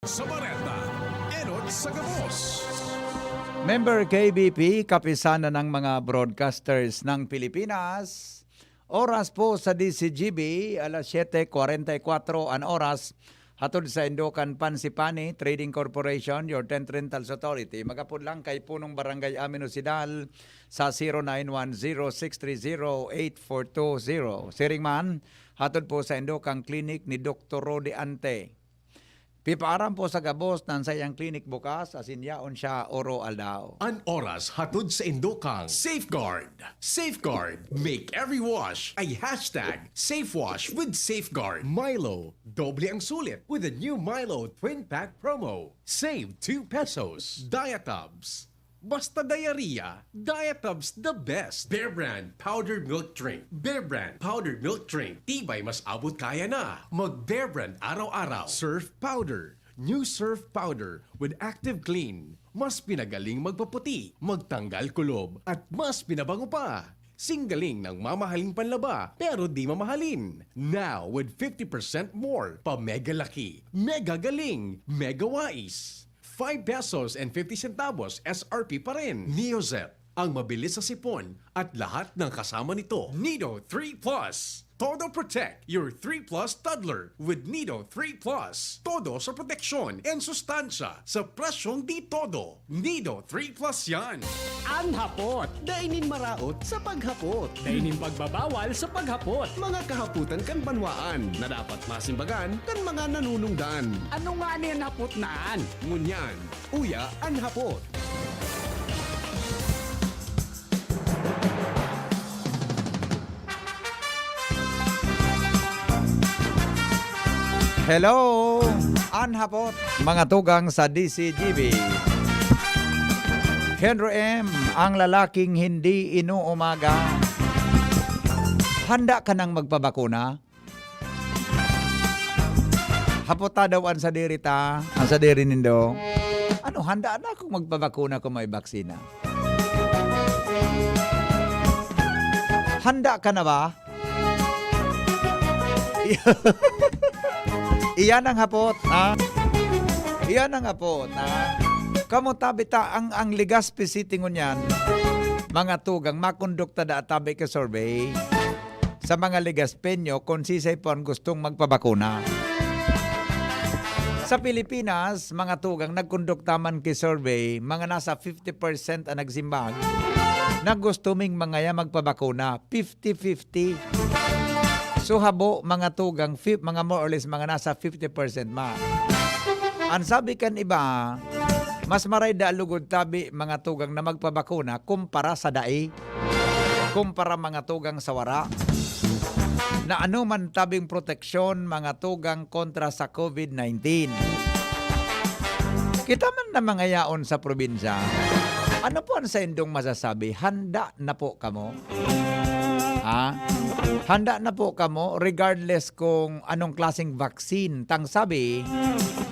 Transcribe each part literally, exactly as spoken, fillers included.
Sa Bareta, enot sa gabos. Member K B P, Kapisanan ng mga Broadcasters ng Pilipinas. Oras po sa D C G B, alas siyete kwarenta y kwatro an oras. Hatod sa Indokan Pansipani Trading Corporation, your tent rentals authority. Magapod lang kay Punong Barangay Amin Osidal sa zero nine one zero six three zero eight four two zero. Siring man, hatod po sa Indokan Clinic ni Doktor Rodi Ante. Pipaaram po sa gabos na an saiyang klinik bukas, asin yaon siya oro aldaw. An oras hatod sa Indokang Safeguard. Safeguard. Make every wash a hashtag safe wash with Safeguard. Milo, doble ang sulit with the new Milo Twin Pack Promo. Save two pesos. Diatabs. Basta diarrhea, Diatabs the best. Bear Brand Powdered Milk Drink. Bear Brand Powdered Milk Drink. Tibay mas abot kaya na. Mag Bear Brand araw-araw. Surf Powder. New Surf Powder with Active Clean. Mas pinagaling magpaputi, magtanggal kulob, at mas pinabango pa. Singgaling ng mamahaling panlaba, pero di mamahalin. Now with fifty percent more, pa mega laki, mega galing, mega wais. Five pesos and fifty centavos S R P pa rin. Neozet, ang mabilis sa sipon at lahat ng kasama nito. Nido three Plus. Todo protect your three Plus toddler with Nido three Plus. Todo sa proteksyon and sustansya sa presyong di todo. Nido three Plus yan. An hapot, dai nin maraot sa paghapot. Dai nin pagbabawal sa paghapot. Mga kahapotan kan banwaan na dapat masimbagan kan mga nanunungdan. Ano ngani an hapot na an? Ngunyan, uya an hapot. Hello! An hapot, mga tugang sa D C G B. Henry M, ang lalaking hindi inuumaga. Handa ka nang magpabakuna? Hapot ta daw an sadiri ta, an sadiri nindo. Ano, handa na akong magpabakuna kung may baksina? Handa ka na ba? Iyan ang hapot, ha? Iyan ang hapot, ha? Kamo tabi ta ang, ang Legazpi City ngunyan, mga tugang, makondukta da tabi ka survey sa mga Legazpeño kung sisay po ang gustong magpabakuna. Sa Pilipinas, mga tugang, nagkondukta man ki survey, mga nasa fifty percent ang nagsimbag na gusto ming mangaya magpabakuna. Fifty fifty. So, habo, mga tugang, fif-, mga more or less, mga nasa fifty percent ma. Ang sabi kan iba, mas maray da lugod tabi, mga tugang, na magpabakuna kumpara sa dai, kumpara, mga tugang, sa wara. Na ano man tabing proteksyon, mga tugang, kontra sa COVID nineteen. Kita man na mga yaon sa probinsya, ano po ang saindong masasabi? Handa na po kamo? Ha? Handa na po kamo regardless kung anong klaseng vaccine? Tang sabi,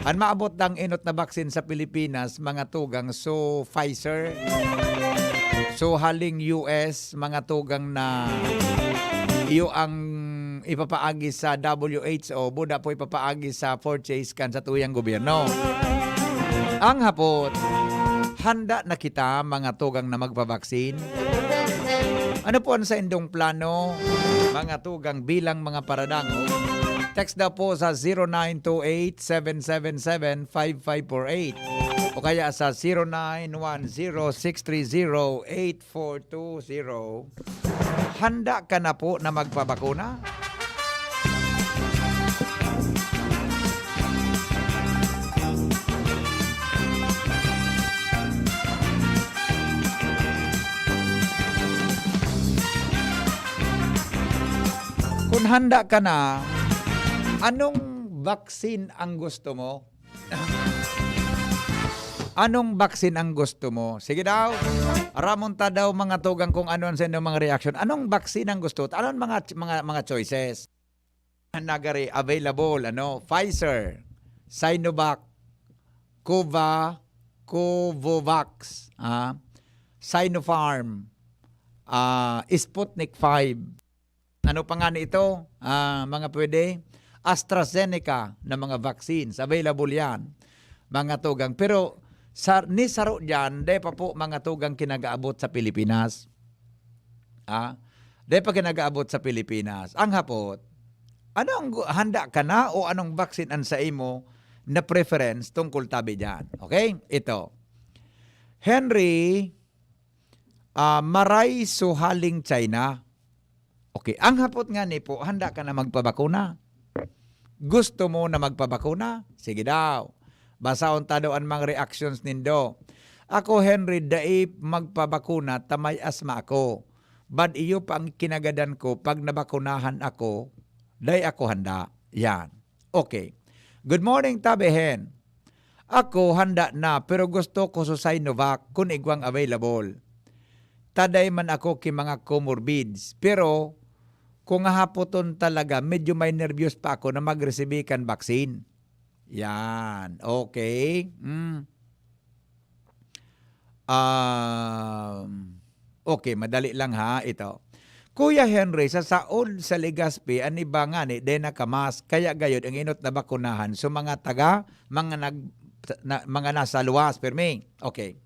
an maabot dang enot na vaccine sa Pilipinas, mga tugang, so Pfizer, so haling U S, mga tugang, na iyo ang ipapaagi sa W H O, buda po ipapaagi sa purchase kan sa tuyang gobyerno. Ang hapot, handa na kita, mga tugang, na magpabaksin? Ano po ang saindong plano, mga tugang, bilang mga paradangog? Text daw po sa zero nine two eight, seven seven seven, five five four eight o kaya sa zero nine one zero six three zero eight four two zero. Handa ka na po na magpabakuna? Kung handa ka na, anong vaccine ang gusto mo? Anong vaccine ang gusto mo? Sige daw. Ramon ta daw, mga tugang, kung ano ang sa inyong mga reaction. Anong vaccine ang gusto? Anong mga, mga, mga choices? Nagari available, ano? Pfizer, Sinovac, Cova, Covovax, ah, Sinopharm, ah, Sputnik five. Ano pa nga ito? Ah, mga pwede? AstraZeneca na mga vaccines. Available yan. mga tugang. Pero sa, ni saro diyan, dai pa po mga tugang kinagaabot sa Pilipinas. Ah, dai pa kinagaabot sa Pilipinas. Ang hapot, ano ang gu-, handa ka na o anong vaccine ang sa imo na preference tungkol tabi diyan? Okay? Ito. Henry, ah, Maray Suhaling China. Okay, ang hapot nga ni po, handa ka na magpabakuna? Gusto mo na magpabakuna? Sige daw. Basahon ta daw an mga reactions nindo. Ako, Henry, dai magpabakuna ta may asma ako. Bad iyo pa ang kinagadan ko, pag nabakunahan ako, dai ako handa. Yan. Okay. Good morning, Tabi Hen. Ako, handa na, pero gusto ko sa Sinovac kun igwang available. Ta dai man ako ki mga comorbids, pero kung hahapoton talaga, medyo may nervyos pa ako na magresibi kan vaccine. Yan. Okay. Mm. Um, okay, madali lang ha, ito. Kuya Henry, sa saod sa Legazpi, an iba ngani, dai nakamask, kaya gayod ang inot na bakunahan. So, mga taga, mga nag-, na, mga nasa luwas, pirmi. Okay.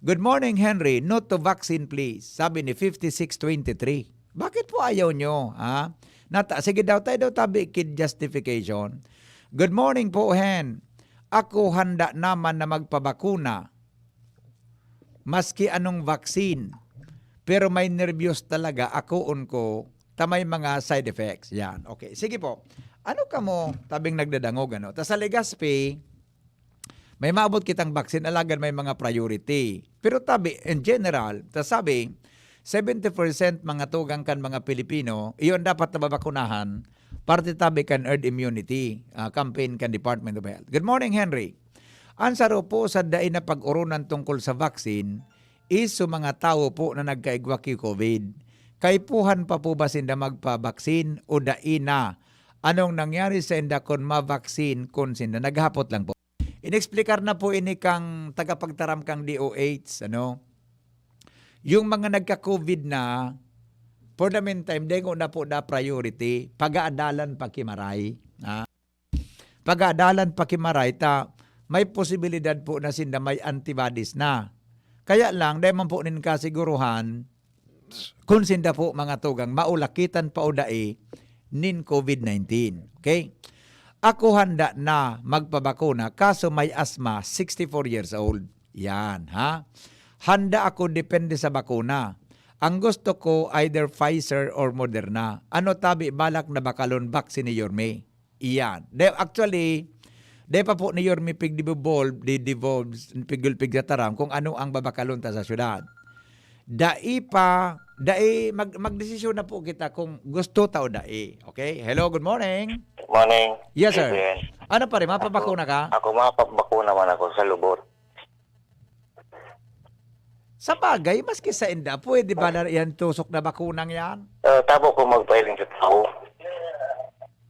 Good morning, Henry. No to vaccine, please. Sabi ni fifty-six twenty-three. Bakit po ayaw nyo, ha? Nata, sige daw, tayo daw tabi kid justification. Good morning po, Hen. Ako handa naman na magpabakuna. Maski anong vaccine. Pero may nervyos talaga, akoon ko, ta may mga side effects. Yan. Okay. Sige po. Ano kamo, tabing nagdadangog, ano? Ta sa Legazpi, may maabot kitang vaccine, alagad may mga priority. Pero tabi, in general, ta sabi, seventy percent mga tugang kan mga Pilipino, iyon dapat nababakunahan, parte tabi kan herd immunity, ah, campaign kan Department of Health. Good morning, Henry. An saro po sa dai na pag-oronan tungkol sa vaccine is sa mga tawo po na nagkaigwa ki COVID. Kaipuhan pa po ba sinda magpa-vaccine o dai na? Anong nangyari sa inda kun ma-vaccine kun sinda? Naghapot lang po. Inexplikar na po ini kang tagapagtaram kang D O H, ano? Yung mga nagka-COVID na, for the meantime, dengo na po na priority, pag-aadalan pa ki maray. Ha? Pag-aadalan pa ki maray, ta may posibilidad po na sinda may antibodies na. Kaya lang, dai man po nin kasiguruhan, kun sinda po, mga tugang, maulakitan pa o dai nin COVID nineteen. Okay? Ako handa na magpabakuna, kaso may asma, sixty-four years old. Yan, ha? Handa ako depende sa bakuna. Ang gusto ko, either Pfizer or Moderna. Ano tabi balak na bakalon vaccine ni Yorme? Iyan. De, actually, de pa po ni Yorme pigdevolve, di-devolve, pigol-pig sa taram kung ano ang babakalon ta sa syudad. Dai pa, dai, mag-, magdesisyon na po kita kung gusto ta o dai. Okay? Hello, good morning. Morning. Yes, sir. President. Ano pa rin, mapabakuna ka? Ako, mapabakuna man ako sa lubot. Sa bagay, maski sa inda, pwede ba na yan tusok na bakunang yan? Eh, tabo ko magpahiling sa tao.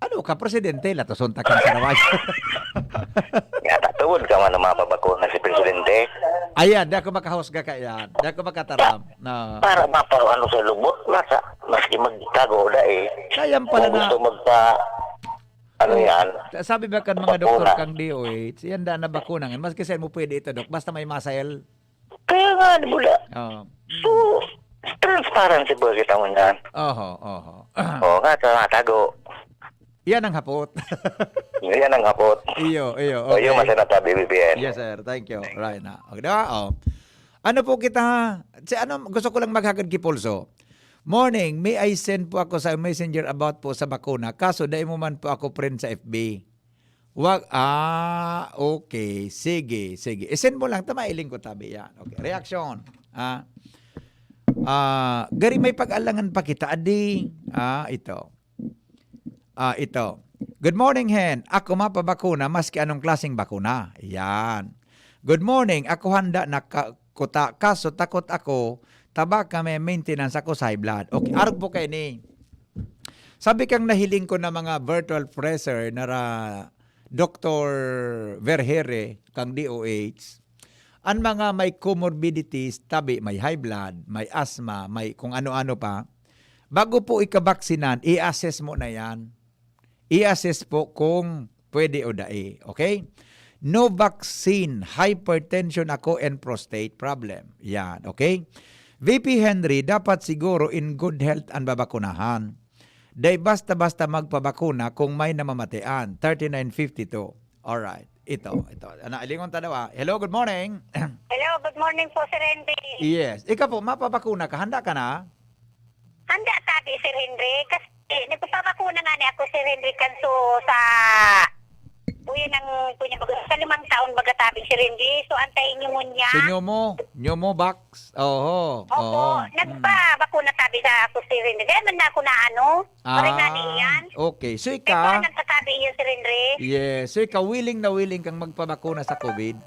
Ano ka, presidente? Latoson ta kan sa radyo. Nga, tatuod ka man na mapabakuna si presidente. Ayan, di ako makahusga ka yan. Di ako makataram. No. Para mapa-, ano sa lubot, masa, maski magtago o dai. Kaya pala kung na gusto magpa-, ano yan? Sabi ba kan mga doktor kang D O H, yan da na bakunang yan. Maski saan mo pwede ito, Dok. Basta may muscle. Kaya nga, di ba? Oo. So, transparency ba kita mo niyan? Oho, oho. Oo nga, sa mga tago. Yan ang hapot. Yan ang hapot. Iyo, iyo. O, yung okay. Masaya na tabi, B B N. Yes, sir. Thank you. Right na. Okay, di ba? Oh. Ano po kita? Si ano, gusto ko lang maghagad ki Pulso. Morning, may I send po ako sa messenger about po sa bakuna. Kaso, dai mo man po ako friend sa F B. Wag, ah, okay. Sige, sige. I-send mo lang. Tama, iling ko tabi yan. Okay, reaction. Ah, ah, gari may pag-alangan pa kita, adi. Ah, ito. Ah, ito. Good morning, Hen. Ako mapabakuna, maski anong klaseng bakuna. Yan. Good morning. Ako handa na ka-, kuta. Kaso takot ako, ta baka may maintenance ako sa high blood. Okay, arog po kayo ni. Sabi kang nahiling ko na mga virtual presser na ra Doktor Vergere kang D O H, an mga may comorbidities, tabi may high blood, may asthma, may kung ano-ano pa, bago po ikabaksinan, i-assess mo na yan. I-assess po kung pwede o dai. Okay? No vaccine, hypertension ako and prostate problem. Yan, okay? V P Henry, dapat siguro in good health ang babakunahan. Dai basta-basta magpabakuna kung may namamatean. Thirty-nine fifty-two. Alright. Ito, ito. Ana, ilingon ta daw, ah. Hello, good morning. Hello, good morning po, Sir Henry. Yes. Ikaw po, mapabakuna ka? Handa ka na? Handa tabi, Sir Henry. Kasi nagpapabakuna nga ni ako, Sir Henry, kanso sa... Uy, nang kunya baga, sa limang taon baga tabi, Sir Henry. So, anti-pneumonia. Si Pneumo, Pneumovax. Oho. Opo, Oo. nagpabakuna tabi sa ako, Sir Henry. Kaya man na ako na ano, Ah, pare nga ni iyan. Okay. So Kaya ikaw, nagtatabi iyo, Sir Henry. yes. So ikaw, willing na willing kang magpabakuna sa COVID?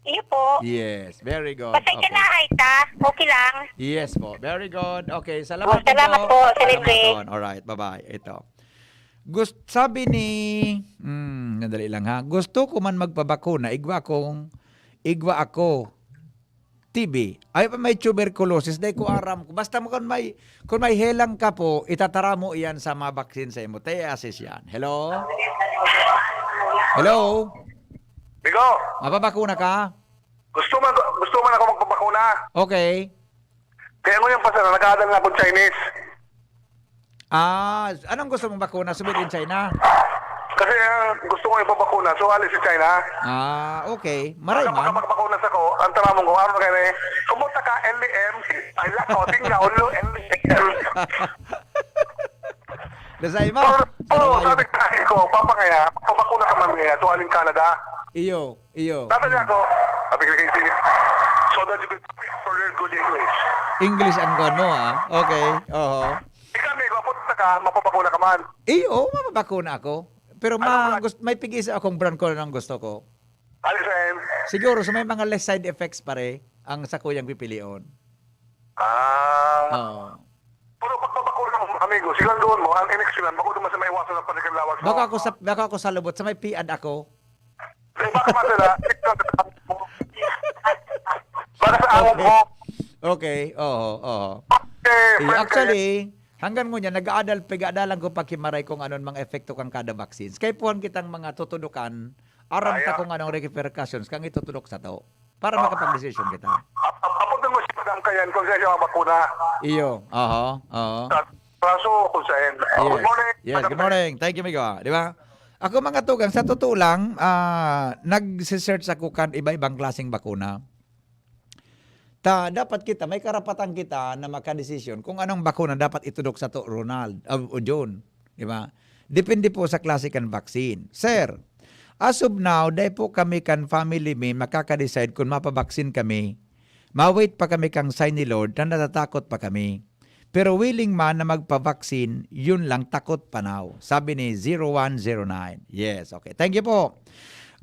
Iyo po. Yes. Very good. Basta Okay. ikalahay ta, okay lang. Yes po. Very good. Okay. Salamat, Oh, salamat po, Sir Henry. Salamat. Alright. Bye-bye. Ito. Gust sabi ni, mm, nadali lang ha. Gusto ko man magpabakuna, igwa kong, igwa ako. T B. Ay pa may tuberculosis, dai ko aram. Basta mo kung may, kung may helang ka po, itatara mo iyan sa mga vaccine sa imo. Te assist yan. Hello? Hello? Migo, Mapabakuna ka? gusto man gusto man ako magpabakuna. Okay. Kaya ngayon pa sana, nag-aadal na akong Chinese. Ah, anong gusto mong bakuna? Sumid in China? Kasi ang gusto ko ipabakuna, so alis si China. Ah, okay. Maray Kapag man. magpabakuna sa ko, ang taramon ko, araw na kayo na eh, kumusta ka, L D M? Ay, lako, tingnan, ulo, L D M. Dasay mo. Oo, Ano ba sabi yun? ka ko, papa kaya, papabakuna ka man kaya, so aling Canada. Iyo, iyo. Sabi niya ako, sabi ko kay Sili, so that you could further good English. English ang kuwan mo, ha? Okay. Oho. Ikaw, amigo, punta ka, mapapakuna ka man. Iyo, mapabakuna ako. Pero Ano ma, ba? gust, may pig-isa akong brand ko na gusto ko. Ano sa'yo? Siguro, sa may mga less side effects, pare, ang sa kuyang pipilion. Ah. Oo. Pero pagpabakuna mo, amigo, siguraduhin mo, ang injection, bako naman sa maiwasan ng panikalawas mo. Baka ako sa, baka ako sa lubot, sa may piad ako. Eh, baka masala, baka sa awag mo. Okay, oo, oo. Eh, Iyo, friend, actually, hanggang ngunyan, nag-aadal, pig-aadalan ko pa kimaray kung anon mga epekto kan kada vaccines. Kay puhan kitang mga tutudukan, aram ta Kaya? kung anong repercussions kang itutudok sa to. Para makapag-decision kita. Ap- ap- apuntan mo siya ng kayan kung saan siya mabakuna. Iyo, aha, aha. Kaso kung saan. Good Yes. morning. Yes, good morning. Thank you, Migo. Di ba? Ako, mga tugang, sa totoo lang, ah, nag-search ako kan iba-ibang klaseng bakuna. Ta, dapat kita, may karapatan kita na makadesisyon kung anong bakuna dapat itudok sa to, Ronald, ah, o John. Di ba? Depende po sa klase kan vaccine. Sir, as of now, dai po kami kan family mi makaka-decide kung mapabaksin kami. Ma-wait pa kami kang sign ni Lord na natatakot pa kami. Pero willing man na magpabaksin, yun lang, takot pa now. Sabi ni zero one zero nine. Yes, okay. Thank you po.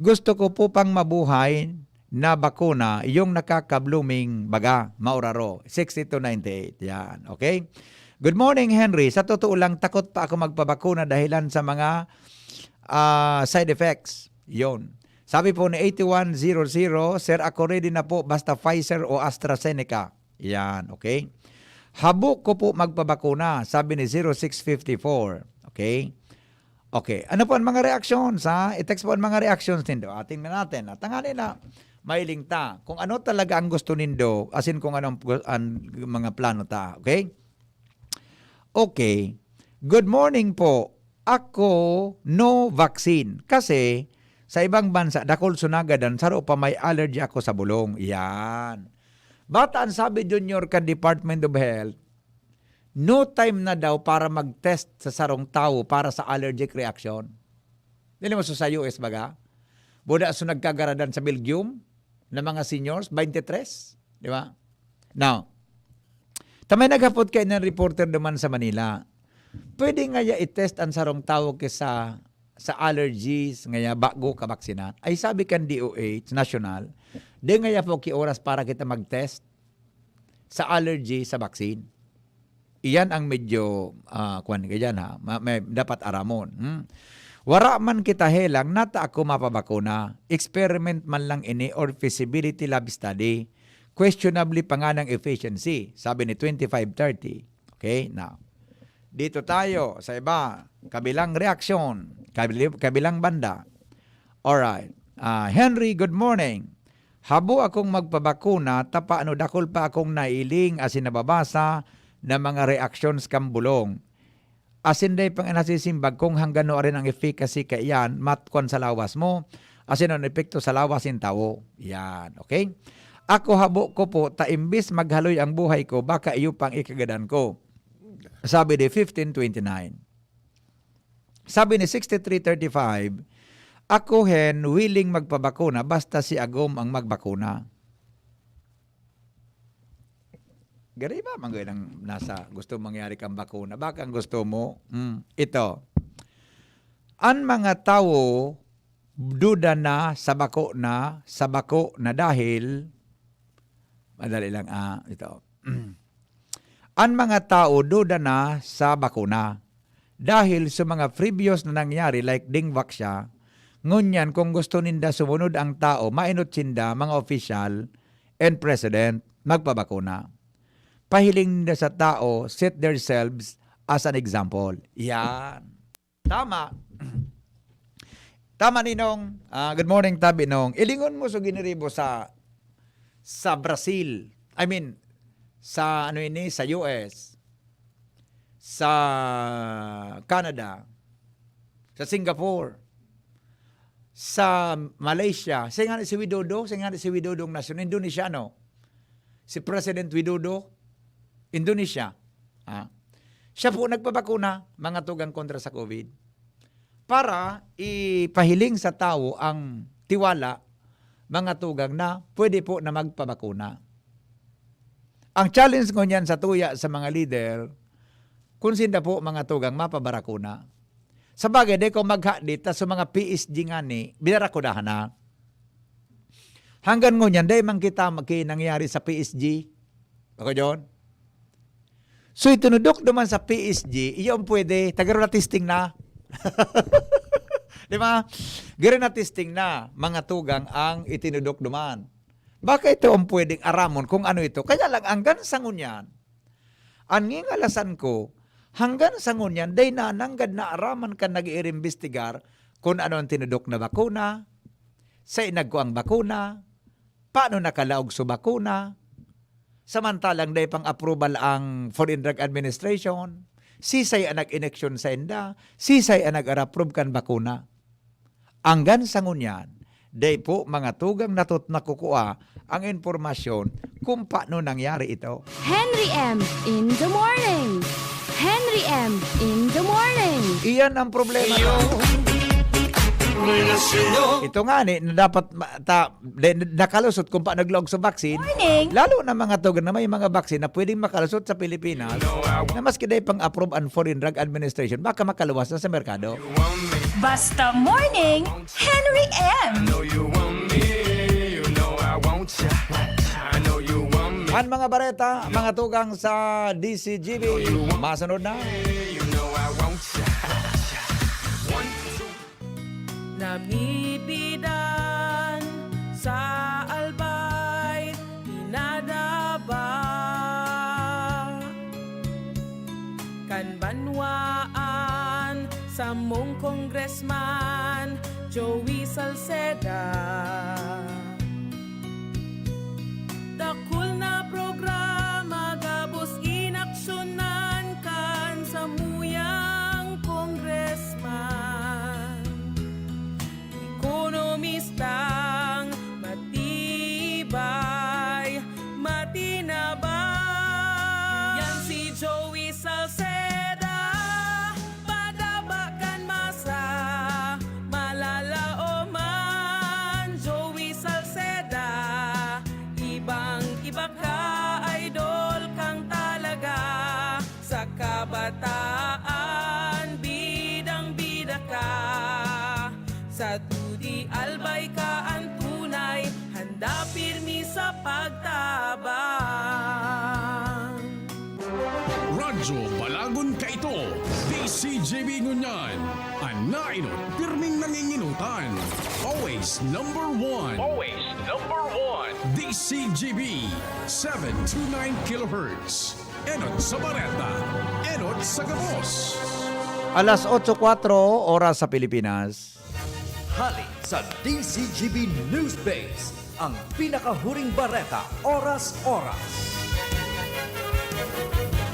Gusto ko po pang mabuhay na bakuna, yung nakaka-blooming baga, mauraro, sixty-two ninety-eight. Yan, okay? Good morning, Henry. Sa totoo lang, takot pa ako magpabakuna dahilan sa mga, ah, side effects. Yon. Sabi po ni eighty-one zero zero, "Sir, ako ready na po, basta Pfizer o AstraZeneca." Yan, okay? "Habo ko po magpabakuna," sabi ni zero six fifty-four. Okay? Okay. Ano po ang mga reactions, ha? I-text po ang mga reactions nindo. Atin na natin. At tanganin na, mailing ta. Kung ano talaga ang gusto nindo, as in kung anong gu- ang mga plano ta. Okay? Okay. Good morning po. Ako, no vaccine. Kasi, sa ibang bansa, dakul sunaga dan saro pa may allergy ako sa bulong. Yan. Bata ang sabi, Junior, kan Department of Health, no time na daw para mag-test sa sarong tawo para sa allergic reaction. Dili mo sa U S baga? Buda so nagkagaradan sa Belgium na mga seniors, twenty-three, di ba? Now, ta may naghapot kay ng reporter naman sa Manila. Pwede ngaya i-test ang sarong tawo kisa sa allergies ngaya bago kabaksinan? Ay sabi kan D O H national, di ngaya po ki oras para kita mag-test sa allergy sa vaccine. Iyan ang medyo, ah, kwan ka dyan, ha. Ma-, may dapat aramon. Hmm? Wara man kita helang, nata ako mapabakuna. Experiment man lang ini or feasibility lab study. Questionably pa nga ng efficiency, sabi ni twenty-five thirty. Okay, now. Dito tayo sa iba, kabilang reaksyon, kabili-, kabilang banda. Alright. Ah, Henry, good morning. Habo akong magpabakuna, ta paano dakul pa akong nailing asin nababasa na mga reactions kan bulong. Asin dai pang nasisimbag kung hangganon ang efficacy kaiyan matkwan sa lawas mo, asin an epekto sa lawas nin tawo. Yan, okay? Ako habo ko po, ta imbis maghaloy ang buhay ko, baka iyo pang ikagadan ko. Sabi ni fifteen twenty-nine. Sabi ni sixty-three thirty-five, "Ako hen willing magpabakuna basta si agom ang magbakuna." Gari ba man gayon ang nasa gusto mangyari kang bakuna? Baka ang gusto mo, hmm, ito. An mga tawo duda na sa bako na, sa bako na dahil, madali lang, ah, ito. An mga tawo duda na sa bakuna dahil sa mga previous na nangyari, like dingwak siya. Ngunyan, kung gusto ninda sumunod ang tao, mainot sinda, mga opisyal and president, magpabakuna. Pahiling ninda sa tao, set themselves as an example. Yan. Tama. Tama, Ninong. Ah, good morning, Tabi, Nong. Ilingon mo sa giniribo sa, sa Brazil. I mean, sa ano ini, sa U S, sa Canada, sa Singapore, sa Malaysia. Siya nga si Widodo, siya nga si Widodo ang nasyon, Indonesiano. Si President Widodo, Indonesia. Ah. Siya po nagpabakuna, mga tugang, kontra sa COVID. Para ipahiling sa tawo ang tiwala, mga tugang, na pwede po na magpabakuna. Ang challenge ngunyan sa tuya sa mga lider, kung sinda po, mga tugang, mapabarakuna. Sa bagay, dai ko maghadit ta sa mga P S G ngani, binarakudahan na. Hanggang ngunyan, dai man kita maki-, nangyari sa P S G. Ako, John? So, itinudok naman sa P S G, iyon pwede, tagaro na testing na. Di ba? Garo na testing na, mga tugang, ang itinudok duman. Baka ito ang pwedeng aramon kung ano ito. Kaya lang, hanggang sa ngunyan, an ngingalasan ko, hanggang sa ngunyan, dai na nanggad na araman kan nag-iimbestigar kung ano ang tinudok na bakuna, sa inagko ang bakuna, paano nakalaog sa bakuna, samantalang dai pang approval ang Food and Drug Administration, sisay ang nag-ineksyon sainda, sisay ang nag-approve kan bakuna. Anggan sa ngunyan, dai po mga tugang natot-, nakukua ang impormasyon kung paano nangyari ito. Henry M in the morning. Henry M in the morning. Iyan ang problema. Ito nga ni, na dapat ma-, ta-, de-, nakalusot kung paano naglaog sa vaccine. Morning. Lalo na mga tugang na may mga vaccine na pwedeng makalusot sa Pilipinas, na maski dai pang approve ang Food and Drug Administration, baka makaluwas na sa merkado. Basta Morning, Henry M. An mga bareta, mga tugang sa D C G B, masunod na. Namibidan sa Albay, pinadaba kan banwaan, samong Congressman Joey Salceda. Dakul na programa gabos inaksyonan kan samuyang Congressman. Ekonomistang matibay, matinabang. Yan si Joey Salceda, padaba kan masa, malalaoman. Joey Salceda, ibang-iba ka, idol kang talaga. Sa kabataan, bidang-bida ka. Sa dudi, Albay ka an tunay, handa pirmi sa pagtabang. Radyo Balagon Kaito, D C G B ngunyan. An nainot, pirming nanginginotan. Always number one. Always number one. D C G B, seven two nine kilohertz. Enot sa bareta, enot sa gabos. Alas otso kwatro, oras sa Pilipinas. Hali sa D Z G B Newsbase, ang pinakahuring bareta, oras-oras.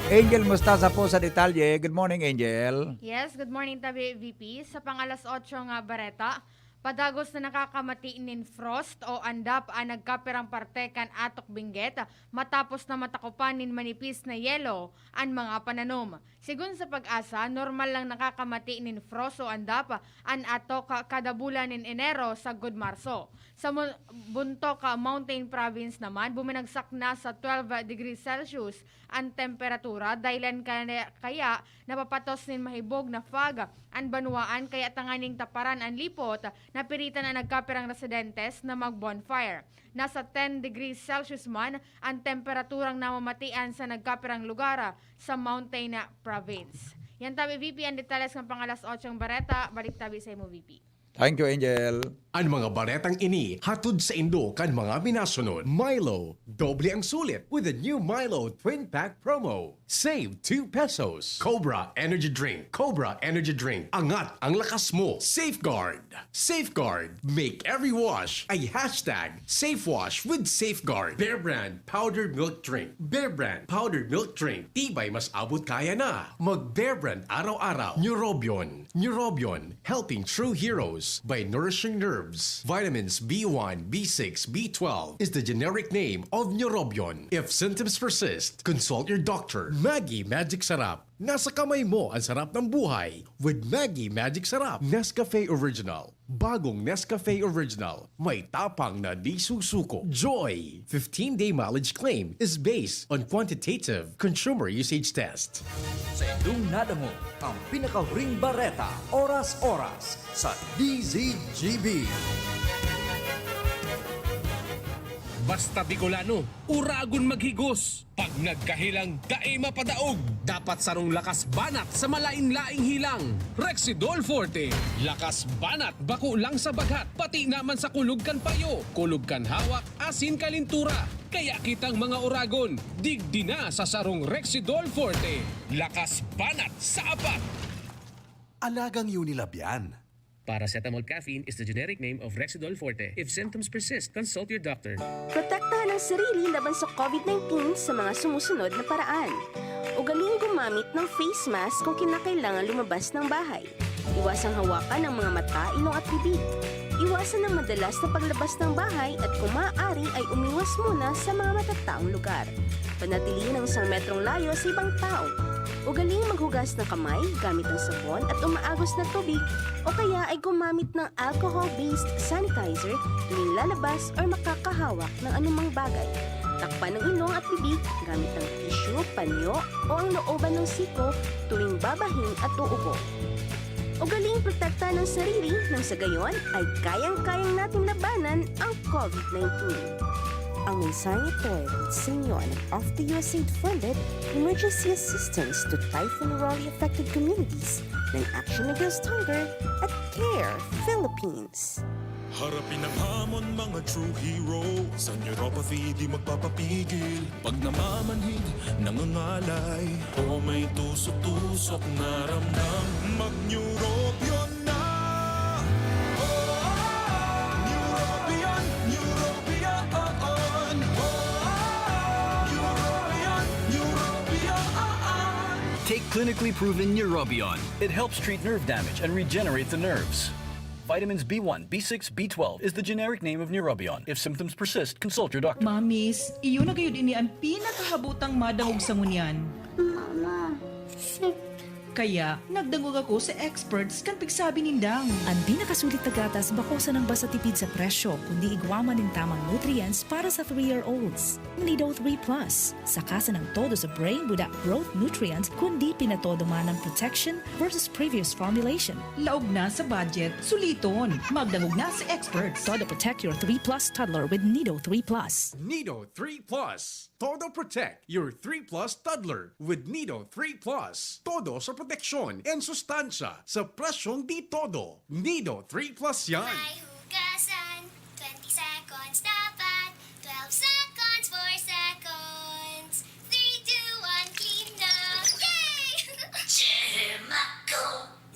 Angel Mostaza po sa detalye. Good morning, Angel. Yes, good morning, tabi V P. Sa pang-alas otso nga bareta, padagos na nakakamati nin frost o andap an nagkapirang parte kan Atok Benguet, matapos na matakopan nin manipis na yelo an mga pananom. Sigon sa PAGASA, normal lang nakakamati nin frost o andap an Atok kada bulan nin Enero sagkod Marso. Sa Mon-, Bontoc Mountain Province naman, buminagsak na sa twelve degrees Celsius an temperatura, dahilan kaya, kaya napapatos nin mahibog na fog an banwaan, kaya tanganing taparan an lipot, napiritan an nagkapirang residentes na mag-bonfire. Nasa ten degrees Celsius man an temperaturang namamatian sa nagkapirang lugar sa Mountain Province. Yan tabi, V P, an detalye sa pang-alas otsong bareta. Balik tabi sa imo, V P. Thank you, Angel. An mga baretang ini hatod saindo kan mga minasunod. Milo, doble ang sulit with the new Milo Twin Pack Promo. Save two pesos. Cobra Energy Drink. Cobra Energy Drink. Angat ang lakas mo. Safeguard. Safeguard. Make every wash a hashtag safe wash with Safeguard. Bear Brand Powdered Milk Drink. Bear Brand Powdered Milk Drink. Tibay mas abot kaya na. Mag Bear Brand araw-araw. Neurobion. Neurobion, helping true heroes by nourishing nerves. Vitamins B one, B six, B twelve is the generic name of Neurobion. If symptoms persist, consult your doctor. Maggi Magic Sarap. Nasa kamay mo ang sarap ng buhay with Maggi Magic Sarap. Nescafe Original. Bagong Nescafe Original. May tapang na di susuko. Joy. Fifteen-day mileage claim is based on quantitative consumer usage test. Sa indong nadangog, ang pinakahuring bareta, oras-oras, sa D Z G B. Basta Bicolano, uragon maghigos. Pag nagkahilang, dai mapadaog. Dapat sarong lakas banat sa malain-laing hilang. Rexidol Forte. Lakas banat bako lang sa baghat, pati naman sa kulog kan payo, kulog kan hawak, asin kalintura. Kaya kitang mga uragon, digdi na sa sarong Rexidol Forte. Lakas banat sa apat. Alagang Unilab yan. Paracetamol caffeine is the generic name of Rexidol Forte. If symptoms persist, consult your doctor. Protektahan ang sarili laban sa COVID nineteen sa mga sumusunod na paraan. Ugaling gumamit ng face mask kung kinakailangan lumabas ng bahay. Iwasang hawakan ang mga mata, ilong at bibig. Iwasan ang madalas na paglabas ng bahay at kung maaari ay umiwas muna sa mga matataong lugar. Panatilihin ang isang metrong layo sa ibang tao. Ugaling maghugas ng kamay gamit ang sabon at umaagos na tubig o kaya ay gumamit ng alcohol-based sanitizer tuwing lalabas or makakahawak ng anumang bagay. Takpan ang ilong at bibig gamit ang tissue, panyo o ang looban ng siko tuwing babahing at uubo. Ugaling protektahan ang sarili nang sa gayon ay kayang-kayang natin labanan ang COVID nineteen. Ang mensaheng ito ay hatid sa inyo ng Off the U S A I D funded Emergency Assistance to Typhoon Raleigh Affected Communities ng Action Against Hunger at CARE Philippines. Harapin ang hamon, mga true hero. Sa neuropathy, di magpapapigil. Pag namamanhid, nangangalay, o may tusok-tusok na ramdam, mag-Neurobion na! Oh, Neurobion, Neurobion, oh, oh. Neurobion, Neurobion, oh, oh. Take clinically proven Neurobion. It helps treat nerve damage and regenerate the nerves. Vitamins B one, B six, B twelve is the generic name of Neurobion. If symptoms persist, consult your doctor. Mamis, iyo na gayud ini an pinakahabotang madangog sa ngunyan. Mama, sip. Kaya, nagdangog ako sa experts kan pigsabi nindang. An pinakasulit na gatas bako sanang basta tipid sa presyo, kundi igwa man nin tamang nutrients para sa three-year-olds. Nido three plus. Saka sanang todo sa brain without growth nutrients, kundi pinatodo man ang protection versus previous formulation. Laog na sa budget, suliton. Magdangog na sa experts. Todo protect your three plus toddler with Nido three plus. Nido three plus. Todo protect your three plus toddler with Nido three plus. Todo sa proteksyon and sustansya sa presyong di todo. Nido three plus yan. May hugasan, twenty seconds dapat, twelve seconds, four seconds, three, two, one, clean na! Yay! Germ ako,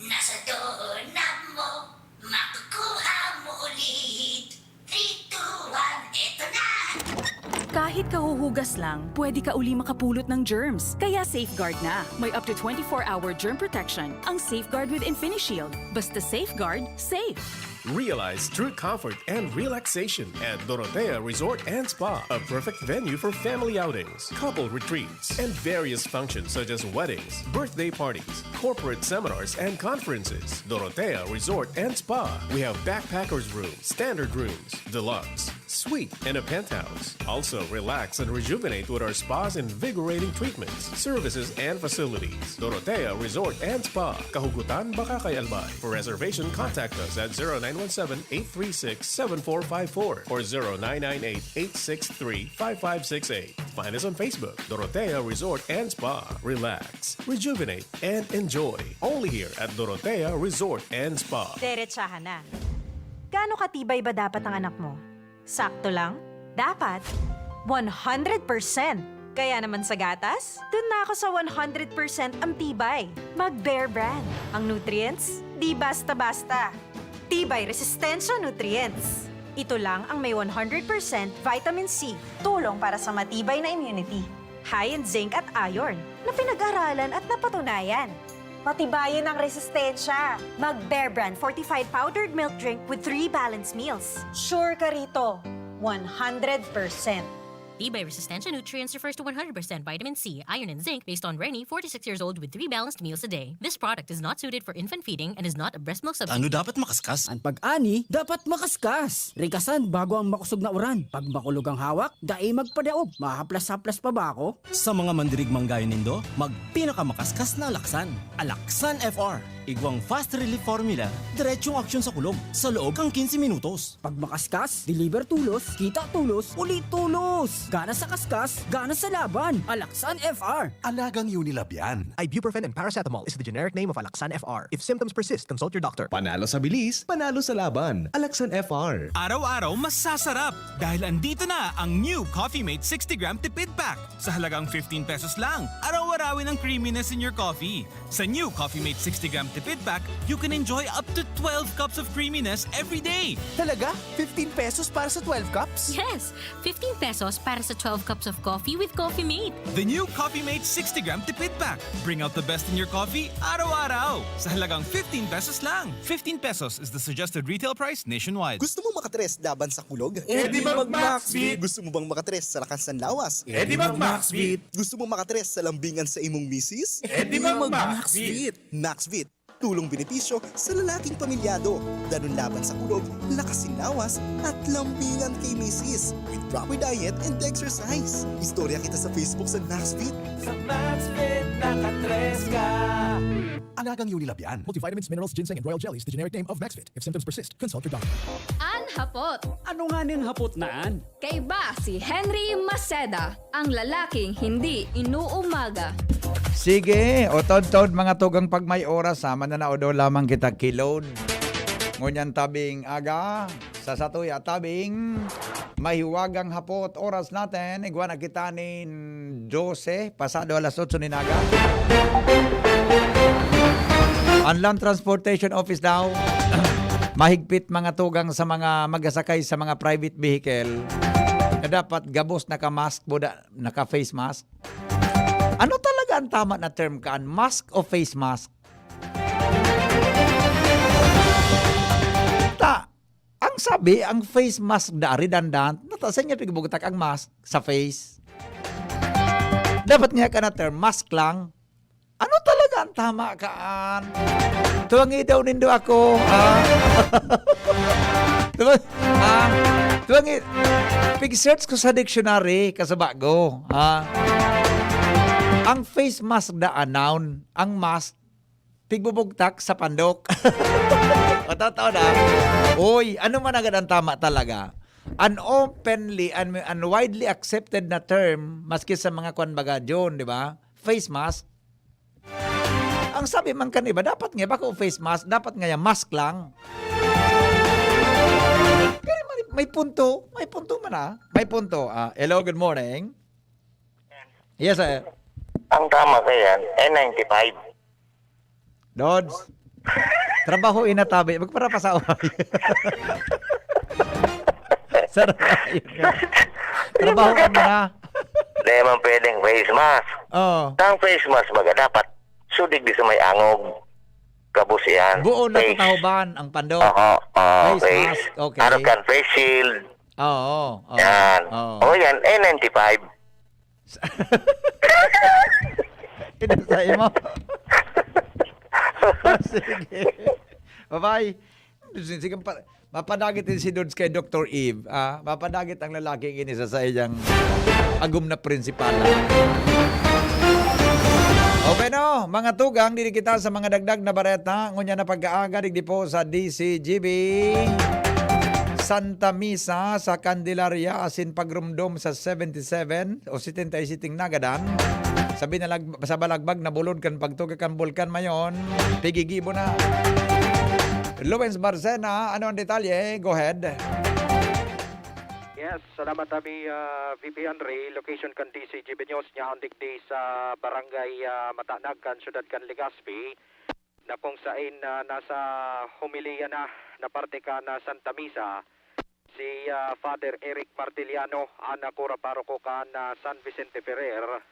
nasa dona mo, makukuha Kahit kahuhugas lang, pwede ka uli makapulot ng germs. Kaya Safeguard na. May up to twenty-four hour germ protection ang Safeguard with InfiniShield. Basta Safeguard, safe. Realize true comfort and relaxation at Dorotea Resort and Spa, a perfect venue for family outings, couple retreats, and various functions such as weddings, birthday parties, corporate seminars, and conferences. Dorotea Resort and Spa. We have backpackers room, standard rooms, deluxe, suite, and a penthouse. Also, relax and rejuvenate with our spa's invigorating treatments, services, and facilities. Dorotea Resort and Spa, Kahugutan, Bacacay, Albay. For reservation, contact us at zero nine one seven, eight three six, seven four five four or zero nine nine eight, eight six three, five five six eight. Find us on Facebook, Dorotea Resort and Spa. Relax, rejuvenate, and enjoy. Only here at Dorotea Resort and Spa. Derechahan na. Gaano katibay ba dapat ang anak mo? Sakto lang? Dapat one hundred percent. Kaya naman sa gatas, dun na ako sa one hundred percent ang tibay. Mag Bear Brand. Ang nutrients, di basta-basta. Tibay Resistensya Nutrients. Ito lang ang may one hundred percent vitamin C, tulong para sa matibay na immunity. High in zinc at iron, na pinag-aralan at napatunayan. Patibayin ang resistensya. Mag Bear Brand fortified powdered milk drink with three balanced meals. Sure ka rito, one hundred percent. Tibay Resistensya Nutrients refers to one hundred percent vitamin C, iron, and zinc based on Reni, forty-six years old, with three balanced meals a day. This product is not suited for infant feeding and is not a breast milk substitute. Ano dapat makaskas? An pag-ani dapat makaskas. Rikasan bago ang makosog na uran. Pag makulog ang hawak, dai magpadaog. Mahaplas-haplas pa ba ako? Sa mga mandirigmang gayo nindo, magpinakamakaskas na alaksan. Alaksan F R. Igwang fast relief formula, diretsong aksyon sa kulog, sa loob kan quince minutos. Pag makaskas, deliver tulos, kita tulos, uli tulos! Gana sa kaskas, gana sa laban! Alaksan F R! Alagang Unilab yan. Ibuprofen and paracetamol is the generic name of Alaxan F R. If symptoms persist, consult your doctor. Panalo sa bilis, panalo sa laban. Alaksan F R. Araw-araw masasarap dahil andito na ang new Coffee Mate sixty gram tipid pack. Sa halagang fifteen pesos lang, araw-arawin ang creaminess in your coffee. Sa new Coffee Mate sixty gram tipid pack, you can enjoy up to twelve cups of creaminess every day. Talaga? Fifteen pesos para sa twelve cups? Yes! fifteen pesos para sa twelve cups of coffee with Coffee Mate. The new Coffee Mate sixty gram tipid pack. Bring out the best in your coffee araw-araw. Sa halagang fifteen pesos lang. Fifteen pesos is the suggested retail price nationwide. Gusto mo makatres laban sa kulog? Edi mag Maxvit! Gusto mo bang makatres sa lakas ng lawas? Edi mag Maxvit! Gusto mo makatres sa lambingan sa imong misis? Edi mag Maxvit! Maxvit, tulong benepisyo sa lalaking pamilyado. Danun laban sa kulog, lakas sin lawas, at lambingan kay misis. With proper diet and exercise. Istorya kita sa Facebook sa Maxvit. Sa Maxvit, nakatres ka! Alagang Unilab yan. Multivitamins, minerals, ginseng, and royal jellies, the generic name of Maxvit. If symptoms persist, consult your doctor. An hapot. Ano nga ning hapot na an? Kaiba si Henry Maceda, ang lalaking hindi inuumaga. Sige, o todtod mga tugang pag may oras, sama na naudo lamang kita kilod. Ngunyan tabing aga, sa satuya tabing mahiwagang hapot. Oras natin, igwa na kita nin dose, pasado alas otso nin aga. Ang Land Transportation Office daw, mahigpit mga tugang sa mga magasakay sa mga private vehicle na dapat gabos naka-mask, buda, naka-face mask. Ano talaga ang tama na term kaan? Mask o face mask? Ta, ang sabi, ang face mask da redundant, nata sa inyo pigbugutak ang mask sa face. Dapat nga ka na term, mask lang. Ano talaga ang tama kaan? Tuwangi daw nindo ako, ha? Tuwang, ah, tuwangi, pig-search ko sa dictionary, kasabago, ha? Ang face mask da a noun, ang mask, pigbubugtak sa pandok. O, totoo na. Uy, ano man agad ang tama talaga? An openly and, and widely accepted na term, maski sa mga kwan baga, John, di ba? Face mask. Ang sabi man kan iba, dapat nga, bako face mask, dapat nga yan, mask lang. Pero may, may punto, may punto man ah. May punto. Ah, hello, good morning. Yes, sir. Ang tama kaya, N ninety-five. Dods, trabaho inatabi, magparapasawa. Sir, ayun nga. Trabaho ka na. Di man pwedeng face mask. Oh. Ang face mask baga dapat sudig di sa may angog. Kabos yan. Buo na Face. Tatahuban ang pandok. Oo, oo, Face face. mask, okay. Araw kan face shield. Oo, oo, Yan. oo. Oh, yan. N ninety-five. Ito sa imo. Sige. Bye-bye. Sige pa. Mapadagit din si Dudes kay Doktor Eve, ah, mapadagit ang lalaki ini sa saiyang agom na prinsipala. Okay, no, mga tugang, diri kita sa mga dagdag na bareta. Ngunyan na pagkaaga, digdi po sa D C G B, Santa Misa sa Candelaria, asin pagrumdom sa seventy-seven o setenta y siete nagadan. Sa binalag-, sa balagbag na bulod kan pagtuga kan Bulkan Mayon, pigigibo na. Lawrence Barcena, ano ang detalye? Go ahead. Yes, salamat abi, ah, V P Henry, location kan D C G B News niya, ang digdi sa barangay, ah, Matanag, kan siyudad kan Legazpi, na kung sain, ah, nasa homilya na, na parte kan, ah, Santa Misa, si, ah, Father Eric Martiliano, ang nakura paroko kan, ah, San Vicente Ferrer.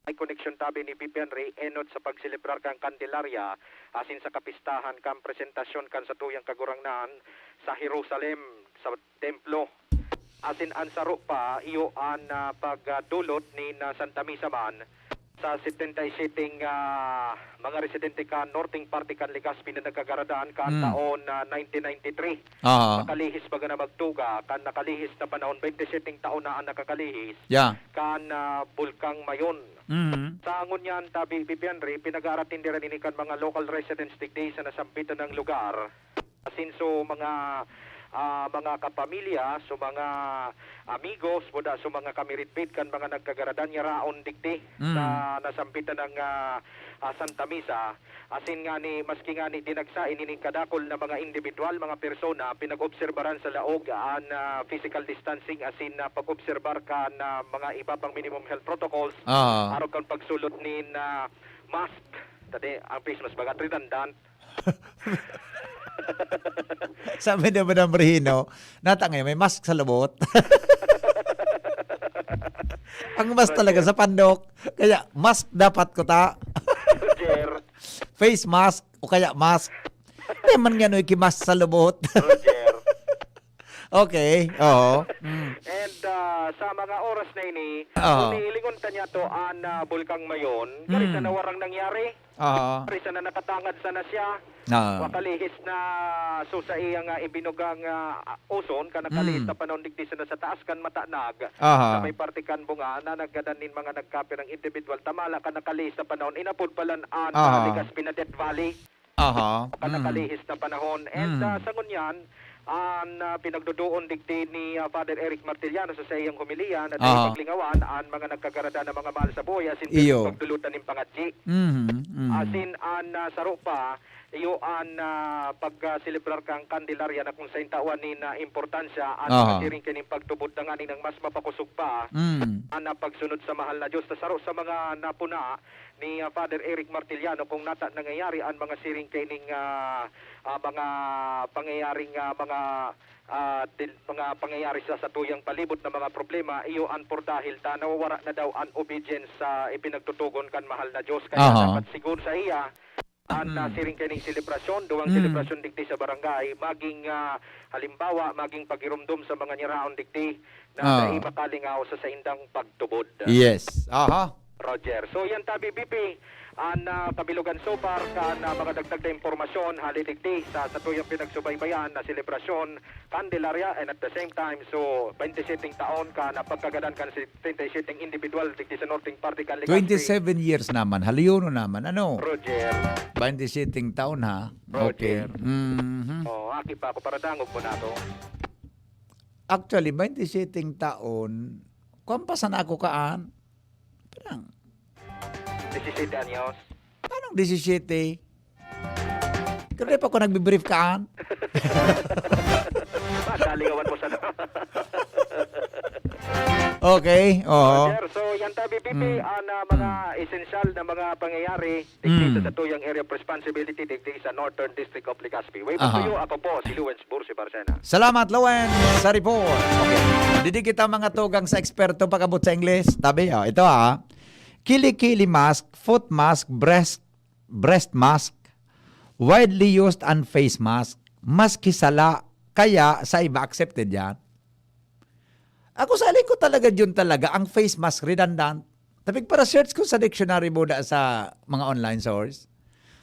May koneksyon tabi ni V P Henry enot sa pagselebrar kan Candelaria, asin sa kapistahan kan presentasyon kan satuyang Kagurangnan sa Jerusalem, sa templo. Asin an saro pa, iyo an, ah, pagdulot ni na Santa Misa man sa setenta y siete, ah, mga residente kan norteng parte kan Legazpi na nagkagaradan kan Mm. taon, ah, nineteen ninety-three. Aha. Makalihis baga na magtuga, kan nakalihis na panahon, twenty-seven taon na ang nakakalihis Yeah. kan, ah, Bulkang Mayon. Mhm. Sa ngunyan, tabi, V P Henry, pinag-aaratindiran ini kan mga local residents digdi sa nasambitan ng lugar. Asin so mga, ah, mga kapamilya, so mga amigos, buda so mga kamiritbit kan mga nagkagaradan niya raon digdi Mm. sa nasambitan ng, ah, ah, Santa Misa. Asin ngani, maski ngani dinagsa ini ning kadakul na mga indibidwal, mga persona, pinag-obserbaran sa laog an, ah, physical distancing asin, ah, pag-obserbar kan, ah, mga iba pang minimum health protocols, Ah. arog kan pagsulot nin, ah, mask. Tadi, ang face mask baga redundant. Sabi ni Madam Rehino, "Nata ngayon, may mask sa lubot." Ang mask talaga Roger. sa pandok. Kaya, mask dapat ko ta. Roger. Face mask o kaya mask. Di man nga no ikimask sa lubot. Roger. Okay, oo. Mm. And, ah, sa mga oras na ini, Oo. kung hihilingon ta niya to, an, ah, Bulkang Mayon, kari Mm. sana warang nangyari. Oo. Kari sana nakatangad sana siya. Oo. Makalihis na so sa iyang, ah, ibinugang, ah, uson, kan nakalihis Mm. na panahon digdi sana sa taas kan Matanag, Aha. sa may parte kan Bunga, na naggadan nin mga nagkapirang individual, tamala kan nakalihis na panahon, inapod palan an, Aha. ah, Legazpi na Death Valley. Aha. Kan Mm. nakalihis na panahon. And, Mm. ah, sa ngunyan, an, ah, pinagduduon digdi ni, ah, Father Eric Martiliano sa saiyang homilya na Aha. dahil paglingawan an mga nagkagaradan na mga mahal sa buhay, asin Iyo. pagdulutan nin pangadji. Mhm, mhm. Asin an, ah, saro pa, iyo an, ah, pag, ah, selebrar kan Candelaria na kung sain tawan nin, ah, importansya an Aha. mga siring kining pagtubod na ngani nang mas mapakosog pa Mm. an, ah, pagsunod sa mahal na Diyos. Ta saro sa mga napuna ni, ah, Father Eric Martiliano, kung nata nangyayari an mga siring kaining, ah, ah, mga pangyayaring, ah, mga, ah, dil-, mga pangyayari sa satuyang palibot na mga problema, iyo an por dahil ta nawawara na daw an obedience sa ipinagtutugon kan mahal na Diyos. Kaya Aha. dapat siguro sa iya, an, Mm. ah, siring kaining selebrasyon, duwang Mm. selebrasyon digdi sa barangay, maging, ah, halimbawa, maging pagirumdom sa mga niyaraon digdi na Ah. dai makalingaw sa saindang pagtubod. Yes. Aha. Roger. So, yan tabi, B P, an, ah, kabilugan so far kan, ah, mga dagdag na impormasyon hali digdi sa satuyang pinagsubaybayan na selebrasyon Candelaria, and at the same time, so, twenty-seven taon kan, ah, pagkagadan kan setenta y siete individual digdi sa norteng parte kan Legazpi. Twenty-seven years naman, haliyonon naman, ano? Roger. Twenty-seven taon, ha? Roger. Okay. Mhm. Oh, aki pa ako, para dangog mo na ako. Actually, twenty-seven taon, kuwan pa sana ako kaan. Parang Disisete anyos. Anong disisete? Pero di pa ako nagbe-brief kaan. Baka ligawan mo sana. Okay, oo. Sir, so yan tabi, P P, Mm. ang ah, mga essential na mga pangyayari digdi sa tuyang area of responsibility digdi sa Northern District of Legazpi. Way back to Aha. you, ako po, si Lawrence Bursi Barcena. Salamat, Lowen, sa report. Okay. Didi kita mga tugang sa eksperto pag-abot sa English. Tabi, oh, ito ha. Kili-kili mask, foot mask, breast, breast mask, widely used and face mask. Maski sala, kaya sa iba accepted yan. Ako sa ko talaga yun talaga, ang face mask redundant. Tapig para search ko sa dictionary buda sa mga online source.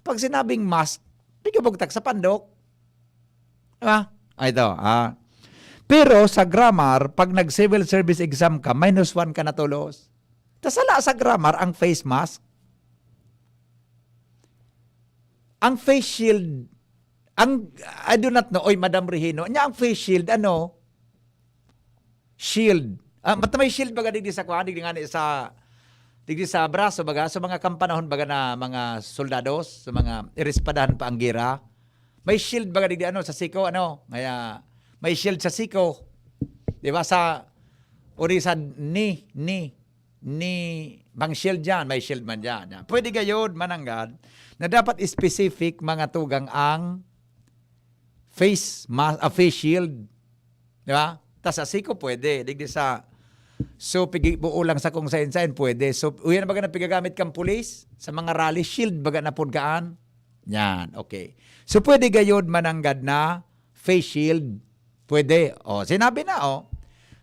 Pag sinabing mask, pigabugtak sa pandok. Diba? Ah, ito, ah. Pero sa grammar, pag nag-civil service exam ka, minus one ka na tulos. Tasala sa grammar ang face mask. Ang face shield, ang, I do not know, oy, Madam Regino, niya ang face shield, ano? Shield. Ah, ba't may shield baga digdi sa kuan? Digdi nga ni sa, digdi sa braso baga, sa mga kampanahon baga na mga soldados, sa mga irispadahan pa ang gira. May shield baga digdi, ano, sa siko, ano? Kaya, may shield sa siko. Di ba? Sa, uri sa ni, ni, ni, bang shield dyan, may shield man dyan. Yan. Pwede gayod, mananggad, na dapat specific mga tugang ang face, ma, ah, face shield. Di ba? Tas sa siko pwede. Digdi sa, so, pigi-, buo lang sa kung sain-sain, pwede. So, uyan baga na pigagamit kang pulis, sa mga rally, shield baga na pod kaan. Yan, okay. So, pwede gayod mananggad na face shield. Pwede. O, sinabi na, oh.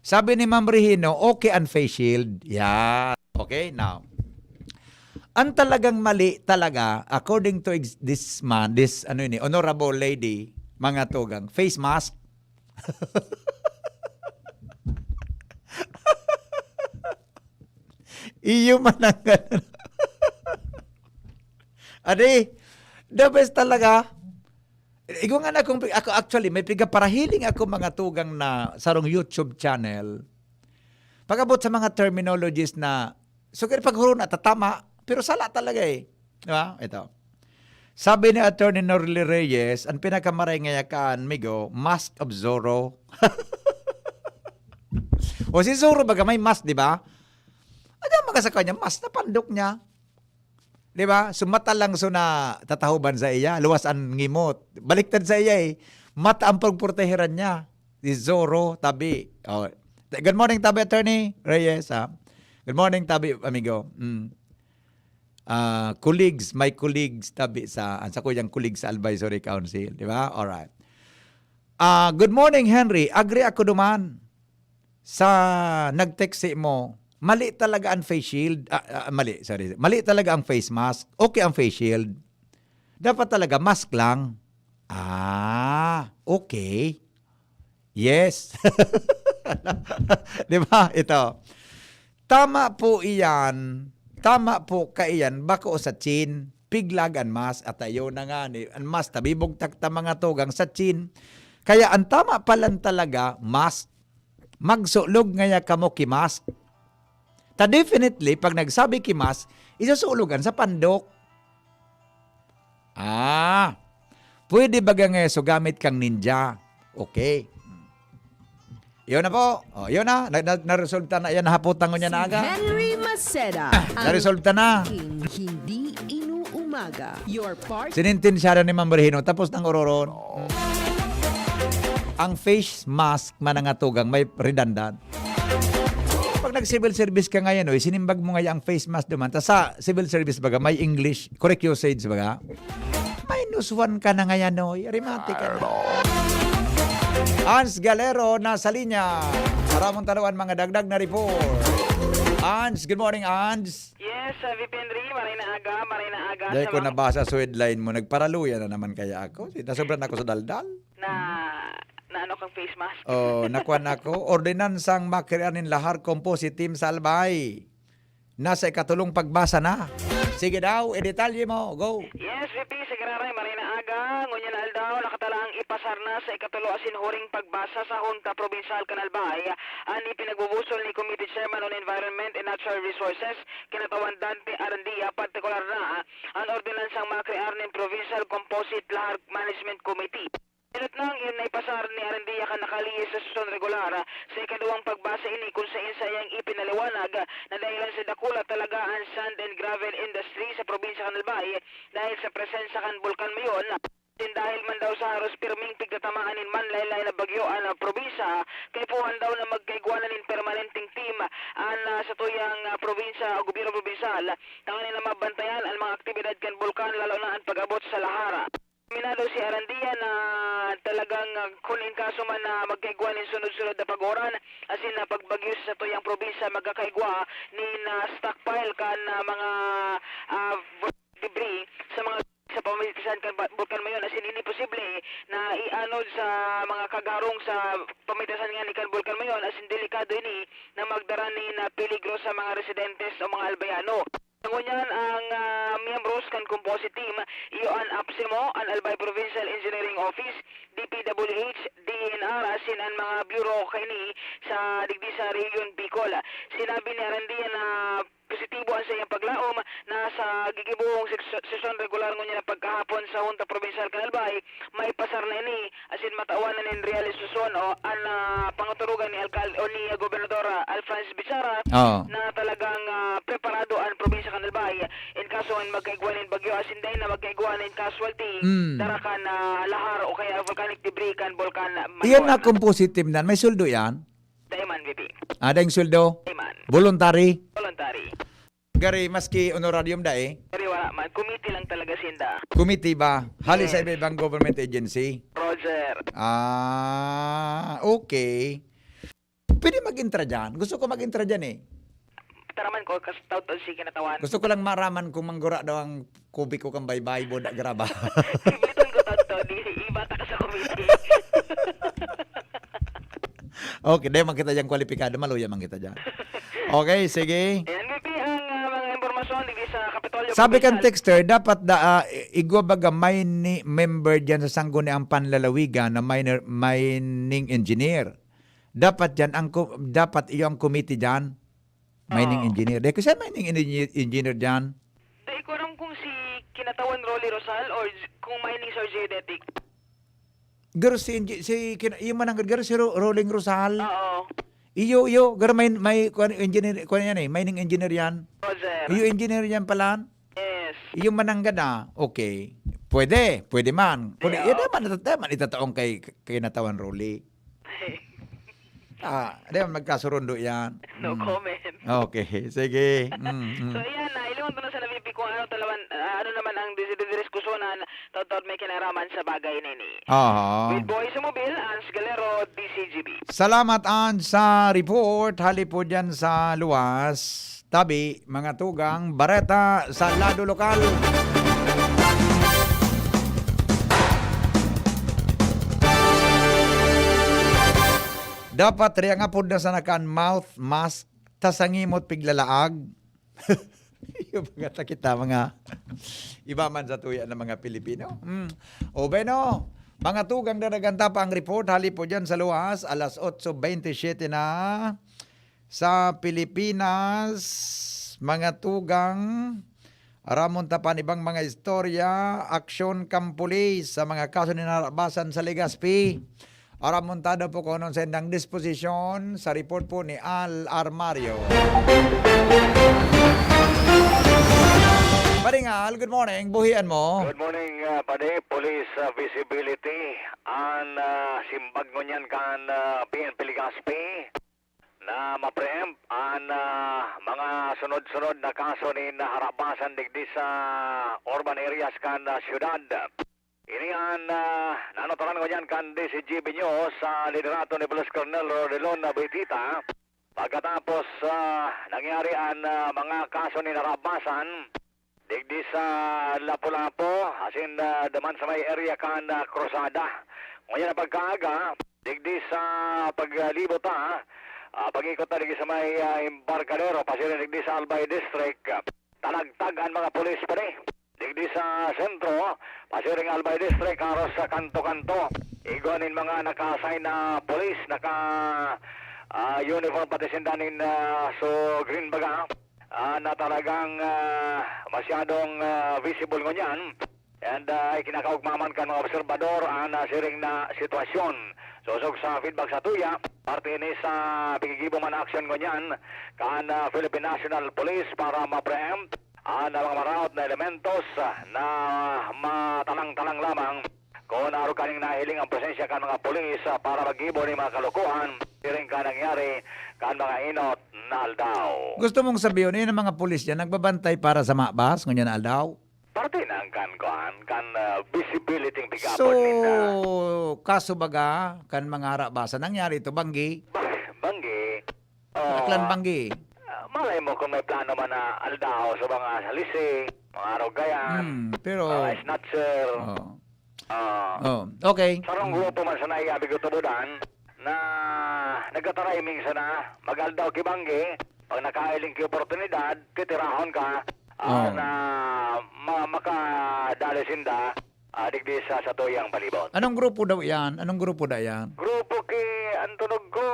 Sabi ni Ma'am Regino, okay ang face shield. Yan. Okay, now. Ang talagang mali talaga, according to ex- this man, this, ano yun eh, honorable lady, mga tugang, face mask. Iyo man ang ganun. Adi, the best talaga. Igwa nga na kung, ako actually, may pigaparahiling ako mga tugang na sarong YouTube channel. Pag-abot sa mga terminologies na, so kaya pag na tatama, pero sala talaga eh. Di ba? Ito. Sabi ni Attorney Norly Reyes, ang pinakamaray nga yakan, migo, mask of Zorro. O si Zorro baga may mask, di ba? Ano ang mga sa kanya? Mask na pandok niya. Di ba? So mata lang so na tatahuban sa iya, luwas ang ngimot. Baliktad sa iya eh. Mata ang pagproteheran niya. Si Zorro, tabi. Oh. Good morning, tabi, Attorney Reyes. Ha? Good morning, tabi, amigo. Mm. Ah, colleagues, my colleagues, tabi sa, ang sa kuyang colleagues sa Advisory Council. Di ba? Alright. Ah, good morning, Henry. Agree ako duman sa nag-text mo. Mali talaga ang face shield. Ah, ah, mali, sorry. Mali talaga ang face mask. Okay ang face shield. Dapat talaga mask lang. Ah, okay. Yes. Di ba? Ito. Tama po iyan. Tama po kaiyan. Bako sa chin. Piglag an mask. At ayo na nga. Ni, an mask, tabibog takta mga tugang sa chin. Kaya ang tama palan talaga, mask. Magsulog ngaya kamo ki mask. Ta definitely, pag nagsabi ki mask, isusulogan sa pandok. Ah, pwede ba nga so gamit kang ninja? Okay. Yun na po. O, yun na. Na, na, naresolve ta na. Yan, nahaputan ko niya na aga. Henry Maceda. Naresolve ta na. Hindi inuumaga. Your part. Sinintinsyara ni Ma'am Regino. Tapos ng ororon. Ang face mask manangatugang may redundant. Pag nag-civil service ka ngayon, oy, sinimbag mo ngayon ang face mask duman. Tas sa civil service baga, may English, correct usage baga. Minus one ka na ngayon, oy. Remati ka na. Ans Galero, nasa linya. Maramong taluan mga dagdag na report. Ans, good morning, Ans. Yes, uh, V P Henry, maray na aga, maray na aga. Dahil Sa ko mga nabasa, suwedline mo. Nagparaluya na naman kaya ako. Nasobran ako sa daldal. Na, na ano kang face mask? Oh, nakuan ako. Ordinansang makrear nin lahar composite team sa Albay. Nasa ikatulong pagbasa na. Sige daw, idetalye mo. Go. Yes, V P, sa Gararay, maray na aga. Ngunyan na aldaw, nakatala ang ipasar na sa ikatulo asin huring pagbasa sa Junta Provincial kan Albay an ipinagbubusol ni Committee Chairman on Environment and Natural Resources, Kinatawan Dante Arandia, partikular na an ordinansang makrear nin Provincial Composite Lahar Management Committee. Enot nang naipasar ni Arandia kan nakalihis sa sesyon regular sa ikaduwang pagbasa ini, kun saen saiyang ipin liwanag na dahilan sa dakula talaga an sand and gravel industry sa probinsya kan Albay dahil sa presensya kan Bulkan Mayon. Asin dahil man daw sa haros pirming pigtatamaan nin manlaylay na bagyo an, ah, probinsya, kaipuhan daw na magkaigwa na nin permanenteng team an, ah, satuyang, ah, probinsya o gobyerno probinsyal tanganing na mabantayan an mga aktibidad kan bulkan, lalo na an pag-abot sa lahar. Aminado si Arandia na talagang, ah, kun in kaso man na magkaigwa nin sunod-sunod na pag-uran asin na pagbagyo sa satuyang probinsya, magkakaigwa nin, ah, stockpile kan, ah, mga, ah, debris sa mga sa pamitisan kan ba-, Bulkan Mayon, asin ini posible na ianod sa mga kagharong sa pamitisan ngani kan Bulkan Mayon, asin delikado ini na magdara nin, ah, peligro sa mga residentes o mga Albayano. Ngunyan, ang, ah, miyembros kan Composite Team, iyo an APSEMO, an Albay Provincial Engineering Office, D P W H, D E N R, asin an mga bureau kaini sa digdi sa Rehiyon Bicol. Sinabi ni Arandia na positibo an saiyang paglaom na sa gigibohong ses-, sesyon regular ngunyan na pagkahapon sa Hunta Probinsyal kan Albay, maipasar na ini asin matawan na nin realisasyon o an, ah, pangaturugan ni alkal-, o ni Gobernador, ah, Alfranz Bichara Oo. na talagang, ah, preparado an probinsya kan Albay in kaso man magkaigwa nin bagyo asin dai na magkaigwa nin casualty, Mm. dara kan, ah, lahar o kaya volcanic debris kan Bulkan Mayon. Iyan na kung positive nan, may sweldo yan? Dai man, B P. Ah, daing sweldo? Dai man. Voluntary? Voluntary. Gari, maski honorarium dai? Gari, wala man. Committee lang talaga sinda. Committee ba? Hali sa Yes. iba-ibang government agency? Roger. Ah, okay. Pwede mag-intra dyan. Gusto ko mag-intra dyan eh. Taraman ko, kas-, taud-taud si kinatawan. Gusto ko lang maraman kung manggura daw ang kubiko kan baybay, boda, graba. Sibliton ko taud-taud, di, iba ta ka sa committee. Okay, dai man kita dyan kwalipikado, maluya man kita dyan. Okay, sige. Ayan, B P, ang, ah, mga impormasyon digdi sa Kapitolyo Sabi kan Provincial. texter, dapat da, ah, i-, igwa baga mining member dyan sa Sangguniang Panlalawigan na miner-, mining engineer. Dapat dyan ang ko-, dapat iyo ang committee dyan. Mining Oo. engineer. Dai ko siya mining engineer, engineer dyan. Dai ko aram kung si kinatawan Rolly Rosal or j-, kung mining sa geodetic. Garo si engi-, si kin-, iyo man ang garo si Ro-, Rolling Rosal. Oo. Iyo, iyo, garo may, may, kuwan, engineer, kuwan yan eh, mining engineer yan. Roger. Iyo, engineer yan pala. Yes. Iyo man ang gana. Okay. Pwede, pwede man. Kundi, Iyo. iyo naman, ito naman, itataong kay, kay natawan Rolly. Ah, di ba, magkasurundo yan? No Mm. comment. Okay, sige. Mm, mm. So, ayan, ah, ilingon ko na sa Navipi kung ano talaman, ah, ano naman ang dis-, dis-, diskusyonan, taud-taud may kinaraman sa bagay na ini. Aha. With Boy Sumobil, Ans Galero, D C G B. Salamat, Ans, sa report. Hali po dyan sa luwas. Tabi, mga tugang, bareta sa lado lokal. Dapat riya nga pud na sana kan mouth mask, ta sa ngimot piglalaag. Yung mga takita, mga iba man sa tuya ng mga Pilipino. Mm. O, bueno, mga tugang, daragan ta pa ang report. Hali po dyan sa luwas, alas otso bentisiete na. Sa Pilipinas, mga tugang, aramon ta pa an ibang mga istorya, aksyon kan pulis sa mga kaso nin harabasan sa Legazpi. Aramon ta daw po kung anong saindang disposisyon sa report po ni Al Armario. Paring Al, good morning. Buhian mo. Good morning, ah, Padi. Police, ah, visibility. An, ah, simbag ngunyan kan, ah, P N P Legazpi na ma-preempt an, ah, mga sunod-sunod na kaso nin harabasan digdi sa urban areas kan, ah, syudad. Ini an, ah, nanuturan ngunyan kan D C G B News sa liderato ni Police Colonel Rodelon Boitita pagkatapos, ah, nangyari an, ah, mga kaso nin harabasan digdi sa Lapu-Lapu, asin, ah, duman sa may area kan, ah, Cruzada. Ngunyan na pagkaaga, digdi sa paglibot, ah, ah, pag-ikot na digdi sa may, ah, Embarcadero, pasiring digdi sa Albay District, talagtag an mga pulis pa ni. Digdi sa sentro, pasiring Albay District, haros sa kanto-kanto. Igwa nin mga naka-assign na pulis, naka, ah, uniform pati sinda nin, ah, so green baga. ah, na talagang, ah, masyadong, ah, visible ngunyan. And, ah, ikinakaugma man kan mga obserbador an, ah, siring na sitwasyon. Sosog sa feedback sa tuya, parte ini sa pigigibo man aksyon ngunyan kan, ah, Philippine National Police para ma-preempt an mga maraot na elementos, ah, na matalang-talang lamang kun arog kaning nahiling ang presensya kan mga pulis, ah, para maggibo nin mga kalokohan, siring kan nangyari kan mga inot na aldaw. Gusto mong sabihon, iyan ang mga pulis diyan, nagbabantay para sa mga bus ngunyan na aldaw? Parte na ang kan, kuan, kan, ah, visibility ang So, pig-aabot ninda. Kaso baga, kan mga harabasan, nangyari ito, banggi. Ba-, banggi. Oo. Naklan banggi. Ah, malay mo kung may plano man na aldaw sa mga halisi, mga arugayan, Hmm, pero mga snatcher. Oo. Ah, Oh, okay. Sarong Mm. grupo man sana iya bigutubudan na nagtataray minsan na mag-aldaw ki banggi, pag nakailing ki oportunidad, titirahon ka, ah, Oh. na ma-, makadali sinda, ah, digdi sa satuyang palibot. Anong grupo daw iyan? Anong grupo daw iyan? Grupo ki, ang tunog ko,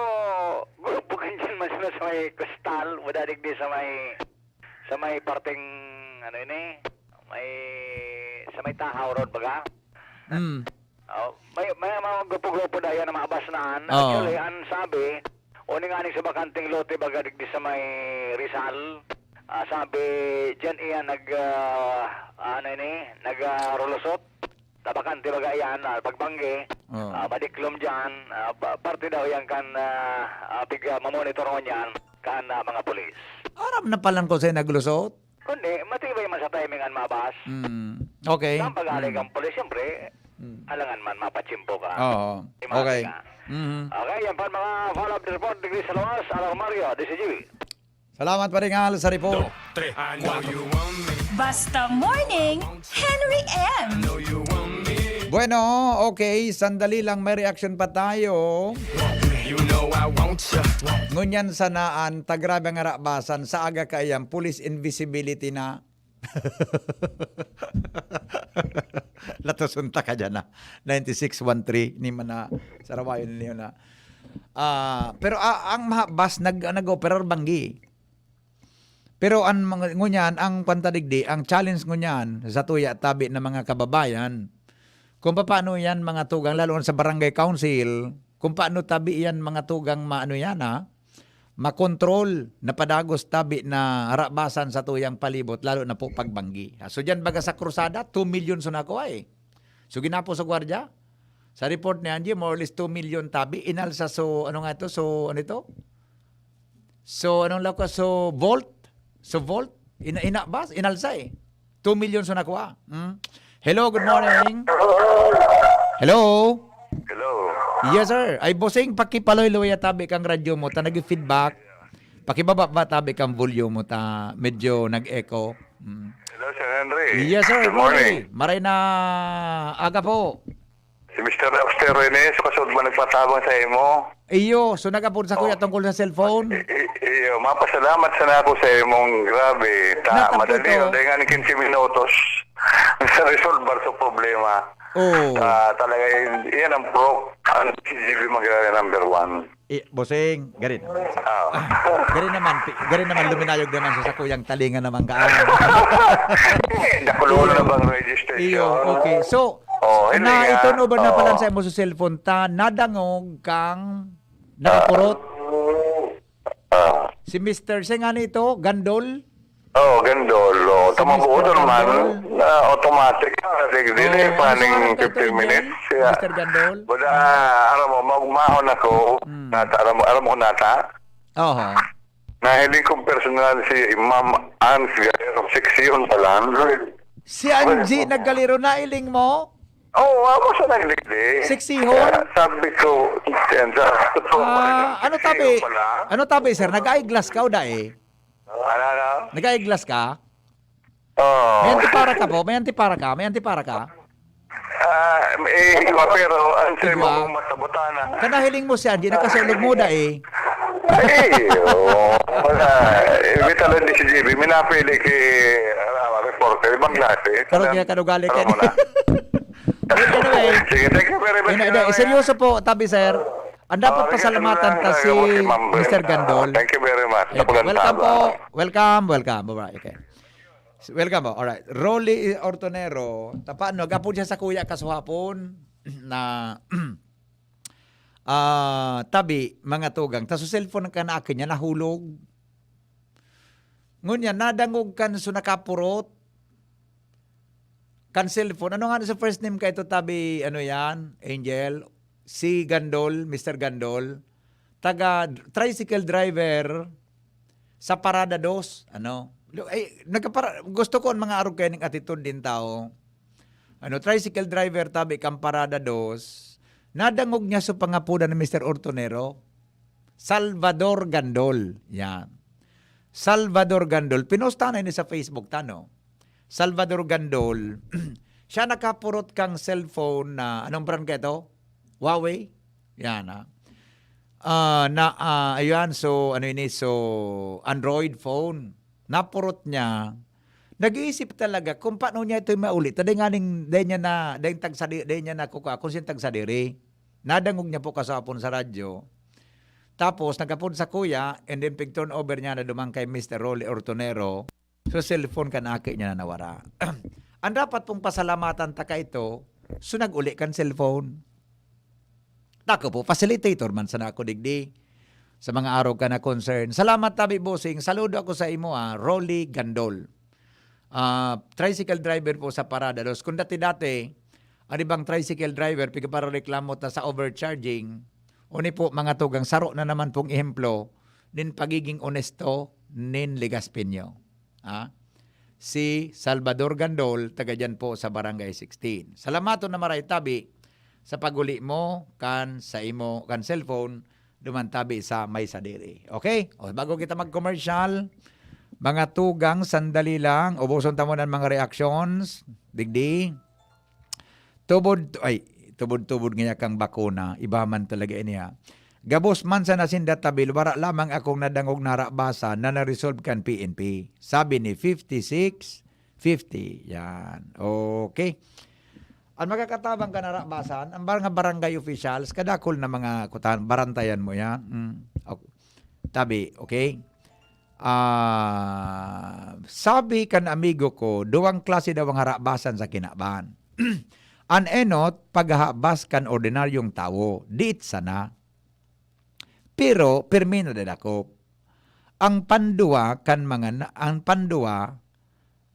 grupo ki dyan man sana sa may Costal, wala digdi sa may, sa may parteng, ano ini, may, sa may Tahaw Road, baga? Mm. Oh, may, may mga grupo-grupo daw iyan na maabas na. Oo. Actually, ang sabi, uni nga ning sa bakanteng lote, baga, digdi sa may Rizal, ah, sabi, diyan iyan nag, ah, ano ini, nag, ah, rulusot. Sa bakante, baga, iyan, ah, pagbanggi, Oo. ah, madiklom diyan, ah, pa-, parte daw iyan kan, ah, ah, pig-, ah, mamonitor ngunyan kan, ah, mga pulis. Aram na palan ko sa'yo naglusot. Kundi, matibay man sa timing an mabas. Mm. Okay. Sa pag-alig Mm. ang pulis, siyempre, Mm. alangan man mapatsimpo ka. Oo. Di Okay. mati ka. Mhm. Okay, yan pa ang mga follow-up report digdi sa luwas. Alarmario, D C G B. Salamat, Paring Al, sa report. Dos, tres, cuatro. Basta Morning, Henry M. Bueno, okay, sandali lang, may reaction pa tayo. You know I want ya. Ngunyan sana an ta grabe ang harabasan, sa aga kaiyan, police invisibility na. Latoson ta ka dyan, ah. Ninety-six one three, ni man na, sarawayon niyo na. Ah, pero, ah, ang mga bus nag-, nag-operar banggi. Pero ang mga, ngunyan, ang pantadigdi, ang challenge ngunyan sa tuya tabi ng mga kababayan, kung papaano yan mga tugang, lalo na sa barangay council, kung paano tabi yan mga tugang maano yan, ha? Makontrol, na padagos tabi na harabasan sa tuyang palibot, lalo na po pagbanggi. So, dyan baga sa Cruzada, two million so nakuha eh. So, ginapo sa gwardiya, sa report ni Angie, more or less two million tabi, inalsa so, ano nga ito? So, ano ito? So, anong lako? So, volt? So, volt? Ina-, ina ba? Inalsa eh. Two million so nakuha. Hmm? Hello, good morning. Hello? Hello. Yes, sir. Ay, bossing, pakipaloy-loy tabi kang radyo mo, ta nag-feedback. Pakibaba ba tabi kang volume mo, ta medyo nag-echo. Hmm. Hello, Sir Henry. Yes, sir. Good morning. Maray na aga po. Si Mister Roxter Reyneso, kasod man nagpatabang sa imo. Iyo, so nag-apod sa kuya Oh. tungkol sa cellphone? I-, i-, iyo, mapasalamat sana ako sa imong grabe. Ta, Nagapod madali, to. Dahil nga ni quince minutos, sa resolbar sa problema. Oo. Ah, talaga, yun, yan ang pro, ang C G B Magdalena number one. Eh, bossing, gari naman. Ah. Ah, gari naman, pi-, gari naman, luminayog naman sa sakuyang talinga naman ka. Eh, nakulo na bang registration? Iyo, okay. So, Oh, hindi na nga. Ito no ba na pala Oo. sa imo sa cellphone ta, nadangog kang nakapurot? Ah. Si Mister, siya nga nito, Gandol? Oh, Gandol. Oh, Si tama po, Mister Gandol. Na automatic na. Kasi dili, Oh, paning ano sa fifteen minutes. Kaya, Mister Gandol? Wala, alam mo, magmahon ako. Hmm. Nata, alam mo, alam mo, nata? Oho. Nahiling kong personal si Ma'am Ange Galero, sexy yun pala. Si Angie Naggalero, nailing mo? Oo, ako sa nagligdi. Sexy hon? Kaya sabi ko, yan sa totoo, Ah, ano sexy tabi? Yun pala. Ano tabi, sir? Nag-eyeglass ka o dai? Ano, ano? Nag-eyeglass ka? Oo. May antipara ka po? May antipara ka? May antipara ka? Ah, eh, igwa, pero ang sa Igwa. Mga matabutana. Kanahiling mo siya, di nakasulog mo da eh. Ay, oo. Wala. Eh, may talon di si J B. May napili kay, ah, reporter. Ibang klase. Pero kaya kanugali Pero ka muna. Anyway. Sige, thank you very much. Hindi, hindi. Seryoso po, tabi, sir. Ang dapat Oh, sige, pasalamatan sige, ta sige, si okay, ma'am. Mister Gandol. Thank you very much. Eh, Napaganda welcome ba? Po. Welcome, welcome. Bye-bye. Okay. Welcome po. Alright. Rolly Ortonero, tapano, nag-apod siya sa kuya kasuhapon na ah, tabi, mga tugang. Tas so cellphone kan aki niya nahulog. Ngunyan, nadangog kan so nakapurot kan cellphone. Ano nga sa first name ka ito, tabi, ano yan, Angel? Si Gandol, Mister Gandol. Taga tricycle driver sa Parada dos. Ano? Lo-, ay, nagkapara-, gusto ko ang mga arog kayo ning attitude din tao. Ano, tricycle driver, tabi, kan Parada dos. Nadangog niya sa pangapudan ni Mister Ortonero. Salvador Gandol. Yan. Salvador Gandol. Pinost na ini sa Facebook, tano. Salvador Gandol. Siya nakapurot kang cellphone na, anong brand ka ito? Huawei? Yan, ha. Ah, na, ah, ayan, so, ano ini? So, Android phone. Napurot niya. Nag-iisip talaga kung paano niya ito mauli. Ta dai nganing, dai niya na, dai tagsa di-, dai niya nakukuha kung sino tagsadiri. Nadangog niya po kasapon sa radyo. Tapos, nagkapon sa kuya, and then pig-turn over niya na duman kay Mister Rolly Ortonero. So, cellphone kan aki niya na nawara. Ang dapat pong pasalamatan ta ka ito, so nag-uli kan cellphone. Tako po, facilitator man sana ako digdi sa mga arog ka na concern. Salamat, tabi, bossing. Saludo ako sa imo, ah, Rolly Gandol. Ah, tricycle driver po sa Parada dos. Kung dati-dati, ang ibang tricycle driver, pigparareklamo ta sa overcharging. Uni po, mga tugang, saro na naman pong ehemplo nin pagiging onesto nin Legaspeño. Ah, si Salvador Gandol, taga dyan po sa Barangay sixteen. Salamaton na maray, tabi, sa pag-uli mo kan sa imo, kan cellphone, duman tabi sa may sadiri. Okay? O, bago kita mag-commercial, mga tugang, sandali lang. Ubuson ta muna ang mga reactions. Digdi. Tubod, ay, tubod-tubod ngaya kang bakuna. Iba man talaga ini, ha. Gabos man sa nasinda tabil, wara lamang akong nadangog na harabasan na na-resolve kan P N P. Sabi ni fifty-six fifty. Yan. Okay. Ang makakatabang ka na harabasan, ang bar-, nga barangay officials, kadakol na mga kutan, barantayan mo yan. Mm. Ok. Tabi, okay? Ah, sabi kan amigo ko, duwang klase daw ang harabasan sa kinaban. An enot, paghahabas kan ordinaryong tawo, diit sana. Pero, pirmi nadadakop. Ang pandua kan mga na, ang pandua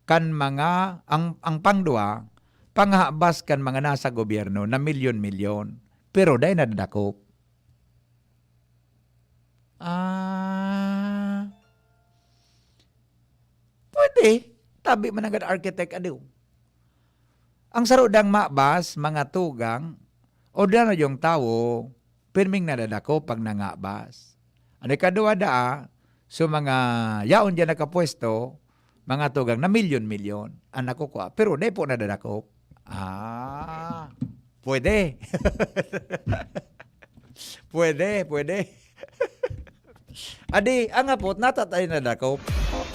kan mga, ang, ang pangdua, panghabas kan mga nasa gobyerno na milyon-milyon, pero dai nadadakop. Ah, pwede. Tabi man nanggad architect, adiw. Ang saro dang mabas, mga tugang, ordinar yung tawo, pirming nadadakop pag nangabas. Ano ikaduwa daa, so mga yaon dyan nakapwesto, mga tugang na milyon-milyon ang nakukua, pero dai po nadadakop. Ah, pwede. Pwede, pwede. Adi, ang hapot, natatay na dakop.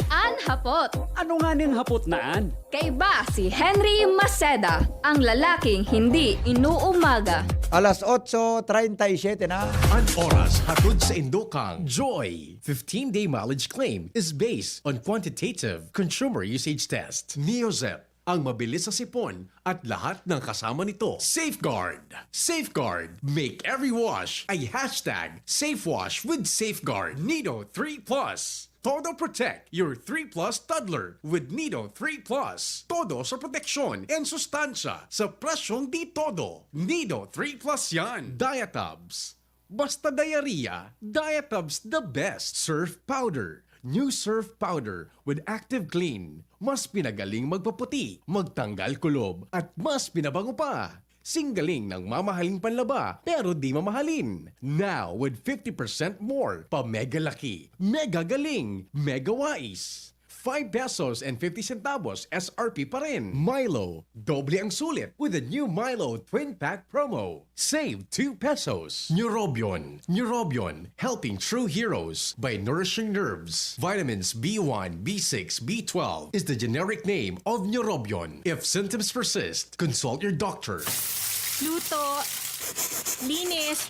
An hapot. Ano nga ning hapot na an? Kaiba si Henry Maceda, ang lalaking hindi inuumaga. Alas otso treinta y siete na. An oras hatod sa indokang Joy. Fifteen-day mileage claim is based on quantitative consumer usage test. Neozep, ang mabilis sa sipon at lahat ng kasama nito. Safeguard. Safeguard. Make every wash a hashtag safe wash with Safeguard. Nido three plus. Todo protect your three plus toddler with Nido three plus. Todo sa proteksyon and sustansya sa presyong di todo. Nido three plus yan. Diatabs. Basta diarrhea, Diatabs the best. Surf powder. New Surf powder with active clean. Mas pinagaling magpaputi, magtanggal kulob, at mas pinabango pa. Singgaling ng mamahaling panlaba, pero di mamahalin. Now, with fifty percent more pa mega laki, mega galing, mega wais. Five pesos and fifty centavos S R P pa rin. Milo, doble ang sulit with the new Milo Twin Pack promo. Save two pesos. Neurobion. Neurobion, helping true heroes by nourishing nerves. Vitamins B one, B six, B twelve is the generic name of Neurobion. If symptoms persist, consult your doctor. Luto, linis,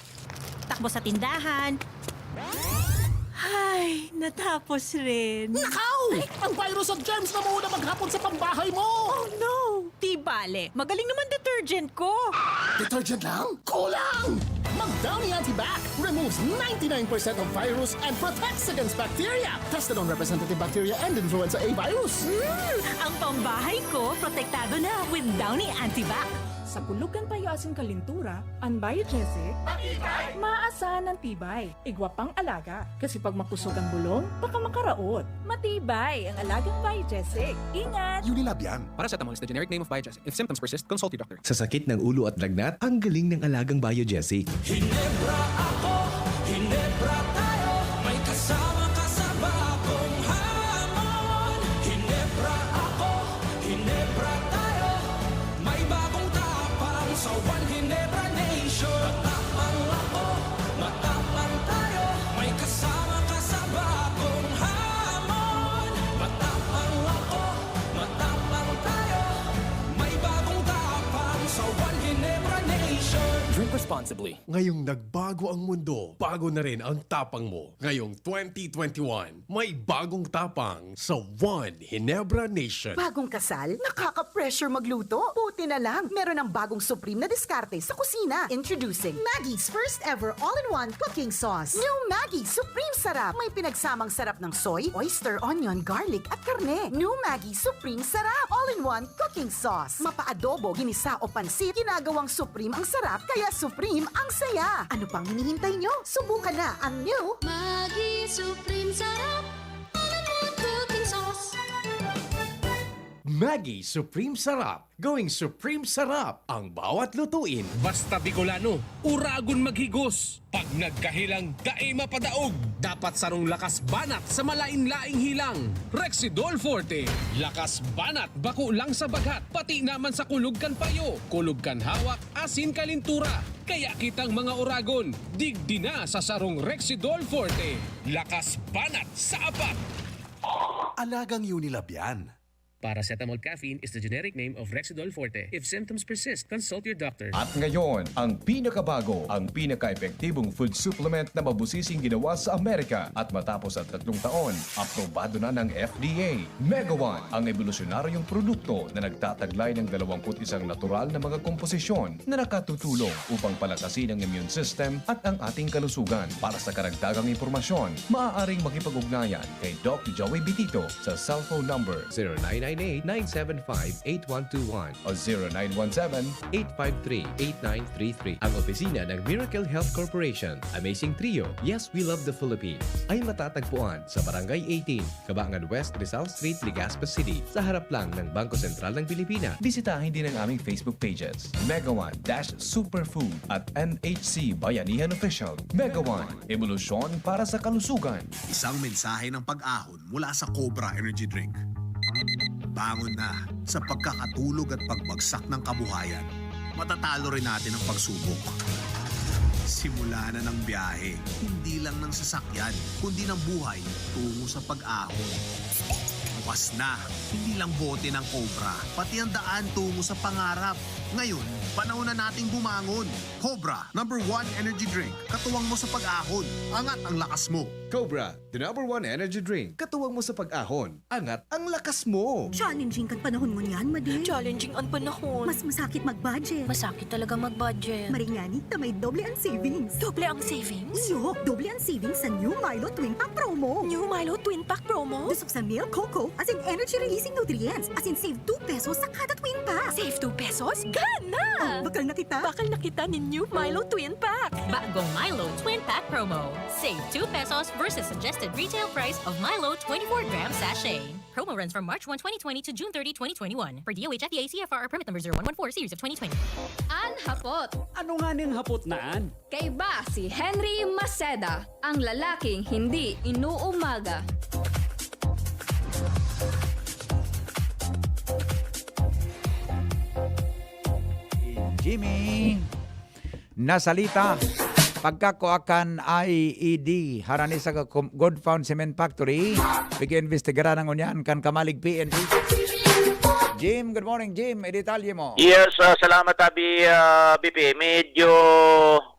takbo sa tindahan. Ay, natapos rin. Nakaw! Ang virus at germs na muna maghapon sa pambahay mo! Oh no! Di bale, magaling naman detergent ko. Detergent lang? Kulang! Mag-Downy Antibac removes ninety-nine percent of virus and protects against bacteria. Tested on representative bacteria and influenza A virus. Mm, ang pambahay ko, protektado na with Downy Antibac. Sa kulog kan payo asin kalintura, an Biogesic, maasahan an tibay. Igwa pang alaga, kasi pag makusog an bulong, baka makaraot. Matibay ang alagang Biogesic. Ingat! Unilab yan. Paracetamol is the generic name of Biogesic. If symptoms persist, consult your doctor. Sa sakit ng ulo at lagnat, ang galing ng alagang Biogesic. Hinebra ako, Hinebra tayo, may kasama ka sa bagong hamon. Hinebra ako, Hinebra tayo, may bagong tapang sa One Hinebra Nation. Matapang ako, matapang tayo, may kasama ka sa bagong hamon. Matapang ako, matapang tayo, may bagong tapang sa One Hinebra Nation. Drink responsibly. Ngayong nagbago ang mundo, bago na rin ang tapang mo. Ngayong twenty twenty-one, may bagong tapang sa One Hinebra Nation. Bagong kasal? Nakaka-pressure magluto? Buti na lang, meron ng bagong supreme na diskarte sa kusina. Introducing Maggi's first ever all-in-one cooking sauce. New Maggi Supreme Sarap. May pinagsamang sarap ng soy, oyster, onion, garlic at karne. New Maggi Supreme Sarap. All-in-one cooking sauce. Mapa-adobo, ginisa o pansit, ginagawang supreme ang sarap, kaya supreme ang saya. Ano pang hinihintay nyo? Subukan na ang new Maggi Supreme Sarap. All-in-one cooking sauce. Maggi Supreme Sarap. Going Supreme Sarap ang bawat lutuin. Basta Bicolano, uragon maghigos. Pag nagkahilang, dai mapadaog. Dapat sarong lakas banat sa malain-laing hilang. Rexidol Forte. Lakas banat bako lang sa baghat, pati naman sa kulog kan payo, kulog kan hawak, asin kalintura. Kaya kitang mga uragon, digdi na sa sarong Rexidol Forte. Lakas banat sa apat. Alagang Unilab yan. Paracetamol caffeine is the generic name of Rexidol Forte. If symptoms persist, consult your doctor. At ngayon, ang pinakabago, ang pinaka-epektibong food supplement na mabusising ginawa sa Amerika. At matapos ang tatlong taon, aprobado na ng F D A. Mega One, ang ebolusyonaryong produkto na nagtataglay ng dalawampu't isang natural na mga komposisyon na nakatutulong upang palakasin ang immune system at ang ating kalusugan. Para sa karagdagang impormasyon, maaaring makipag-ugnayan kay Doc Joey Bitito sa cellphone number zero nine nine eight, nine seven five, eight one two one o zero nine one seven, eight five three, eight nine three three. Ang opisina ng Miracle Health Corporation, Amazing Trio, Yes, We Love the Philippines, ay matatagpuan sa Barangay eighteen, Cabangan West, Rizal Street, Legazpi City, sa harap lang ng Bangko Sentral ng Pilipinas. Bisitahin din ang aming Facebook pages, Mega One dash Superfood at M H C Bayanihan Official. Mega One, ebolusyon para sa kalusugan. Isang mensahe ng pag-ahon mula sa Cobra Energy Drink. Bangon na sa pagkakatulog at pagbagsak ng kabuhayan. Matatalo rin natin ang pagsubok. Simula na ng biyahe, hindi lang ng sasakyan, kundi ng buhay tungo sa pag-ahon. Bukas na, hindi lang bote ng Cobra, pati ang daan tungo sa pangarap. Ngayon, panahon na nating bumangon. Cobra, number one energy drink. Katuwang mo sa pag-ahon. Angat ang lakas mo. Cobra, the number one energy drink. Katuwang mo sa pag-ahon. Angat ang lakas mo. Challenging kan panahon ngunyan, Madi. Challenging ang panahon. Mas masakit mag-budget. Masakit talaga mag-budget. Maring ngani ta may doble ang savings. Doble ang savings? Iyo, doble ang savings sa New Milo Twin Pack Promo. New Milo Twin Pack Promo? Dusok sa milk, cocoa, asin energy-releasing nutrients, asin save two pesos sa kada Twin Pack. Save two pesos? Gana! Oh, bakal na kita. Bakal na kita nin New Milo Twin Pack. Bagong Milo Twin Pack Promo. Save two pesos versus suggested retail price of Milo twenty-four gram sachet. Promo runs from March one, twenty twenty to June thirty, twenty twenty-one. Per D O H F D A C F R or permit number zero one one four series of twenty twenty. An hapot. Ano nga ning hapot na an? Kaiba si Henry Maceda, ang lalaking hindi inuumaga. Jimmy Nasalita. Pagkakua kan I E D harani sa Goodfound Cement Factory, pig-iimbestigaran na ngunyan kan kamalig P N P. Jim, good morning, Jim. Idetalye mo. Yes, ah, salamat, Abi, ah, B P. Medyo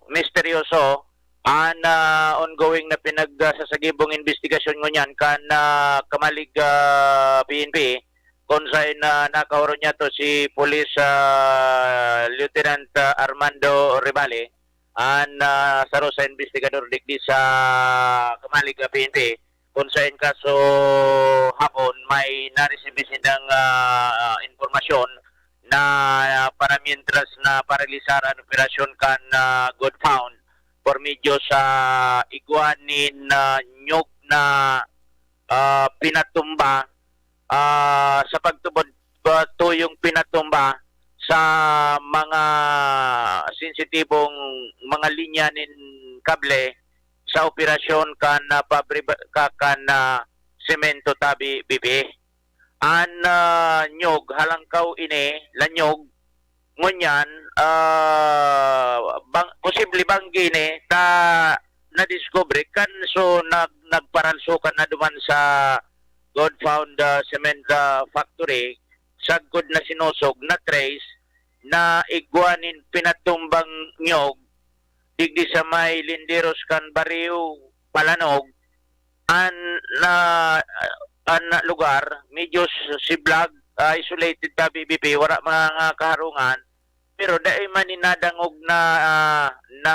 misteryoso an, ah, ongoing na pinagsasagibong imbestigasyon ngunyan kan, ah, kamalig, ah, P N P, kung saan, ah, nakaharani niyato si Police, ah, Lieutenant, ah, Armando Revale, an, ah, saro sa investigador digdi sa Camalig, ah, P N P, kung saen kaso hapon may na-receive sindang, ah, impormasyon na, ah, para mientras na paralisar an operasyon kan, ah, Good Found por medyo sa igwa nin, ah, nyog na, ah, pinatumba, ah, sa pagtubod, ah, tuyong pinatumba sa mga sensitibong mga linya nin kable sa operasyon kan, ah, pabri-, ka-, kan, ah, semento tabi, B P. An, ah, nyog, halangkaw ini, lanyog, ngunyan, ah, bang-, posible banggi ini ta nadiskubre kan so nag-, nagparalsukan na duman sa Good Found, ah, Cement, ah, Factory, sagkod na sinosog, na-trace na igwa nin pinatumbang nyog digdi sa may linderos kan Barrio Palanog, an na, an lugar medyo s-, siblag, ah, isolated ta B B P, wara mga kaharungan, pero dai man ni nadangog na, ah, na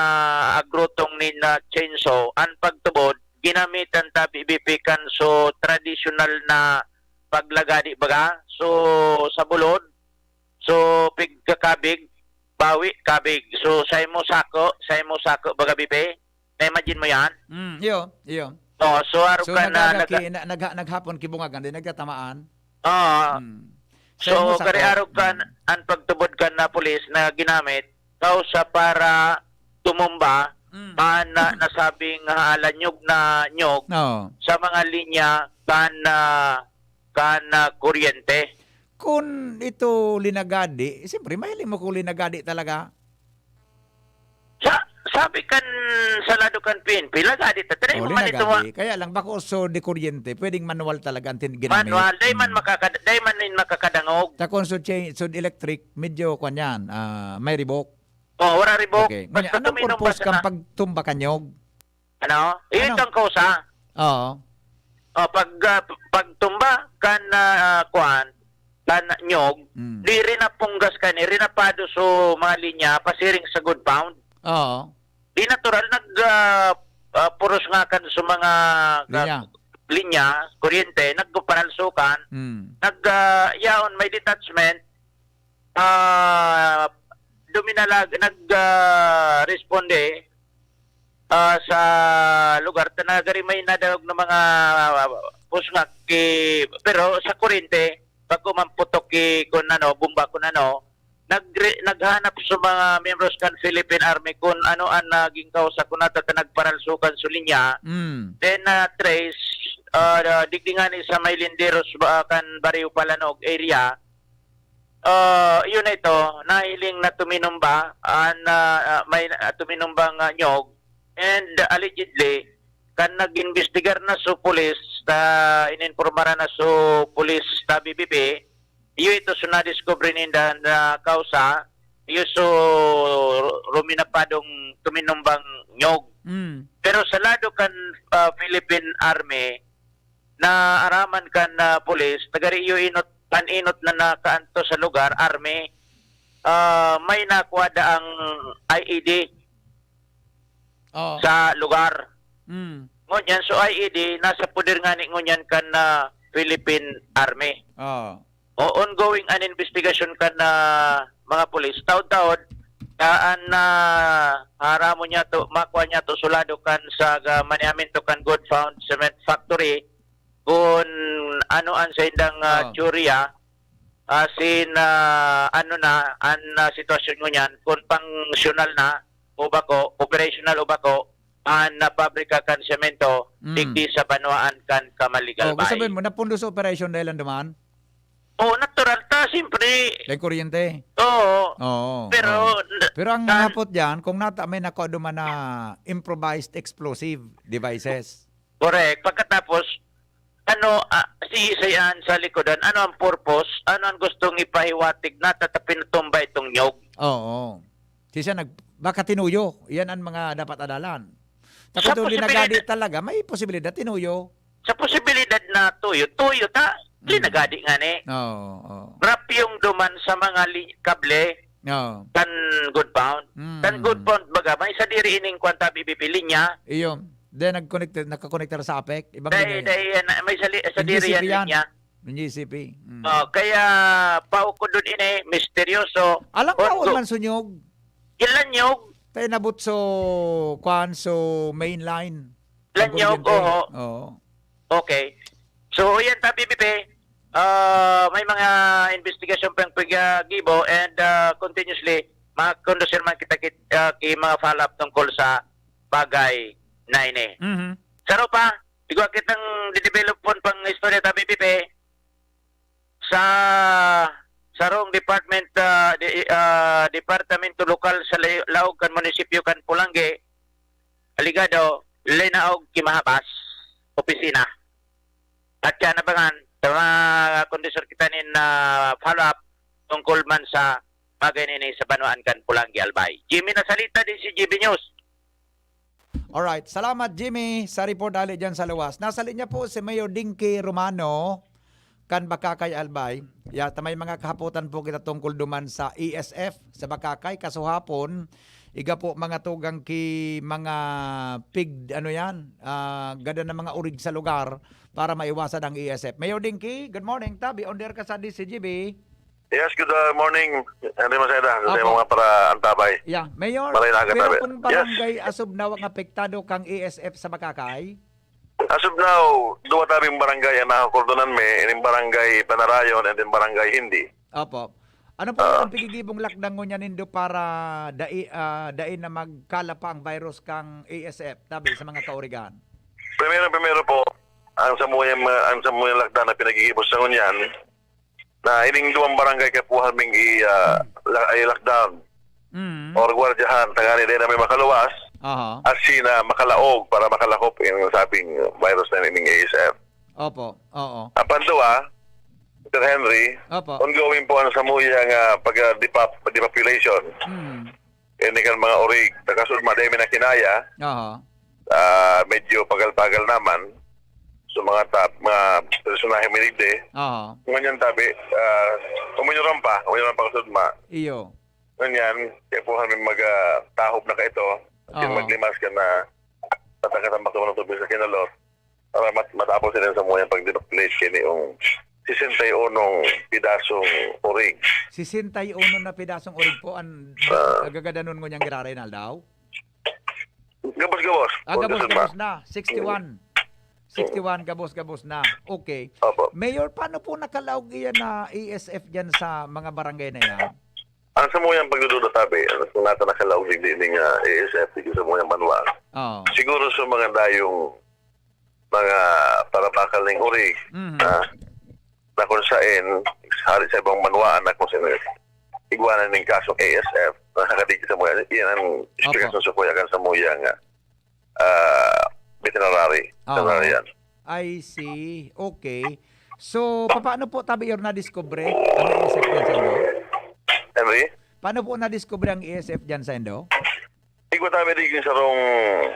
agrutong nin, ah, chainsaw. An pagtubod, ginamitan ta B B P kan so tradisyonal na paglagadi baga. So, sa bulod, so pigkakabig, bawi, kabig. So, saimo sako, saimo sako baga, B P. Na-imagine mo yan? Mm, iyo, iyo. Oh, so arog So, ka na nagaga naga- ki-, na-, nagha-, naghapon kibungagan, di nagtatamaan. Oo. Mm. So, Saimo sa kari ko. arog kan Mm. an pagtubod kan na pulis na ginamit, kausa para tumumba Mm. an na, nasabing, ah, lanyog na nyog Oo. sa mga linya kan, ah, kan, ah, kuryente. Kun ito linagadi, siyempre, mahiling mo kung linagadi talaga. Sa, sabi kan, sa lado kan P N P, lagadi ta, try Oh, mo man ito, linagadi. Kaya lang, bako so de kuryente, pwedeng manual talaga ang tin-, ginamit. Manual, dai man Mm. makakad-, dai man nin makakadangog. Ta kung so chain, so electric, medyo kwan yan, ah, may ribok. Oh, wala ribok. Okay. Basta Ngunyan, anong tuminom purpose basta kang na. pagtumba kan nyog? Ano? Iyo Ano? itong kausa. Oo. Oh, pag, ah, pagtumba kan, ah, kuan, kan nyog, Mm. di rinapunggas kan, eh, rinapado so mga linya pasiring sa Good Found. Oo. Di natural, nag, ah, ah, puros nga kan sa mga ka-, Linya. linya, kuryente, nagpaparalsukan, Mm. nag, ah, yaon, may detachment, ah, duminalag-, nag, ah, responde, ah, sa lugar ta nagari may nadangog na mga, ah, pusngak ki, pero sa kurente, bako man putok ki kun ano, bomba kun ano, nagre-, naghanap sa mga miyembros kan Philippine Army kun ano an naging kausa kun nata ta nagparalsukan sa linya. Mm. Then, ah, trace, ah, digdi ngani sa may linderos ba, kan Barrio Palanog area, Ah, yun na ito, nahiling na tuminumba, ah, na, ah, may, ah, tuminumbang, ah, nyog, and allegedly, kan nag-imbestigar na so pulis, ta ininpormaran na so pulis ta B P P, iyo ito so nadiskubre ninda na kausa, iyo so ruminapadong tuminumbang nyog. Mm. Pero sa lado kan, ah, Philippine Army, naaraman kan, ah, pulis, taga Rio Inot, kan Inot na nakaantos sa lugar, army, ah, may nakuha daang I E D Oo. sa lugar. Mm. Ngunyan, so I E D, nasa poder ngani ngunyan kan, ah, Philippine Army. Oo. O, ongoing an investigasyon kan, ah, mga pulis. Taod-taod, ah, an, ah, haramo niya to, makwa niya to sulado kan sa ga-, manehamento kan Good Found Cement Factory, kun ano an saindang, ah, Oh. teorya, asin, ah, ano na an, ah, sitwasyon ngunyan, kun pangsyonal na o bako, operational o bako, an, ah, pabrika kan semento, Mm. digdi sa banwaan kan Camalig, Oh, Albay. Sabihin mo, napundo sa operasyon dahil lang duman? Oh, natural ta, siyempre. Dahil kuryente? Oo. Oo, Pero, oo. na-, Pero ang kan- hapot diyan, kung nata may nako duman na improvised explosive devices. Correct. Pagkatapos, ano, ah, si Isayan sa likodan, ano ang purpose? Ano ang gustong ipahiwatig na tatapin na tumba itong nyog? Oo. Si siya nag-, baka tinuyo. Yan ang mga dapat adalan. Sa Tapos ito, linagadi posibilidad talaga, may posibilidad, tinuyo. Sa posibilidad na tuyo, tuyo ta, Mm. linagadi nga ni. Oo, oo. Rap yung duman sa mga li-, kable, Oo. Kan Good Pound. Mm. Kan Good Pound, baga, may sadiri ining kwan ta, B B P linya. Iyo. Then, nag-connect, nakakonektar sa APEC. Ibang Dai, linya yan. dai, yan, may sali-, Yung sadiri G C P yan yan. linya. Yung G C P. Mm. Oh, kaya paukod dun ini, misteryoso. Alang Kung taon gu- man sunyog? Ilan nyog? Tayo nabot so, kwan, so main line. Ilan Ang nyog? kuryente. Oo. Oo. Okay. So, yan ta, B B P. Ah, may mga investigasyon pang paggibo and, ah, continuously, makakondusir man kita kit-, ah, ki mga follow-up tungkol sa bagay na ini. Mhm. Saro pa, igwa kitang didevelopon pang istorya ta, B B P, sa sarong department, ah, di-, ah, departamento lokal sa lay-, laog kan munisipyo kan Polangui, alegado, linaog ki mahabas, opisina. At kaya nabangan, sa mga kondisyon kita nin, ah, follow-up tungkol man sa bagay nini sa banwaan kan Polangui, Albay. Jimmy Nasalita, D C G B News. Alright. Salamat, Jimmy, sa report hali dyan sa luwas. Nasa linya po si Mayor Dinky Romano, kan Bacacay, Albay. Ya, ta may mga kahapotan po kita tungkol duman sa E S F sa Bacacay. Kasuhapon, iga po mga tugang ki mga pig, ano yan, ah, gada na mga urig sa lugar para maiwasan ang E S F. Mayor Dinky, good morning. Tabi, on the air ka sa D C G B. Yes, good, uh, morning, Henry Maceda, sa Apo. mga para antabay. Yeah, Mayor, Maray na aga, pira tabi. pong Yes. barangay as of now ang apektado kang E S F sa Bacacay? As of now, duwa tabing barangay ang nakakordonan mi, ining barangay Panarayon and then barangay Hindi. Opo. Ano po Ah. ang pigigibong lakdang ngunyan nindo para dai, ah, dai na magkala pa ang virus kang E S F, tabi sa mga kaurigan? Primero, primero po, ang samuyang mga, ang samuyang lakdang na pinagigibo sa ngunyan, na ining duwang barangay kapuhan ming i, ah, la-, i-lockdown Mm. or gwardyahan, tangani din na may makaluwas, Aha. at sina makalaog para makalakop in sabing virus na ining A S F. Opo, oo. Ang panduwa, Sir Henry, Opo. ongoing po ang samuyang, ah, pag, ah, depop-, depopulation. Mm. Ini kan mga orig, takasod madami na kinaya. Aha. Ah, medyo pagal-pagal naman. So, mga ta-, mga personahe miride. Aha. Ngunyan tabi, ah, umunyoran pa, umunyoran pa kasod ma. Iyo. Ngunyan, kaya po kami mag, ah, tahob na kaito. At yung Aha. maglimas ka na, tatangkatambak naman ang tubig sa kinalot. Para mat-, matapos sila sa mga pag-depopulate kini yung sesenta y uno pidasong orig. Sesenta y uno na pidasong orig po ang Ah. nagagadanon ngunyan giraray na aldaw? Gabos-gabos. Ah, Kung gabos-gabos gusto na. Sixty-one. Sixty-one, gabos-gabos na. Okay. Opo. Mayor, paano po nakalaog iyan na A S F dyan sa mga barangay na yan? Ang samuyang pagdududa tabi, kung nata nakalaog digdi ning, ah, A S F, digdi sa samuyang banwa. Oo. Siguro sa mga dayong mga parabakal ning uri, Mhm. ah, na kung saen, hari sa ibang banwaan na kung saen, igwanan ning kasong A S F, na nakadigdi sa mga, iyan ang Opo. esplikasyon sa kuya kan samuyang, ah, ah, veterinary, Aha. veterinarian. I see. Okay. So, papaano po tabi, Yor, nadiskubre ang A S F dyan sa indo? Henry? Paano po nadiskubre ang A S F dyan sa indo? Igwa tabi digdi sa rong,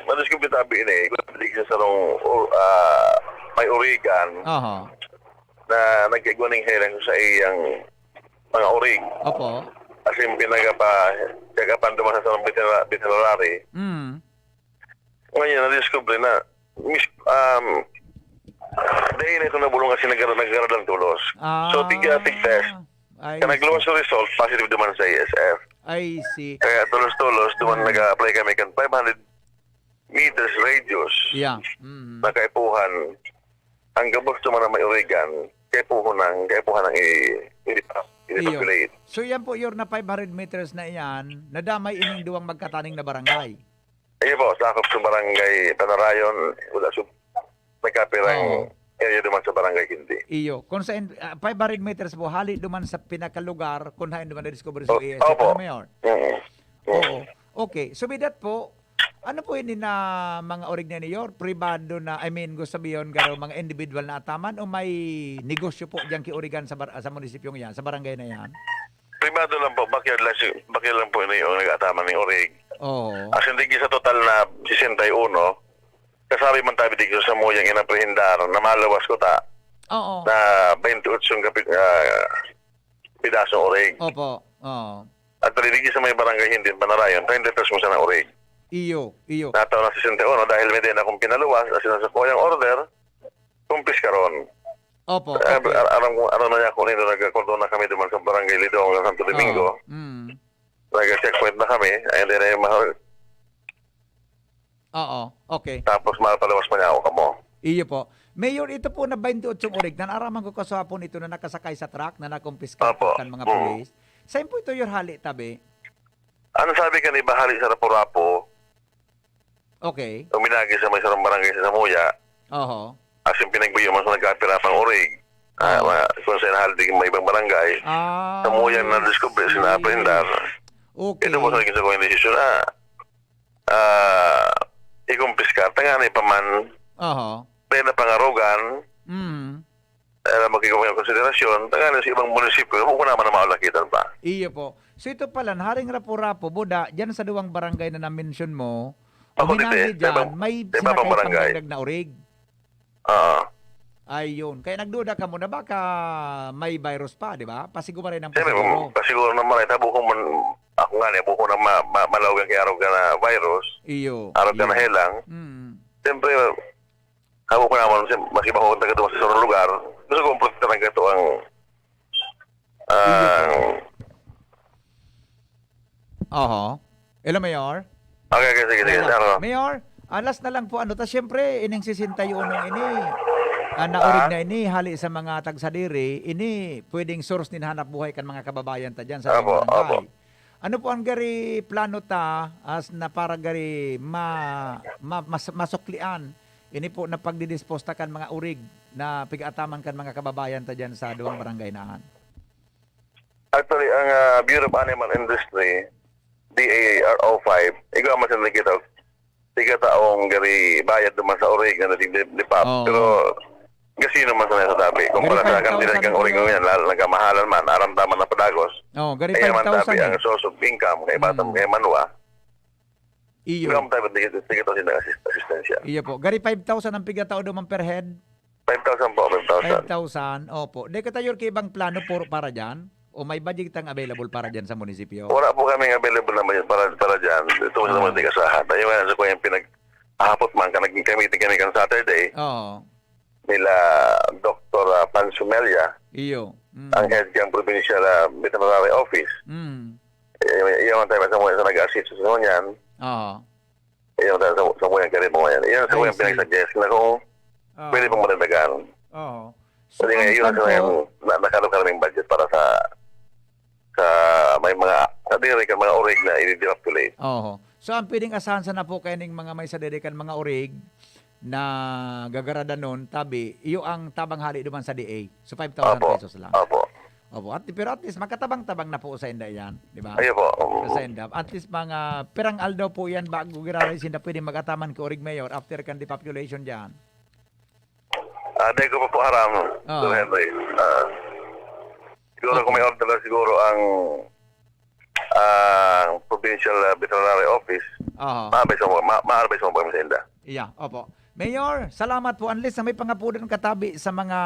nadiskubre tabi ini, igwa tabi digdi sa rong, o, ah, may urigan Aha. na nagkaigwa ning herang sa iyang mga urig. Opo. As in, pinagapa-, check-upan duman sa sarong vetera-, veterinary. Mm. Ngayon, nadiskubre na, mis-, um, dahil na ito nabulong kasi nagkara-, nagkaroon ng tulos. So, Ah, tigya, tig test. I Ka see. nagluwas yung result, positive naman sa A S F. I see. Kaya tulos-tulos, duman Mm. nag-a-apply kami kan five hundred meters radius Yeah. Mm. na kaipuhan. Ang gabos naman na may urigan, kaipuhan ng, kaipuhan ng i-, i-, Iyo. i-depopulate. So, yan po, Yor, na five hundred meters na iyan, nadamay ining duwang magkataning na barangay. Ayun po, sakop sa barangay Panarayon, wala sa may kapirang Oo. area naman sa barangay Hindi. Iyo. Kung sa in-, ah, five hundred meters po, hali duman sa pinakalugar, kung hain duman na-discover sa O-, A S F. opo. Ano, Mayor? Mm. Mm. Oo. Okay. So, with that po, ano po ini na mga orig na niyor? Pribado na, I mean, gusto sabihin, garo, mga individual na ataman o may negosyo po diyan ki origan sa bar-, sa munisipyong yan, sa barangay na yan? Pribado lang po, backyard lang si, backyard lang po ini yung nag-aataman ng orig. Oo. As in, digdi sa total na sesenta y uno, kasabi man tabi digdi sa samuyang inaprehender na maluwas ko ta Oo. na twenty-eight kapit-, ah, pidasong orig. Opo. Oo. Actually, digi sa may barangay Hindin, Panarayon, treinta y tres mo sana urig. Iyo, iyo. Nataw na sesenta y uno dahil may din akong pinaluwas, as in, sa kuyang order, kumpiskaron. Opo, Eh, okay. ar-, aram ko, ano na niya, kung nino nagkakordon na kami duman sa barangay Lidong, sa Santo Domingo. Oo, mm. Nag-checkpoint na kami, and then, eh, mahal-, Oo, okay. Tapos mapalawas pa niya ako kamo. Iyo po. Mayor, ito po na twenty-eight urig, nanaraman ko kaswapon ito na nakasakay sa truck na nakumpiskar Opo. kan mga Mm. pulis. Saan po ito, your hali, tabi? Ang sabi ka ni Bahali sa Rapu-Rapu, Okay. uminagi sa may sarong barangay sa Samuya, Oho. as in pinagbiyo man sa nagkapira pang urig. Ah, Oo. mga, kung saan hali di may ibang barangay, Ah, Samuya na discover, sige. sinaprendar. Okay. Ito po sa naging sa kong desisyon na, ah, ikumpiskar, tangani pa man, Oho. dahil na pangarugan, Mm. dahil na magiging konsiderasyon, tangani sa ibang munisipyo, kung naman na maulakitan pa. Iyo po. So ito pala, Haring Rapu-Rapu, Buda, dyan sa duwang barangay na na-mention mo, Ako, uminagi dito, eh. dyan, Sa ibang, may sa ibang sinakay pang barangay. dagdag na urig. Oo. Ayun. Kaya nagduda ka muna, baka may virus pa, di ba? Pasiguro rin ang Siyempre, pasiguro. pasiguro naman, eh, tabo ko man, ako nga, eh, buko na ma-, ma-, malawag ang arog ka na virus, Iyo. arog ka na Iyo. helang. Mm. Siyempre, habo ko naman, sim-, mas iba ko taga doon sa sarong lugar. Gusto ko ang protektahan ka ito ang, Iyo. ang Oho. Hello, Mayor. Okay, okay, sige, sige, Hello. sir, oh. Mayor, ah, last na lang po, ano, ta, siyempre, ining sesenta y uno ini, ah, naurig Ah? na ini, hali sa mga tagsadiri, ini, pwedeng source nin hanap buhay kan mga kababayan ta dyan sa Opo, barangay. opo. Ano po ang gari plano ta as na para gari ma-, ma-, mas-, masuklian? Ini po na pagdidisposta kan mga urig na pig-ataman kan mga kababayan ta dyan sa duwang barangay na an. Actually, ang, ah, Bureau of Animal Industry, D A R O five, igwa man sila kita, tiga taong gari bayad duman sa urig na naging de-, depop. Oo. Pero, gasino man sila sa tabi. Kumpara Gari sa five thousand kandila kang urig po yun. Ngayon, lalo nagkamahalan man, aram tama na padagos. Oo, gari Kaya man five thousand tabi eh. ang source of income, kaya bata, Mm. kaya manwa. Iyo. Igwa man tabi, tiga, tiga taong sila assist-, assistensya. Iyo po. Gari five thousand ang pigatao duman per head? Five thousand po, five thousand. Five thousand, opo. Di katayo ki ibang plano puro para dyan? O may budget tang available para dyan sa munisipyo? Wala po kaming available na budget para, para dyan. Ito po sa Ah. mga tigasahan. Tayo nga sa kuyang pinag-, ahapot man, ka naging kami, kami kan Saturday, Oo. nila Doktor, ah, Pan Sumelia, Iyo. Mm. ang head ng provincial, ah, veterinary office. Mm. Eh, iyan ang tayo sa mga sa nag-assist sa mga yan. Oo. Iyo, sa, sa, sa mga kami mga yan. Iyan sa I mga see. pinag-suggest na kung Oo. pwede pong madagdagan. Oo. So, Kasi ang ngayon, kwan sa po ngayon, na, nakano ka naming budget para sa, sa may mga, sa diri ka mga urig na i-depopulate. Oho. So, ang pwedeng asahan sana po kaya ning mga may sadiri kan mga urig na gagaradanon, tabi, iyo ang tabang hali duman sa D A. So, five thousand Opo. pesos lang. Opo. Opo. At, pero at least, makatabang-tabang na po sa inda yan, di ba? Ayun po. Sa inda. At least, mga pirang aldaw po yan bago giraray sinda pwede mag-ataman kay Urig Mayor after kan depopulation dyan. Ah, di ko pa po aram, Oo. Sir Henry. Ah, siguro Oo. kung may order na siguro ang, ang Provincial, ah, Veterinary Office, Oo. maabay sa mga, ma-, maabay sa mga pamilya sa inda. Iya, opo. Mayor, salamat po. Unless na may pangapudan katabi sa mga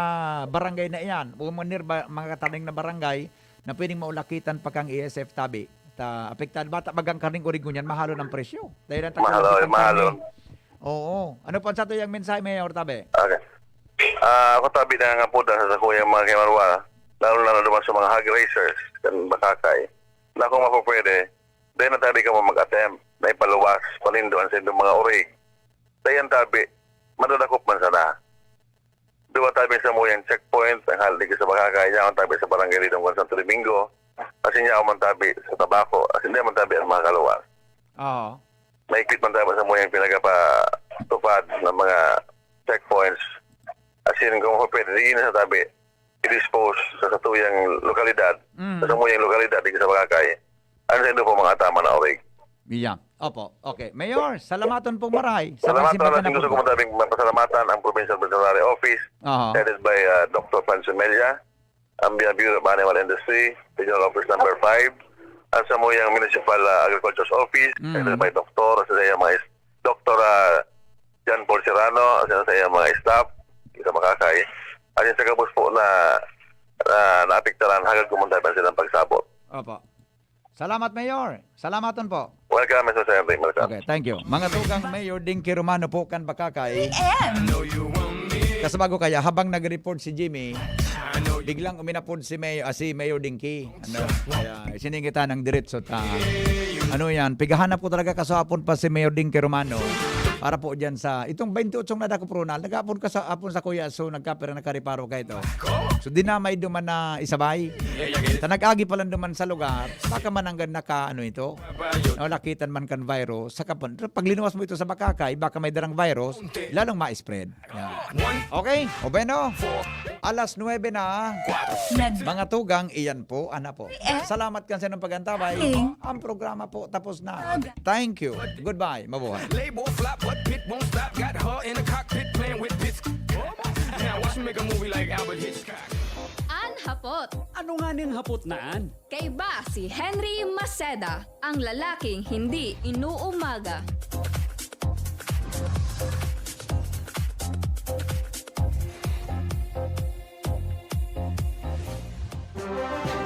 barangay na iyan, o mga nearby, mga kataning na barangay na pwedeng maulakitan pa kang E S F tabi. Ta, apektado bata bagang karning origo niyan, mahalon ang presyo. Dahil ang Mahal, tagkalapitan mahal. karne. Oo. Ano po ang sato yung mensahe, Mayor Tabi? Okay. Ah, ako tabi na nga po dahil sa kuya mga kay Marwa, lalo na naman sa mga hog raisers, kan Bakakay, na kung mapapwede, dahil na tabi ka mo mag-attempt na ipaluwas, panindo ang sindong mga urig. Dayan tabi, madadakop man sana. Duwa tabi sa muyang checkpoint, ang hali sa Bakakay, yaon tabi sa Barangay Lidong, Santo Domingo, asin yaon man tabi sa Tabaco, asin di man tabi ang mga kaluwas. Oo. Mahigpit man tabi sa muyang pinagapatupad ng mga checkpoints. Asin kung pwede, di na sa tabi, i-dispose sa satuyang lokalidad, Mm. sa samuyang lokalidad, di sa Bakakay, ano sa indo po mga tama na orig. Iya. Opo. Okay. Mayor, salamaton pong maray sa Salamat pagsimbag na na gusto ko po. Madaming mapasalamatan ang Provincial Veterinary Office, Aha. headed by, uh, Doctor Franz Umelia, ang Bu-, Bureau of Animal Industry, Regional Office Number five, at sa muyang Municipal, uh, Agriculture's Office, Mm. headed by Doctor, sa iyang mga is-, Doctor, uh, John Paul Serrano, at sa iyang mga staff, sa Makakay, at yung sa gabos po na, na naapektaran, hagad kumunta pa silang pagsabot. Opo. Salamat, Mayor. Salamaton po. Welcome, Mister Seventeen. Welcome. Okay, thank you. Mga tugang, Mayor Dinky Romano po kan Bakakay. Kasabago kaya, habang nag-report si Jimmy, biglang uminapod si Mayor, ah, si Mayor Dinky. Ano? Kaya siningitan ng diretso ta. Ano yan? Pigahanap ko talaga kasapon pa si Mayor Dinky Romano. Para po dyan sa, itong twenty-eight na dako, Ronald, nagapon ka sa apon sa Kuya, so nagkapira, nagkariparo ka ito. So, di na may duman na isabay. Ta nag-agi pa lang duman sa lugar, baka mananggad na ka, ano ito, nalakitan man kan virus, sa kapon. Pero pag linuwas mo ito sa Bakakay, baka may darang virus, lalong ma-spread. Yan. Okay? O bueno, alas nuebe na. Mga tugang, iyan po, ana po. Salamat kan sa inyong pag-antabay. Ang programa po, tapos na. Thank you. Goodbye. Mabuhay. Label flop, but Pit won't stop. Got her in the cockpit playing with bits. Now watch me make a movie like Alfred Hitchcock. An hapot. Ano nga ning hapot na an? Kaiba si Henry Maceda, ang lalaking hindi inuumaga.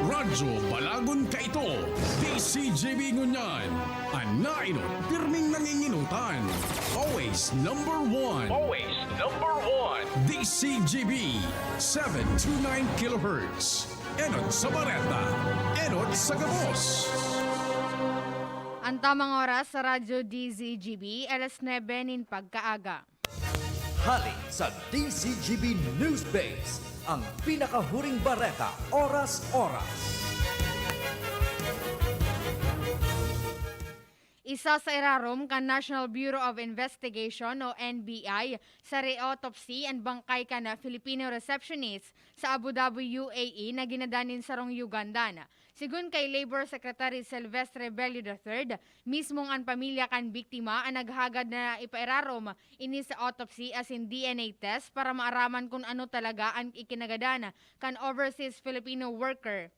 Radyo Balagon Kaito, D C G B ngunyan. An nainot, pirming nanginginutan. Always number one. Always number one. D C G B, seven two nine kilohertz. Enot sa bareta. Enot sa gabos. An tamang oras sa Radyo D Z G B, alas nuebe nin pagkaaga. Hali sa D Z G B News Base, ang pinakahuring bareta, oras-oras. Isa sa irarom kan National Bureau of Investigation o N B I sa re-autopsy an bangkay kan Filipino receptionist sa Abu Dhabi, U A E na ginadan nin sarong Ugandan. Sigon kay Labor Secretary Silvestre Bello the third, mismong an pamilya kan biktima an naghagad na ipairarom ini sa autopsy asin D N A test para maaraman kun ano talaga an ikinagadan kan overseas Filipino worker.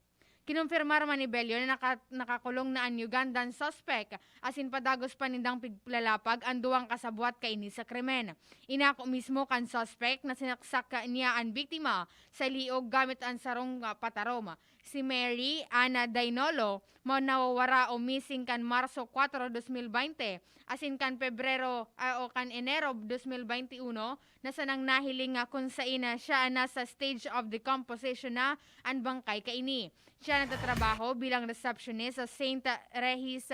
Kinumpirmar man ni Bello na naka- nakakulong na an Ugandan suspect asin padagos pa nindang piglalapag an duwang kasabwat kaini sa krimen. Inako mismo kan suspect na sinaksak niya an biktima sa liog gamit an sarong ah, patarom. Si Mary Ana Dainolo, mao nawawara o missing kan Marso kuwatro, dos mil baynte, asin kan Pebrero ah, o kan Enero dos mil baynte uno, na sanang nahiling nga kun sain na siya nasa stage of decomposition na an bangkay kaini. Siya nagtatrabaho bilang receptionist sa Saint Regis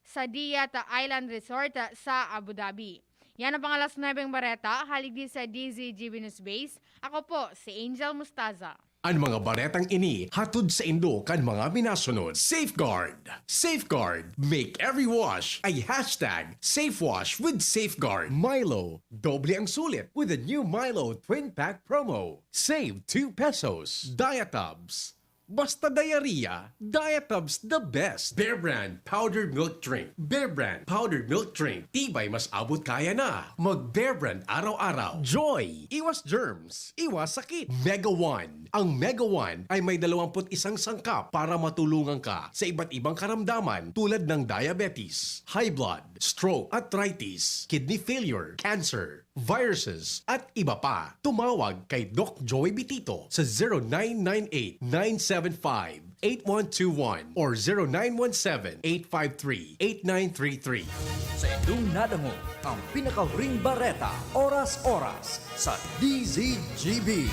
Sadiat Island Resort sa Abu Dhabi. Yan ang pangalas nuebeng bareta, haligi sa D Z G B News Base. Ako po, si Angel Mustaza. An mga baretang ini hatod saindo kan mga minasunod: Safeguard. Safeguard. Make every wash a hashtag safe wash with Safeguard. Milo. Doble ang sulit with the new Milo Twin Pack Promo. Save two pesos. Diatabs. Basta diarrhea, Diatabs the best. Bear Brand Powdered Milk Drink. Bear Brand Powdered Milk Drink. Tibay mas abot kaya na. Mag Bear Brand araw-araw. Joy. Iwas germs. Iwas sakit. Mega One. Ang Mega One ay may dalawampu't isang sangkap para matulungan ka sa iba't ibang karamdaman tulad ng diabetes, high blood, stroke, arthritis, kidney failure, cancer, viruses, at iba pa. Tumawag kay Doc Joey Bitito sa zero nine nine eight, nine seven five, eight one two one or zero nine one seven, eight five three, eight nine three three. Sa indong nadangog, ang pinakahuring bareta, oras-oras, sa D Z G B.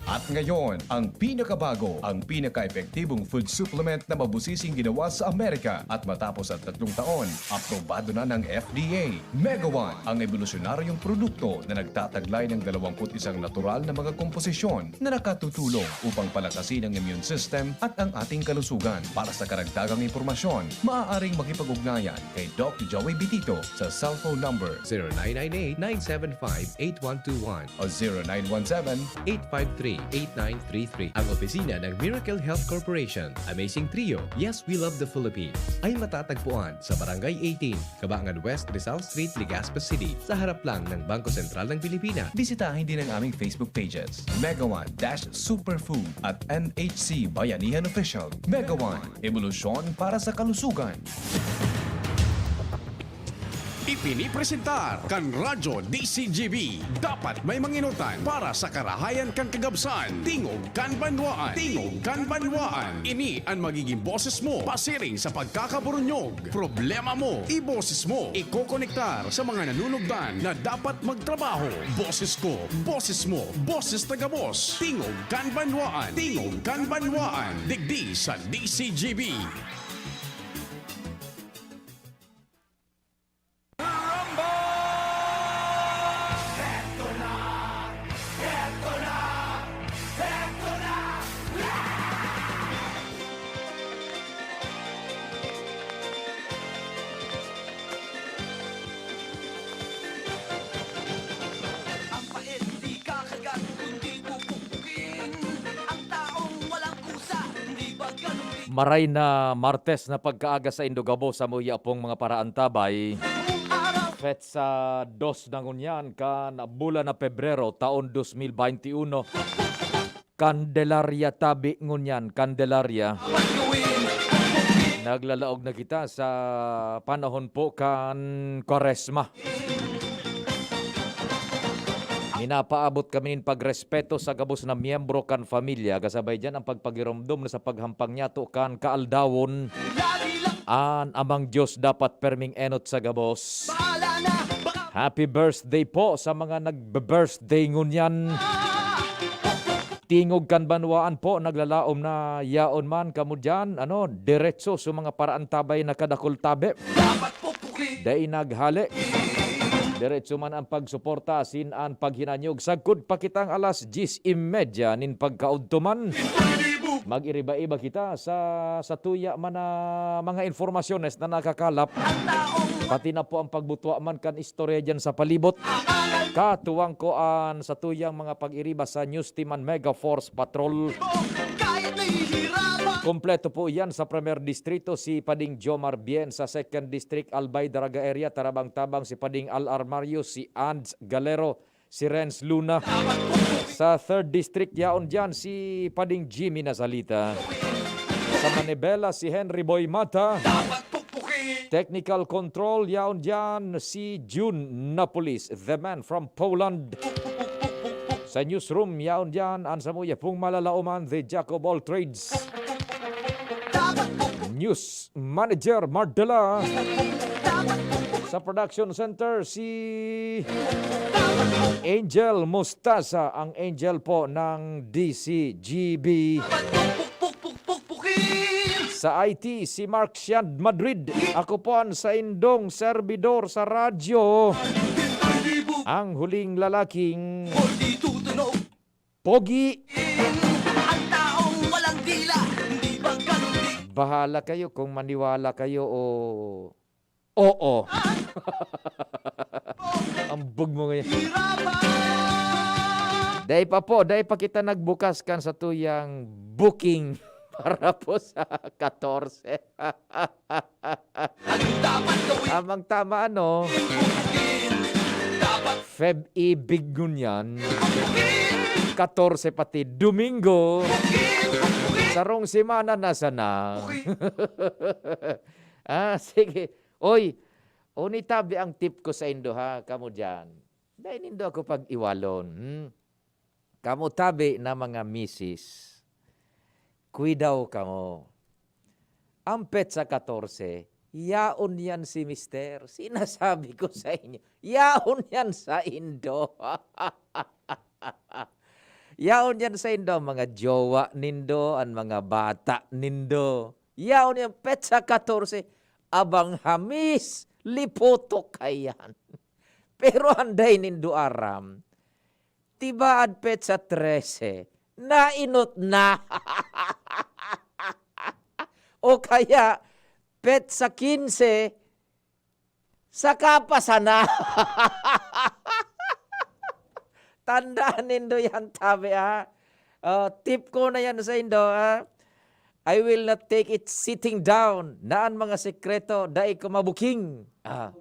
At ngayon, ang pinakabago, ang pinaka-epektibong food supplement na mabusising ginawa sa Amerika at matapos ang tatlong taon, aprobado na ng F D A. Mega One, ang ebolusyonaryong produkto na nagtataglay ng dalawampu't isang natural na mga komposisyon na nakatutulong upang palakasin ang immune system at ang ating kalusugan. Para sa karagdagang impormasyon, maaaring makipag-ugnayan kay Doc Joey Bitito sa cellphone number zero nine nine eight, nine seven five, eight one two one o zero nine one seven eight five three, eight nine three three. Ang opisina ng Miracle Health Corporation, Amazing Trio, Yes, We Love the Philippines, ay matatagpuan sa Barangay eighteen, Kabangan West, Rizal Street, Legazpi City, sa harap lang ng Bangko Sentral ng Pilipinas. Bisitahin din ang aming Facebook pages, Mega One dash Superfood at N H C Bayanihan Official. Mega One, ebolusyon para sa kalusugan. Ipinipresentar kan Radyo D C G B. Dapat may manginutan para sa karahayan kan kagabsan. Tingog kan Banwaan. Tingog kan Banwaan. Ini an magiging boses mo pasiring sa pagkakaburunyog. Problema mo, iboses mo. Ikokonektar sa mga nanunugdan na dapat magtrabaho. Boses ko, boses mo, boses ta gabos. Tingog kan Banwaan. Tingog kan Banwaan. Digdi sa D C G B. Ang pain di kakagat, kundi pupukpukin. Ang taong walang kusa, hindi ba ganun din? Maray na Martes na pagkaaga saindo gabos, samuya pong mga paraantabay. Petsa dos na ngunyan kan bulan na Pebrero, taon dos mil baynte uno. Candelaria tabi ngunyan, Candelaria. Naglalaog na kita sa panahon po kan Kwaresma. Minapaabot kami nin pagrespeto sa gabos na miyembro kan pamilya, kasabay diyan ang pagpagiromdom na sa paghampang niyato kan kaaldawon, an Amang Dios dapat perming enot sa gabos. Happy birthday po sa mga nagbe-birthday ngunyan. Tingog kan Banwaan po, naglalaom na yaon man kamo diyan, ano, diretso sa mga paraantabay na kadakul tabi. Dai naghale. Diretso man ang pagsuporta asin an paghinanyog. Sagkod pa kitang alas dyes y media nin pagkaudto man. Mag-iriba-iba kita sa, sa tuya man na mga informasyones na nakakalap. Pati na po ang pagbutwa man kan istorya diyan sa palibot. Katuwang ko an sa tuyang mga pag-iriba sa News Team an Mega Force Patrol. Kompleto po iyan sa Primer Distrito, si Pading Jomar Bien, sa Second District, Albay Daraga Area, tarabang-tabang si Pading Al Armario, si Ands Galero, si Renz Luna. Sa Third District, yaon diyan si Pading Jimmy Nazalita. Sa Manibela, si Henry Boy Mata. Technical Control, yaon diyan si June Napolis, the man from Poland. Sa newsroom, yaon diyan an samuya pong malalaoman, the Jack of all trades. News Manager Mardela. Sa production center, si Angel Mostaza, ang Angel po ng D C G B. Sa I T, si Mark Sian Madrid. Ako po ang saindong serbidor sa radyo. Ang huling lalaking pogi. Ang taong walang dila, hindi ba ganun din? Bahala kayo kung maniwala kayo o oo. Ambog mo ngayon. Dai pa po, dai pa kita nagbukas kan satuyang booking para po sa katorse. Tamang-tama, ano? Feb ibig ngunyan. Katorse pati Domingo. Sarong semana na sana. Ah, sige. Oy, uni tabi ang tip ko saindo, ha, kamo diyan. Dai nindo ako pag-iwalon, hmm? Kamo tabi na mga misis, kuidaw kamo. Ang petsa katorse, yaon yan si mister. Sinasabi ko sa inyo, yaon yan saindo. Yaon yan saindo, ang mga jowa nindo, ang mga bata nindo. Yaon yan, petsa katorse, abang hamis, lipotok kayan. Pero an dai nindo aram, tibaad petsa trese, nainot na. O kaya, petsa kinse, saka pa sana. Tandaan nindo yan, tabi, ha? Oh, tip ko na yan saindo, ha? I will not take it sitting down. Na an mga sekreto, dai ko mabuking. Ah.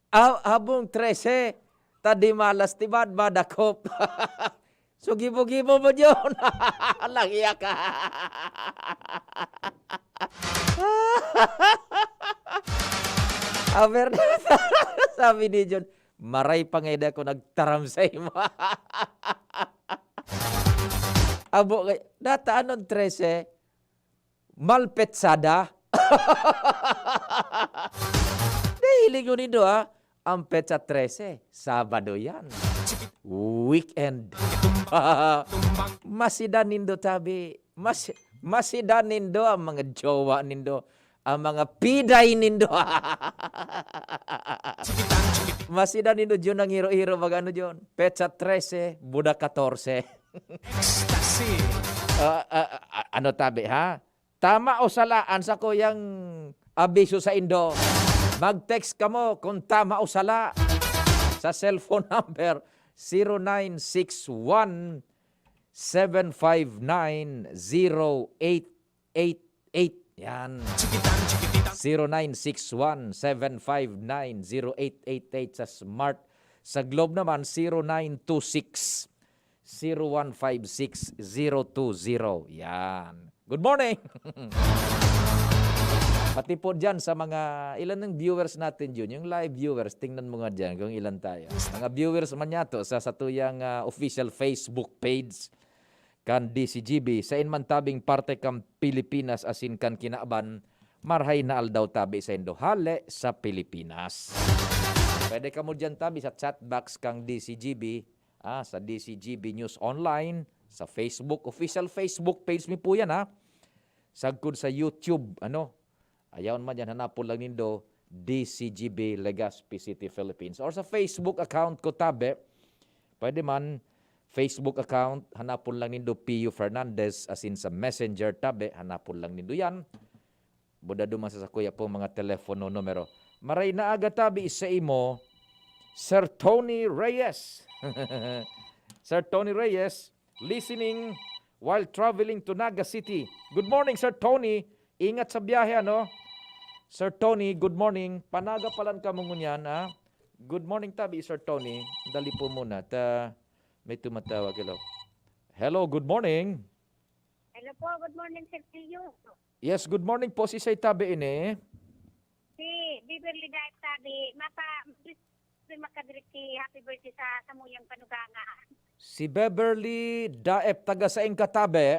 Ah, habong trese, ta di malas, tibaad madakop. So, gibo-gibo mo, John. Lahiya ka. Aber, sabi ni John, "Maray pa nga hindi ako nagtaram sa imo." Abo, kay, data anon trese? Malpetsada? Di, hilingon nindo, ah. Ang petsa trese, Sabado yan. Weekend. Masida nindo, tabi. Mas, masida nindo ang mga jowa nindo. Ang mga piday nindo. Masida nindo, Jun, ang hiro-hiro. Mag-ano, Jun? Petsa trese, buda katorse. Ecstasy. Ah, ah, ah, ano, tabi, ha? Tama o sala an sakuyang abiso saindo? Mag-text kamo kun tama o sala sa cellphone number zero nine six one, seven five nine, zero eight eight eight. Yan. Chikitan, chikitan. Zero nine six one, seven five nine, zero eight eight eight sa Smart. Sa Globe naman, zero nine two six, zero one five six, zero two zero. Yan. Good morning! Pati po dyan sa mga, ilan ng viewers natin yun? Yung live viewers, tingnan mo nga dyan kung ilan tayo. Mga viewers man yato sa satuyang, ah, official Facebook page kan D C G B, sain man tabing parte kan Pilipinas asin kan kinaban, marhay na aldaw tabi saindo hale sa Pilipinas. Pwede kamo diyan tabi sa chat box kang D C G B, ah, sa D C G B News Online, sa Facebook, official Facebook page mi po yan, ha. Sagkod sa YouTube, ano, ayaw man yan, hanapon lang nindo, D C G B Legazpi City, Philippines. Or sa Facebook account ko, tabi, pwede man, Facebook account, hanapon lang nindo Pio Fernandez, asin sa Messenger, tabi, hanapon lang nindo yan. Buda duman sa sakuya pong mga telepono numero. Maray na aga tabi sa imo, Sir Tony Reyes. Sir Tony Reyes, listening while traveling to Naga City. Good morning, Sir Tony. Ingat sa biyahe, ano? Sir Tony, good morning. Panaga palan kamo ngunyan, ha? Good morning tabi, Sir Tony. Dali po muna. Ta, may tumatawag. Hello. Hello, good morning. Hello po, good morning, Sir Pio. Yes, good morning po. Si say tabi ini? Si Beverly Diet tabi. Mapa, makadiri si happy birthday sa samuyang panuganga. Si Beverly Daep, taga saing ka tabi?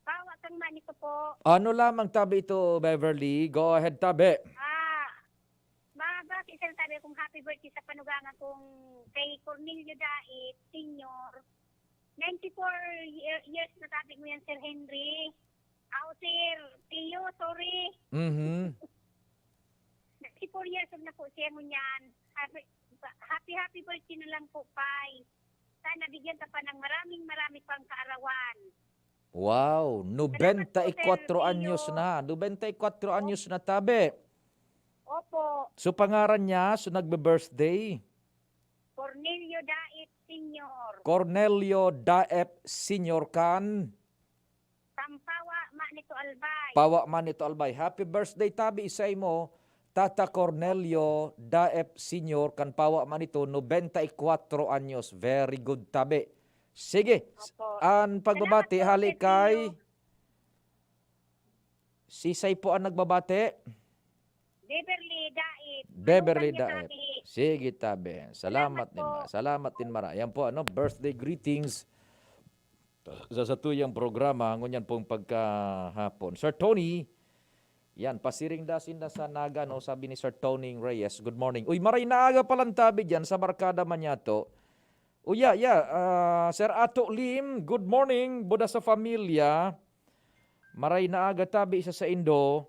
Pawa kang Manito po. Ano lamang tabi ito, Beverly? Go ahead, tabi. Ah, mabati, Sir, tabi kung happy birthday sa panuganga kong kay Cornelio Daet Senior. Ninety-four year, years na tabi mo yan, Sir Henry. Aw, Sir Pio, sorry. Mhm. Ninety-four years old na po siya ngunyan. Happy, happy, happy birthday na lang po, Pai. Sana bigyan ka pa ng maraming, marami pang kaarawan. Wow, nobenta y kuwatro anyos na. Nobenta y kuwatro anyos na, tabi. Opo. So, pangaran niya, so nagbe-birthday? Cornelio Daet Senior. Cornelio Daep Senior kan? Kan Pawa Manito Albay. Pawa Manito Albay. Happy birthday, tabi, sa imo, Tata Cornelio Daep Senior kan Pawa Manito, nobenta y kuwatro anyos. Very good, tabi. Sige, opo. An pagbabati, salamat po, hali Sir kay Pio. Sisay po ang nagbabati? Beverly Daet. Beverly Daet. Sige, tabi. Salamat din, ma-, salamat din, mara. Yan po, ano, birthday greetings sa satuyang programa, ngunyan pong pagkahapon. Sir Tony, yan, pasiring da sinda sa Naga, no? Sabi ni Sir Tony Reyes, "Good morning." Uy, maray na aga palan tabi dyan sa barkada man yato. Uya, ya, ah, Sir Ato Lim, good morning, buda sa familia. Maray na aga tabi sa saindo.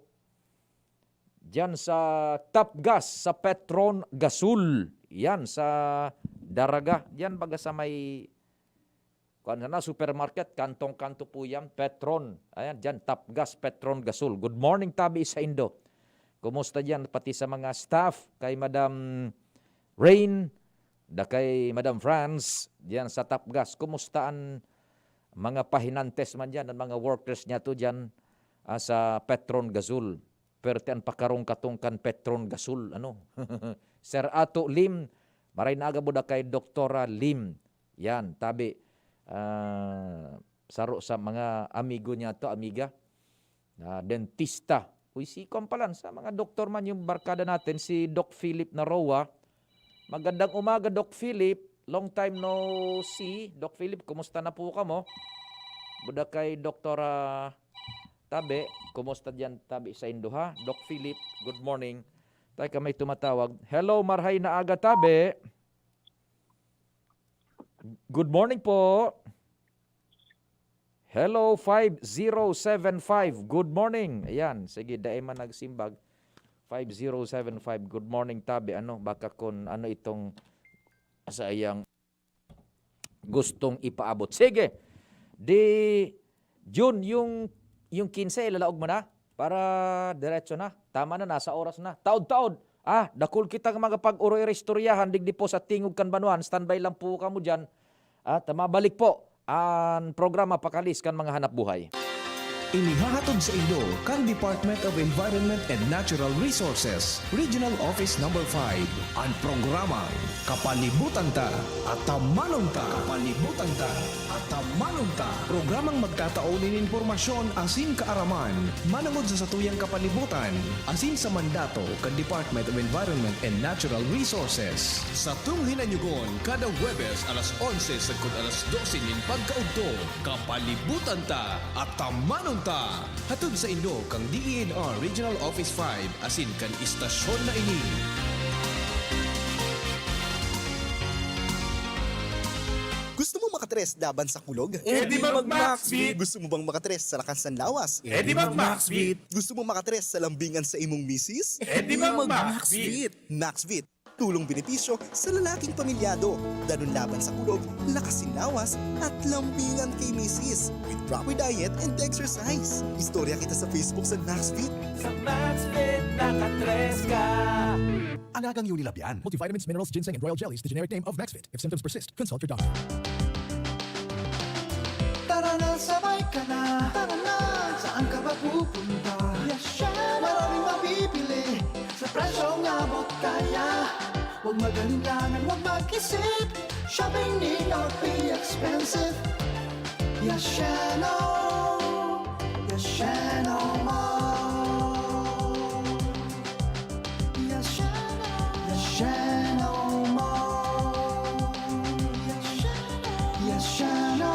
Diyan sa Tapgas, sa Petron Gasul. Yan, sa Daraga. Diyan baga sa may, kuwan sana, supermarket, kantong-kanto po yan, Petron. Ayan, diyan, Tapgas, Petron Gasul. Good morning, tabi saindo. Kumusta diyan, pati sa mga staff, kay Madam Rain, da kay Madam France, diyan sa Tapgas. Kumusta an mga pahinantes man diyan, an mga workers niyato diyan, ah, sa Petron Gasul? Perte an pakarong katong kan Petron Gasul, ano? Sir Ato Lim, maray na aga buda kay Doktora Lim. Yan, tabi, ah, saro sa mga amigo niyato, amiga, na dentista. Uy, si kwan palan, sa mga doktor man, yung barkada natin, si Doc Philip Naroa. Magandang umaga, Doc Philip. Long time no see. Doc Philip, kumusta na po kamo? Buda kay Doktora Tabe, kumusta diyan, Tabe, sa Indo, ha? Doc Philip, good morning. Tayo ka may tumatawag. Hello, marhay na aga, Tabe. Good morning po. Hello, five zero seven five. Good morning. Ayan, sige, dai man nagsimbag. Five zero seven five. Good morning, Tabe. Ano, baka kun ano itong sa iyang gustong ipaabot. Sige. Di, Jun, yung, yung kinse, ilalaog mo na para diretso na. Tama na, nasa oras na. Taod-taod. Ah, dakul kitang mga pag-uroy istoryahan digdi po sa Tingog kan Banwaan. Standby lang po kamo diyan. At mabalik po an programa Pakalis kan mga Hanapbuhay. Inihahatod sa Indo kan Department of Environment and Natural Resources, Regional Office Number five, an programang Kapalibutan Ta, Atamanon Ta. Kapalibutan Ta, Atamanon Ta. Programang magtatao nin impormasyon asin kaaraman manongod sa satuyang kapalibutan asin sa mandato kan Department of Environment and Natural Resources. Satong hinanyugon kada Huwebes alas onse sagkod alas dose nin pagkaudto. Kapalibutan Ta, Atamanon Ta. Hatod sa Indo kan DENR Regional Office five asin kan istasyon na ini. Gusto mo makatres laban sa kulog? E di mag-Maxvit! Gusto mo bang makatres sa lakas ng lawas? E di mag-Maxvit! Gusto mo makatres sa lambingan sa imong misis? E di mag-Maxvit! Maxvit, tulong benepisyo sa lalaking pamilyado. Danun laban sa kulog, lakas sin lawas, at lambingan kay misis. With proper diet and exercise. Istorya kita sa Facebook sa Maxvit. Sa Maxvit, nakatres ka! Alagang Unilab yan. Multivitamins, minerals, ginseng, and royal jellies, the generic name of Maxvit. If symptoms persist, consult your doctor. Tara na, sabay ka na. Tara na, saan ka ba pupunta? Yashano! Maraming mabibili sa presyong abot kaya. Huwag mag-alinlangan, huwag mag-isip. Shopping need not be expensive. Yashano! Yashano Mall! Yashano! Yashano Mall! Yashano! Yashano!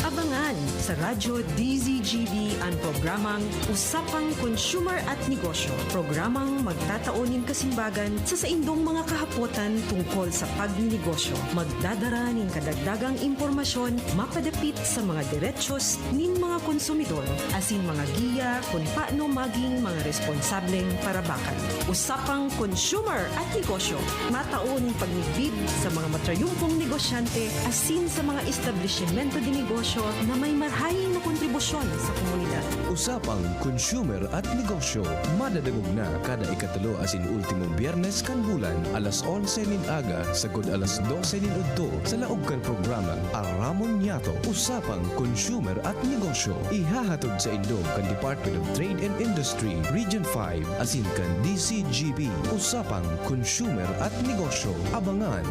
Abangan sa Radyo D Z G B an programang Usapang Consumer at Negosyo, programang magtatao nin kasimbagan sa saindong mga kahapotan tungkol sa pagninegosyo. Magdadara nin kadagdagang impormasyon mapadapit sa mga derechos nin mga konsumidor, asin mga giya kun paano maging mga responsableng parabakan. Usapang Consumer at Negosyo, matao nin pagmidbid sa mga matrayumpong negosyante asin sa mga establisimento de negosyo na may marhay na kontribusyon sa komunidad. Usapang Consumer at Negosyo, madadangog na kada ikatulo asin ultimong Biyernes kan bulan, alas onse nin aga sagkod alas dose nin udto, sa laog kan programang Aramon Niyato, Usapang Consumer at Negosyo. Ihahatod sa indo kan Department of Trade and Industry, Region five, asin kan D Z G B, Usapang Consumer at Negosyo. Abangan!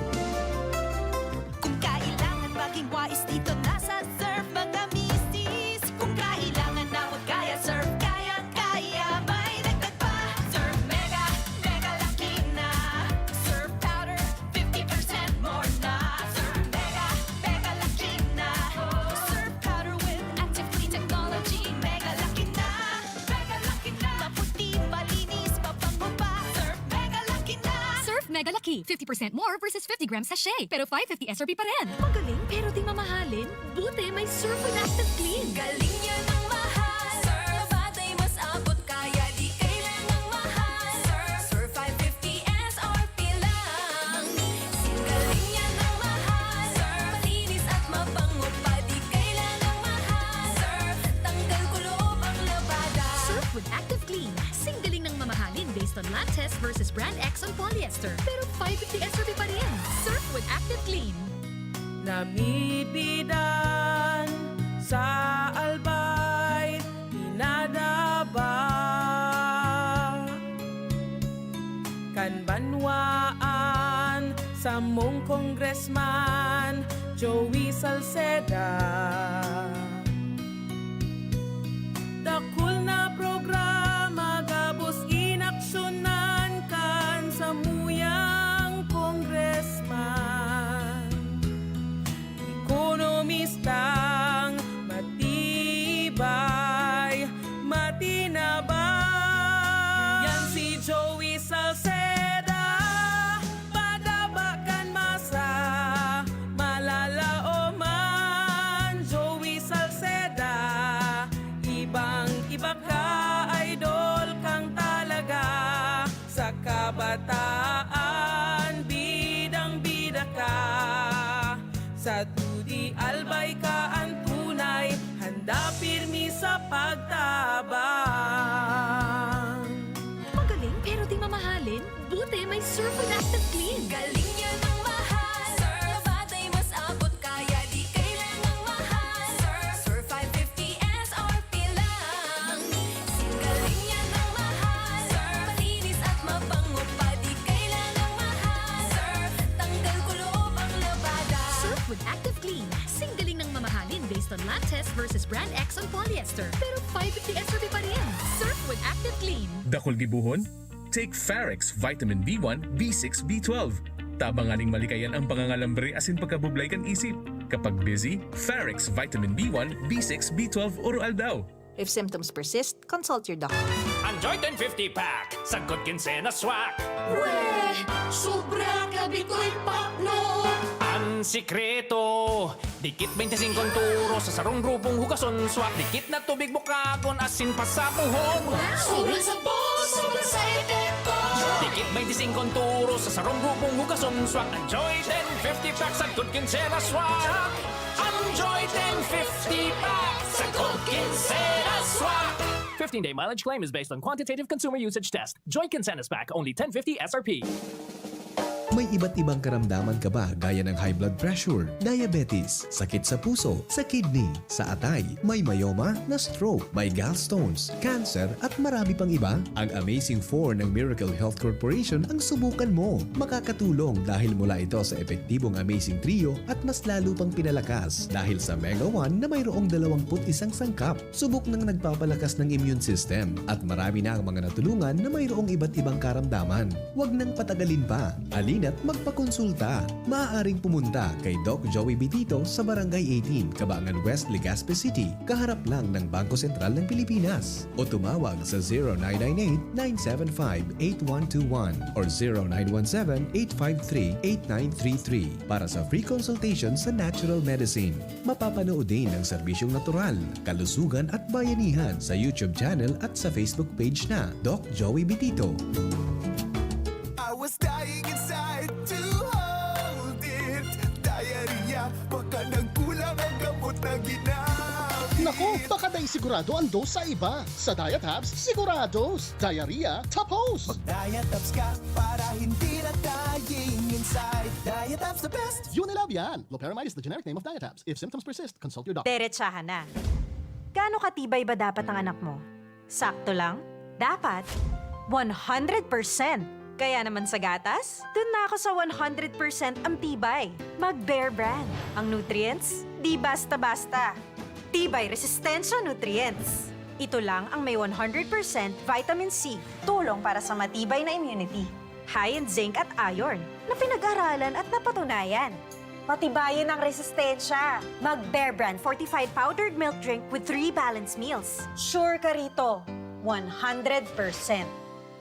Kung kailangan maging wais, dito na sa Surf, mga misis. Kung kailangan na huwag kaya, Surf, kaya, kaya. May dagdag pa, Surf Mega, Mega Laki na. Surf Powder, fifty percent more na. Surf Mega, Mega Laki na. Surf Powder with active clean technology, Mega Laki na. Mega Laki na. Maputi, malinis, mabango pa. Surf Mega Laki na. Surf Mega Laki, fifty percent more versus fifty gram sachet, pero five fifty S R P pa rin. Magaling pero di mamahalin? Buti may Surf with Active Clean. Galing yan ang mahal. Surf, mababad ay mas abot kaya di kailangang mahal. Surf, Surf five fifty S R P lang. Galing yan ang mahal. Surf, malinis at mabango pa, di kailangang mahal. Surf, tanggal kulob ang labada. Surf with Active Clean. Sing galing ng mamahalin based on lab test versus brand X on polyester. Pero five fifty S R P pa rin. Surf with Active Clean. Namibidan sa Albay, pinadaba kan banwaan samong Congressman Joey Salceda. Dakul na programa Sa Dudi Albay ka an tunay, handa pirmi sa pagtabang. Magaling pero di mamahalin? Buti may Surf with Active Clean. Galing niya ng mahal. Surf, batay mas abot kaya di kailangang mahal. Surf, Surf five fifty S R P lang. Singgaling yan ang mahal. Surf, malinis at mabango pa, di kailangang mahal. Surf, tanggal kulob ang labada. Surf with Active Clean. Singgaling ng mamahalin based on lab test versus brand X on polyester. Pero five fifty S R P pa rin. Surf with Active Clean. Dakul gibohon? Take Farex Vitamin B one, B six, B twelve. Tabang nganing malikayan ang pangangalambre asin pagkabublay kan isip. Kapag busy, Farex Vitamin B one, B six, B twelve oro-aldaw. If symptoms persist, consult your doctor. Enjoy ten fifty pack, sagkod kinsenas swak. Weh! Sobra ka bitoy pakno! An sikreto, dikit bente singko an turo sa sarong grupong hugason swak. Dikit na tubig bukagon asin pasapuhon. Sobra sa boss, sobra sa epekto! Dikit bente singko an turo sa sarong grupong hugason swak. Enjoy ten fifty pack, sagkod kinsenas swak. Enjoy ten fifty pack, sagkod kinsenas swak. Fifteen-day mileage claim is based on quantitative consumer usage test. Joy Kinsenas Pack, only ten fifty S R P. May iba't ibang karamdaman ka ba gaya ng high blood pressure, diabetes, sakit sa puso, sa kidney, sa atay, may myoma, na-stroke, may gallstones, cancer at marami pang iba? Ang Amazing four ng Miracle Health Corporation ang subukan mo. Makakatulong dahil mula ito sa epektibong Amazing Trio at mas lalo pang pinalakas dahil sa Mega one na mayroong dalawampu't isang sangkap. Subok ng nagpapalakas ng immune system at marami na ang mga natulungan na mayroong iba't ibang karamdaman. Huwag nang patagalin pa. Halina't magpakonsulta. Maaaring pumunta kay Doc Joey Bitito sa Barangay eighteen, Cabangan West, Legazpi City, kaharap lang ng Bangko Sentral ng Pilipinas. O tumawag sa zero nine nine eight, nine seven five, eight one two one or zero nine one seven, eight five three, eight nine three three para sa free consultation sa natural medicine. Mapapanood din ang serbisyong natural, kalusugan at bayanihan sa YouTube channel at sa Facebook page na Doc Joey Bitito. I was dying inside to hold it. Diarrhea, baka nagkulang ang gamot na ginamit. Naku, baka dai sigurado ang dose sa iba. Sa Diatabs, sigurados. Diarrhea, tapos! Mag-Diatabs ka para hindi na dying inside. Diatabs the best! Unilab yan! Loperamide is the generic name of Diatabs. If symptoms persist, consult your doctor. Derechahan na. Gaano katibay ba dapat ang anak mo? Sakto lang? Dapat? One hundred percent! Kaya naman sa gatas, dun na ako sa one hundred percent ang tibay. Mag Bear Brand. Ang nutrients, di basta-basta. Tibay Resistensya Nutrients. Ito lang ang may one hundred percent vitamin C, tulong para sa matibay na immunity. High in zinc at iron, na pinag-aralan at napatunayan. Patibayin ang resistensya. Mag Bear Brand fortified powdered milk drink with three balanced meals. Sure ka rito, one hundred percent.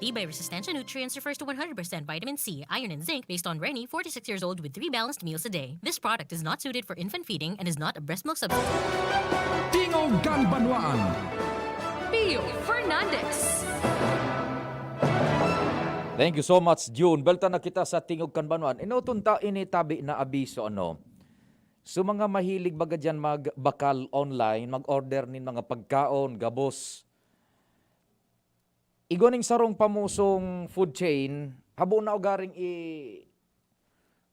Tibay Resistensya Nutrients refers to one hundred percent vitamin C, iron, and zinc based on Reni, forty-six years old, with three balanced meals a day. This product is not suited for infant feeding and is not a breast milk substitute. Tingog kan Banwaan. Pio Fernandez. Thank you so much, June. Belta na kita sa Tingog kan Banwaan. Inoton ta ini tabi na abiso, ano? So, mga mahilig baga dyan magbakal online, mag-order nin mga pagkaon, gabos. Igwa ning sarong pamusong food chain, habo na ugaring i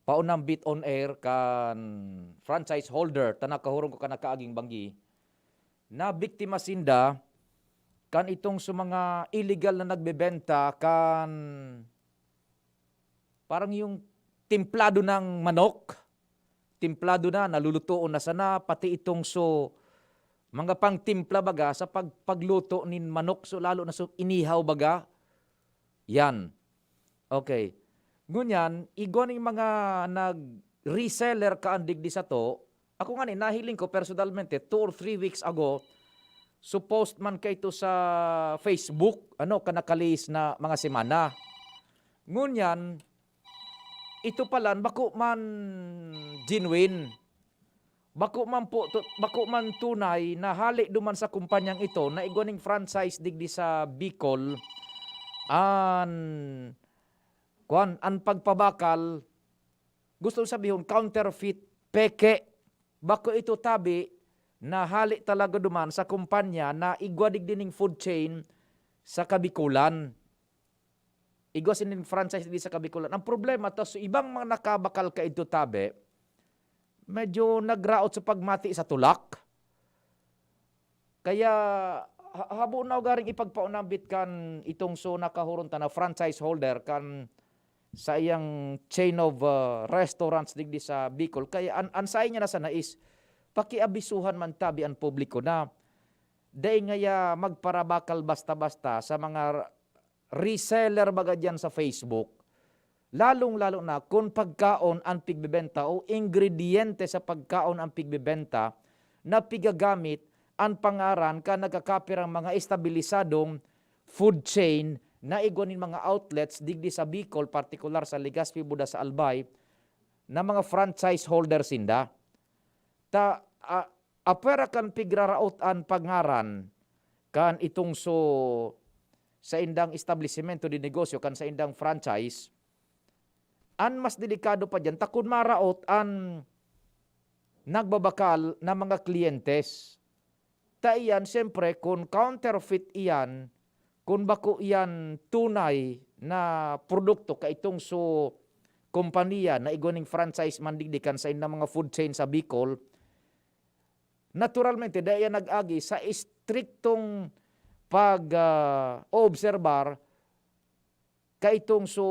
paunambit on air kan franchise holder, ta nakahurong ko kan nakaaging banggi, na biktima sinda kan itong sa mga illegal na nagbebenta kan parang yung timplado ng manok, timplado na, nalulutoon na sana, pati itong so, mga pangtimpla baga sa pag, pagluto nin manok, so lalo na so inihaw baga. Yan. Okay. Ngunyan, igwa ning mga nag-reseller kaan digdi sato, ako ngani, nahiling ko personalmente, two or three weeks ago, so post man kaito sa Facebook, ano, kan nakalihis na mga semana. Ngunyan, ito palan, bako man genuine. Bako man po, tu-, bako man tunay na hale duman sa kumpanyang ito na igwa ning franchise digdi sa Bicol, an, kwan, an pagpabakal, gusto sabihon, counterfeit peke. Bako ito tabi na hali talaga duman sa kumpanya na igwa digdi ning food chain sa Kabikulan. Igwa sining franchise digdi sa Kabikulan. Ang problema, tas ibang mga nakabakal kaidto tabi, medyo nagraot sa pagmati sa tulak. Kaya ha-, habo na ugaring ipagpaunambit kan itong so nakahuron ta na franchise holder kan saiyang chain of, ah, restaurants digdi sa Bicol. Kaya an, an saay niya na sana is pakiabisuhan man tabi an publiko na dai ngaya magparabakal basta-basta sa mga r-, reseller baga diyan sa Facebook. Lalong-lalo na kun pagkaon an pigbebenta o ingrediente sa pagkaon an pigbebenta na pigagamit an pangaran kan nagkakapirang mga estabilisadong food chain na igwa nin mga outlets digdi sa Bicol, partikular sa Legazpi, Buda sa Albay, na mga franchise holder sinda. Ta, ah, apwera kan pigraraot an pangaran kan itong so saindang establisemento de negosyo, kan saindang franchise, an mas delikado pa diyan, ta kun maraot an nagbabakal na mga kliyentes, ta iyan, siyempre, kun counterfeit iyan, kun bako iyan tunay na produkto kaitong so kompanya na igwa ning franchise man digdi kan saindang mga food chain sa Bicol, naturalmente, dai iyan nag-agi sa estriktong pag, ah, oobserbar kaitong so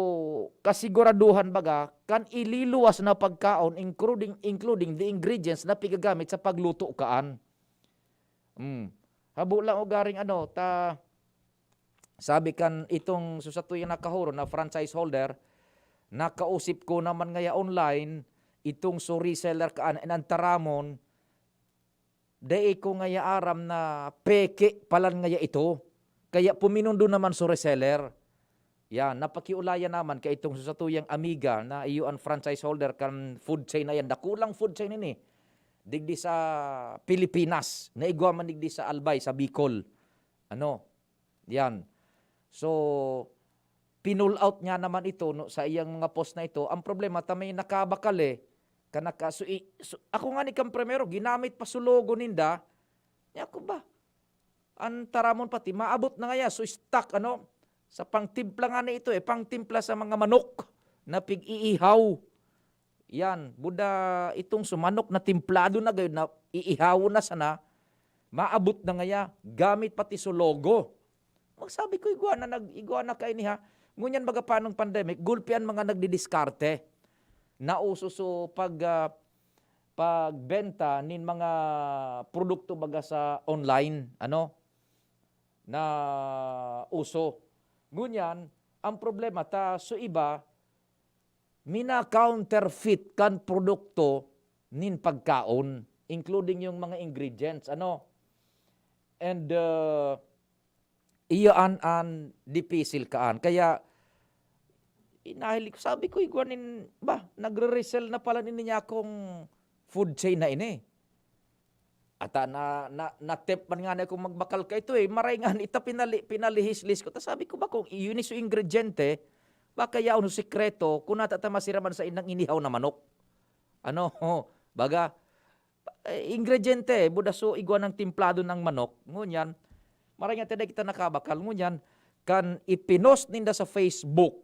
kasiguraduhan baga kan ililuwas na pagkaon, including, including the ingredients na pigagamit sa pagluto kaan. Hmm. Habo lang ugaring ano, ta, sabi kan itong so satuyang nakahuron na franchise holder, nakausip ko naman ngaya online itong so reseller kaan, and an taramon, dai ko ngaya aram na peke palan ngaya ito. Kaya puminundo naman so reseller. Yan, napakiulayan naman kay itong sa satuyang amiga na iyo an franchise holder kan food chain na yan. Dakulang food chain ini. Digdi sa Pilipinas, na igwa man digdi sa Albay, sa Bicol. Ano? Yan. So, pinull out niya naman ito, no, sa iyang mga post na ito. Ang problema, ta may nakabakal eh. Ka naka-, so, i-, so, ako nga ni kan primero, ginamit pa so logo ninda. Niya ako ba? An taramon pati, maabot na ngaya, so stock, ano, sa pangtimpla nga na ito eh, pangtimpla sa mga manok na pig-iihaw. Yan, buda itong so manok na timplado na gayon na iihawon na sana, maabot na ngaya, gamit pati so logo. Magsabi ko, igwa na nag-, igwa na kaini ha. Ngunyan baga panong pandemic, gulpi an mga nagdidiskarte. Nauso so pag, ah, pagbenta nin mga produkto baga sa online, ano, na uso. Ngunyan, ang problema ta, so iba, mina-counterfeit kan produkto nin pagkaon, including yung mga ingredients, ano. And, uh, iyo an, an dipisil kaan. Kaya, inahiling ko, sabi ko, "Igwa nin, ba, nagre-resell na pala nin niya akong food chain na ini." Ata na, na, na-tempt man ngani akong magbakal kaito eh. Maray ngani ta pinali-, pinalihis-lihis ko. Ta sabi ko ba kung iyo ni so ingrediente, baka yaon so sikreto, kun ata ta masiraman sa inang inihaw na manok. Ano, baga, eh, ingrediente, buda so igwa ng timplado ng manok. Ngunyan, maray ngani ta dai kita nakabakal. Ngunyan, kan ipinost ninda sa Facebook,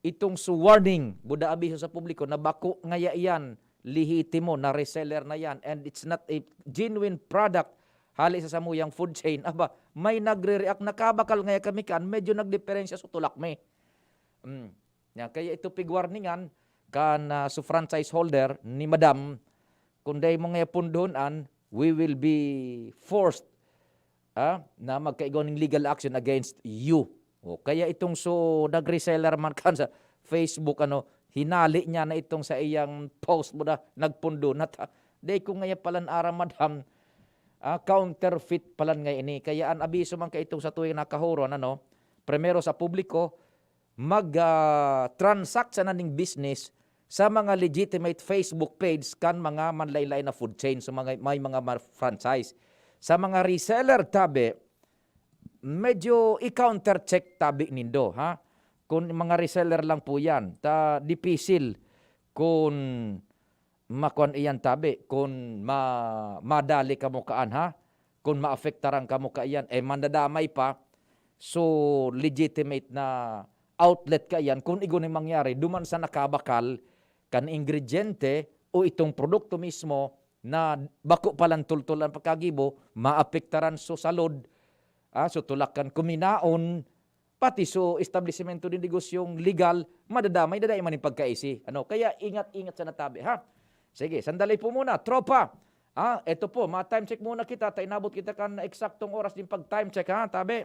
itong so warning, buda abiso sa publiko na bako ngaya iyan lehitimo na reseller na yan and it's not a genuine product hali sa samuyang food chain. Aba, may nagre-react, nakabakal ngaya kami kan, medyo nagdiperensya so tulak mi. Mm. Yan, kaya ito pigwarningan kan, ah, so franchise holder ni Madam, kung dai mo ngaya pundohon an, we will be forced ah, na magkaigwa ning legal action against you. O, kaya itong so, nag-reseller man kan sa Facebook, ano, hinali niya na itong sa iyang post mo na nagpundo na ta. Dai ko ngaya palan aram, madam, ah, counterfeit palan nga ini. Kaya an abiso man kaitong sa tuwing nakahuron, ano, primero sa publiko, mag, ah, transact sana ning business sa mga legitimate Facebook page kan mga manlain-lain na food chain, sa mga, may mga ma-, franchise. Sa mga reseller tabi, medyo i-counter check tabi nindo, ha? Kung mga reseller lang po yan, ta dipisil kung makuan iyan tabi, kun ma-, madali kamo kaan, ha? Kun maapektaran kamo kaiyan, eh, mandadamay pa. So, legitimate na outlet kaiyan kun iguni mangyari duman sa nakabakal kan ingrediente o itong produkto mismo na bako palan tultol an pagkagibo, maapektaran so salud, ah, so tulak kan kuminaon, pati so establisimento nin negosyong legal, madadamay na dai man nin pagkaisi. Ano? Kaya ingat-ingat sana tabi, ha? Sige, sandali po muna, tropa. Ah, eto po, ma-time check muna kita, ta inabot kita kan eksaktong oras nin pag-time check, ha, tabi.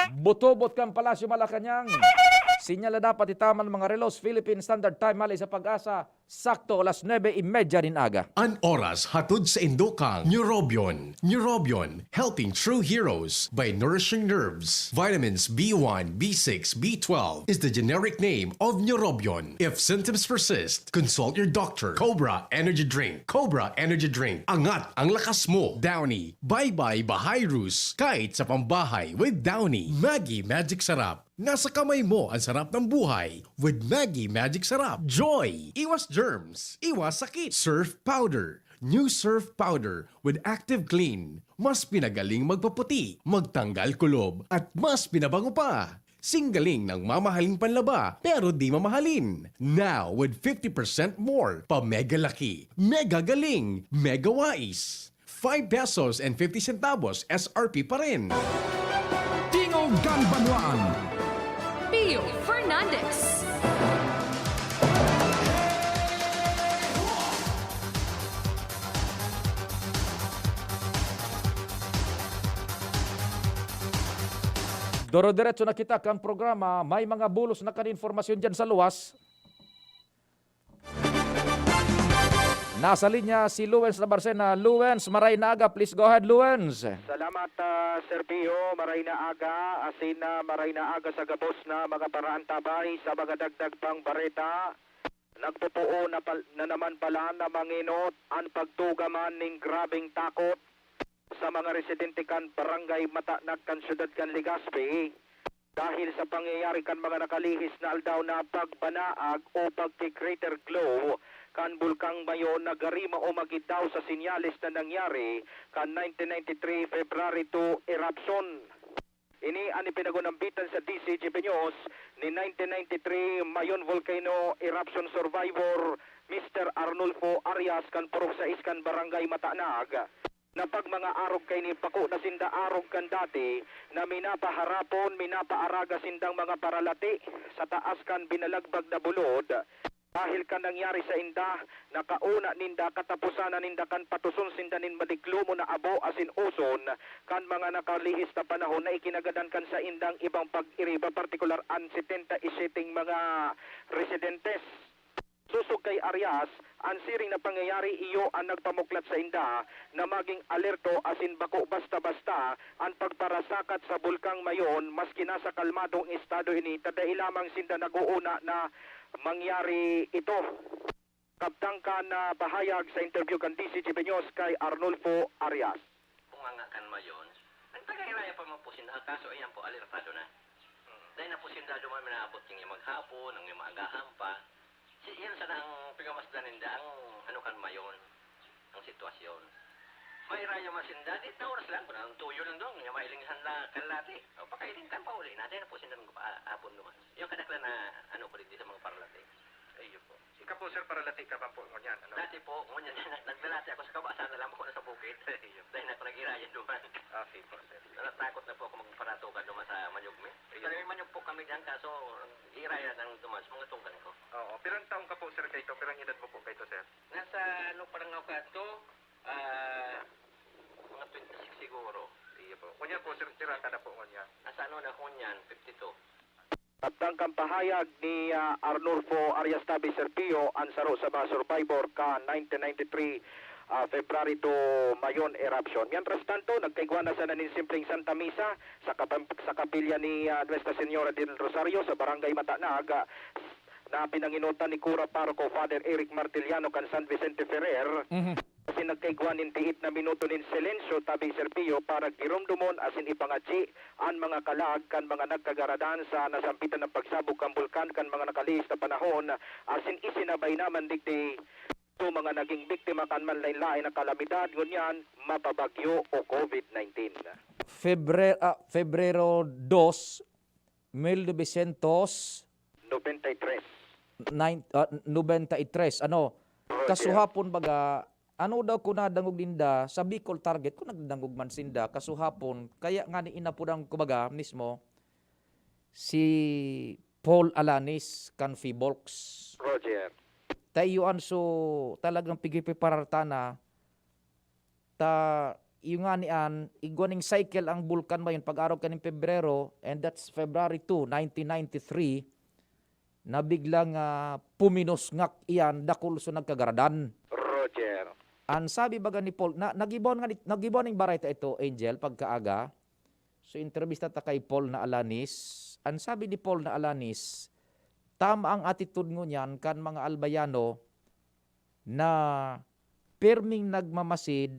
Butobot kan Palasyo Malacañang. Sinyal na dapat itaman mga relos, Philippine Standard Time, hali sa Pag-asa, sakto alas nuebe y media nin aga. An oras hatod sa indo kan Neurobion. Neurobion, helping true heroes by nourishing nerves. Vitamins B one, B six, B twelve is the generic name of Neurobion. If symptoms persist, consult your doctor. Cobra Energy Drink. Cobra Energy Drink. Angat ang lakas mo. Downy. Bye-bye Bahay Rus. Kahit sa pambahay with Downy. Maggi Magic Sarap. Nasa kamay mo ang sarap ng buhay with Maggi Magic Sarap. Joy! Iwas germs, iwas sakit. Surf Powder. New Surf Powder with Active Clean. Mas pinagaling magpaputi, magtanggal kulob, at mas pinabango pa. Singgaling ng mamahaling panlaba, pero di mamahalin. Now, with fifty percent more, pa mega laki, mega galing, mega wais. Five pesos and fifty centavos S R P pa rin. Tingog kan Banwaan. Pio Fernandez. Doro-diretso na kita kan programa. May mga bulos na kan informasyon diyan sa luwas. Nasa linya si Luens Labarcena. Luens, maray na aga. Please go ahead, Luens. Salamat, ah, Sir Pio. Maray na aga, asin, ah, maray na aga sa gabos na mga paraantabay sa mga dagdag pang bareta. Nagpupuo na pal-, na naman pala na mangenot an pagtuga man nin grabeng takot sa mga residente kan Barangay Matanag kan siyudad kan Legazpi dahil sa pangyayari kan mga nakalihis na aldaw na pagbanaag o pagki-crater glow kan Bulkang Mayon na gari mao magid daw sa senyales na nangyari kan nineteen ninety-three February two eruption. Ini an ipinagunambitan sa D C G B News ni nineteen ninety-three Mayon Volcano Eruption Survivor, Mister Arnulfo Arias, kan Purok sais kan Barangay Matanag, na pag mga arog kaini, bako na sinda arog kan dati, na minapaharapon, minapaaraga sindang mga paralati sa taas kan binalagbag na bulod. Dahil kan nangyari sa inda, nakauna ninda, kataposan na ninda kan patuson sinda nin madiklomon na abo asin oson kan mga nakalihis na panahon na ikinagadan kan saindang ibang pag-iriba, partikular an setenta y siyete mga residentes. Sosog kay Arias, an siring na pangyayari iyo an nagpamuklat sainda na maging alerto asin bako basta-basta an pagparasakat sa Bulkang Mayon, maski nasa kalmadong estado ini, ta dai lamang sinda nag-uuna na mangyari ito. Kabtang kan, ah, pahayag sa interview kan D C G B News kay Arnulfo Arias. Kung nga kan Mayon, ang taga-Iraya pa man po sinda, kaso ayan po, alertado na. Dahil na po sinda duman, minaabot yung maghapon, ang yung maagahan pa. Si, yan sana ang pingamasdan ninda, ang ano kan Mayon, ang sitwasyon. May raya man sinda, di na oras lang, kung ang tuyo lang doon, yung mailing sa la-, kalati. O, pakailing kan pauli na, dahil na po sinda magpaabon duman. Yung kadaklan na, ano ko, di sa mga paralati. Ayun po. Ika po, sir, paralati ka man po ngunyan, ano? Dati po, ngunyan, naglalati ako sa kabasan na lang po na sa bukid. Ayun. Dahil na ako nag-iraya duman. Okay po, sir. Natatakot na po ako magparatukan duman sa manyog mi. Ayun. May manyog po kami dyan, kaso iraya ng duman sa mga tunggan ko. Oo. Pirang taon ka po, sir, kayto? Pirang edad mo po kayto, sir? Nasa ano pa lang ako kato, ah, mga twenty-six siguro. Iyo po. Kunya po, sir, pira ka na po ngunyan? Nasa ano na ako ngunyan, fifty-two. Kabtang kan pahayag ni, ah, Arnulfo Arias Tabi Serpio, an saro sa mga survivor kan nineteen ninety-three, ah, February two Mayon eruption. Mientras tanto, nagkaigwa na sana nin simpleng Santa Misa sa kapam-, sa kapilya ni, ah, Nuestra Señora del Rosario sa Barangay Matanag, ah, na pinangenotan ni Kura Paroko Father Eric Martiliano kan San Vicente Ferrer. Mhm. Asin nagkaigwa nin tiit na minuto nin silensyo, Tabi Serpio, para giromdomon asin ipangadyi an mga kalag kan mga nagkagaradan sa nasambitan na pagsabog kan bulkan kan mga nakalihis na panahon, asin isinabay naman digdi mga naging biktima kan manlain-lain na kalamidad, ngunyan mapabagyo o COVID nineteen. Febre, ah, Febrero dos, mil novecientos Nobenta y tres. nine, ah, nobenta y tres. Ano, Roger. Kasuhapon baga, ano daw ko nadangog ninda sa Bicol Target, kung nagdangog man sinda, kasuhapon, kaya nga ni inapudan ko baga mismo, si Paul Alanis kan Fibolx. Roger. Tayo an so talagang pigipiparartana, ta iyo nga ni an, igwa ning cycle ang Bulkan Mayon pag-arog kaning Pebrero, and that's February two, nineteen ninety-three, na biglang ah, puminosngak iyan, dakul so nagkagaradan. Roger. An sabi baga ni Paul, na, nagibaw nga ni- nagibaw ning bareta ito, Angel, pagkaaga. So, entrevista ta kay Paul na Alanis. An sabi ni Paul na Alanis, tama ang attitude ngunyan kan mga Albayano na pirming nagmamasid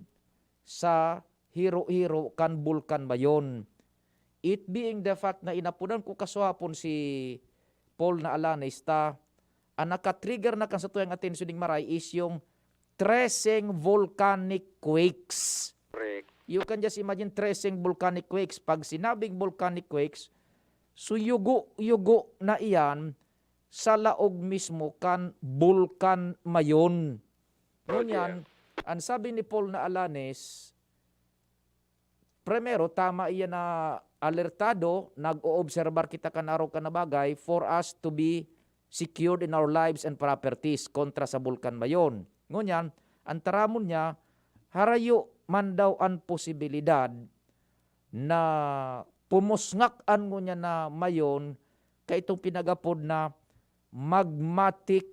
sa hiro-hiro kan Bulkan Mayon. It being the fact na inapudan ko kasuhapon si Paul na Alanis ta, ang nakatrigger na kan satuyang atensyon ning maray is yung treseng volcanic quakes. Correct. You can just imagine treseng volcanic quakes. Pag sinabing volcanic quakes, so yugo-yugo na iyan sa laog mismo kan Bulkan Mayon. Ngunyan, ang sabi ni Paul na Alanis, primero, tama iyan na alertado, nag-oobserbar kita kan arog kan na bagay for us to be secured in our lives and properties kontra sa Bulkan Mayon. Ngunyan, ang taramon niya, harayo man daw an posibilidad na pumusngak an ngunyan na Mayon kaitong pinagapod na magmatic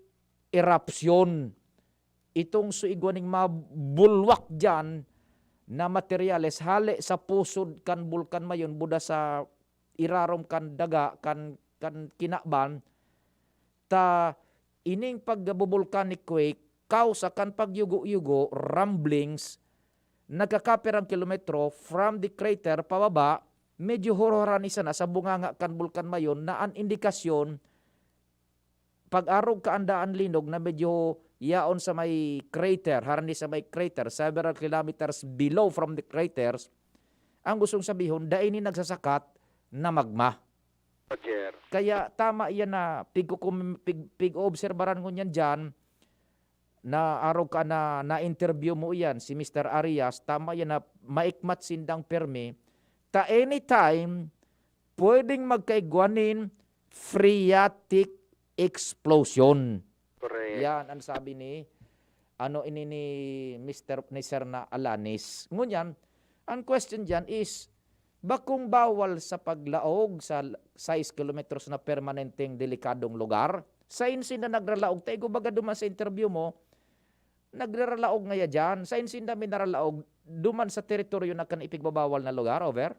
eruption. Itong so igwa ning mga bulwak diyan na materyales hale sa pusod kan Bulkan Mayon, buda sa irarom kan daga, kan, kan kinaban, ta ining pagbo-volcanic quake, kausa kan pagyugo-yugo, rumblings, nagkakapirang kilometro from the crater pababa, medyo hurhurani sana sa bunganga kan Bulkan Mayon na an indikasyon, pag-arog ka an daan linog na medyo yaon sa may crater, harani sa may crater, several kilometers below from the craters, ang gustong sabihon, dai ni nagsasakat na magma. Roger. Kaya tama iyan na pig-, pig-, pig-oobserbaran ngunyan diyan, na arog ka na na-interview mo iyan, si Mister Arias, tama iyan na maikmat sindang permi, ta anytime, pwedeng magkaigwa nin phreatic explosion. Correct. Yan ang sabi ni, ano ini ni Mister ni Sir na Alanis. Ngunyan, ang question diyan is, bakong bawal sa paglaog sa sais kilometros na permanenteng delikadong lugar? Sain sinda nagralaog? Ta igwa baga duman sa interview mo, nagraralaog ngaya diyan. Sain sinda minaralaog? Duman sa teritoryo na kan ipigbabawal na lugar, over?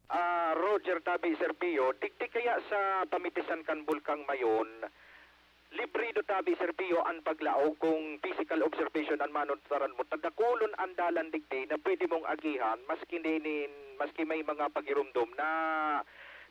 Ah, Roger, tabi, Sir Pio, digdi kaya sa pamitisan kan Bulkang Mayon, libre do, tabi, Sir Pio, an paglaog kung physical observation an manutaran mo. Ta dakulon an dalan digdi na pwede mong agihan, maski ninin, maski may mga pagirumdom na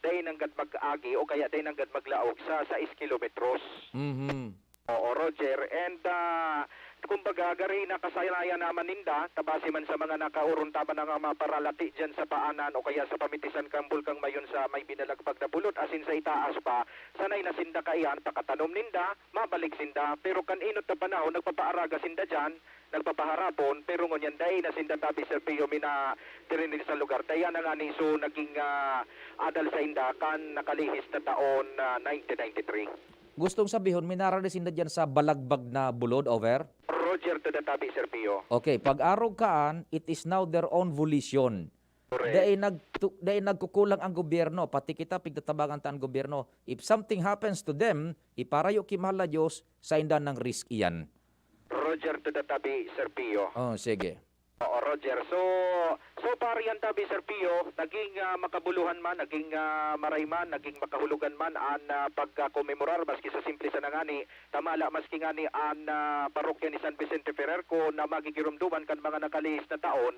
dai nanggad mag-agi o kaya dai nanggad maglaog sa sais kilometros. Mhm. Oo, Roger. And, ah, kumbaga, gari nakasanayan naman ninda, ta base man sa mga nakaoron ta man nga mga paralati diyan sa paanan o kaya sa pamitisan kan Bulkang Mayon sa may binalagbag na bulod, asin sa itaas pa, sanay na sinda kaiyan, pakatanom ninda, mabalik sinda. Pero kan inot na panahon, nagpapaaraga sinda diyan, nagpapaharapon, pero ngunyan dai na sinda, tabi, Sir Pio, mina diri sa lugar. Dai na ngani, so naging, ah, adal sainda kan nakalihis na taon, ah, nineteen ninety-three. Gustong sabihon, minarali sinda diyan sa balagbag na bulod, over? Roger, to the tabi, Sir Pio. Okay, pag-arog kaan, it is now their own volition. Correct. Dai nagtu-, dai nagkukulang ang gobyerno, pati kita pigtatabangan ta ang gobyerno. If something happens to them, iparayo ki mahal na Diyos, sainda nang risk iyan. Roger, to the tabi, Sir Pio. Oh, sige. Oo, Roger. So, so far yan, tabi, Sir Pio, naging, ah, makabuluhan man, naging, ah, maray man, naging makahulugan man an, ah, pagkakomemorar, maski sa simple sana ngani, tamala maski ngani an, ah, parokya ni San Vicente Ferrer, kun na magigirumduman kan mga nakalihis na taon,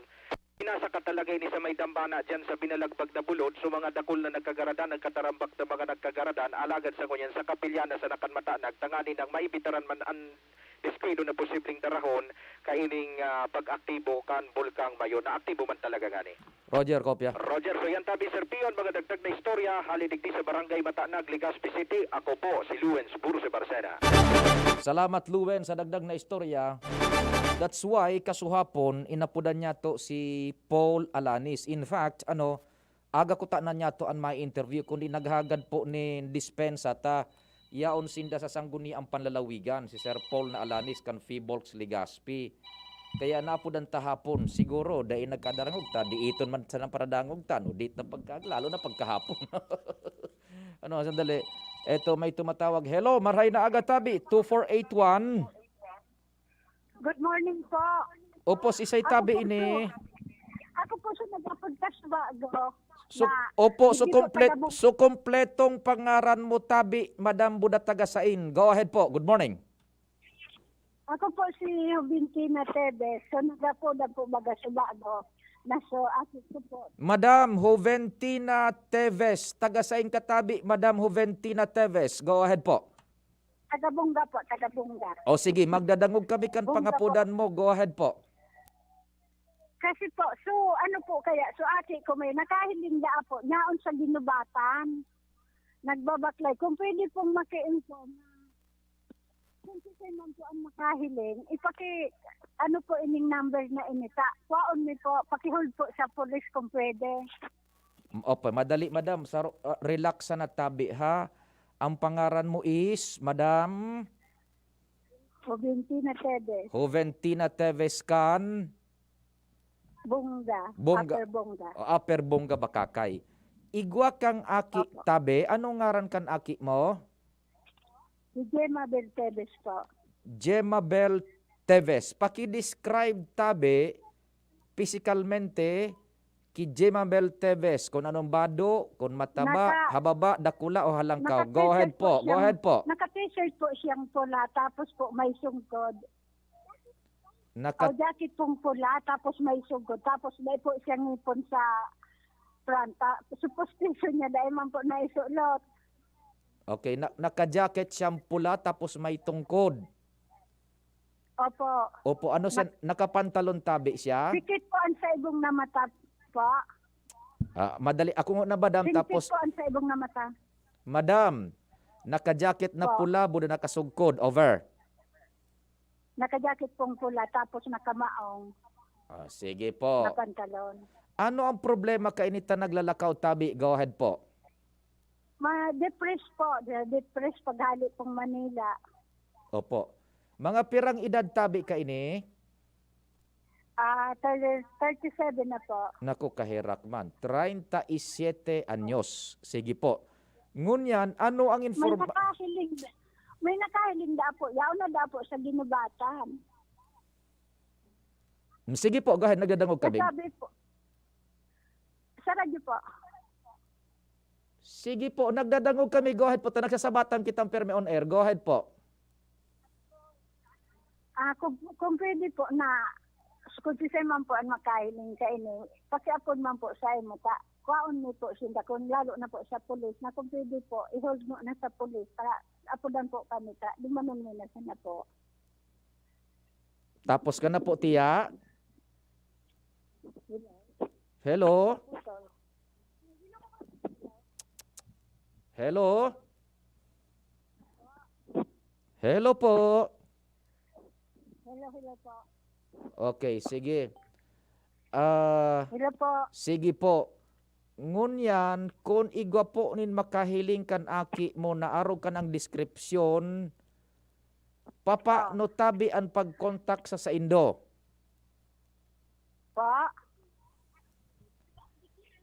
pinasakat talaga ini sa may dambana diyan sa binalagbag na bulod, so mga dakul na nagkagaradan, nagkatarambak na mga nagkagaradan, alagad sa ngunyan sa kapilya na sana kan matanag, tanganing maibitaran man an destino na posibleng darahon kaining, ah, pag-aktibo kan Bulkang Mayon. Naaktibo man talaga ngani. Roger, kopya. Roger, so yan tabi, Sir Pion, mga dagdag na istorya, hali digdi sa Barangay Matanag, Legazpi City. Ako po si Luen Burse Barcena. Salamat, Luen, sa dagdag na istorya. That's why, kasuhapon, inapodan niya to si Paul Alanis. In fact, ano, aga kuta na niya to an may interview, kundi naghagad po nin dispensa ta yaon sinda sa Sangguniang Panlalawigan, si Sir Paul na Alanis kan Fivolks Legazpi. Kaya napodan ta hapon, siguro, dai nagkadarangog ta, diiton man sana paradangog ta, no? Di ta pagka, lalo na pagkahapon. Ano, sandali. Eto, may tumatawag. Hello, marhay na aga, tabi, two four eight one. Good morning po. Opo, si Say Ako Tabi po, ini. Ako po siya nagpapagkasbago. So, na opo, so hindi po komplet-, taga Bu- so kompletong pangaran mo, Tabi, Madam Buda Tagasain. Go ahead po. Good morning. Ako po si Joventina Tevez. So, nagapoda po baga sa bago. Na so, ako po po. Madam Joventina Tevez, taga sain ka, Tabi, Madam Joventina Tevez? Go ahead po. Taga Bunga po, taga Bunga. O sige, magdadangog kami kan Bunga po. Pangapodan mo. Go ahead po. Kasi po, so, ano po kaya? So, ate ko may nakahiling daa po, nyaon sa Ginubatan. Nagbabaklay. Kung pwede pong maki-inform na kung sisay man po ang makahiling, ipaki-, ano po ining number na inita. Kwaon mi po, paki-hold po sa police kung pwede. M-, opo, madali, madam. Sa ro-, ah, relax sana, tabi, ha? Ang pangaran mo is, Madam? Joventina Tevez. Joventina Tevez kan? Bunga. Bunga. Upper Bunga. O, Upper Bunga, Bacacay. Igwa kang aki, Opo. Tabi. Anong ngaran kan aki mo? Si Gemma Bel Tevez po. Gemma Bel Tevez. Paki-describe, tabi, pisikalmente, ki Gemma Bel Tevez, kung anong bado, kung mataba, Naka- hababa, dakula o halangkaw. Naka-t-shirt Go ahead po, po. Go siyang, ahead po. Naka-t-shirt po siyang pula, tapos po may sungkod. Naka- O jacket pong pula, tapos may sungkod. Tapos may po siyang ngipon sa front. Ta-, supposed to niya, dahil man po naisulot. Okay, na-, naka-jacket siyang pula, tapos may tungkod. Opo. Opo, ano siya, nakapantalon tabi siya? Sikit po ang sa ibong na mata po. Ah, madali. Ako na, madam, Sikit tapos po ang sa ibong na mata. Madam, naka-jacket na Po. Pula, buda nakasugkod. Over. Naka-jacket pong pula, tapos nakamaong Ah, sige po. na pantalon. Ano ang problema kaini ta naglalakaw tabi? Go ahead po. Ma-depress po. De-, depress paghali pong Manila. Opo. Mga pirang edad tabi kaini? Ah, thirty, thirty-seven na po. Naku, kaherak man. Treinta y siete anyos. Sige po. Ngunyan, ano ang May informa- nakahiling, may nakahiling da po. Yaon na da po sa Ginubatan. Sige po, go ahead. Nagdadangog kami. Sabi po, sa radyo po. Sige po, nagdadangog kami. Go ahead po. Ta nagsasabatan kitang permi on air. Go ahead po. Ah, kung, kung pwede po na, kung sisay man po ang makahiling kaini, pakiapod man po sa imo ta. Kwaon mi po sinda, kung lalo na po sa pulis, na kung pwede po, i-hold mo na sa pulis, ta, apodan po kami ta, dumanon mi na sana po. Tapos ka na po, tiya? Hello? Hello? Hello po? Hello, hello po. Okay, sige. Ah, Hello po. Sige po. Ngunyan, kun igwa po nin makahiling kan aki mo na arog kan ang deskripsyon, papaano tabi an pag-contact sa saindo? Po?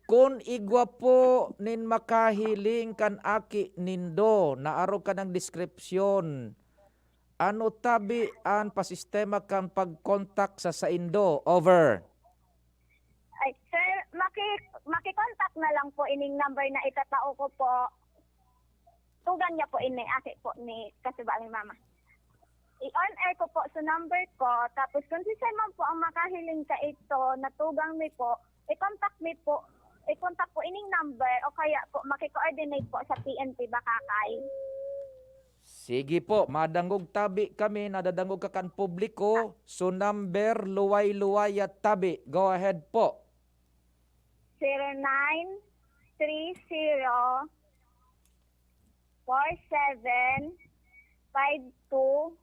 Kun igwa po nin makahiling kan aki nindo na arog kan ang deskripsyon, ano tabi an pasistema kan pag-contact sa saindo? Over. Ay, sir, maki-, maki-contact na lang po ining number na itatao ko po. Tugang niya po ini, aki po ni kasuba ni mama. I-on air ko po sa number ko, tapos kung sisay man po ang makahiling kaito, na tugang mi po, i-contact mi po, i-contact po ining number, o kaya po maki-coordinate po sa P N P Bacacay. Sige po, madangog tabi kami, nadadangog ka kan publiko. So number, luway-luway at tabi. Go ahead po. Zero nine three zero four seven five two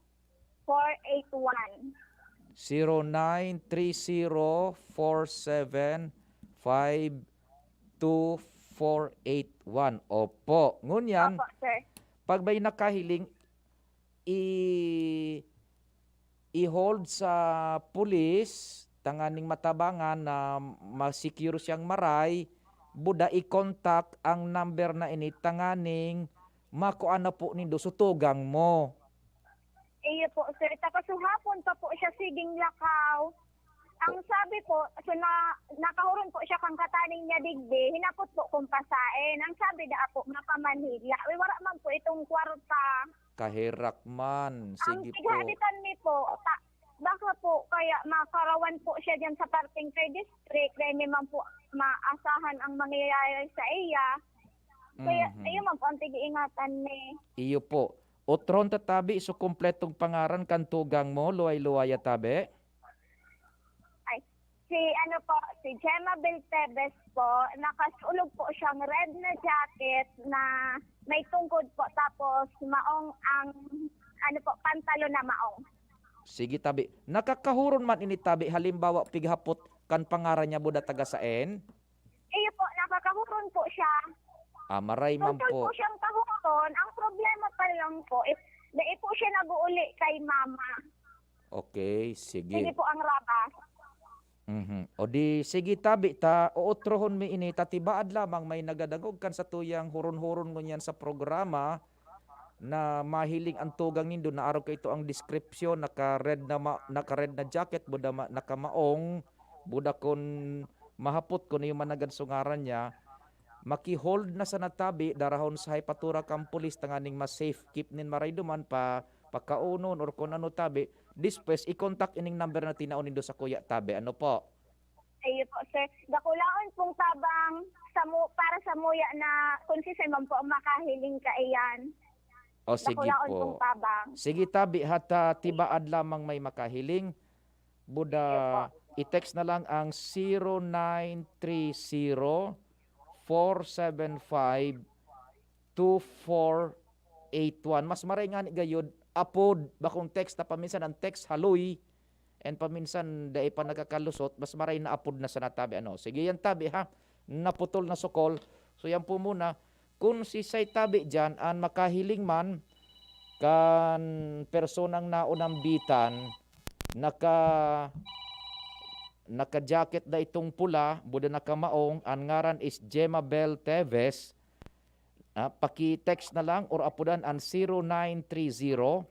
four eight one. Zero nine three zero four seven five two four eight one. Opo. Ngunyan, Opo, sir. Pag may nakahiling, i-, i-hold sa pulis tanganing matabangan na ma-secure siyang maray, buda i-contact ang number na ini tanganing makua na po nindo sa tugang mo. Iyo po, sir. Tapos suhapon pa po siya siging lakaw. Ang sabi po, so na, nakahuron po siya kan kataning niya digdi, hinapot po kung pasain. Ang sabi da po, mapa-Manila. Uy, wala man po itong kwarta. Kaherak man. Ang Sige po. Tighaditan mi po, ta-, baka po kaya makarawan po siya dyan sa parting third district, dahil may man po maasahan ang mangyayari sa iya. Kaya, Mhm. ayun man po ang tig-iingatan mi. Iyo po. Otron ta tabi, so kompletong pangaran kan tugang mo, luway-luway a tabi? Ay, si ano po, si Gemma Beltebes po, nakasulog po siyang red na jacket na may tungkod po, tapos maong ang, ano po, pantalon na maong. Sige, tabi. Nakakahuron man ini, tabi, halimbawa, pighapot kan pangaran niya, buda taga saen? Iyo po, nakakahuron po siya. Ah, maray man Tungkol po po. siyang kahuron, ang problema pa lang po is, dai po siya nag-uuli kay mama. Okay, sige. Sige po ang rabas. Mhm. O di, sige, tabi, ta, ootrohon mi ini, ta tibaad lamang may nagadangog kan satuyang huron-huron ngunyan sa programa na mahiling ang tugang nindo na arog kaito ang description, naka-red na ma-, naka-red na jacket, buda ma-, nakamaong, buda kun mahapot kun iyo man nanggad so ngaran niya, maki-hold na sana tabi, darahon sa Jefatura kan pulis tanganing ma-safe keep nin maray duman pa, pakaunon or kun ano tabi, despues i-contact ining number na tinao nindo sakuya tabi. Ano po? Ayun po, sir. Dakulaon pong tabang sa mu-, para sa muya na kung siisay man po ang makahiling kaiyan. O, sige Dakulaon po. pong tabang. Sige, tabi, ha, ta tibaad lamang may makahiling. Buda, Ayun po. i-text na lang ang zero nine three zero, four seven five, two four eight one. Mas maray ngani gayod, apod, bakong text, ta paminsan ang text haloy, and paminsan dai pa nakakalusot, mas maray na apod na sana tabi, ano. Sige yan, tabi, ha, naputol na sukol. So, yan po muna. Kun siisay tabi diyan an makahiling man kan personang naonambitan, naka, naka-jacket na itong pula, buda nakamaong, an ngaran is Gemma Bel Teves. Ah, paki-text na lang or apodan an zero nine three zero,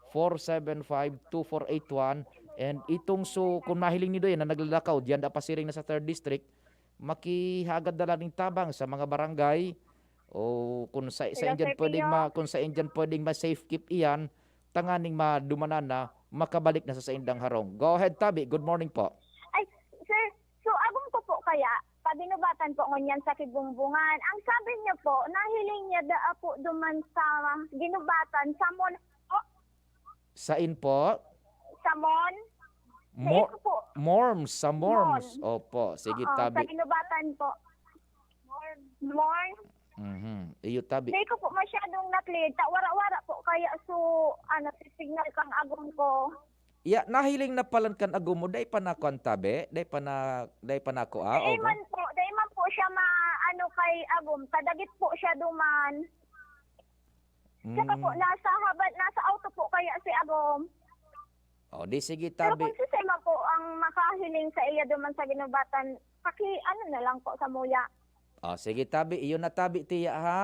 four seven five, two four eight one. And itong su-, kung mahiling nindo yan na naglalakaw, diyan da pasiring na sa third district, makihagad na lang ning tabang sa mga barangay o kung sa, sa Hello, inyan Sir pwedeng Pio. ma-, kung sa inyan pwedeng ma-safe keep iyan, tanganing madumanan na, makabalik na sa saindang harong. Go ahead, Tabi. Good morning po. Ay, sir, so agom ko po kaya, paginubatan po ngunyan sa Kibumbungan. Ang sabi niya po, nahiling niya daa po duman sa ginubatan, sa Mon-, oh, Sain po? Sa Mon? Sa Mo-, ito po. Morms, sa Morms. Mon. Opo, sige, Oo, Tabi. Sa ginubatan po. Morm. Mhm. Iyo, Tabi. Di ko po masyadong na-clear. Ta-, wara-wara po kaya so, ano, si signal kang agom ko. Ya, nahiling na palan kan agom mo, dai pa nakuan, Tabi? Dai pa na, dai pa nakuha, Dai ogo? man po, dai man po siya ma-, ano, kay agom. Kadagit po siya duman. Saka po, Mm. nasa habad, nasa auto po kaya si agom. O, di sige, Pero Tabi. kung sisay man po ang makahiling sa iya duman sa ginubatan, paki-, ano na lang po, sa muya. O, sige, Tabi. Iyo na, Tabi, tiya, ha?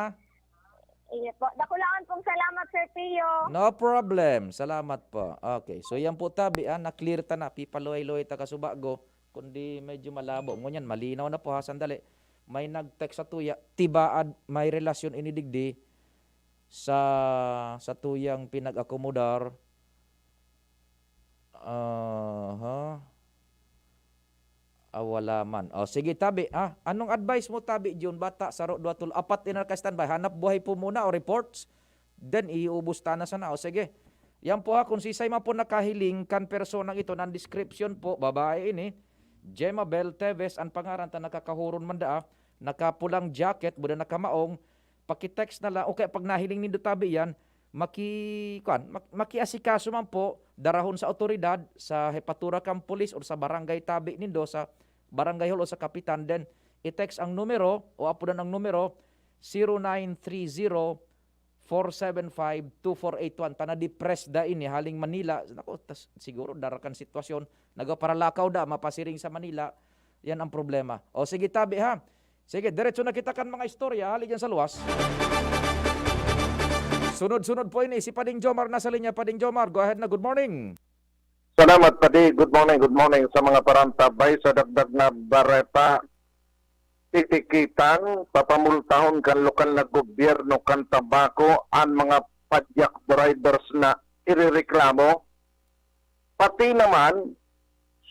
Iyo po. Dakulaon pong salamat, Sir Pio. No problem. Salamat po. Okay. So, yan po, Tabi, ah. Na-clear ta na. Pipaluhay-luhay ta kasubago. Kundi medyo malabo. Ngunyan, malinaw na po, ha. Sandali. May nag-text sa tuya. Tibaad, may relasyon ini digdi sa, sa tuyang pinag-akomodar. Aha. Ah, wala man. O, sige, Tabi, ah. Anong advice mo, Tabi, Jun? Bata, saro, dua, tulo, apat, inar ka standby. Hanap buhay po muna o reports. Then, iubos ta na sana. O sige. Yan po ha, kung sisay man po nakahiling kan personang ito, ng description po, babae ini, Gemma Bell Teves, ang pangaran ta nakakahuron man daa, nakapulang jacket, buda nakamaong, paki-text na lang, o kaya pag nahiling nindo tabi yan, maki-, kuwan, mak-, makiasikaso man po, darahon sa awtoridad, sa hepatura kan pulis, o sa barangay tabi nindo, sa barangay hall o sa kapitan, then i-text ang numero, o apodan ang numero, zero nine three zero, four seven five, two four eight one. Tana depressed da ini, haling Manila. Naku, tas, siguro darakan sitwasyon. Nagaparalakaw da, mapasiring sa Manila. Yan ang problema. O sige, tabi ha. Sige, diretso na kita kan mga istorya, hali dyan sa luwas. Sunod-sunod po ini, si Pading Jomar nasa linya. Pading Jomar, go ahead na. Good morning. Salamat, Padi. Good morning, good morning sa mga parantabay. Sa dagdag na bareta, titikitan, papamultahon kan lokal na gobyerno kan Tabaco an mga padyak drivers na irereklamo, pati naman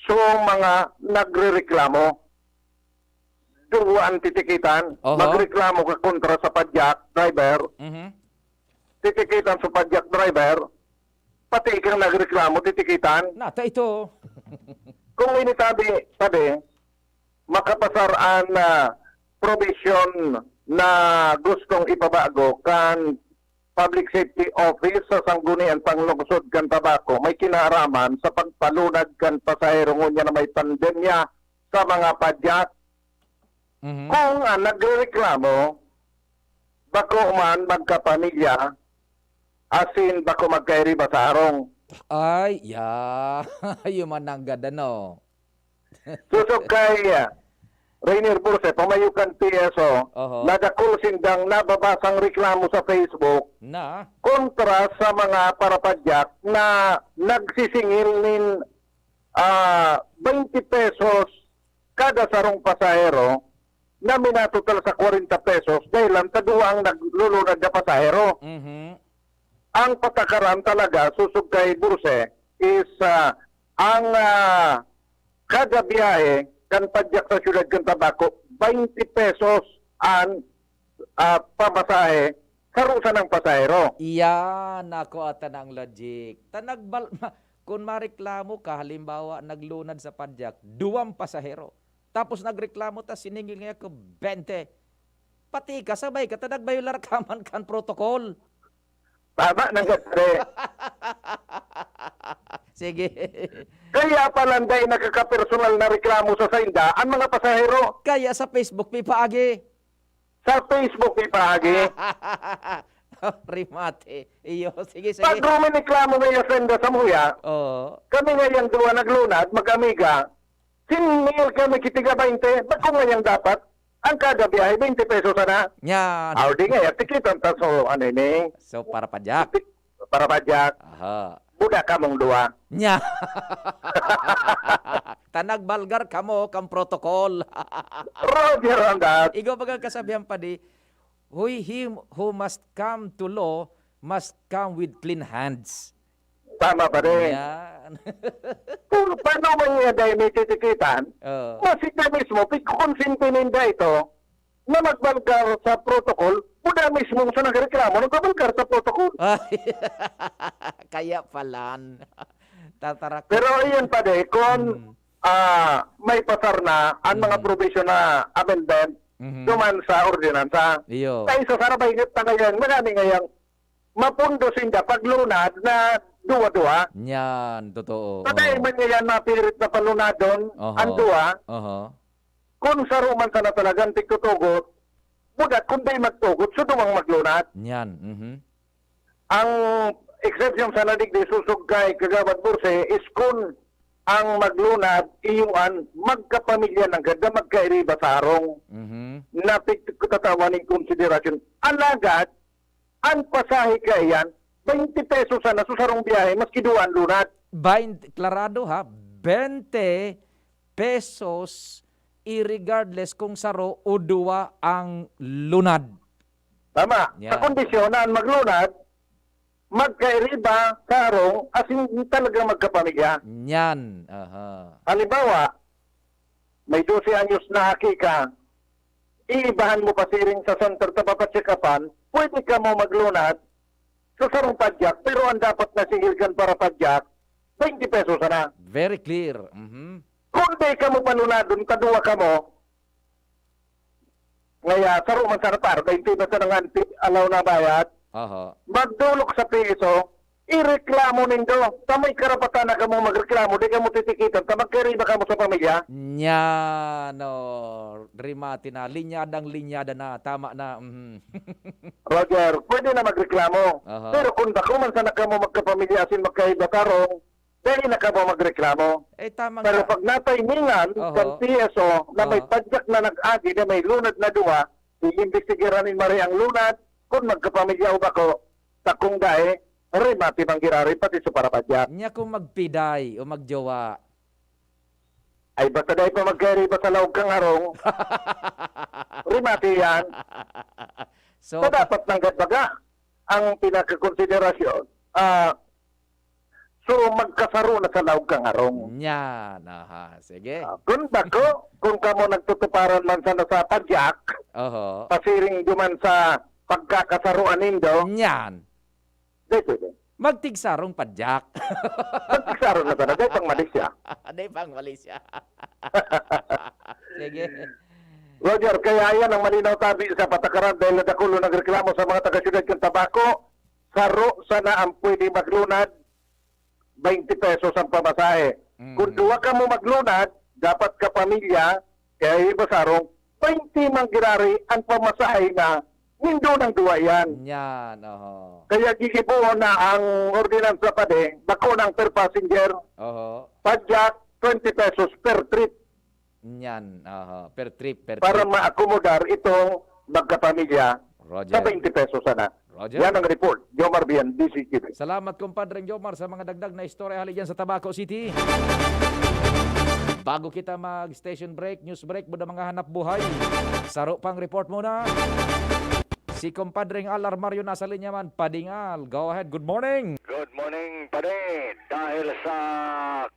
sa mga nagrereklamo. Duwa an titikitan. Oho. Magreklamo ka kontra sa padyak driver, Mhm. titikitan sa padyak driver, pati ikang nagreklamo, titikitan. Nata ito. Kung ini tabi, tabi, makapasar an, ah, probisyon na gustong ipabago kan Public Safety Office sa Sangguniang Panglungsod kan Tabaco, may kinaaraman sa pagpalunad kan pasahero ngunyan na may pandemya sa mga padyak. Mhm. Kung ang nagrereklamo, bako man magkapamilya, asin bako magkairiba sa harong. Ay, ya. Yun man nanggad, ano? Susog kay, ah, Rainier Burse, pamayo kan P S O, Oho. nadakul sindang nababasang reklamo sa Facebook Na? kontra sa mga parapadyak na nagsisingil nin, ah, twenty pesos kada sarong pasahero na minatotal sa kwarenta pesos dahil lang taduwa ang naglulunad na pasahero. Mhm. Ang patakaran talaga, susog kay Burse, is, ah, ang, ah, kada biyahe kan padyak sa siyudad kan Tabaco, twenty pesos an, ah, pamasahe sa rusa ng pasahero. Iyan, ako ata na ang logic. Ta nagbal-, ma-, kung mareklamo ka, halimbawa, naglunad sa padyak, duwang pasahero. Tapos nagreklamo ta, siningil niya ko bente. Pati ka, sabay ka, ta nagbayular ka man kan protocol. Tama nang gabay. Sige. Kaya pala dai nakakapersonal na reklamo sa sainda ang mga pasahero. Kaya sa Facebook, may paagi. Sa Facebook, may paagi. Remate. Iyo, sige, sige. Pag rumireklamo may asenda sa muya, Oo. kami ngayang duwa naglunad, mag-amiga, siningil kami kitiga baynte, bako ngayang dapat, ang kada biyahe, baynte pesos sana. Yan. Aw, di nga, yan, tikitan ta, so, ano ini? So, para padyak. Para padyak. Aha. Buda kamong duwa. Nya. Ta nagbalgar kamo kang protocol. Roger on that. Igwa bagang kasabihan, Padi, "He who must come to law must come with clean hands." Tama pa rin. Yan. Kung paano man niya dahil may titikitan, Oo. na sila mismo, pagkukonsente ninda ito, na magbalgar sa protocol, buda mismo sa nagreklamo, nagbabalgar sa protocol. Ay, kaya palan. Tatarak. Pero iyon pa di, kung, Mm. ah, may pasar na ang mga Mm. provision na amendment Mhm. duman sa ordinansa. Iyo. Kaya sa sarabay ngayon, marami ngayang mapundo sinda paglunad na duwa-duwa. Yan, totoo. Sa Oo. dahil man niya yan mapirit na palunadon, Oho. ang duwa, Oho. kung saro man sana talagang tigtutugot, buda, kung di magtugot, so dumang maglunad. Yan, mhm. Ang exemption sana digdi susog kay Kagawad Burse is kung ang maglunad, iyo an magkapamilya nanggad na magkairiba sa harong Mhm. na pigtatawan nin konsiderasyon. Alagad, an pasahe kaiyan, baynte pesos sana sa sarong biyahe, maski duwa an lunad. Baynte, klarado ha, baynte pesos, irregardless kung saro o duwa ang lunad. Tama. Yan. Sa kondisyon na an maglunad, magkairiba sa harong, asin talagang magkapamilya. Yan. Aha. Halimbawa, may dose anyos na aki ka, iibahan mo pasiring sa center ta papacheck-upan, pwede kamo maglunad, sa sarong padyak, pero ang dapat na singil kan para padyak, twenty pesos sana. Very clear. Mhm. Kung di kamo palunadon, kaduwa kamo, ngaya, saro man sana par, twenty na sana nga ang ti-, alaw na bayad. Aha. Magdolok sa P S O, ireklamo nindo. Ta may karapatan na kamo magreklamo, di kamo titikitan, ta magkariba kamo sa pamilya. Nya, no, remate na. Linyadang linyada na. Tama na. Mhm. Roger, pwede na magreklamo. Aha. Pero kung bako man sana kamo magkapamilya asin magkaiba tarong, dai na kamo magreklamo. Eh, tama Pero nga. pag natimingan Oho. kan P S O na may Aha. padyak na nag-agi na may lunad na duwa, iimbestigaran nin mare ang lunad, kung magkapamilya o bako, ta kung dai, remate man giraray pati sa parapadyak. Nya kung magpiday o magjowa? Ay, basta dai pa magkairiba sa laog kang harong, remate yan. So, So, dapat nanggad baga ang pinakakonsiderasyon, ah, so, magkasaro na sa laog kang harong. Yan, aha, sige. Ah, kung bako, kung kamo nagtutuparan man sana sa padyak, Oho. pasiring duman sa pagkakasaroan nindo, Yan. Dai pwede. Magtigsarong padyak. Magtigsarong na sana, dai pang Malaysia. Dai pang Malaysia. Sige. Roger, kaya yan ang malinaw tabi sa patakaran dahil nadakulo nagreklamo sa mga taga-syudad kan Tabaco. Saro sana ang pwede maglunad, twenty pesos ang pamasahe. Mm. Kung duwa kamo maglunad, dapat kapamilya, kaya iba sarong, twenty man giraray ang pamasahe na nindo nang duwa yan. Yan, oho. Kaya gigibohon na ang ordinansa pa di, bako nang per passenger, Oho. padyak, twenty pesos per trip. Yan, oho. Per trip, per Para trip. maakomodar itong magkapamilya Roger. sa twenty pesos sana. Roger. Yan ang report. Jomar Bian, D C T V. Salamat, Compadre Jomar, sa mga dagdag na istorya hali dyan sa Tabaco City. Bago kita mag-station break, news break, buda mga hanap buhay. Saro pang report muna. Si Compadre Al Armario nasa linya man. Pading Al, go ahead. Good morning. Good morning, pare. Dahil sa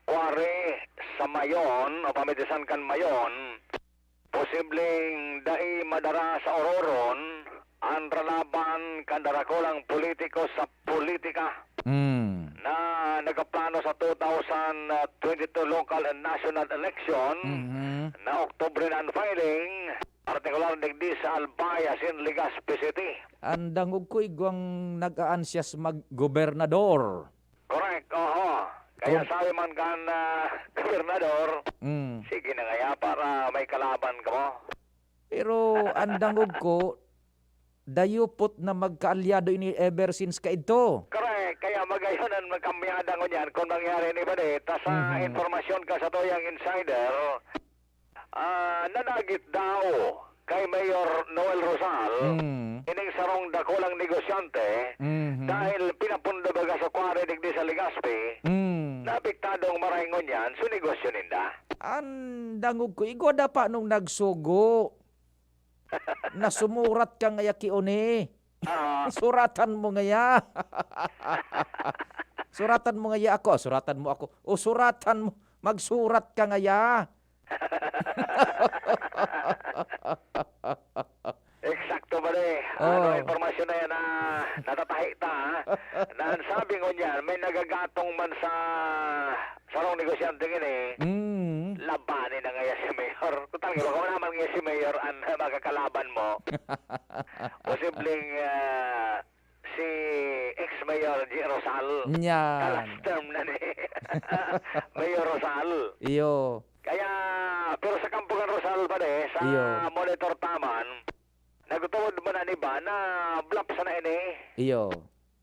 quarry sa Mayon, o pamitisan kan Mayon, posibleng dai madara sa ororon an ralaban kan darakulang politiko sa politika Mm. na nagkaplano sa two thousand twenty-two local and national election Mhm. na Oktubre na ang filing, partikular digdi sa Albay asin Legazpi City. An dangog ko, igwang nag-aansyas mag-gobernador. Correct, oho. Kaya Kung sabi man kan, ah, gobernador, Mm. sige na ngaya para may kalaban kamo. Pero an dangog ko, dayupot na magkaalyado ini ever since kaidto. Correct. Kaya magayon an magkamyada ngunyan kung mangyari ni ba di. Ta sa Mhm. impormasyon ka sa tuyang insider, ah, nanagit daw kay Mayor Noel Rosal, Mm. ining sarong dakulang negosyante, Mhm. dahil pinapundo baga sa quarry digdi sa Legazpi, Mm. naapektado ang maray ngunyan sa negosyo ninda. An dangog ko, igwa da pa nung nagsugo. Nasumurat ka ngaya ki Oni. Ah. Suratan mo ngaya. Suratan mo ngaya ako, suratan mo ako. O suratan mo, magsurat ka ngaya. Eksakto, pare. Ano, Oh. impormasyon na yan na natatahi ta, ha? Na ang sabi ngunyan, may nagagatong man sa sarong negosyante ngini, Mm. labanin na ngaya si Mayor. Total, baka wala man ngaya si Mayor ang makakalaban mo. Posibleng, ah, si ex-mayor G. Rosal. Yan. Ka-last term na ni Mayor Rosal. Iyo. Kaya, pero sa kampo kan Rosal, pare, sa Iyo. monitor ta man, nagtubod man an iba na bluff sana ini. Iyo.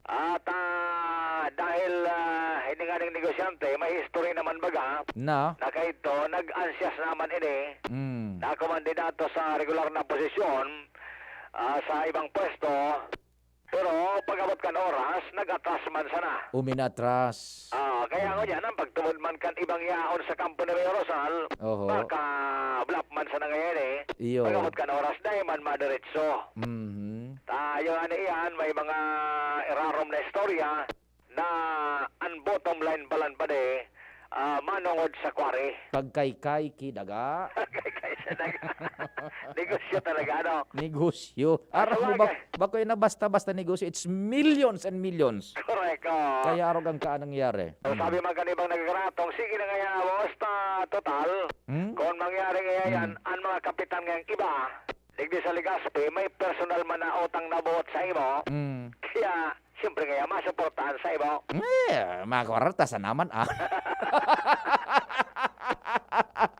At, ah, dahil, ah, ini nga ning negosyante, may history naman baga, Na? na kaidto, nag-ansias naman ini, Mm. na kumandidato sa regular na posisyon, ah, sa ibang pwesto. Pero pag-abot kan oras, nag-atras man sana. Uminatras. Ah, kaya Mm. ngunyan, ang pagtubod man kan ibang yaon sa kampo ni Mayor Rosal, Oho. baka bluff man sana ngayon eh. Iyo. Pag-abot kan oras, dai man madiretso. Mhm. Tayo, ano iyan, may mga irarom na istorya na ang bottom line balan pa di, ah, manongod sa quarry. Pagkaykay ki daga. Pagkaykay Negosyo talaga, ano? Negosyo. Aram mo ba, sabagay, bako yung na basta-basta negosyo, it's millions and millions. Correct, oo. Kaya arog ang kaan nangyari. So, sabi man kan ibang nagkakaratong, "Sige na ngaya, boss, ta total, hmm, kung mangyari ngaya yan, hmm, ang mga kapitan ngayang iba, digdi sa Legazpi, may personal man na utang na buot sa imo." Hmm. Kaya, siyempre ngaya, masuportahan sa imo. Eh, mga kwarta sa naman, ah.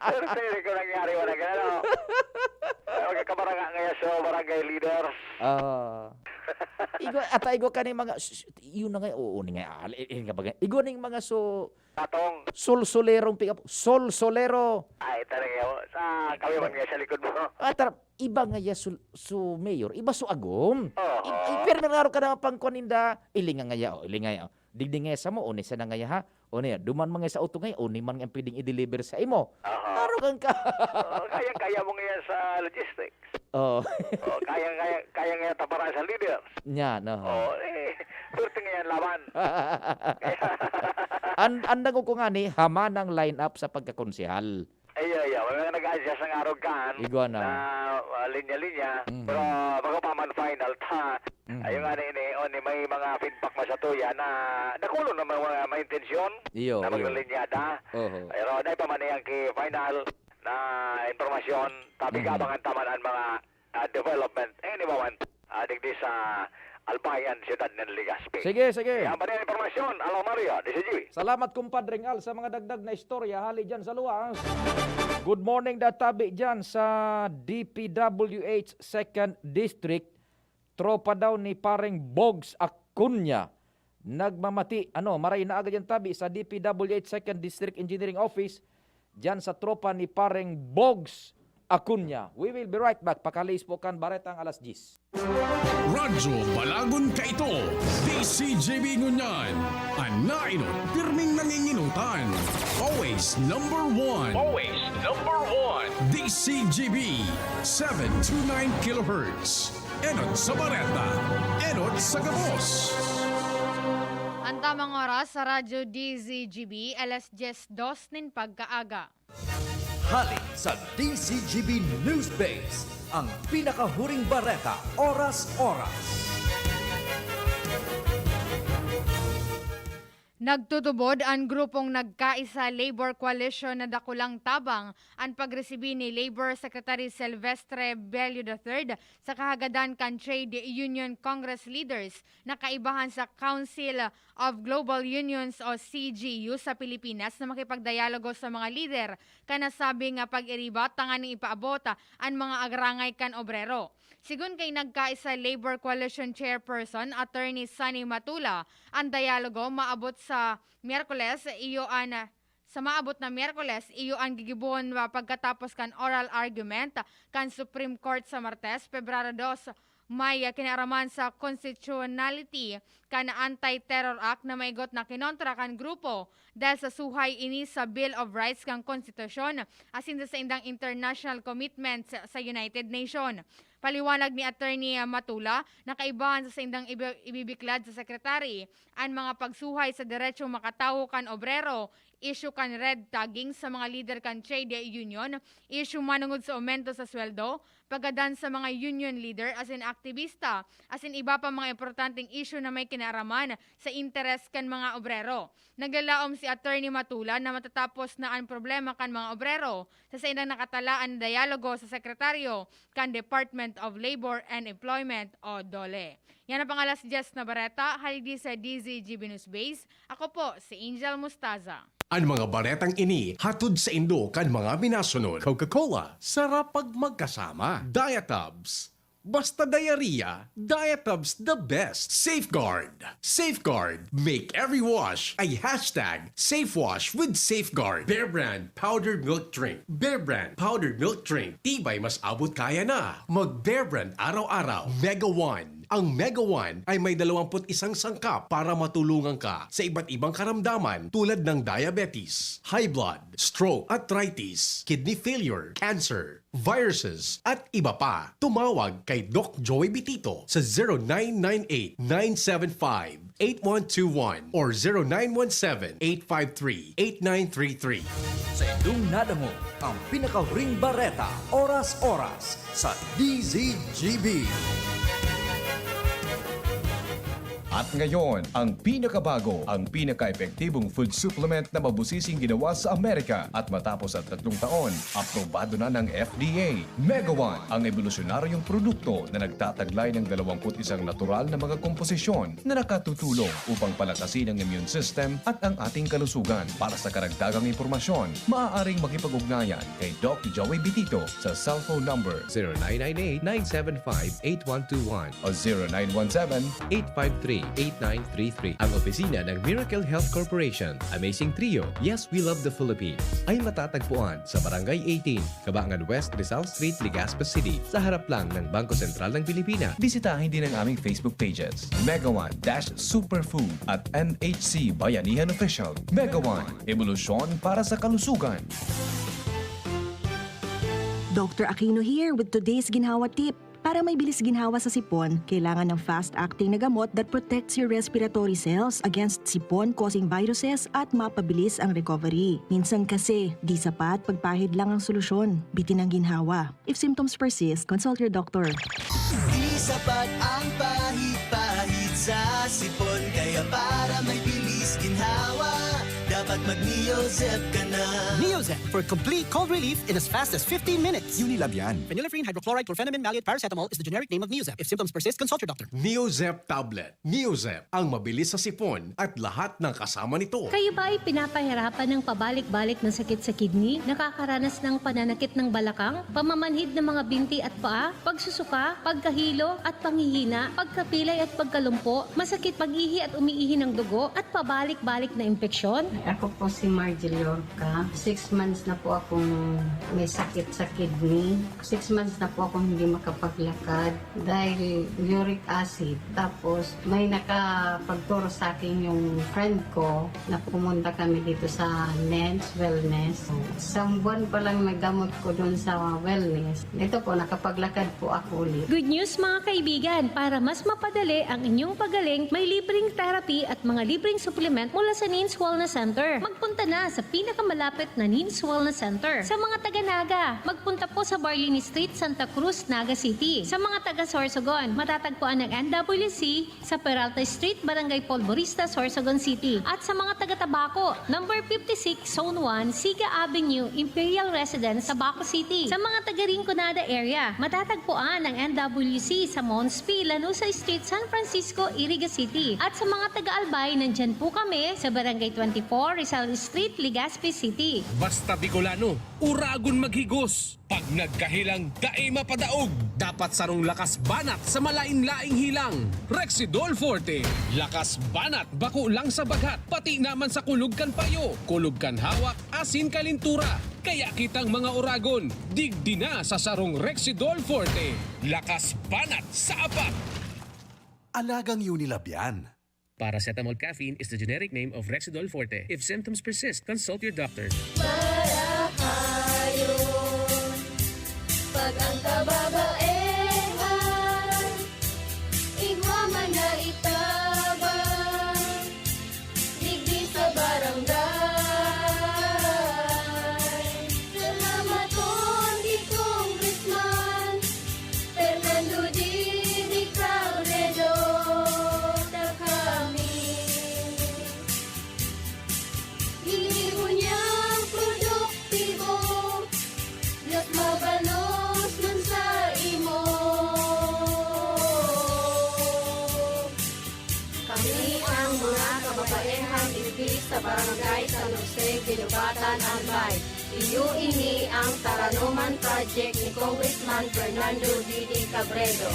Pero sa iri ko nangyari, wala ka, ano? Ay, magkakabaranga ngaya sa barangay leaders. Ah. Igwa, ata igwa ka ni mga, s-, s-, yun na nga, oo, ni nga, ah, i-, i-, nga baga-, igwa ning mga so-, Katong. Solsolerong pick up, solsolero. Ay, talaga, oh. Sa kami man nga sa likod mo. Ah, tara, iba nga ya sul-, so mayor, iba so agom. Oo. I-, i-, pero nangarog ka na pang kuwan ninda, ilinga nga ya, oh, ilinga ya, oh. Digdi nga ya sa mo, o ni sa na nga ya, ha? O niya, duman man nga sa auto nga ya, o ni man nga pwedeng i-deliver sa imo. Aha. Arog ang ka. Oo, kayang-kaya mo nga yan sa logistics. Oo. Oo, kayang-kaya, kaya nga yan taparan sa leaders. Nya, no. Oo, eh, swerte nga yan laban. An-, andang ko nga ni, hamanang line up sa pagkakonsehal. Ay, ay, ay, may mga nag-a-adjust ng arog kan Igwa na. Na, ah, linya-linya. Mhm. Pero bago pa man final ta, mhm, ayun nga ni, ni, oh, ni may mga feedback man sa tuya na nakulo na may mga may intensyon. Iyo, na iyo. Maglilinyada. Oho. Pero dahil pa man yang ki final na impormasyon, tabi, mhm, ka abangan ta man ang mga, ah, development. Anyway, ah, digdi sa Albayan, siyudad ng Legazpi. Sige, sige. Yan pa rin ang impormasyon. Alo, Mario, D C G. Salamat, Kumpadre Ngal, sa mga dagdag na istorya hali dyan sa luwas. Good morning, da tabi dyan sa D P W H Second District. Tropa daw ni Pareng Bogs Acuña. Nagmamati, ano, maray na agad yan tabi sa D P W H Second District Engineering Office. Diyan sa tropa ni Pareng Bogs Acuña. We will be right back. Pakalihis po kan baretang alas diyes. Radyo Balagon kaito, D C G B ngunyan. An nainot, pirming nanginginutan. Always number one. Always number one. D C G B, seven two nine kilohertz. Enot sa bareta, enot sa gabos. An tamang oras sa Radyo D Z G B, alas dyes dos nin pagkaaga. Hali sa D Z G B News Base, ang pinakahuring bareta, oras-oras. Nagtutubod an grupong Nagkaisa Labor Coalition na dakulang tabang an pagresibi ni Labor Secretary Silvestre Bello the third sa kahagadan kan Trade Union Congress leaders na kaibahan sa Council of Global Unions o C G U sa Pilipinas na makipagdayalogo sa mga lider kan nasabing pag-iriba tanganing ipaabot an mga agrangay kan obrero. Sigon kay Nagkaisa Labor Coalition Chairperson Attorney Sonny Matula, an dayalogo maabot sa Miyerkules, iyo an, sa maabot na Miyerkules, iyo an gigibohon pagkatapos kan oral argument kan Supreme Court sa Martes, Pebrero dos. May, ah, kinaaraman sa constitutionality kan Anti-Terror Act na maigot na kinontra kan grupo dahil sa suhay ini sa Bill of Rights kan Konstitusyon asin sa saindang international commitments sa United Nations. Paliwanag ni Attorney, ah, Matula na kaibahan sa saindang ibi-, ibibiklad sa Secretary an mga pagsuhay sa derechong makatawo kan obrero, isyu kan red tagging sa mga lider kan trade union, isyu manongod sa aumento sa sweldo, paggadan sa mga union leader asin aktibista, asin iba pa mga importanteng isyu na may kinaaraman sa interes kan mga obrero. Naglalaom si Attorney Matula na matatapos na an problema kan mga obrero sa saindang nakatalaan na dayalogo sa sekretaryo kan Department of Labor and Employment o DOLE. Yan ang pang-alas dyes na bareta, hali sa D Z G B News Base. Ako po, si Angel Mustaza. An mga baretang ini hatod saindo kan mga minasunod: Coca-Cola, sarap pag magkasama. Diatabs, basta diarrhea, Diatabs the best. Safeguard, Safeguard, make every wash a hashtag safe wash with Safeguard. Bear Brand powdered milk drink. Bear Brand powdered milk drink. Tibay, mas abot kaya na. Mag Bear Brand araw-araw. Mega One. Ang Mega One ay may dalawampu't isang sangkap para matulungan ka sa iba't ibang karamdaman tulad ng diabetes, high blood, stroke, arthritis, kidney failure, cancer, viruses, at iba pa. Tumawag kay Doc Joey Bitito sa zero nine nine eight, nine seven five, eight one two one or zero nine one seven, eight five three, eight nine three three. Sa indong nadangog ang pinakahuring bareta, oras-oras, sa D Z G B. At ngayon, ang pinakabago, ang pinaka-epektibong food supplement na mabusising ginawa sa Amerika. At matapos ang tatlong taon, aprobado na ng F D A. Mega One, ang ebolusyonaryong produkto na nagtataglay ng dalawampu't isang natural na mga komposisyon na nakatutulong upang palakasin ang immune system at ang ating kalusugan. Para sa karagdagang impormasyon, maaaring makipag-ugnayan kay Doc Joey Bitito sa cellphone number zero nine nine eight, nine seven five, eight one two one o zero nine one seven, eight five three, eight nine three three. Ang opisina ng Miracle Health Corporation, Amazing Trio, Yes, We Love the Philippines, ay matatagpuan sa Barangay eighteen, Kabangan West, Rizal Street, Legazpi City, sa harap lang ng Bangko Sentral ng Pilipinas. Bisitahin din ang aming Facebook pages, Mega One dash Superfood at M H C Bayanihan Official. Mega One, ebolusyon para sa kalusugan. Doctor Aquino here with today's ginhawa tip. Para may bilis ginhawa sa sipon, kailangan ng fast-acting na gamot that protects your respiratory cells against sipon-causing viruses at mapabilis ang recovery. Minsan kasi, di sapat pagpahid lang ang solusyon. Bitin ang ginhawa. If symptoms persist, consult your doctor. Di sapat ang pahid-pahid sa sipon, kaya para may bilis ginhawa, dapat mag-Neozep ka na. Neozep for complete cold relief in as fast as fifteen minutes. Unilab yan. Phenylephrine, hydrochloride, chlorphenamine, maleate, paracetamol is the generic name of Neozep. If symptoms persist, consult your doctor. Neozep tablet. Neozep, ang mabilis sa sipon at lahat ng kasama nito. Kayo ba ay pinapahirapan ng pabalik-balik na sakit sa kidney? Nakakaranas ng pananakit ng balakang, pamamanhid ng mga binti at paa, pagsusuka, pagkahilo at panghihina, pagkapilay at pagkalumpo, masakit pag-ihi at umiihi ng dugo, at pabalik-balik na impeksyon? Ako po si Margie Lorca. Six months na po akong may sakit sa kidney. Six months na po akong hindi makapaglakad dahil uric acid. Tapos may nakapagturo sa akin yung friend ko na pumunta kami dito sa Men's Wellness. Isang buwan pa lang nagamot ko doon sa wellness. Ito po, nakapaglakad po ako ulit. Good news, mga kaibigan! Para mas mapadali ang inyong pagaling, may libreng therapy at mga libreng supplement mula sa Nins Wellness Center. Magpunta na sa pinakamalapit na Nins Wellness Center. Sa mga taga Naga, magpunta po sa Barlini Street, Santa Cruz, Naga City. Sa mga taga Sorsogon, matatagpuan ang N W C sa Peralta Street, Barangay Polvorista, Sorsogon City. At sa mga taga Tabaco, number fifty-six, Zone one, Siga Avenue, Imperial Residence, Tabaco City. Sa mga taga Rinconada area, matatagpuan ang N W C sa Mons P, Lanuza Street, San Francisco, Iriga City. At sa mga taga Albay, nandyan po kami sa Barangay twenty-four, Rizal Street, Legazpi City. Basta Bicolano, uragon maghigos. Pag nagkahilang, dai mapadaog. Dapat sarong lakas banat sa malain-laing hilang. Rexidol Forte. Lakas banat bako lang sa baghat, pati naman sa kulog kan payo, kulog kan hawak, asin kalintura. Kaya kitang mga uragon, digdi na sa sarong Rexidol Forte. Lakas banat sa apat. Alagang Unilab yan. Paracetamol caffeine is the generic name of Rexidol Forte. If symptoms persist, consult your doctor. Marahayon, pag ang kababaehan, igwa man na itabang, digdi sa barangay. Salamaton ki Congressman Fernando Didi Cabredo, ta kami ginibo niyang produktibo, mas mabalos man sa imo. Kami ang mga kababaehan digdi sa Barangay San Jose, Guinobatan, Albay. Iyo ini ang Taranoman Project ni Congressman Fernando Didi Cabredo.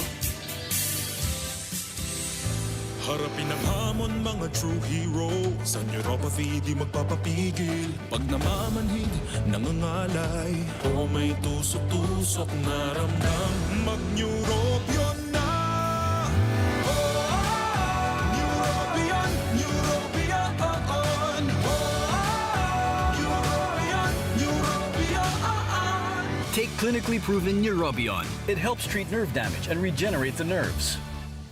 Harapin ang hamon, mga true heroes. Ang neuropathy di magpapapigil. Pag namamanhid, nangangalay, o may tusok-tusok na ramdam, mag-neurobion na! Take clinically proven Neurobion. It helps treat nerve damage and regenerate the nerves.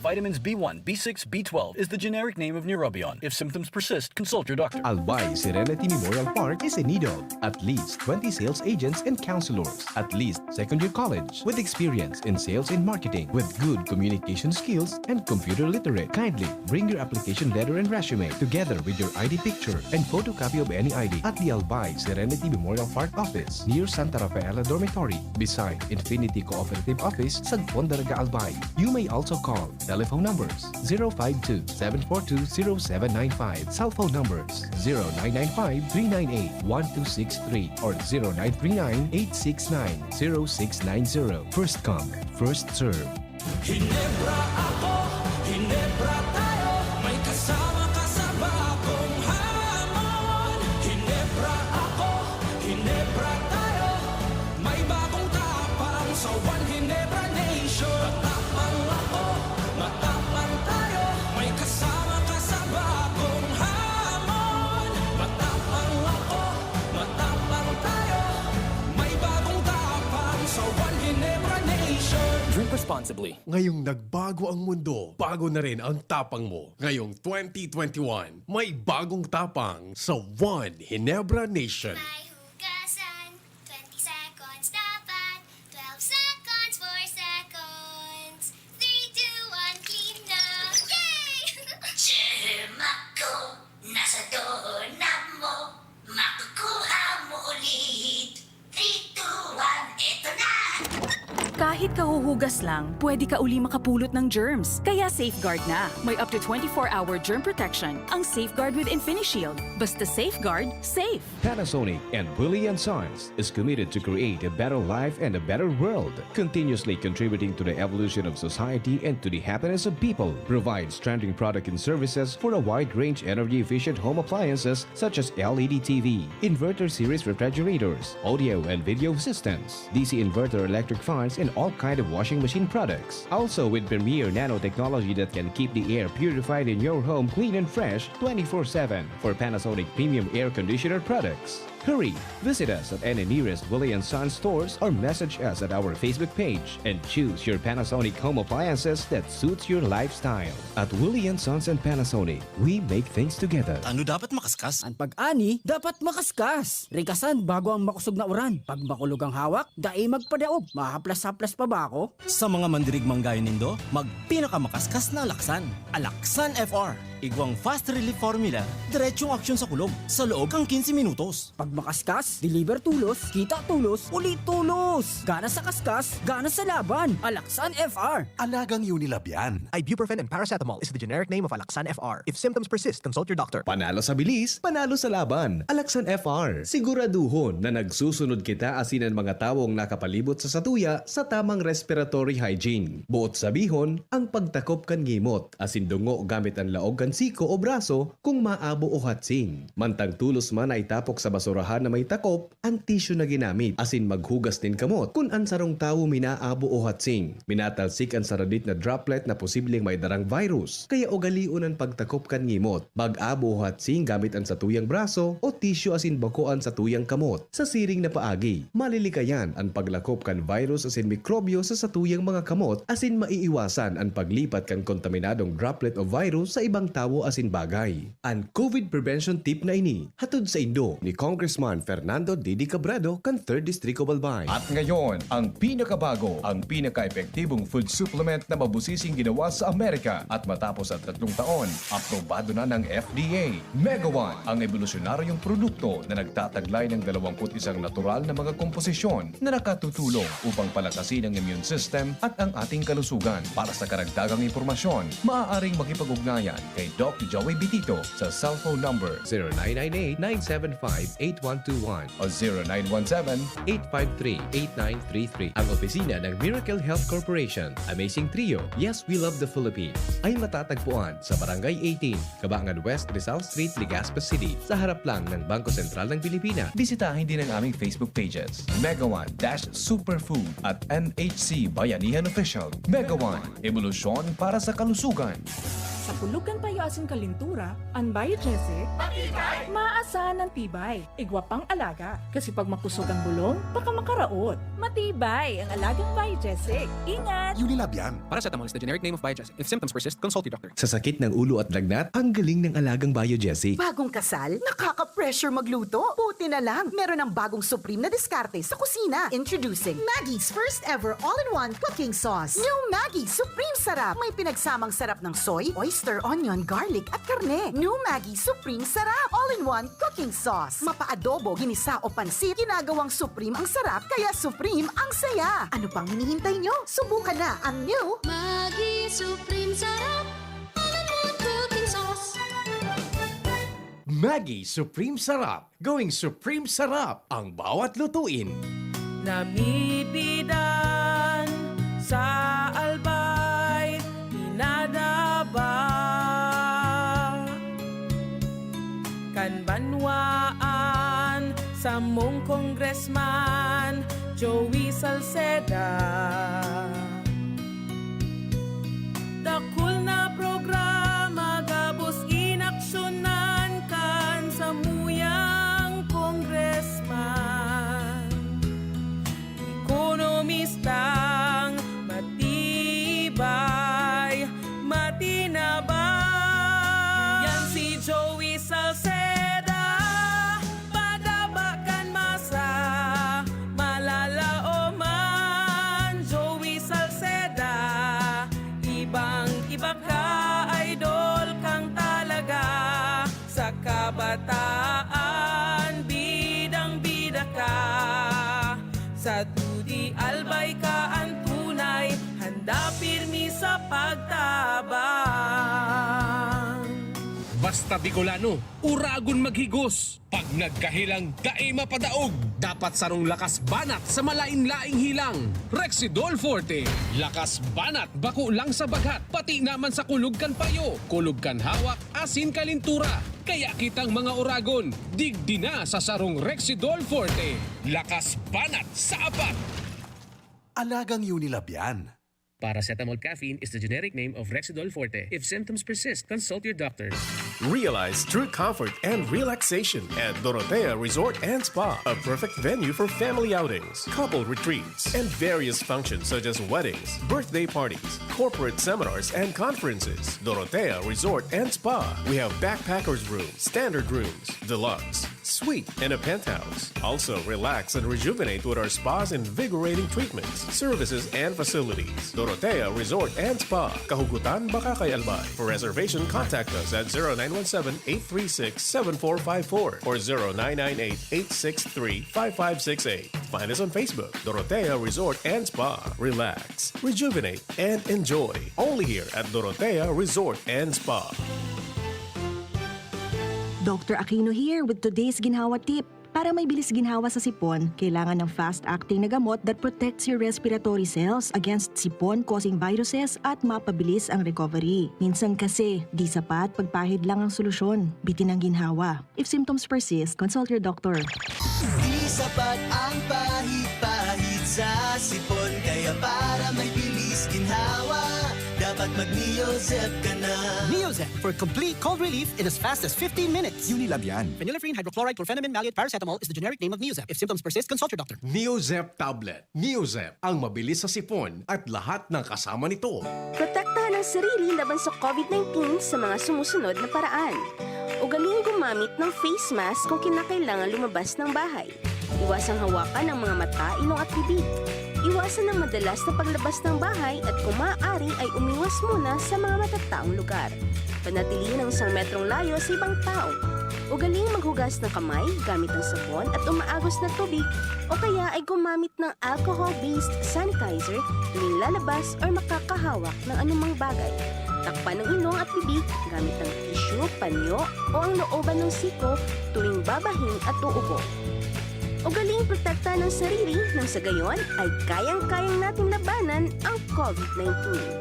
Vitamins B one, B six, B twelve is the generic name of Neurobion. If symptoms persist, consult your doctor. Albay Serenity Memorial Park is in need of at least twenty sales agents and counselors, at least second year college, with experience in sales and marketing, with good communication skills and computer literate. Kindly bring your application letter and resume together with your I D picture and photocopy of any I D at the Albay Serenity Memorial Park office near Santa Rafaela Dormitory, beside Infinity Cooperative Office, Sagpon, Daraga, Albay. You may also call. Telephone numbers: zero five two, seven four two, zero seven nine five. Cell phone numbers: zero nine nine five, three nine eight, one two six three or zero nine three nine, eight six nine, zero six nine zero. First come, first serve. Hinebra ako, Hinebra tayo, may kasama ka sa bagong hamon. Hinebra ako, Hinebra tayo, may bagong tapang sa One Hinebra Nation. Matapang ako, matapang tayo, may kasama ka sa bagong hamon. Matapang ako, matapang tayo, may bagong tapang sa One Hinebra Nation. Drink responsibly. Ngayong nagbago ang mundo, bago na rin ang tapang mo. Ngayong twenty twenty-one, may bagong tapang sa One Hinebra Nation. May hugasan, twenty seconds dapat, twelve seconds, four seconds, three, two, one, clean na! Yay! Germ ako, nasa doorknob mo, makukuha mo ulit. Three, two, one, eto na! Kahit kahuhugas lang, pwede ka uli makapulot ng germs. Kaya Safeguard na. May up to twenty-four hour germ protection ang Safeguard with InfiniShield. Basta Safeguard, safe. Panasonic and Willie and Sons is committed to create a better life and a better world, continuously contributing to the evolution of society and to the happiness of people. Provides trending product and services for a wide range energy-efficient home appliances such as L E D T V, inverter series refrigerators, audio and video systems, D C inverter electric fans, and all kind of washing machine products. Also with premier nanotechnology that can keep the air purified in your home clean and fresh twenty-four seven for Panasonic premium air conditioner products. Hurry! Visit us at any nearest Willie and Sons stores or message us at our Facebook page and choose your Panasonic home appliances that suits your lifestyle. At Willie and Sons and Panasonic, we make things together. Ano dapat makaskas? An pag-ani dapat makaskas. Rikasan bago ang makosog na uran. Pag makulog ang hawak, dai magpadaog. Mahaplas-haplas pa ba ako? Sa mga mandirigmang gayo nindo, magpinakamakaskas na alaksan. Alaksan F R. Igwang fast relief formula, diretsong aksyon sa kulog, sa loob kan quince minutos. Pag makaskas, deliver tolos, kita tolos, uli tolos! Gana sa kaskas, gana sa laban! Alaksan F R! Alagang Unilab yan. Ibuprofen and paracetamol is the generic name of Alaxan F R. If symptoms persist, consult your doctor. Panalo sa bilis, panalo sa laban. Alaxan F R. Siguraduhon na nagsusunod kita asin an mga tawong nakapalibot sa satuya sa tamang respiratory hygiene. Boot sabihon, ang pagtakop kan ngimot asin dungo gamit an laog kan siko o braso kung maabo o hatsing. Mantang tolos man na itapok sa basurahan na may takop, an tissue na ginamit asin maghugas nin kamot kun an sarong tawo minaabo o hatsing. Minatalsik an saradit na droplet na posibleng may darang virus, kaya ugalion an pagtakop kan ngimot, mag-abo o hatsing gamit an satuyang braso o tissue asin bako an satuyang kamot. Sa siring na paagi, malilikayan an paglakop kan virus asin mikrobyo sa satuyang mga kamot asin maiiwasan an paglipat kan kontaminadong droplet o virus sa ibang tawo asin bagay. An COVID prevention tip na ini, hatod saindo ni Congressman Fernando Didi Cabredo kan Third Distrito, Albay. At ngayon, ang pinakabago, ang pinaka-epektibong food supplement na mabusising ginawa sa Amerika at matapos ang tatlong taon, aprobado na ng F D A. Megawan, ang ebolusyonaryong produkto na nagtataglay ng dalawampu't isang natural na mga komposisyon na nakatutulong upang palakasin ang immune system at ang ating kalusugan. Para sa karagdagang impormasyon, maaaring makipag-ugnayan kay Doc Joey Bitito sa cellphone number zero nine nine eight, nine seven five, eight one two one o zero nine one seven, eight five three, eight nine three three. Ang opisina ng Miracle Health Corporation, Amazing Trio, Yes, We Love the Philippines, ay matatagpuan sa Barangay eighteen, Kabangan West, Rizal Street, Legazpi City, sa harap lang ng Bangko Sentral ng Pilipinas. Bisitahin din ang aming Facebook pages, Megawan dash Superfood at M H C Bayanihan Official. Megawan, ebolusyon para sa kalusugan. Kulog kan payo asin kalintura, an Biogesic, matibay! Maasan ang tibay. Igwa pang alaga, kasi pag makusog ang bulong, baka makaraot. Matibay ang alagang Biogesic. Ingat! Unilab yan. Paracetamol is the generic name of Biogesic. If symptoms persist, consult your doctor. Sa sakit ng ulo at lagnat, ang galing ng alagang Biogesic. Bagong kasal? Nakaka-pressure magluto? Buti na lang, meron ng bagong supreme na diskarte sa kusina. Introducing Maggi's first ever all-in-one cooking sauce. New Maggi Supreme Sarap. May pinagsamang sarap ng soy, oyster, onion, garlic at karne. New Maggi Supreme Sarap. All-in-one cooking sauce. Mapa-adobo, ginisa o pansit, ginagawang supreme ang sarap, kaya supreme ang saya. Ano pang hinihintay nyo? Subukan na ang new Maggi Supreme Sarap. All-in-one cooking sauce. Maggi Supreme Sarap. Going Supreme Sarap ang bawat lutuin. Namibidan sa Albay, pinadaba kan banwaan samong Congressman Joey Salceda. Dakul na programa gabos inaksyonan kan samuyang congressman. Ekonomistang matibay, matinabang. Yan si Joey Salceda, padaba kan masa, malalaoman. Joey Salceda, ibang-iba ka, idol kang talaga. Sa kabataan, bidang-bida ka. Sa dudi, Albay ka an tunay, handa pirmi sa pagtabang. Basta Bicolano, uragon maghigos. Pag nagkahilang, dai mapadaog. Dapat sarong lakas banat sa malain-laing hilang. Rexidol Forte. Lakas banat bako lang sa baghat, pati naman sa kulog kan payo, kulog kan hawak, asin kalintura. Kaya kitang mga uragon, digdi na sa sarong Rexidol Forte. Lakas banat sa apat! Alagang Unilab yan. Paracetamol caffeine is the generic name of Rexidol Forte. If symptoms persist, consult your doctor. Realize true comfort and relaxation at Dorotea Resort and Spa, a perfect venue for family outings, couple retreats, and various functions such as weddings, birthday parties, corporate seminars, and conferences. Dorotea Resort and Spa. We have backpackers room, standard rooms, deluxe, suite, and a penthouse. Also, relax and rejuvenate with our spa's invigorating treatments, services, and facilities. Dorotea Resort and Spa, Kahugutan, Bacacay, Albay. For reservation, contact us at zero nine one seven, eight three six, seven four five four or zero nine nine eight, eight six three, five five six eight. Find us on Facebook, Dorotea Resort and Spa. Relax, rejuvenate, and enjoy. Only here at Dorotea Resort and Spa. Doctor Aquino here with today's ginhawa tip. Para may bilis ginhawa sa sipon, kailangan ng fast-acting na gamot that protects your respiratory cells against sipon-causing viruses at mapabilis ang recovery. Minsan kasi, di sapat pagpahid lang ang solusyon. Bitin ang ginhawa. If symptoms persist, consult your doctor. Di sapat ang pahid-pahid sa sipon, kaya para may bilis ginhawa, dapat mag-Neozep ka na. Neozep for complete cold relief in as fast as fifteen minutes. Unilab yan. Phenylephrine, hydrochloride, chlorphenamine maleate, paracetamol is the generic name of Neozep. If symptoms persist, consult your doctor. Neozep tablet. Neozep, ang mabilis sa sipon at lahat ng kasama nito. Protektahan ang sarili laban sa COVID nineteen sa mga sumusunod na paraan. Ugaling gumamit ng face mask kung kinakailangan lumabas ng bahay. Iwasang hawakan ang mga mata, ilong at bibig. Iwasan ang madalas na paglabas ng bahay at kung maaari ay umiwas muna sa mga matataong lugar. Panatilihin ang isang metrong layo sa ibang tao. Ugaling maghugas ng kamay gamit ang sabon at umaagos na tubig o kaya ay gumamit ng alcohol-based sanitizer tuwing lalabas or makakahawak ng anumang bagay. Takpan ang ilong at bibig gamit ang tissue, panyo o ang looban ng siko tuwing babahin at uubo. Ugaling protektahan ang sarili nang sa gayon ay kayang-kayang nating labanan ang COVID nineteen.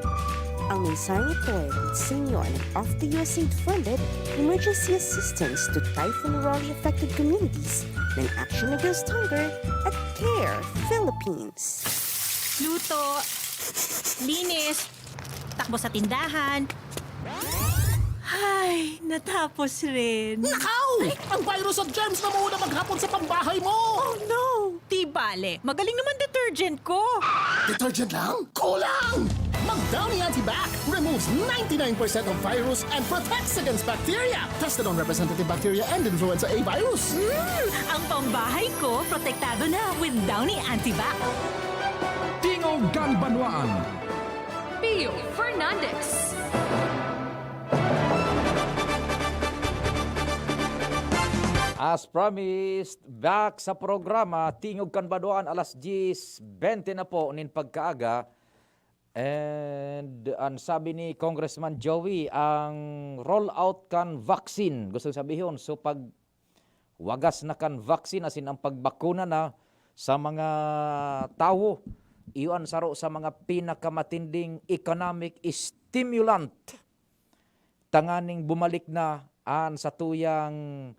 Ang mensaheng ito ay hatid sa inyo ng Off the U S A I D funded Emergency Assistance to Typhoon Rolly Affected Communities ng Action Against Hunger at CARE Philippines. Luto, linis, takbo sa tindahan. Ay, natapos rin. Nakaw! Ang virus at germs na muna maghapon sa pambahay mo! Oh no! Di bale, magaling naman detergent ko. Detergent lang? Kulang! Mag Downy Antibac removes ninety-nine percent of virus and protects against bacteria. Tested on representative bacteria and influenza A virus. Mm, ang pambahay ko, protektado na with Downy Antibac. Tingog kan Banwaan. Pio Fernandez. As promised, back sa programa, Tingog kan Banwaan, alas diyes bente na po nin pagkaaga. And ang sabi ni Congressman Joey, ang rollout kan vaccine, gusto sabihon, so pag wagas na kan vaccine, asin ang pagbakuna na sa mga tawo, iyo an saro sa mga pinakamatinding economic stimulant tanganing bumalik na an satuyang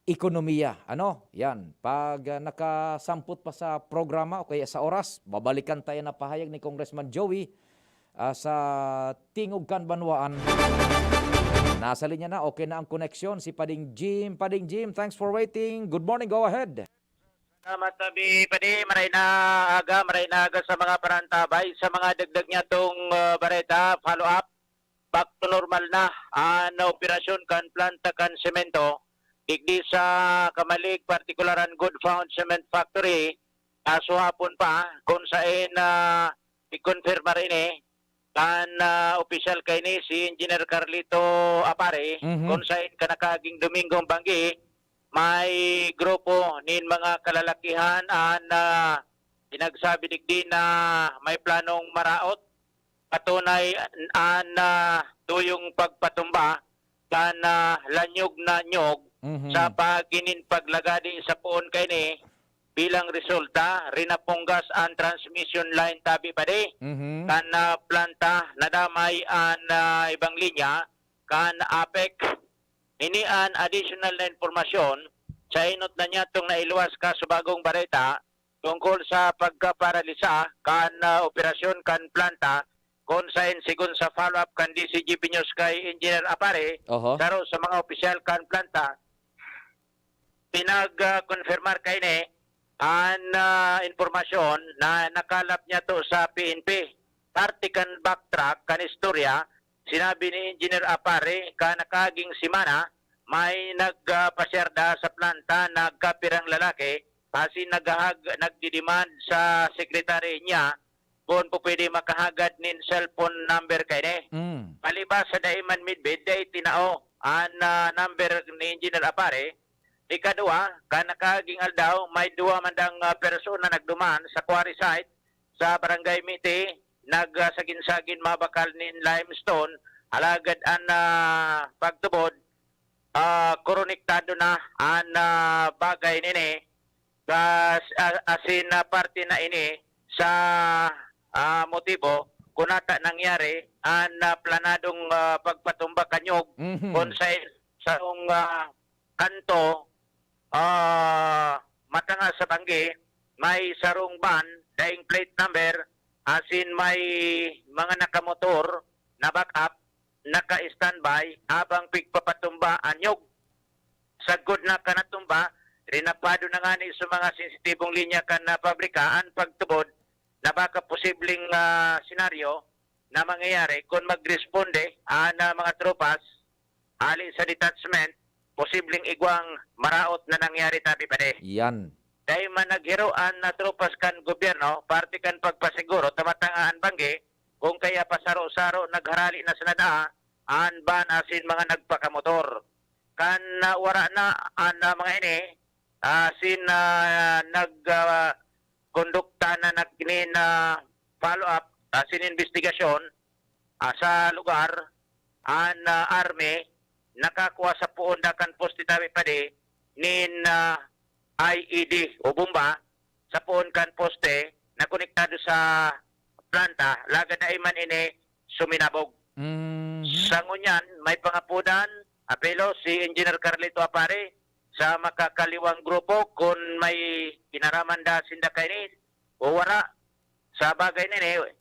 ekonomiya. Ano? Yan. Pag ah, nakasampot pa sa programa o kaya sa oras, babalikan tayo na pahayag ni Congressman Joey ah, sa Tingog kan Banwaan. Nasa linya na, okay na ang koneksyon si Pading Jim. Pading Jim, thanks for waiting. Good morning, go ahead. Salamat, Tabi Padi. Maray na aga, maray na aga sa mga parantabay. Sa mga dagdag niya tong ah, bareta, follow up. Back to normal na an operasyon kan planta kan semento. Digdi sa Kamalig, partikular an Good Found Cement Factory, kaso hapon pa, kung saen na ikonfirmar ini kan ah, opisyal kaini si Engineer Carlito Apare, Mhm. kung saen kanakaging Domingong Banggi, may grupo nin mga kalalakihan an ah, pinagsabi digdi na may planong maraot patunay an ah, tuyong pagpatumba kan ah, lanyog na nyog Mhm. sa paginin paglagadi sa poon kaini. Bilang resulta, rinapunggas an transmission line, Tabi Padi, Mhm. kan ah, planta. Nadamay an ah, ibang linya kan APEC. Ini an additional na impormasyon sa inot na niya tong nailuwas ka subagong bareta tungkol sa pagkaparalisa kan ah, operasyon kan planta, kun saen, sigon sa follow-up kan D C G P News kay Engineer Apare, Oho. saro sa mga opisyal kan planta, pinag-konfirmar kaini an ah, impormasyon na nakalap niya to sa P N P. Parte kan backtrack kan istorya, sinabi ni Engineer Apare, kanakaging semana, may nagpasyarda sa planta, nagkapirang lalaki, asin naghahag, nagdidemand sa sekretary niya kun po pwede makahagad nin cellphone number kaini. Mm. Palibas sa dai man midbid, dai tinao an ah, number ni Engineer Apare. Ikadua, kanakaging aldaw, may duwa man dang ah, persona nagduman sa quarry site sa Barangay Miti, nagsagin-sagin mabakal nin limestone, alagad an ah, pagtubod, ah, koronektado na an ah, bagay nini, kas, ah, asin na parte na ini sa ah, motibo kun ata nangyari an ah, planadong ah, pagpatumba kan nyog, Mhm. kun sa sarong ah, kanto, ah, matanga sa Banggi, may sarong van, daing plate number, asin may mga nakamotor na backup, naka-standby habang pigpapatumba an nyog. Sagkod na kan natumba, rinapado na ngani sa mga sensitibong linya kan ah, pabrika an pagtubod na baka posibleng ah, senaryo na mangyayari kun magresponde an ah, mga tropas hali sa detachment, posibleng igwang maraot na nangyari, Tabi Padi. Yan. Dai man naghiro an ah, tropas kan gobyerno parte kan pagpasiguro ta matanga an Banggi, kun kaya pasaro-saro nagharali na sa nadaa an van asin mga nagpakamotor. Kan ah, wara na an ah, mga ini, asin ah, nag ah, kondukta na nag nin ah, follow-up asin imbestigasyon ah, sa lugar, an ah, army nakakua sa poon da kan poste, Tabi Padi, nin ah, I E D o bomba sa poon kan poste na konektado sa planta, lagad dai man ini suminabog. Mhm. Sa ngunyan, may pangapodan, apelo si Engineer Carlito Apare sa makakaliwang grupo kun may kinaraman da sinda kaini o wara. Sa bagay nini,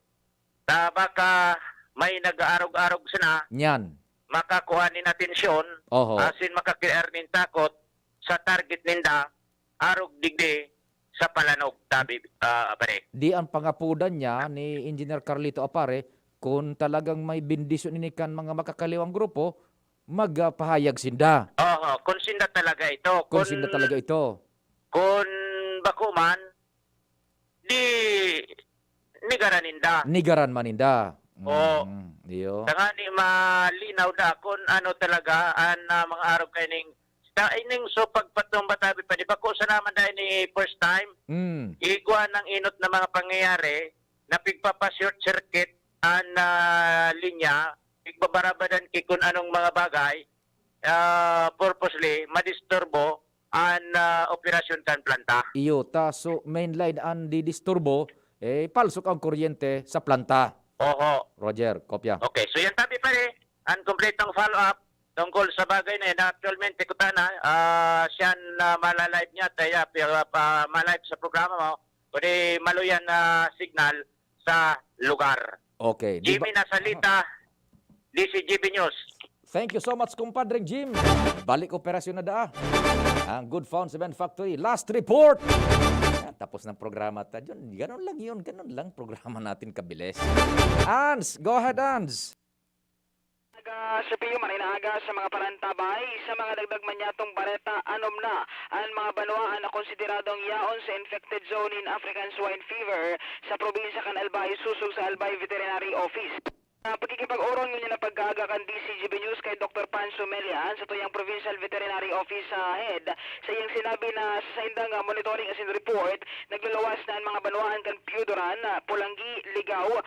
ta baka may nag-aarog-arog sana, Yan. makakua nin atensyon, Oho. asin makakrear nin takot sa target ninda, arog digdi sa palanog, tabi, ah, pare. Di ang pangapodan niya ni Engineer Carlito Apare, kung talagang may bendisyon ini kan mga makakaliwang grupo, magpahayag sinda. Oho, kung sinda talaga ito. Kung Kung sinda talaga ito. Kung bako man, di nigaran ninda. Nigaran man ninda. Oo. Mm, iyo. Tangani malinaw na kung ano talaga ang, ah, mga arog kaining, ta-, ining so pagpatumba tabi pa, di ba, ko sa naman dahil ni first time, Mm. igwa ng inot na mga pangyayari na pigpapa-short circuit ang, ah, linya, pigbabarabadan ki kung anong mga bagay, ah, purposely madisturbo ang, ah, operasyon kan planta. Iyo, ta, so main line ang didisturbo, eh, palsok ang kuryente sa planta. Oho. Roger, kopya. Okay, so yan tabi pare, ang kompletong follow-up tungkol sa bagay na yan. Actualmente, kutana, ah, siyan na malalive niya, kaya pi-, pa, malive sa programa mo, kundi maluyan na signal sa lugar. Okay, di ba Jimmy Nasalita, D C G B News. Thank you so much, kumpadreng Jim. Balik operasyon na daa. Ang Good Found Cement Factory, last report. Yan, tapos ng programa ta. Yun, ganun lang yun, ganun lang programa natin kabilis. Ans, go ahead, Ans. Aga sa Pio, maray na aga sa mga parantabay. Sa mga dagdag manyatong bareta, anom na ang mga banwaan na konsideradong yaon sa infected zone nin African Swine Fever sa probinsya kan Albay, sosog sa Albay Veterinary Office. Sa pagkikipag-orong ngunyan na pag-aaga kan D C G B News kay Doktor Pancho Melian, sa tuyang Provincial Veterinary Office, ah, Head, sa iyang sinabi na sa saindang, ah, monitoring asin report, nagluluwas na an mga banwaan kan Pioduran, ah, Polangui, Ligao,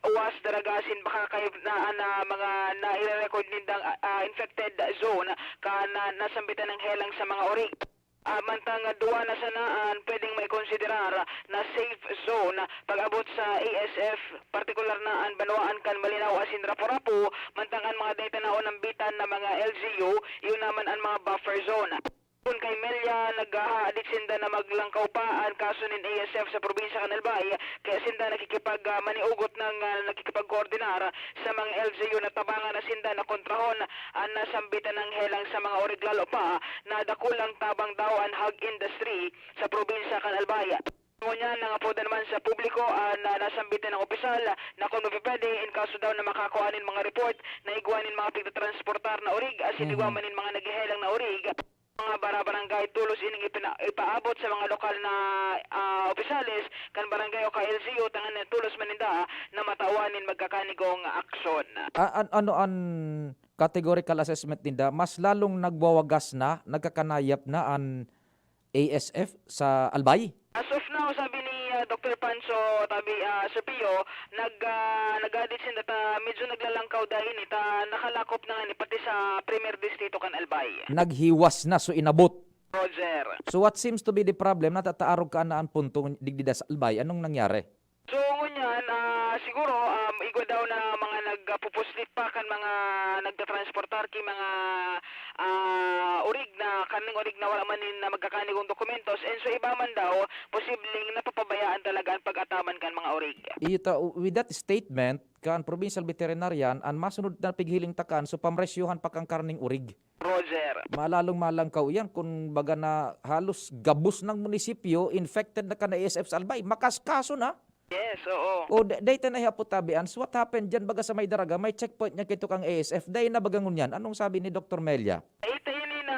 Uas, Daraga asin Bacacay na an, ah, mga naire-record nindang, ah, ah, infected zone kan, ah, nasambitan ng helang sa mga orig. Ah, mantang duwa na sana an pwedeng maikonsiderar na safe zone pag-abot sa A S F, partikular na an banwaan kan Malinao asin Rapu-Rapu, mantang an mga dai ta naon nambitan na mga L G U, iyo naman an mga buffer zone. Kun kay Melia, naghahadit sinda na maglangkaw pa an kaso nin A S F sa probinsya kan Albay, kaya sinda nakikipag, ah, maniugot ng, ah, nakikipagkoordinar sa mga L G U na tabangan na sinda na kontrahon an nasambitan ng helang sa mga orig, lalo pa na dakulang tabang daw an hog industry sa probinsya kan Albay. Ngunyan, nangapodan naman sa publiko an, ah, nasambitan ng opisyal na kung mapipwede, in kaso daw na makakua nin mga report na igwa nin mga pigtatransportar na orig asin igwa Mhm. man nin mga naghehelang na orig, mga barabarangay, tolos ining ipina-, ipaabot sa mga lokal na, ah, opisyales kan barangay o ka L G U, tanganing tolos man ninda na matawan nin magkakanigong aksyon. A-, an-, ano an categorical assessment ninda? Mas lalong nagwawagas na, nagkakanayap na an A S F sa Albay? As of now, sabi ni, ah, Doktor Pancho, tabi, ah, Sir Pio, nag-, ah, nag-aadit sinda ta, medyo naglalangkaw dahil ni ta nakalakop na nga ni pati sa Primer Distrito kan Albay. Naghiwas na, so inabot. Roger. So what seems to be the problem? Natataarog ka na an punto digdi da sa Albay. Anong nangyari? So, ngunyan, ah, siguro, um, igwa daw na mga nagpupuslit pa kan mga nagtatransportar ki mga, ah, orig na, kaning orig na wala man nin na magkakanigong dokumentos, and so iba man daw, posibleng napapabayaan talaga an pag-ataman kan mga orig. Iyo ta, with that statement, kan provincial veterinarian, an masunod na pighiling ta kan, so pamresyuhan pa kan karneng orig. Roger. Malalong malangkaw iyan kun baga na halos gabos ng munisipyo infected na kan A S F sa Albay. Makaskaso na. Yes, oo. O, da-, dai ta na hiapot tabi, Ans, what happened diyan baga sa may Daraga, may checkpoint niya kito kang A S F. Dai na baga ngunyan. Anong sabi ni Doktor Melia? Ito ini na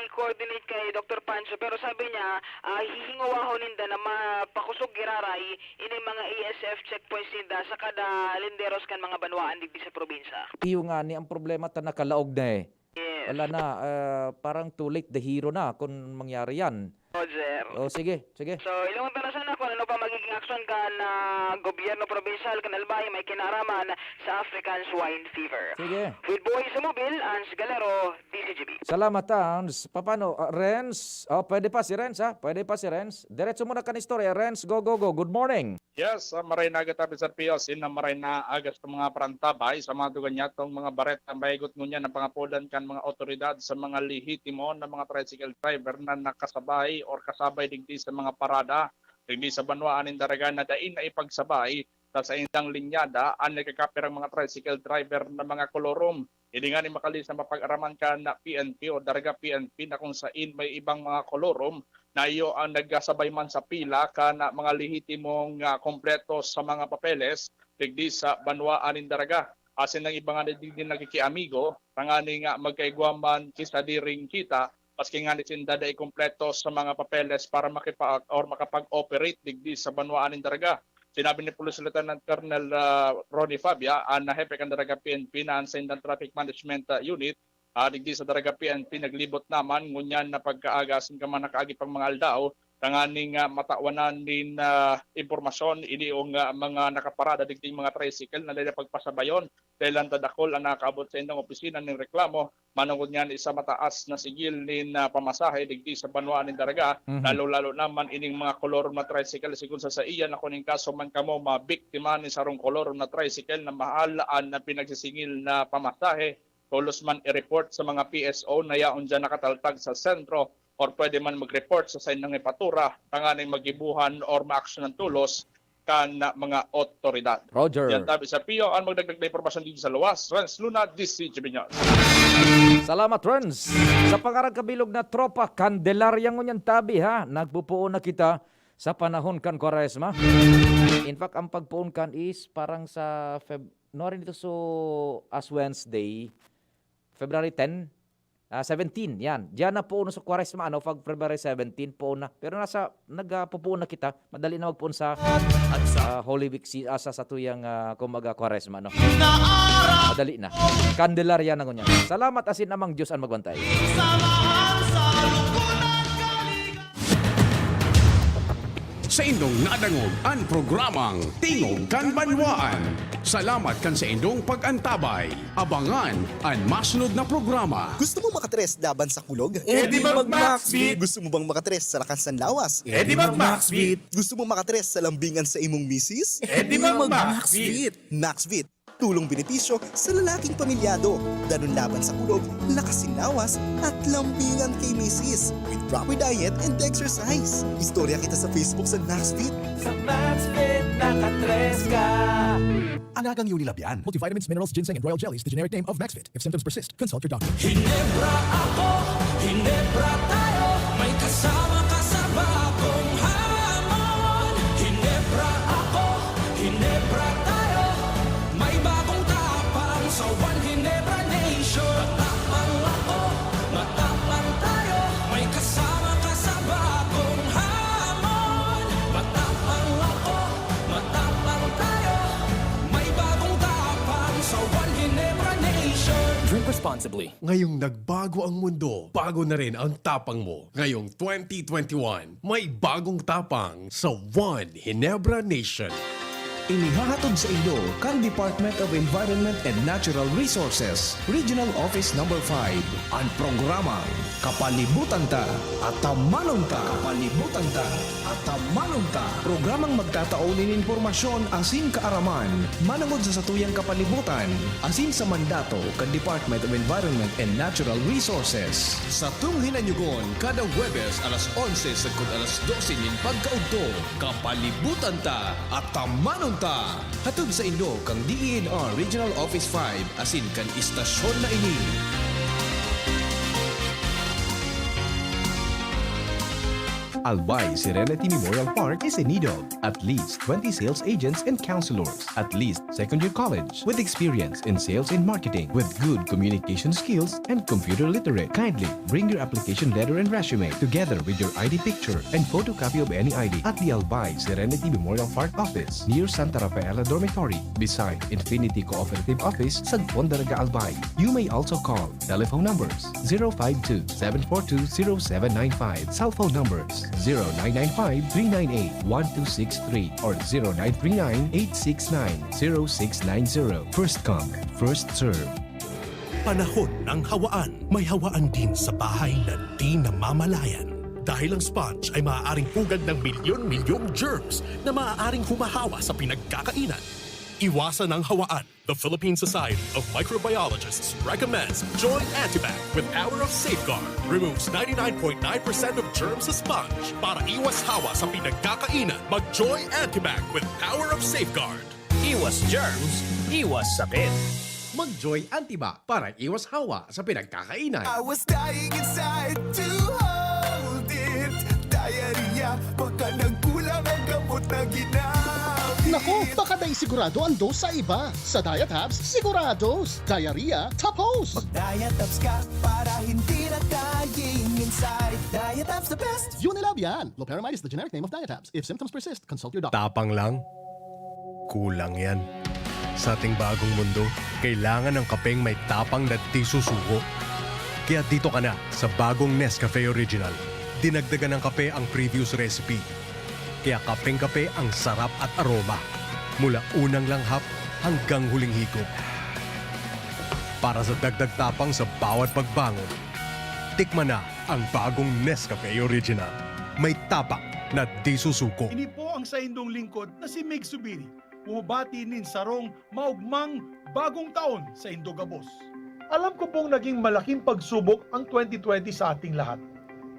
i-coordinate kay Doktor Pancho, pero sabi niya, ah, hihingowahon ninda na mapakusog giraray ini mga A S F checkpoints ninda sa kada linderos kan mga banwaan digdi sa probinsya. Iyo nga ni ang problema ta nakalaog na eh. Yes. Wala na, ah, parang too late, dahiro na kung mangyari yan. Roger. O, sige, sige. So, ilingon ta na sana kung ano pa magiging aksyon kan, ah, gobyerno probinsyal kan Albay may kinaraman sa African Swine Fever. Sige. With Boy sa Mobil, Ans Galero, D C G B. Salamat, Ans. Papano, ah, Renz? Oh, pwede pa si Renz, ha? Pwede pa si Renz. Diretso muna kan istorya. Renz, go, go, go. Good morning. Yes, ah, maray na aga tabi, Sir Pio. Asin na maray na aga sa mga parantabay, sa mga dugan niya, tong mga bareta, mahigot ngunyan ang pangapodan kan mga awtoridad sa mga lehitimo na mga tricycle driver na nakasabay or kasabay digdi sa mga parada, digdi sa banwaan nin Daraga na dai na ipagsabay sa saindang linyada an nagkakapirang mga tricycle driver na mga kolorum. Ini ngani makali sa mapag-araman kan P N P o Daraga P N P na kung sain may ibang mga kolorum na iyo ang nagsasabay man sa pila kan mga lehitimong, ah, kompleto sa mga papeles digdi sa banwaan nin Daraga. Asin ang iba nga digdi nagkikiamigo, tanganing, ah, magkaigwa man ki sadiring kita, maski ngani sinda dai kompleto sa mga papeles para makipa-, or makapag-operate digdi sa banwaan nin Daraga. Sinabi ni Police Lieutenant Colonel, ah, Ronnie Fabia, an hepe kan Daraga P N P na an saindang Traffic Management, ah, Unit, ah, digdi sa Daraga P N P, naglibot naman ngunyan na pagkaaga asin kan mga nakaagi pang mga aldaw, tanganing, ah, matawan na nin, ah, impormasyon ini nga mga nakaparada digdi mga tricycle na dai na pagpasabayon, dahel lang ta dakul an nakakaabot sa indang opisina nin reklamo manongod ngani sa mataas na sigil nin, ah, pamasahe digdi sa banwaan nin Daraga, Mhm. lalo-lalo naman ining mga kolor na tricycle. Sigon sa saiya, na kun nin kaso man kamo mabiktima nin sarong kolor na tricycle na mahal an pinagsisingil na pamasahe, tolos man i-report sa mga P S O na yaon diyan nakataltag sa sentro or pwede man mag-report sa saindang jepatura tanganing magibuhan or maaksyonan tolos kan mga otoridad. Roger. Yan tabi sa P O, ang magdagdag na impormasyon dito sa luwas, Renz Luna, D C G B News. Salamat, Renz. Sa pangarag kabilog na tropa, Candelaria ngunyan tabi, ha? Nagpupuon na kita sa panahon kan Kwaresma. In fact, ang pagpuon kan is parang sa Feb-, no, rin ito, so, as Wednesday, February ten, ah, seventeen, yan. Diyan na puon sa Kwaresma, ano, pag February seventeen, puon na. Pero nasa, nagpupuon na kita, madali na magpuon sa, ah, Holy Week, si, ah, sa satuyang, ah, kumbaga, Kwaresma, no? Madali na. Candelaria na ngunyan. Salamat asin Amang Diyos an magbantay. Saindong nadangog an programang Tingog kan Banwaan. Salamat kan saindong pag-antabay. Abangan an masunod na programa. Gusto mo makatres laban sa kulog? Eh, di mag-Maxvit! Gusto mo bang makatres sa lakas ng lawas? Eh, di mag-Maxvit! Gusto mo makatres sa lambingan sa imong misis? Eh, di mag-Maxvit! Maxvit, tulong benepisyo sa lalaking pamilyado, danun laban sa kulog, lakas sin lawas, at lambingan kay misis, with proper diet and exercise. Istorya kita sa Facebook sa Maxfit. Sa Maxfit, nakatres ka! Alagang Unilab yan. Multivitamins, minerals, ginseng, and royal jellies, the generic name of Maxfit. If symptoms persist, consult your doctor. Hinebra ako, Hinebra tayo, may kasama ka sa bagong hamon. Hinebra ako, Hinebra tayo, may bagong tapang sa One Hinebra Nation. Matapang ako, matapang tayo, may kasama ka sa bagong hamon. Matapang ako, matapang tayo, may bagong tapang sa One Hinebra Nation. Drink responsibly. Ngayong nagbago ang mundo, bago na rin ang tapang mo. Ngayong twenty twenty-one, may bagong tapang sa One Hinebra Nation. Inihahatod sa inyo kan Department of Environment and Natural Resources, Regional Office Number five, an programang Kapalibutan Ta, Atamanon Ta. Kapalibutan Ta, Atamanon Ta. Programang magtatao nin impormasyon asin kaaraman manongod sa satuyang kapalibutan asin sa mandato kan Department of Environment and Natural Resources. Satong hinanyugon kada Huwebes alas onse sagkod alas dose nin pagkaudto. Kapalibutan Ta, Atamanon Ta. Hatod sa inyo kan D E N R Regional Office five asin kan istasyon na ini. Albay Serenity Memorial Park is in need of at least twenty sales agents and counselors, at least second year college, with experience in sales and marketing, with good communication skills and computer literate. Kindly bring your application letter and resume together with your I D picture and photocopy of any I D at the Albay Serenity Memorial Park office near Santa Rafaela Dormitory, beside Infinity Cooperative Office, Sagpon, Daraga, Albay. You may also call. Telephone numbers: zero five two, seven four two, zero seven nine five. Cell phone numbers: zero nine nine five, three nine eight, one two six three or zero nine three nine, eight six nine, zero six nine zero. First come, first serve. Panahon ng hawaan. May hawaan din sa bahay na di namamalayan. Dahil ang sponge ay maaaring pugad ng milyon-milyong germs na maaaring humahawa sa pinagkakainan. Iwasan ang hawaan. The Philippine Society of Microbiologists recommends Joy Antibac with Power of Safeguard. Removes ninety-nine point nine percent of germs sa sponge. Para iwas hawa sa pinagkakainan, mag Joy Antibac with Power of Safeguard. Iwas germs, iwas sakit. Mag-Joy Antibac para iwas hawa sa pinagkakainan. I was dying inside to hold it. Diarrhea, baka nagkulang ang gamot na ginamit. Naku, baka dai sigurado ang dose sa iba. Sa Diatabs, sigurados. Diarrhea, tapos! Diatabs ka para hindi na dying inside. Diatabs the best. Unilab yan! Loperamide is the generic name of Diatabs. If symptoms persist, consult your doctor. Tapang lang? Kulang yan. Sa ating bagong mundo, kailangan ng kapeng may tapang na di susuko. Kaya dito ka na sa bagong Nescafe Original. Dinagdagan ng kape ang previous recipe. Kaya kapeng-kape ang sarap at aroma. Mula unang langhap hanggang huling higop. Para sa dagdag tapang sa bawat pagbangon, tikman na ang bagong Nescafe Original. May tapang na di susuko. Ini po ang saindong lingkod na si Mig Subiri, bumabati nin sarong maugmang bagong taon saindo gabos. Alam ko pong naging malaking pagsubok ang twenty twenty sa ating lahat.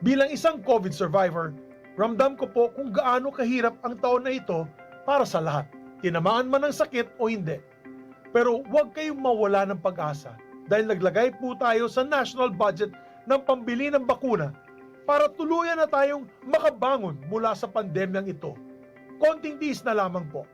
Bilang isang COVID survivor, ramdam ko po kung gaano kahirap ang taon na ito para sa lahat, tinamaan man ng sakit o hindi. Pero huwag kayong mawala ng pag-asa dahil naglagay po tayo sa national budget ng pambili ng bakuna para tuluyan na tayong makabangon mula sa pandemyang ito. Konting tiis na lamang po.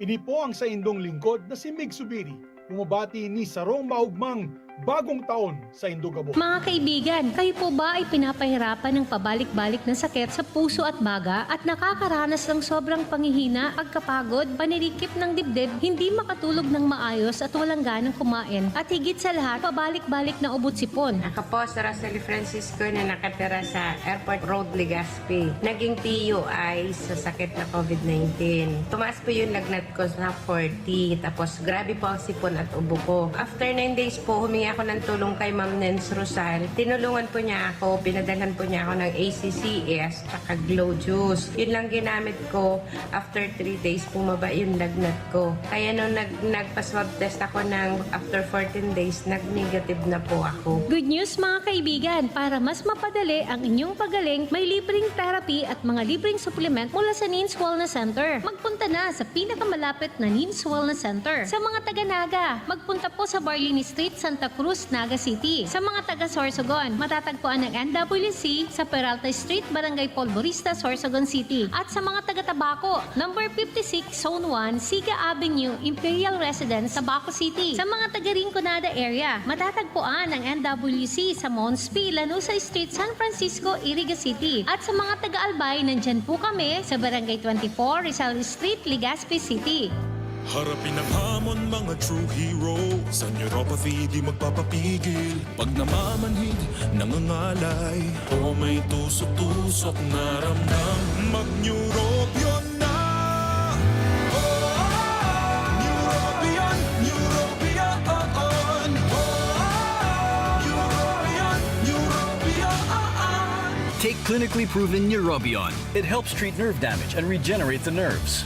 Ini po ang saindong lingkod na si Mig Subiri, bumabati ni sarong maugmang bagong taon saindo gabos. Mga kaibigan, kayo po ba ay pinapahirapan ng pabalik-balik na sakit sa puso at baga at nakakaranas ng sobrang panghihina, pagkapagod, panirikip ng dibdib, hindi makatulog ng maayos at walang ganang kumain, at higit sa lahat, pabalik-balik na ubot-sipon? Ako po si Rosalie Francisco na nakatira sa Airport Road, Legazpi. Naging T U I sa sakit na COVID nineteen. Tumaas po yung lagnat ko sa forty, tapos grabe po ang sipon at ubo ko. After nine days po, humingi ako ng tulong kay Ma'am Nens Rosal. Tinulungan po niya ako, pinadalhan po niya ako ng A C C S tsaka Glow Juice. Yun lang ginamit ko. After three days, bumaba yung lagnat ko. Kaya nung nag, nagpa-swab test ako ng after fourteen days, nag-negative na po ako. Good news, mga kaibigan! Para mas mapadali ang inyong pagaling, may libreng therapy at mga libreng supplement mula sa Nins Wellness Center. Magpunta na sa pinakamalapit na Nins Wellness Center. Sa mga taga Naga, magpunta po sa Barlini Street, Santa Cruz, Naga City. Sa mga taga Sorsogon, matatagpuan ang N W C sa Peralta Street, Barangay Polvorista, Sorsogon City. At sa mga taga Tabaco, number fifty-six, Zone one, Siga Avenue, Imperial Residence, Tabaco City. Sa mga taga Rinconada area, matatagpuan ang N W C sa Mons P, Lanuza Street, San Francisco, Iriga City. At sa mga taga Albay, nandyan po kami sa Barangay twenty-four, Rizal Street, Legazpi City. Harapin ang hamon, mga true hero. Sa neuropathy, di magpapapigil. Pag namamanhid, nangangalay, o may tusok-tusok na ramdam, mag-Neurobion na! Oh, Neurobion, Neurobion, oh, oh. Neurobion, Neurobion, oh, oh. Take clinically proven Neurobion. It helps treat nerve damage and regenerate the nerves.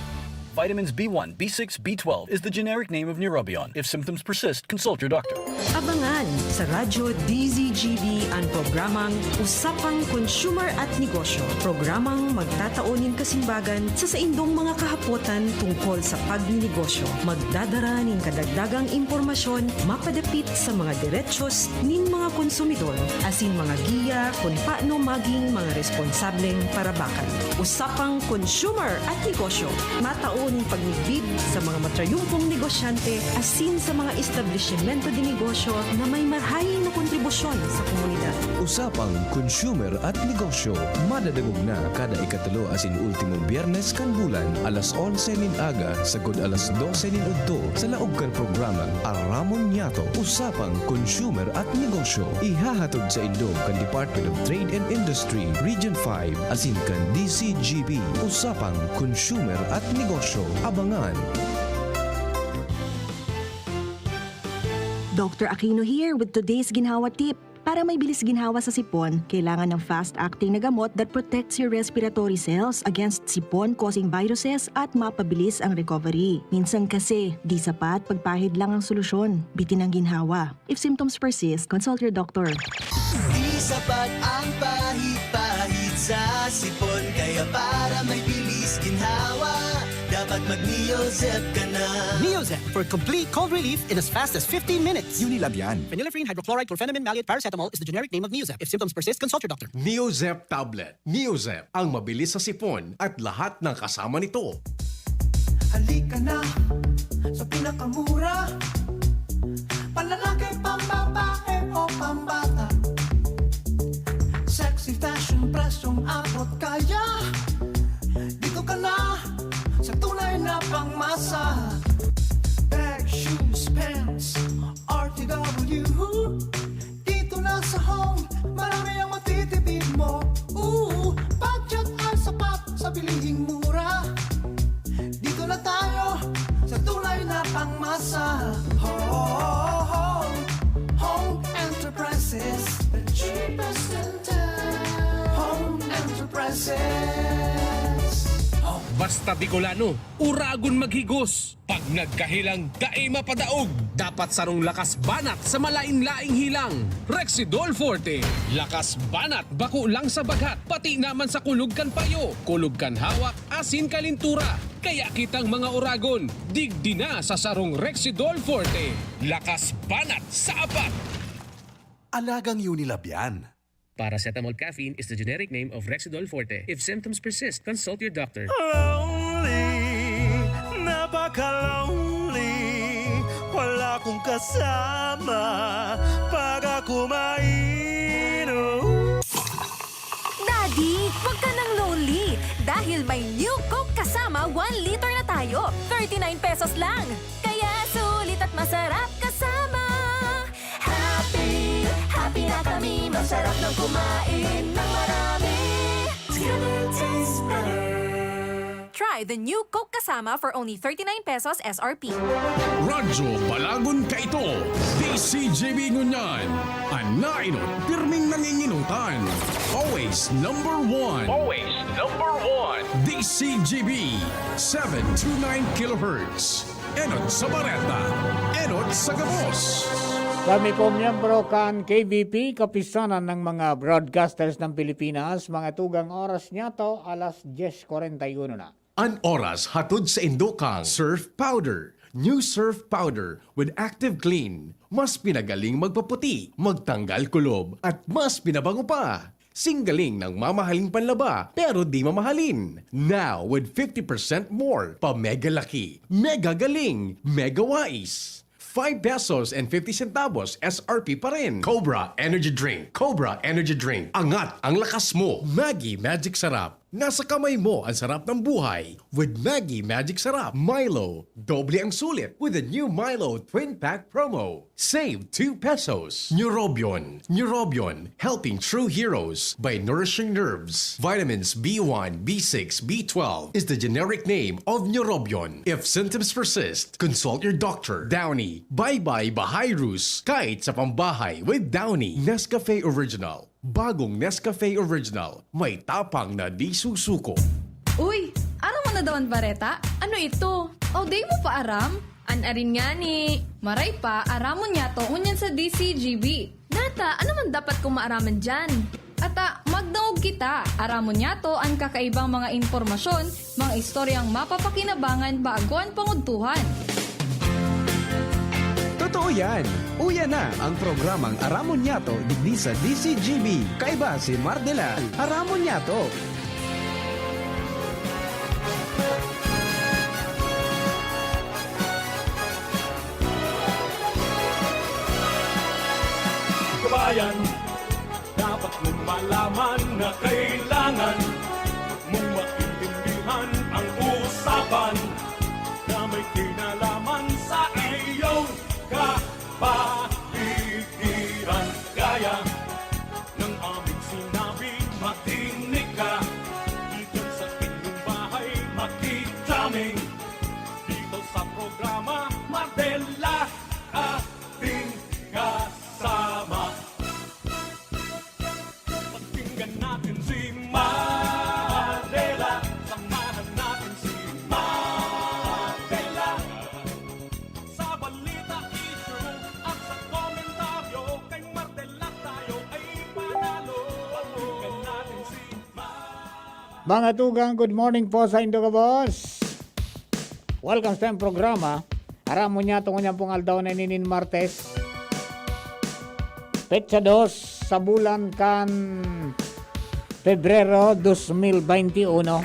Vitamins B one, B six, B twelve is the generic name of Neurobion. If symptoms persist, consult your doctor. Abangan sa Radyo D Z G B ang programang Usapang Consumer at Negosyo. Programang magtatao nin kasimbagan sa saindong mga kahapotan tungkol sa pagninegosyo. Magdadara nin kadagdagang impormasyon mapadapit sa mga diretsyo nin mga konsumidor asin mga giya kun paano maging mga responsableng parabakan. Usapang Consumer at Negosyo, matao nin pagmidbid sa mga matrayumpong negosyante asin sa mga establisimyento de negosyo na may marahay na kontribusyon sa komunidad. Usapang Consumer at Negosyo, madadangog na kada ikatulo asin ultimong Biyernes kan bulan, alas onse nin aga sagod alas dose nin udto, sa laog kan programang Aramon Niyato, Usapang Consumer at Negosyo. Ihahatod saindo kan Department of Trade and Industry, Region five, asin kan D Z G B, Usapang Consumer at Negosyo. Abangan! Doctor Aquino here with today's ginhawa tip. Para may bilis ginhawa sa sipon, kailangan ng fast-acting na gamot that protects your respiratory cells against sipon-causing viruses at mapabilis ang recovery. Minsan kasi, di sapat pagpahid lang ang solusyon. Bitin ang ginhawa. If symptoms persist, consult your doctor. Di sapat ang pahid-pahid sa sipon, kaya para may bilis ginhawa, Pag mag-Neozep ka na. Neozep for complete cold relief in as fast as fifteen minutes. Unilabian. Phenylephrine hydrochloride chlorphenamine maleate paracetamol is the generic name of Neozep. If symptoms persist, consult your doctor. Neozep tablet. Neozep, ang mabilis sa sipon at lahat ng kasama nito. Halika na sa pinakamura. Panlalaki, pambabae o pambata. Sexy fashion, presyong abot kaya. Dito ka na sa tunay na pangmasa. Bag, shoes, pants, R T W. Dito na sa Home, marami ang matitipid mo. Ooh, budget ay sapat sa bilihing mura. Dito na tayo sa tunay na pangmasa. Home, Home Enterprises, the cheapest in town. Home Enterprises. Basta Bicolano, uragon maghigos. Pag nagkahilang, dai mapadaog. Dapat sarong lakas banat sa malain-laing hilang. Rexidol Forte. Lakas banat bako lang sa baghat, pati naman sa kulog kan payo, kulog kan hawak, asin kalintura. Kaya kitang mga uragon, digdi na sa sarong Rexidol Forte. Lakas banat sa apat. Alagang Unilabian. Paracetamol caffeine is the generic name of Rexidol Forte. If symptoms persist, consult your doctor. Lonely, napaka-lonely. Wala kong kasama pag ako mainom. Daddy, wag ka nang lonely dahil may new Coke kasama one liter na tayo. Thirty-nine pesos lang. Kaya sulit at masarap kasama. Happy, happy na kami. Masarap ng kumain ng marami. Together tastes better. Try the new Coke Kasama for only thirty-nine pesos S R P. Radyo Balagon kaito, D C G B ngunyan. An nainot, pirming nanginginutan. Always number one. Always number one. D C G B, seven two nine kilohertz. Enot sa bareta, enot sa gabos. Kami po miyembro kan K B P, Kapisanan ng mga Broadcasters ng Pilipinas, mga tugang oras niyato, alas dyes kwarenta y uno na. An oras hatod saindo kan Surf Powder. New Surf Powder with Active Clean. Mas pinagaling magpaputi, magtanggal kulob, at mas pinabango pa. Singgaling ng mamahaling panlaba, pero di mamahalin. Now with fifty percent more pa mega laki, mega galing, mega wais. Five pesos and fifty centavos S R P pa rin. Cobra Energy Drink. Cobra Energy Drink. Angat ang lakas mo. Maggi Magic Sarap. Nasa kamay mo ang sarap ng buhay with Maggi Magic Sarap. Milo, doble ang sulit with the new Milo Twin Pack Promo. Save two pesos. Neurobion. Neurobion, helping true heroes by nourishing nerves. Vitamins B one, B six, B twelve is the generic name of Neurobion. If symptoms persist, consult your doctor. Downy, Bye Bye Bahayrus, kahit sa pambahay with Downy. Nescafe Original. Bagong Nescafe Original, may tapang na di susuko. Uy, aram mo na daw an bareta? Ano ito? O, di mo pa aram? An arin ngani. Maray pa, aramon niyato ngunyan sa D C G B. Nata, ano man dapat kong maaraman diyan? Ata, magdangog kita. Aramon niyato an kakaibang mga impormasyon, mga istoryang mapapakinabangan bago an pangudtuhan. Totoo yan! Uya na ang programang Aramon Niyato digdi sa D C G B. Kaiba si Mar de la Aramon Niyato. Kabayan, dapat mong malaman na kailangan mong maintindihan ang usapan na may kinalaman sa iyong kapaligiran. Gaya ng aming sinabi, makinig ka. Diyan sa inyong bahay, makijaming. Dito sa programa, Mar de la, ating kasama. Pakinggan natin si Mar de la. Samahan natin si Mar de la. Sa balita, issue at sa komentaryo, kay Mar de la tayo ay panalo. Pakinggan natin si Mar. Mga tugang, good morning po saindo gabos. Welcome sa programa. Aram mo niya, tungod niya pong aldaw na ini nin Martes. Petsa dos sa bulan kan Pebrero dos mil beinti uno.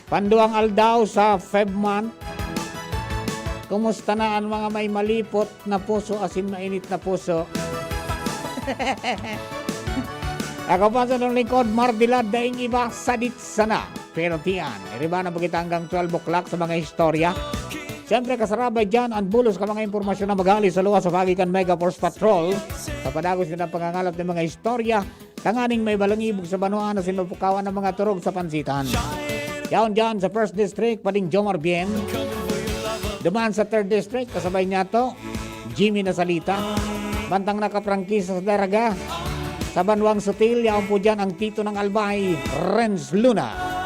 Panduang aldaw sa Feb month. Kumusta na ang mga may malipot na puso asin mainit na puso? Ako pa sa lingkod, Mardilad, daing iba, sadit sana. Pero tiyan, iriba na bagita hanggang twelve o'clock sa mga istorya. Siyempre, kasarabay dyan ang bulos ka mga impormasyon na magali sa luwas sa pagi kan Mega Force Patrol. Sa padagos na pangangalap ng mga istorya, tanganing may balangibog sa banwaan na sinupukawan ng mga turog sa pansitan. Yaon dyan sa First District, Pading Jomar Bien. Duman sa Third District, kasabay niya to, Jimmy Nasalita. Bantang nakaprangkisa sa Daraga, sa Banwang Sutil, yaon po dyan ang Tito ng Albay, Renz Luna.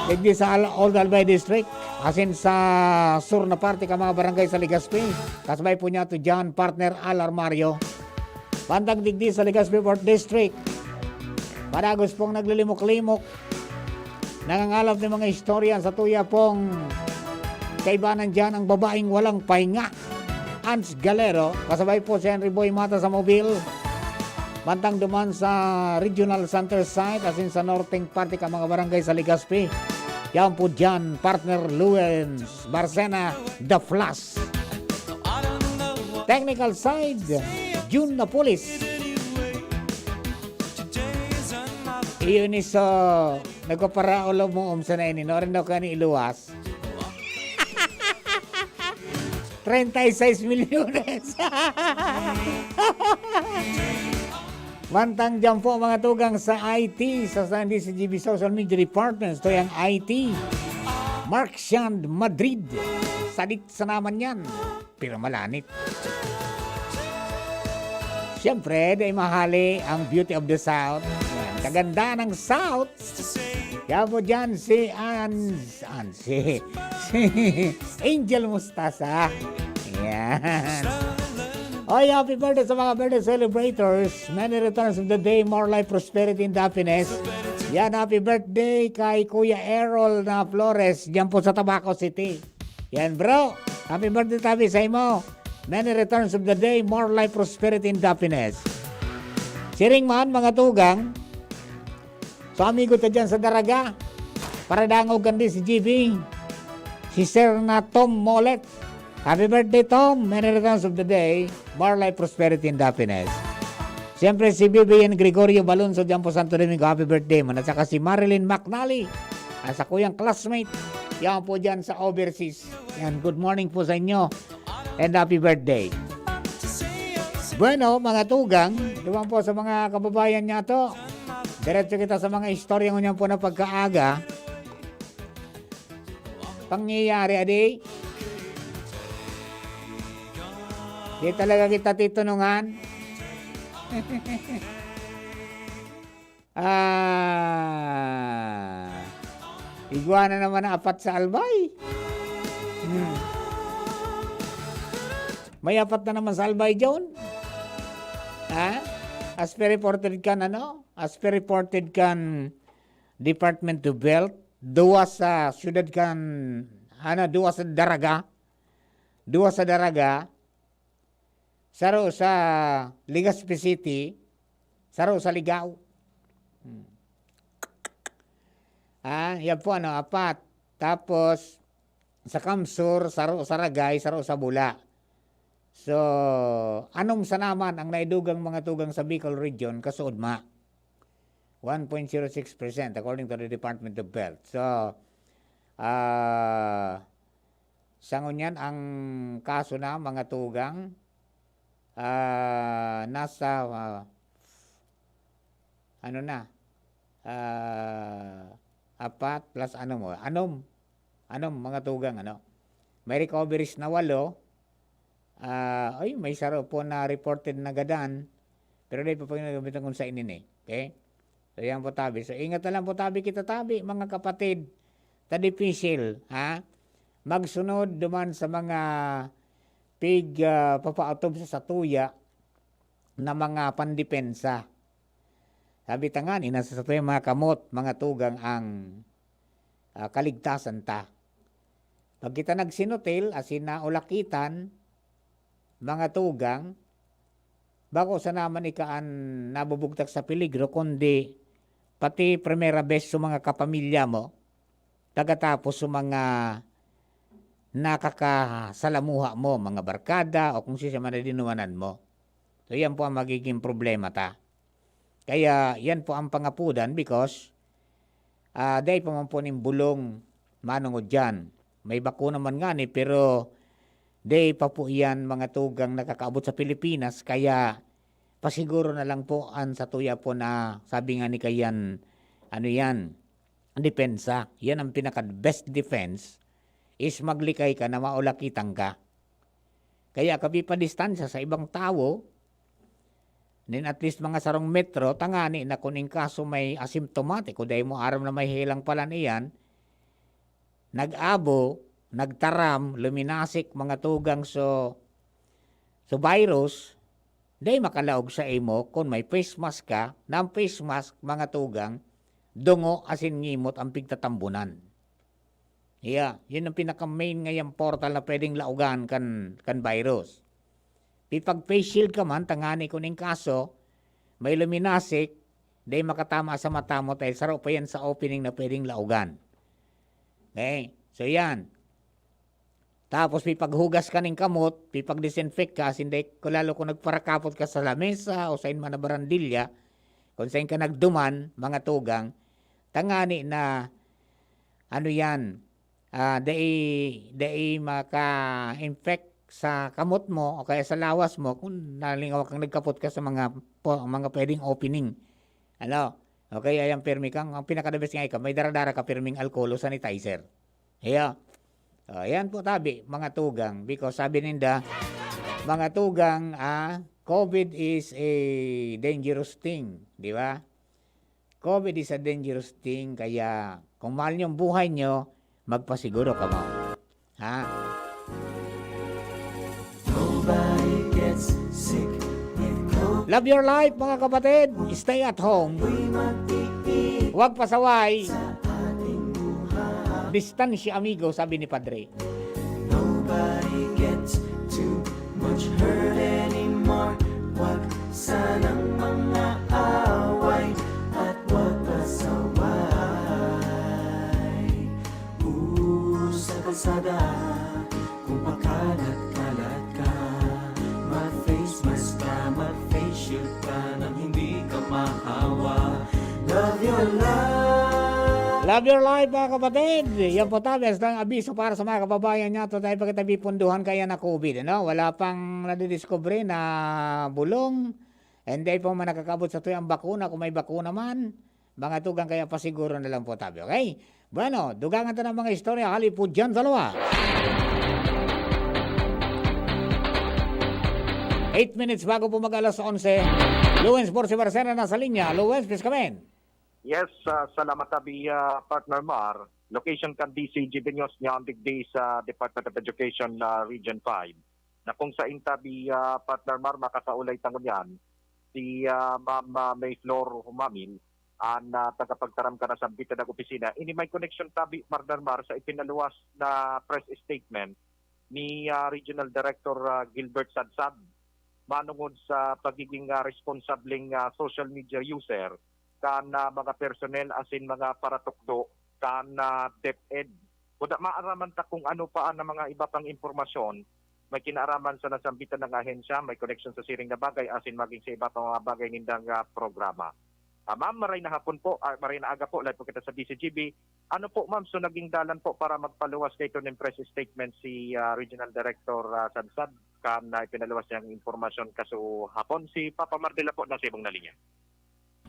Digdi sa Al-, Old Albay District, asin sa sur na parte ka mga barangay sa Legazpi, kasabay po niya to dyan, partner Al Armario. Bantang digdi sa Legazpi Fourth District, padagos pong naglilimok-limok, nangangalap ng mga istorya sa tuya pong kaibanan dyan ang babaeng walang pahinga. Hans Galero, kasabay po si Henry Boy Mata sa Mobil. Bantang duman sa Regional Center Site, asin sa norteng parte ka mga barangay sa Legazpi. Yan po dyan, partner Luens Barcena, The Flash. Technical side, June Napoles. Iyon is, uh, nagpaparaol mo, um, sa na ini, no? Rin daw ka ni iluwas. Treinta y seis milyones. Mantang dyan po, mga tugang sa I T, sa, sa D C G B Social Media Department, ito yung I T. Mark Shand Madrid. Sadit sa naman yan. Pero malanit. Siyempre, dahil mahali ang beauty of the South. Yan. Kaganda ng South. Kaya po dyan si Ans, Ans, si, si Angel Mustasa. Yan. Oy, happy birthday sa mga birthday celebrators. Many returns of the day, more life, prosperity, and happiness. Yan, happy birthday kay Kuya Errol na Flores, dyan po sa Tabaco City. Yan, bro. Happy birthday, tabi, sa imo. Many returns of the day, more life, prosperity, and happiness. Siring man, mga tugang, so, amigo ta dyan sa Daraga, para dangog kan D C G B, si Sir na Tom Molet. Happy birthday, Tom! Many returns of the day, more life, prosperity, and happiness. Siyempre, si Vivian Gregorio Balonso dyan po, Santo Domingo, happy birthday man. At saka si Marilyn McNally, at sa kuyang classmate, yan po dyan sa overseas. Yan, good morning po sa inyo. And happy birthday. Bueno, mga tugang, duman po sa mga kababayan niya to. Diretso kita sa mga istorya ngunyan po na pagkaaga. Pangyayari, adi. Di talaga kita titunungan. Ah, igwa na naman ang apat sa Albay. Hmm. May apat na naman sa Albay, John. Ha? As per reported kan, ano? As per reported kan Department of Health, duwa sa siyudad kan, ano, duwa sa Daraga. Duwa sa Daraga. Saro sa Legazpi City, saro sa Ligao. Hmm. Ah, yan po, ano, apat. Tapos, sa Kamsur, saro sa Ragay, saro sa Bula. So, anom sa naman ang naidugang mga tugang sa Bicol Region, kasuodma. One point zero six percent, according to the Department of Health. So, ah, sa ngunyan, ang kaso na, mga tugang, ah, nasa, ah, ano na, ah, apat plus anom, oh, anom. Anom, mga tugang, ano. May recoveries na walo. Ah, ay, may saro po na reported na gadan. Pero di pa po yung nagamitan kung sa inin eh. Okay? So, yan po tabi. So, ingat na lang po tabi kita tabi, mga kapatid. Ta dipisil, ha? Magsunod duman sa mga pig, ah, papaatob sa satuya na mga pandepensa. Sabi ta nga, inasa sa tuya mga kamot, mga tugang ang ah, kaligtasan ta. Pag kita nagsinotel, asin naulakitan, mga tugang, bako sana man ika an nabubugtak sa peligro, kundi pati primera bes sa mga kapamilya mo, pagkatapos sa mga nakakasalamuha mo, mga barkada, o kung sisya man na dinumanan mo. So, yan po ang magiging problema ta. Kaya yan po ang pangapudan because, ah, dai pa man po nin bulong manongod diyan. May bakuna man ngani, pero dai pa po iyan mga tugang nakakaabot sa Pilipinas, kaya pasiguro na lang po an satuya po na sabi nga ni kayan, ano yan, depensa. Yan ang pinaka best defense, is maglikay ka na maulakitan ka. Kaya kabi pa distansya sa ibang tawo, nin at least mga sarong metro, tangani na kun in kaso may asymptomatic o dai mo aram na may helang palan iyan, nag-abo, nagtaram, luminasik mga tugang so, so virus, dai makalaog sa imo kun may face mask ka, na ang face mask, mga tugang, dungo asin ngimot ang pigtatambunan. Yeah, yun ang pinaka-main ngayang portal na pwedeng laogan kan, kan virus. Pipag-face shield ka man, tangani kun in kaso, may luminasik, dai makatama sa mata mo dahil saro pa yan sa opening na pwedeng laogan. Okay? So yan. Tapos pipaghugas ka ning kamot, pipag-disinfect ka, asin dai ko lalo kung nagparakapot ka sa lamesa o sain man na barandilya, kung sain ka nagduman, mga tugang, tangani na, ano yan, ah, dai, dai maka-infect sa kamot mo o kaya sa lawas mo kung nalingaw kang nagkapot ka sa mga po-, mga pwedeng opening. Ano? O kaya yan, pirmi kang, ang pinaka-the best nga ikaw, may dara-dara ka pirming alcohol o sanitizer. Iyo. O, yan po tabi, mga tugang. Because sabi ninda, mga tugang, ah, COVID is a dangerous thing, di ba? COVID is a dangerous thing, kaya kung mahal niyo ang buhay niyo, magpasiguro kamo. Ha? Nobody gets sick with COVID. Love your life, mga kapatid. Stay at home. Ako'y matiis Huwag pasaway. Sa ating buhay. Distansya, amigo, sabi ni Padre. Nobody gets too much hurt anymore. Wag sanang mga away at wag pasaway. Usa kalsada, kung pakalat-kalat ka, mag-face mask ka, mag-face shield ka nang hindi ka mahawa. Love your life. Love your life, mga kapatid. Yan po tabi, hasta ang abiso para sa mga kababayan niya. Ito tayo pagkatabi punduhan kaya na COVID, ano? Wala pang nadidiscovery na bulong. And dai pa man nakakabot sa tuyang bakuna. Kung may bakuna man, mga tugang, kaya pasiguro na lang po tabi. Okay? Bueno, dugangan ta ng mga istorya hali po dyan sa luwa. Eight minutes bago po mag-alas onse. Luwens Borsi Barcena nasa linya. Luwens, please come in. Yes, ah, salamat tabi, ah, Partner Mar. Location kan D C G B News niya ang digdi sa Department of Education na Region five. Na kung sa intabi, ah, Partner Mar, makasaulay ta ngunyan si, ah, Ma'am, ah, May Flor Humamil, an, ah, tagapagtaram kan nasambitan na opisina. Ini may connection tabi, Partner Mar, sa ipinaluwas na press statement ni, ah, Regional Director, ah, Gilbert Sadsad, manungod sa pagiging, ah, responsableng, ah, social media user kan, ah, mga personnel asin mga paratukdo kan, ah, DepEd. Kuda maaraman ta kung ano pa an mga iba pang impormasyon may kinaaraman sa nasambitan na ahensya, may connection sa siring na bagay asin maging sa iba pang mga bagay nindang, ah, programa. Ah, ma'am, maray na hapon po, ah, maray na aga po, live po kita sa D C G B. Ano po, ma'am, so naging dalan po para magpaluwas kaito nin press statement si, ah, Regional Director, ah, Sadsad, kan, ah, ipinaluwas niyang impormasyon kaso hapon? Si Papa Mardela po, nasa ibong na linya.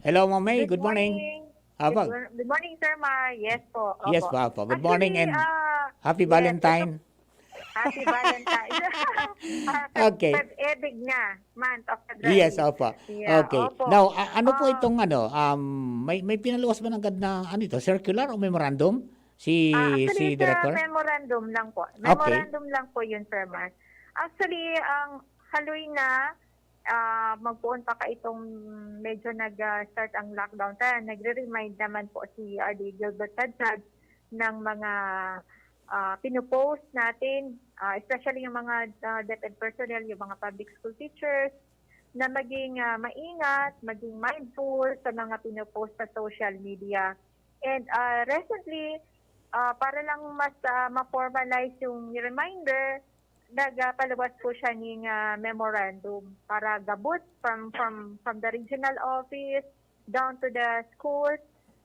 Hello, Ma'am May. Good Good morning. morning. Apa? Good mor-, good morning, Sir Mar. Yes po. Yes Opo. po, opo. Good morning Actually, and ah, happy yes, Valentine. ito, happy Valentine. Ah, Feb-, Okay. Feb-, Ebig na, month of February. Yes, opo. Yeah, Okay. opo. Now, a-, ano po Ah. itong ano, um, may, may pinaluwas ba ng gad na, ano ito, circular o memorandum? Si, Ah, actually, si sa Director? memorandum lang po. Okay. Memorandum lang po yun, Sir Mar. Actually, ang haloy na, ah, magpoon pa ka itong medyo nag, ah, start ang lockdown. Kaya nagre-remind naman po si R D Gilbert Sadsad ng mga, ah, pinopost natin, ah, especially yung mga, ah, DepEd personnel, yung mga public school teachers, na maging, ah, maingat, maging mindful sa mga pinopost sa social media. And, ah, recently, ah, para lang mas, ah, ma-formalize yung reminder, nagpaluwas po siya ning, ah, memorandum para gabos from, from, from the regional office down to the schools.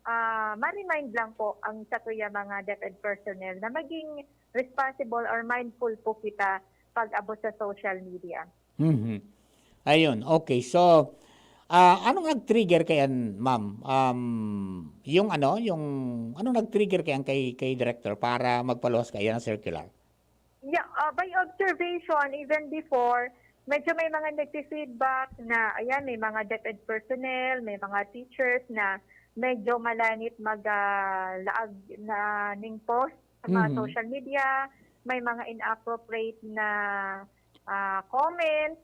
Ah, ma-remind lang po ang satuya mga DepEd personnel na maging responsible or mindful po kita pag-abot sa social media. Mhm. Ayun, okay. So, ah, anong nag-trigger kaiyan, ma'am? Um, yung ano, yung anong nag-trigger kaiyan kay, kay director para magpaluwas kaiyan ng circular? Yeah, ah, by observation, even before, medyo may mga nagfi-feedback na, ayan, may mga DepEd personnel, may mga teachers na medyo malangit mag, ah, laag na ning post sa mga Mhm. social media, may mga inappropriate na, ah, comments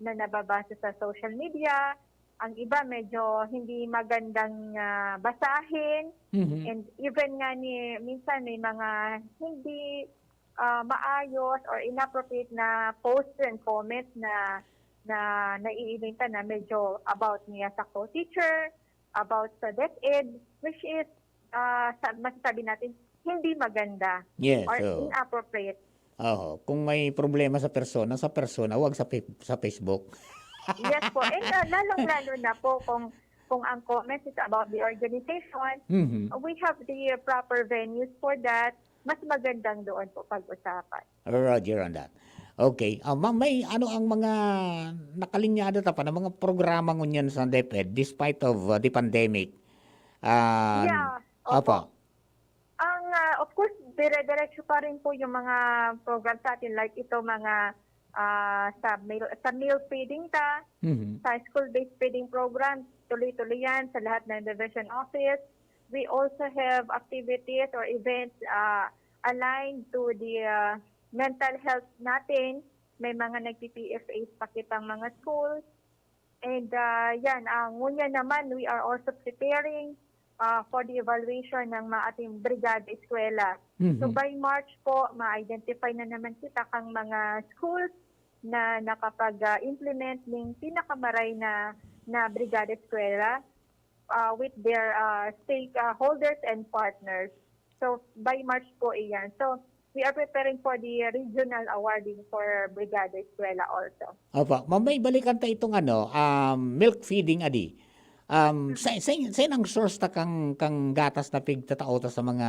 na nababasa sa social media. Ang iba medyo hindi magandang, ah, basahin. Mhm. And even nga ni, minsan may mga hindi, ah, maayos or inappropriate na posts and comments na, na naiilintan na medyo about niya sa co-teacher, about sa DepEd, which is, ah, sa, masasabi natin, hindi maganda Yes, or oo. inappropriate. Oo, kung may problema sa persona, sa persona, wag sa pe-, sa Facebook. Yes po. And, ah, lalong-lalo na po kung, kung ang comments is about the organization, Mhm. we have the proper venues for that. Mas magandang doon po pag-usapan. Roger on that. Okay. Ah, ma'am, may ano ang mga nakalinyada ta pa na mga programa ngunyan sa DepEd despite of, ah, the pandemic? Ah, Yeah, opo. opo. Ang, ah, of course, dire-diretso pa rin po yung mga program sa atin, like ito, mga, ah, sa meal, sa meal feeding ta, Mhm. sa school-based feeding program, tuloy-tuloy yan sa lahat ng division office. We also have activities or events, ah, aligned to the, ah, mental health natin. May mga nagpi-P F As pa kitang mga schools. And, ah, yan, ah, ngunyan naman, we are also preparing, ah, for the evaluation ng mga ating Brigada Eskwela. So, Mhm. by March po, ma-identify na naman kita kang mga schools na nakapag, ah, implement ning pinakamaray na, na Brigada Eskwela, ah, with their, ah, stakeholders and partners. So, by March po iyan. So, we are preparing for the regional awarding for Brigada Eskwela also. Opo. Ma'am, may balikan ta itong ano, um, milk feeding, adi. Um, sa, sa, sa inang source ta kang, kang gatas na pigtatao ta sa mga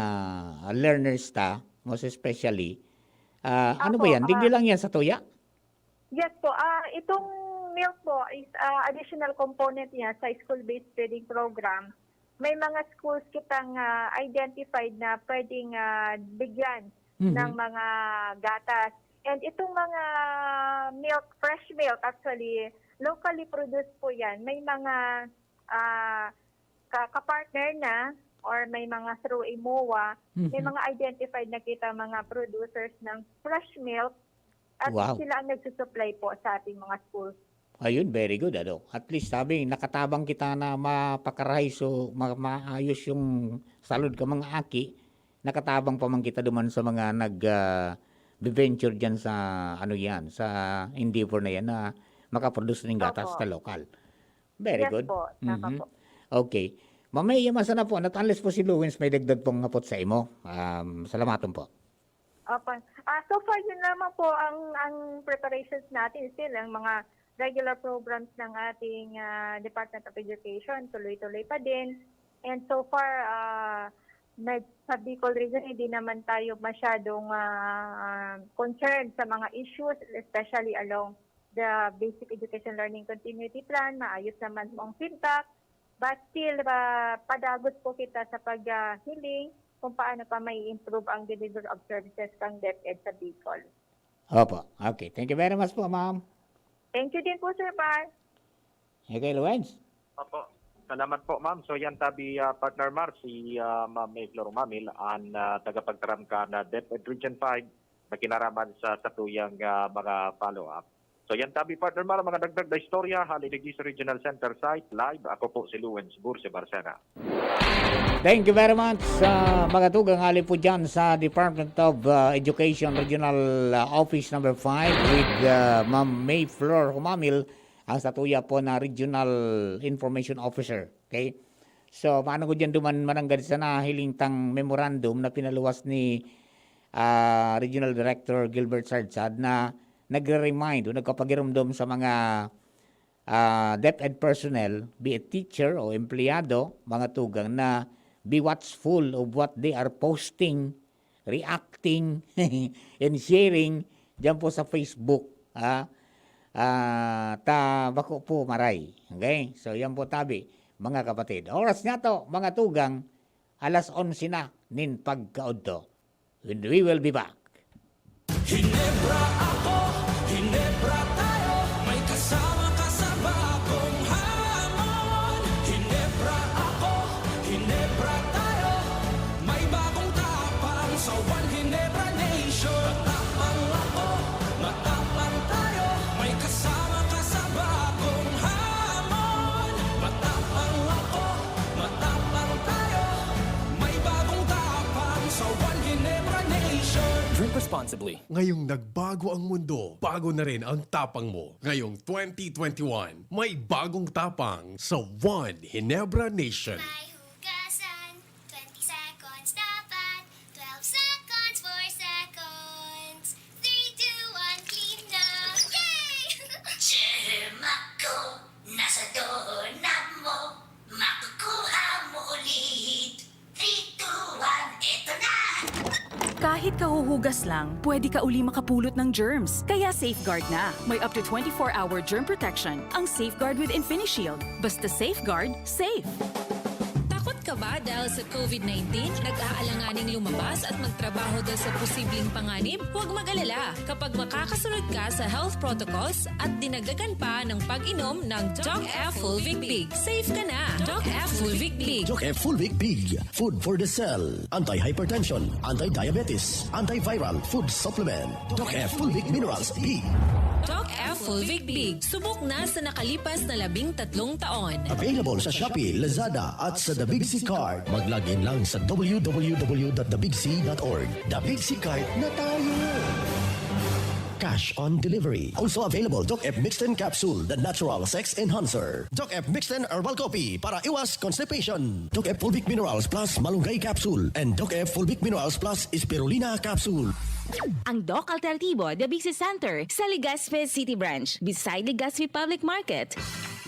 learners ta, most especially? Ah, ano ba Apo, yan? Digdi ah, lang yan sa tuya? Yes po. Ah, itong milk po is, ah, additional component niya sa school-based feeding program. May mga schools kitang, ah, identified na pwedeng, ah, bigyan Mhm. ng mga gatas. And itong mga milk, fresh milk actually, locally produced po yan. May mga, ah, ka-, kapartner na or may mga through EMOA, may Mhm. mga identified na kita mga producers ng fresh milk at Wow. sila ang nagsusupply po sa ating mga schools. Ayun, very good, ano. At least, sabi, nakatabang kita na mapakarahay, so, ma-, maayos yung salud ka mga aki, nakatabang pa man kita duman sa mga nag, ah, venture diyan sa, ano yan, sa endeavor na yan na makaproduce ng gatas Opo. sa lokal. Very Yes good. po, tama Mhm. po. Okay. Mamay, masa na po, not unless po si Luwins may dagdag pong ngapot sa imo. Um, salamaton po. Opo. Ah, so far, yun naman po ang, ang preparations natin. Still, ang mga regular programs ng ating, ah, Department of Education, tuloy-tuloy pa din. And so far, ah, med-, sa Bicol region, hindi naman tayo masyadong, ah, concerned sa mga issues, especially along the basic education learning continuity plan. Maayos naman po ang feedback. But still, ah, padagos po kita sa paghiling kung paano pa mai-improve ang delivery of services kang DepEd sa Bicol. Opo. Okay. Thank you very much po, ma'am. Thank you din po, Sir Bar. Okay, Luwens? Opo. Salamat po, ma'am. So yan tabi, ah, partner Mar, si, ah, Ma'am May Flor Mamil, ang, ah, tagapagtaram kan DepEd Region five na kinaraman sa satuyang, ah, mga follow-up. So yan tabi, partner, Mar, mga dagdag na istorya hali digdi sa Regional Center Site. Live, ako po si Lawrence Burse Barcena. Thank you very much sa mga tugang hali po dyan sa Department of uh, Education Regional uh, Office number five with uh, Ma'am May Flor Humamil, ang satuya po na Regional Information Officer. Okay? So, paano ko dyan duman mananggad sa nahiling tang memorandum na pinaluwas ni ah, Regional Director Gilbert Sardsad na nagre-remind o nagpapagiromdom sa mga ah, DepEd personnel, be it teacher o empleyado, mga tugang na be watchful of what they are posting, reacting, and sharing dyan po sa Facebook. Ha? Ah, ta bako po maray. Okay? So, yan po tabi, mga kapatid. Oras niya to, mga tugang, alas onse na nin pagkaudto. And we will be back. Hinebra ako, Hinebra tayo, may kasama ka sa bagong hamon. Hinebra ako, Hinebra tayo, may bagong tapang sa One Hinebra Nation. Matapang ako, matapang tayo, may kasama ka sa bagong hamon. Matapang ako, matapang tayo, may bagong tapang sa One Hinebra Nation. Drink responsibly. Ngayong nagbago ang mundo, bago na rin ang tapang mo. Ngayong twenty twenty-one, may bagong tapang sa One Ginebra Nation. May hugasan, twenty seconds dapat, twelve seconds, four seconds, three, two, one, clean na! Yay! Germ ako, nasa doorknob mo, makukuha mo ulit. Three, two, one, eto na! Kahit kahuhugas lang, pwede ka uli makapulot ng germs. Kaya Safeguard na. May up to twenty-four hour germ protection ang Safeguard with InfiniShield. Basta Safeguard, safe. Takot ka ba dahil sa COVID nineteen? Nag-aalanganing lumabas at magtrabaho dahil sa posibleng panganib? Huwag mag-alala kapag makakasunod ka sa health protocols at dinagdagan pa ng pag-inom ng Doc F Fulvic Big. Safe ka na! Doc F Fulvic Big. Doc F Fulvic Big. Food for the cell. Anti-hypertension, anti-diabetes, antiviral food supplement. Doc F Fulvic Minerals Big. Doc F Fulvic Big. Subok na sa nakalipas na labing tatlong taon. Available sa Shopee, Lazada at sa The Big C Cart. Mag-log in lang sa w w w dot the big c dot org. The Big C Cart na tayo! Cash on delivery. Also available, Doc F Mixten Capsule, the natural sex enhancer. Doc F Mixten Herbal Coffee para iwas constipation. Doc F Fulvic Minerals Plus Malunggay Capsule and Doc F Fulvic Minerals Plus Spirulina Capsule. Ang Doc Alternatibo, The Big C Center, sa Legazpi City Branch, beside Legazpi Public Market.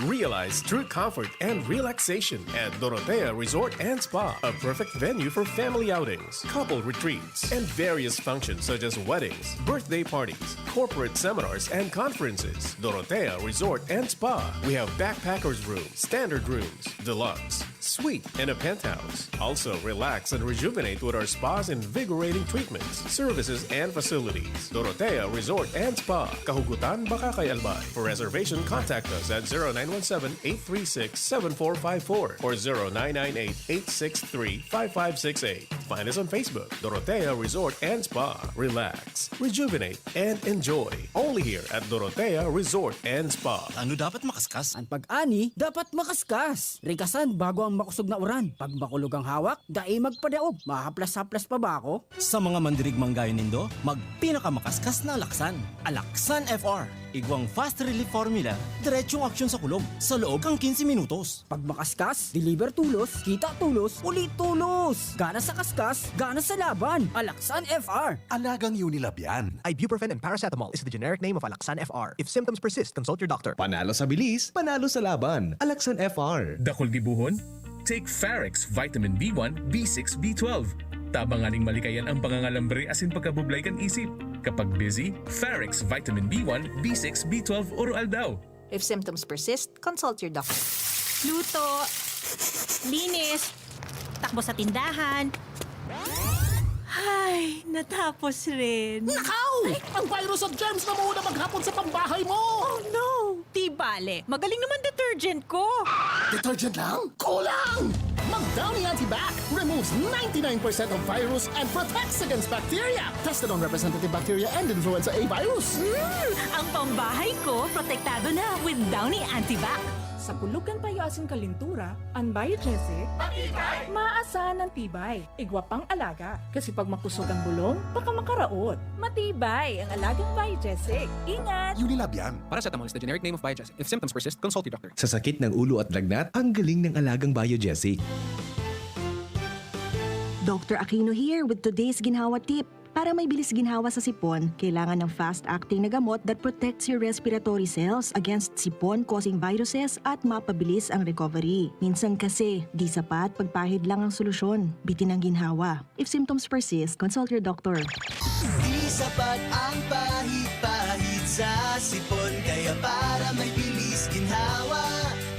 Realize true comfort and relaxation at Dorotea Resort and Spa, a perfect venue for family outings, couple retreats, and various functions such as weddings, birthday parties, corporate seminars, and conferences. Dorotea Resort and Spa. We have backpackers room, standard rooms, deluxe, suite, and a penthouse. Also, relax and rejuvenate with our spa's invigorating treatments, services, and facilities. Dorotea Resort and Spa. Kahugutan, Bacacay, Albay. For reservation, contact us at zero nine one seven, eight three six, seven four five four or zero nine nine eight, eight six three, five five six eight. Find us on Facebook, Dorotea Resort and Spa. Relax, rejuvenate, and enjoy. Only here at Dorotea Resort and Spa. Ano dapat makaskas? An pag-ani dapat makaskas. Rikasan bago ang makosog na uran. Pag makulog ang hawak, dai magpadaog. Mahaplas-haplas pa ba ako? Sa mga mandirigmang gayo nindo, magpinakamakaskas na alaksan. Alaksan F R. Igwang fast relief formula, diretsong aksyon sa kulog, sa loob kan quince minutos. Pag makaskas, deliver tulos, kita tulos, uli tulos! Gana sa kaskas, gana sa laban! Alaksan F R! Alagang Unilab yan. Ibuprofen and paracetamol is the generic name of Alaxan F R. If symptoms persist, consult your doctor. Panalo sa bilis, panalo sa laban. Alaxan F R. Dakul gibohon? Take Farex Vitamin B one, B six, B twelve. Tabang nganing malikayan ang pangangalambre asin pagkabublay kan isip. Kapag busy, Farex Vitamin B one, B six, B twelve, Oro Aldaw. If symptoms persist, consult your doctor. Luto, linis, takbo sa tindahan. Ay, natapos rin. Nakaw! Ang virus at germs na muna maghapon sa pambahay mo! Oh no! T B Bale, magaling naman detergent ko. Detergent lang? Kulang! Mag Downy Antibac removes ninety-nine percent of virus and protects against bacteria. Tested on representative bacteria and influenza A virus. Hmm, ang pambahay ko protektado na with Downy Antibac. Sa pulog kan payo asin kalintura, an Biogesic, maasan an tibay. Igwa pang alaga, kasi pag makusog ang bulong, baka makaraot. Matibay ang alagang Biogesic. Ingat! Unilab yan. Paracetamol is the generic name of Biogesic. If symptoms persist, consult your doctor. Sa sakit ng ulo at lagnat, ang galing ng alagang Biogesic. Doctor Aquino here with today's ginhawa tip. Para may bilis ginhawa sa sipon, kailangan ng fast-acting na gamot that protects your respiratory cells against sipon-causing viruses at mapabilis ang recovery. Minsan kasi, di sapat pagpahid lang ang solusyon. Bitin ang ginhawa. If symptoms persist, consult your doctor. Di sapat ang pahid-pahid sa sipon, kaya para may bilis ginhawa,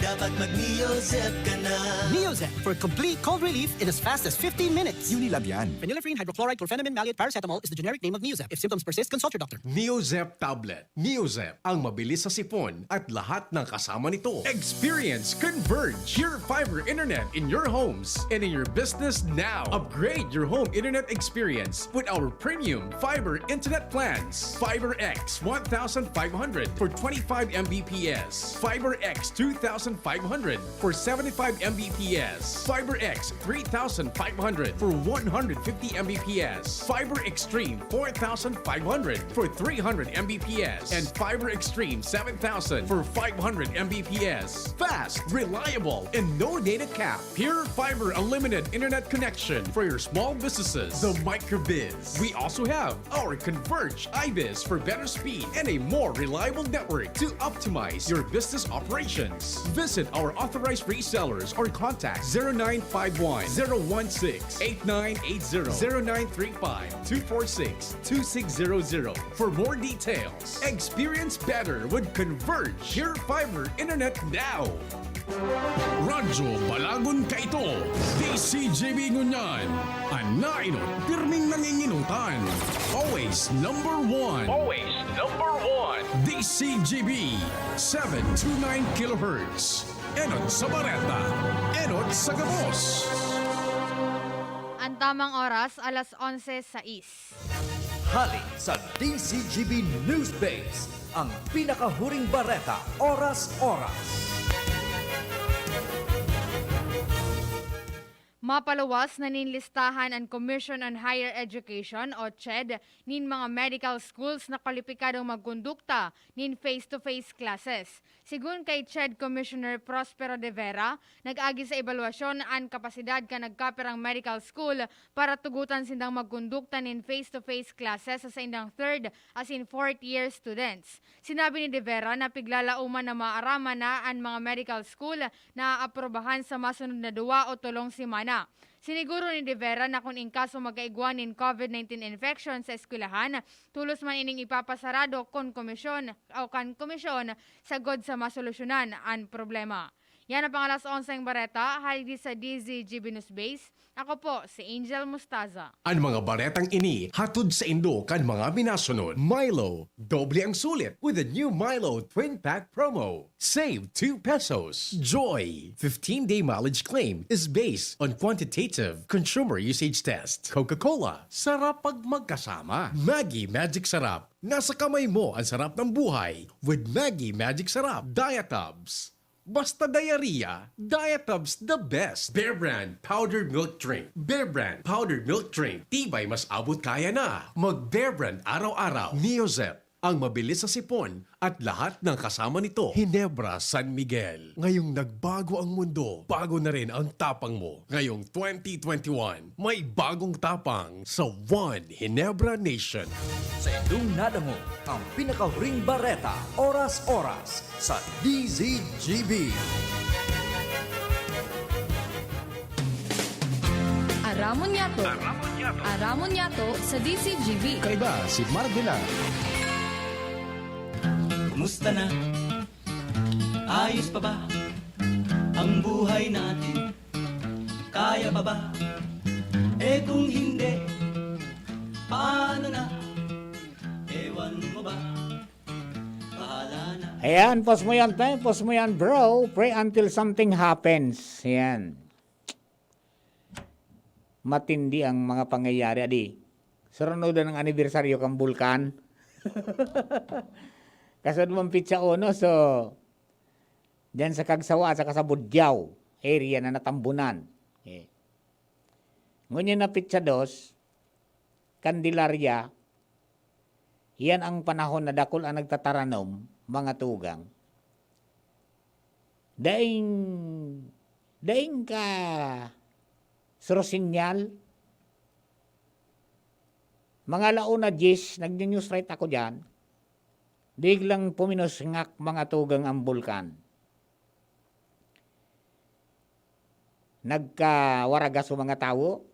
dapat mag-Neozep ka na. Neozep for complete cold relief in as fast as fifteen minutes. Unilab yan. Phenylephrine hydrochloride chlorphenamine maleate paracetamol is the generic name of Neozep. If symptoms persist, consult your doctor. Neozep tablet. Neozep, ang mabilis sa sipon at lahat ng kasama nito. Experience Converge, Pure Fiber Internet in your homes and in your business now. Upgrade your home internet experience with our premium fiber internet plans. FiberX one thousand five hundred for twenty-five M B P S. FiberX two thousand five hundred for seventy-five M B P S. FiberX three thousand five hundred for one hundred fifty M B P S. Fiber Extreme four thousand five hundred for three hundred M B P S. And Fiber Extreme seven thousand for five hundred M B P S. Fast, reliable, and no data cap. Pure Fiber Unlimited Internet Connection for your small businesses. The Microbiz. We also have our Converge Ibis for better speed and a more reliable network to optimize your business operations. Visit our authorized resellers or contact zero nine five one, zero one six, eight nine eight zero, zero nine three five, two four six, two six zero zero for more details. Experience better with Converge Pure Fiber Internet now. Radyo Balagon Kaito, D C G B ngunyan. An nainot, pirming nanginginutan. Always number one. Always number one. D C G B, seven two nine kilohertz. Enot sa bareta, enot sa gabos. Ang tamang oras, alas onse sais. Hali sa D C G B Newsbase, ang pinakahuring bareta, oras-oras. Mapaluwas na nin listahan an Commission on Higher Education o CHED nin mga medical schools na kwalipikadong magkondukta nin face-to-face classes. Sigon kay CHED Commissioner Prospero de Vera, nag-agi sa ebalwasyon an kapasidad kan nagkapirang medical school para tugotan sindang magkondukta nin face-to-face classes sa saindang third asin fourth year students. Sinabi ni De Vera na piglalaoman na maaraman na an mga medical school na aaprubahan sa masunod na duwa o tolong semana. Siniguro ni De Vera na kun in kaso magkaigwa nin COVID nineteen infection sa eskwelahan, tolos man ining ipapasarado kon komisyon o kan komisyon sagod sa masolusyonan an problema. Yan ang pang alas onseng bareta, hali sa D Z G B News Base. Ako po, si Angel Mustaza. An mga baretang ini hatod saindo kan mga minasunod: Milo, doble ang sulit with the new Milo Twin Pack Promo. Save two pesos. Joy, fifteen-day mileage claim is based on quantitative consumer usage test. Coca-Cola, sarap pag magkasama. Maggi Magic Sarap, nasa kamay mo ang sarap ng buhay with Maggi Magic Sarap. Diatabs, basta diarrhea, Diatabs the best. Bear Brand Powdered Milk Drink. Bear Brand Powdered Milk Drink. Tibay mas abot kaya na. Mag Bear Brand araw-araw. Neozep, ang mabilis sa sipon at lahat ng kasama nito. Hinebra San Miguel. Ngayong nagbago ang mundo, bago na rin ang tapang mo. Ngayong twenty twenty-one, may bagong tapang sa One Hinebra Nation. Saindong nadangog ang pinakahuring bareta, oras-oras, sa D Z G B. Aramon Yato. Aramon Yato sa D Z G B. Kaiba si Marvela. Kumusta na? Ayos pa ba ang buhay natin? Kaya pa ba? Eh kung hindi, paano na? Ewan mo ba? Bahala na. Ayan, pause mo yan, te. Pause mo yan, bro. Pray until something happens. Ayan. Matindi ang mga pangyayari, adi. Surunudan ang anibersaryo kan bulkan. Kasunod man pitsa uno, so, diyan sa Kagsawa at saka sa Budyaw area na natambunan. Eh. Ngunyan na pitsa dos, Candelaria, iyan ang panahon na dakul ang nagtataranom, mga tugang. Daing, daing ka surusinyal, mga alauna diyes, nagni-news write ako diyan. Biglang puminosngak, mga tugang, ang bulkan. Nagkawaragas ang mga tawo.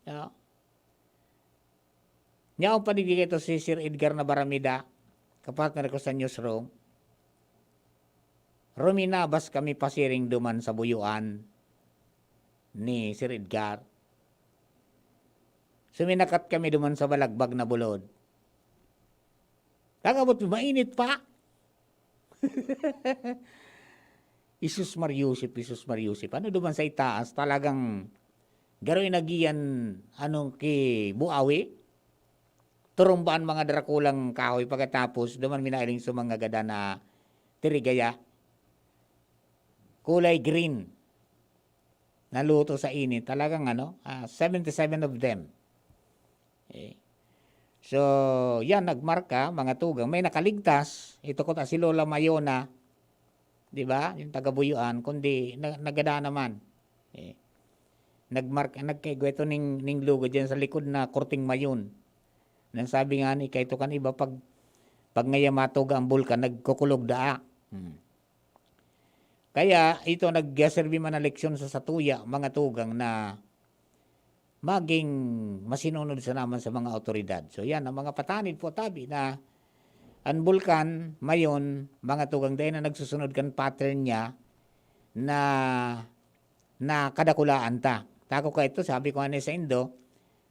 No? Nyaon pa digdi kaito si Sir Edgar Nabaramida, kapartner ko sa newsroom. Ruminabas kami pasiring duman sa buyuan ni Sir Edgar. Suminakat kami duman sa balagbag na bulod. Kakaabot, mainit pa. Jesus Mariosep, Jesus Mariosep. Ano duman sa itaas, talagang garo inagian, ano, ki Buawi. Turumbaan mga drakulang kahoy, pagkatapos duman minailing sa mga gada na tirigaya. Kulay green. Naluto sa init. Talagang ano, ah, seventy-seven of them. Eh. So, yan, nagmarka, mga tugang. May nakaligtas. Ito ko ta si Lola Mayona, di ba? Yung taga Buyuan, kundi na, nagada naman. Eh. Nagmarka, nagkaigwa ito ning, ning lugo dyan sa likod na Korting Mayon. Nang sabi nga ni, kaito kan iba, pag, pag ngaya matuga ang bulkan, nagkukulog daa. Hmm. Kaya ito nagserbi man na leksyon sa satuya, mga tugang, na maging masinunod sana man sa mga awtoridad. So, yan ang mga patanid po, tabi na ang bulkan, Mayon, mga tugang, dahil na nagsusunod kan pattern niya na, na kadakulaan ta. Tako ka ito, sabi ko nga ni sa Indo,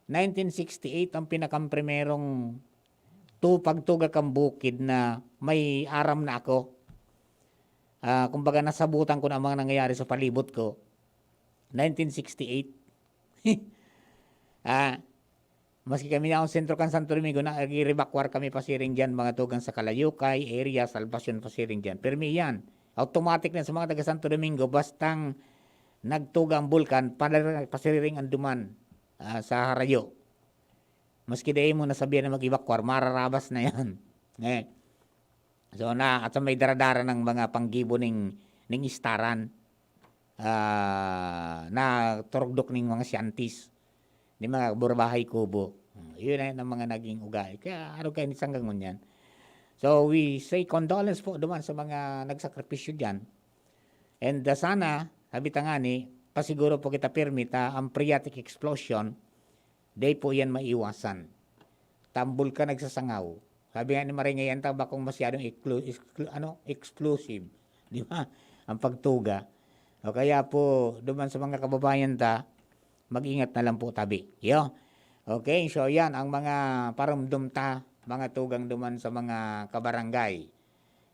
nineteen sixty-eight ang pinakamprimerong tu-, pagtuga kan bukid na may aram na ako. Ah, kumbaga, nasabutan ko na ang mga nangyayari sa palibot ko. Nineteen sixty-eight. Ah, maski kami yaon sentro kan Santo Domingo, nag-evacuar kami pasiring diyan, mga tugang, sa Kalayukay area, Salvacion pasiring diyan. Permi yan. Automatic na sa mga taga Santo Domingo, bastang nagtuga ang bulkan, padara-, pasiriring an duman, ah, sa harayo. Maski dai mo nasabihan na mag-evacuar, mararabas na yan. Eh. So, na, at sa may daradara ng mga panggibo ning, ning istaran, ah, na turugdok ning mga scientist, ni mga burbahay kubo. Hmm, yun na yun ang mga naging ugali. Kaya araw kayo ni sanggang ngunyan. So, we say condolence po duman sa mga nagsakripisyo dyan. And, ah, sana, sabi ta nga ni, pasiguro po kita pirmi ta, ang phreatic explosion, dai po yan maiwasan. Tambol ka nagsasangaw. Sabi nga ni Maringay, yan ta bakong masyadong eklo-, eklo-, ano, explosive. Di ba? Ang pagtuga. O kaya po, duman sa mga kababayan ta, mag-ingat na lang po tabi. Yo. Okay, so yan ang mga parumdom ta, mga tugang duman sa mga kabarangay,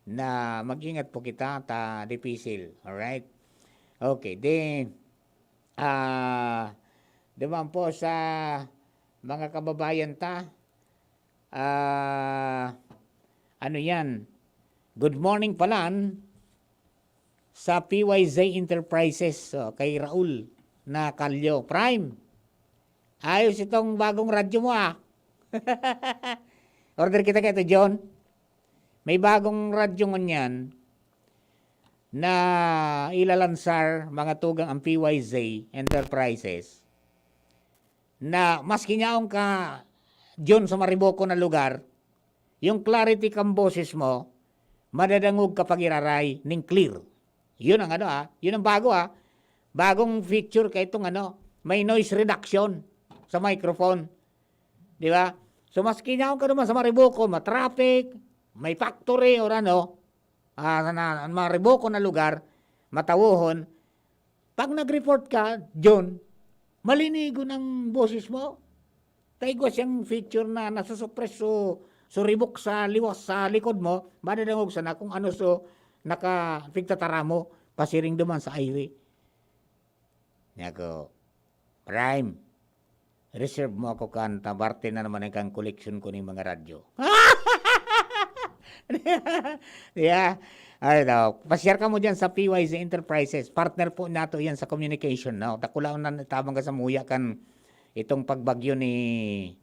na mag-ingat po kita ta dipisil. Alright? Okay, di, ah, duman po sa mga kababayan ta, ah, ano yan? Good morning palan sa P Y Z Enterprises, oh, kay Raul na Kalyo. Prime, ayos itong bagong radyo mo, ah. Order kita kay Ate John. May bagong radyo ngunyan na ilalansar, mga tugang, ang P Y Z Enterprises, na maski nyaon ka, John, sa mariboko na lugar, yung clarity kan boses mo, madadangog ka pag iraray ning clear. Yun ang ano, ah, yun ang bago, ah. Bagong feature kay itong ano, may noise reduction sa microphone. Di ba? So, maski nyaon ka naman sa mariboko, ma-traffic, may factory or ano, ah, na, na, mariboko na lugar, matawohon, pag nag-report ka, John, malinigon ang boses mo. Ta igwa siyang feature na nasusupreso suribok sa liwas sa likod mo, madadangog sana kung ano so nakapigtatara mo pasiring duman sa highway. Niya ko, "Prime, reserve mo ako kan tabarte na naman ang kang koleksyon ko ning mga radyo." Yeah. Ay, daw. Pasyar ka mo dyan sa P Y Z Enterprises. Partner po nato yan sa communication, no? Dakulaon na tabang ka sa muya kan itong pagbagyo ni,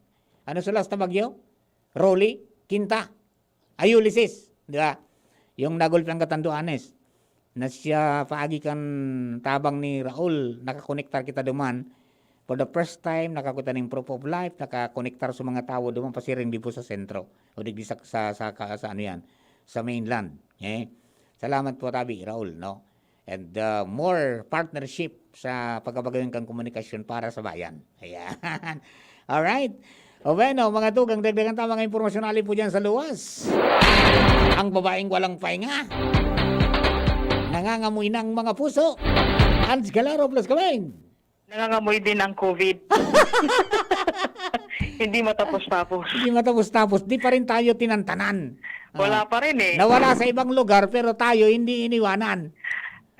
ano sa last na bagyo? Rolly Quinta. Ay, Ulysses, di ba? Yung nagulpi ang Catanduanes, na siya paagi kan tabang ni Raul, nakakonektar kita duman. For the first time, nakakuta ning proof of life, nakakonektar sa mga tawo duman pasiring dipo sa sentro. O digdi sa, sa, sa, ka- sa ano yan, sa mainland. Eh? Salamat po, tabi, Raul, no? And uh, more partnership sa pagkabagayon kang komunikasyon para sa bayan. Ayan. Alright. O bueno, mga tugang, dagdagan ta mga impormasyon ali po dyan sa luwas. Ang babaeng walang pahinga. Nangangamoy ng mga puso. Hans Galaro plus Kameng. Nangangamoy din ang COVID. Hindi matapos-tapos. Hindi matapos-tapos. Di pa rin tayo tinantanan. Wala Ah, pa rin eh. Nawala sa ibang lugar pero tayo hindi iniwanan.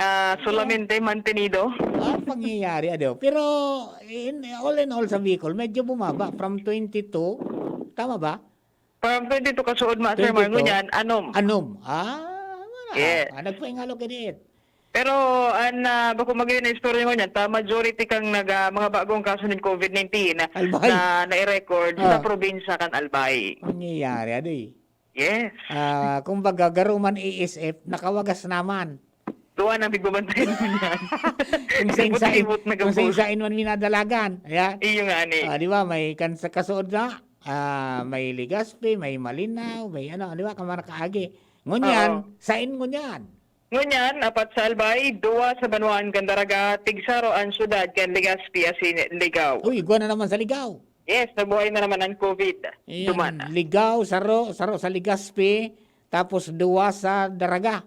Ah, solamente mantenido. Ah, pangyayari, ano. Pero in, all in all sa Bicol, medyo bumaba from twenty-two. Tama ba? From twenty-two kasuod, ma, Sir Mar, twenty-two? Ngunyan, anom. Anom. Ah, wala. Yes. Ah, nagpaingalo ka diit. Pero, an, ah, bako magayon na istorya ngunyan, ta majority kang nag, ah, mga bagong kaso nin COVID nineteen Albay. Na nai-record sa Ah. Probinsya kan Albay. Pangyayari, ano eh. Yes. Ah, kumbaga, garo man A S F, nakawagas naman. Tuwa na, bigbabantayan mo niyan. Kung sa insa-in, Nagbutimot na kung sa gabos. Insa-in man minadalagan. Ayan. Iyo nga, ani. Ah, di ba, may kan-, sa kasuod na, ah, may Legazpi, may Malinao, may ano, di ba, kamarakaagi. Ngunyan, Oo. Sain ngunyan? Ngunyan, apat sa Albay, duwa sa banwaan kan Daraga, tigsaro an syudad kan Legazpi asin Ligao. Uy, igwa na naman sa Ligao. Yes, nabuhay na naman ang COVID. Ayan, duman na. Ligao, saro, saro sa Legazpi, tapos duwa sa Daraga.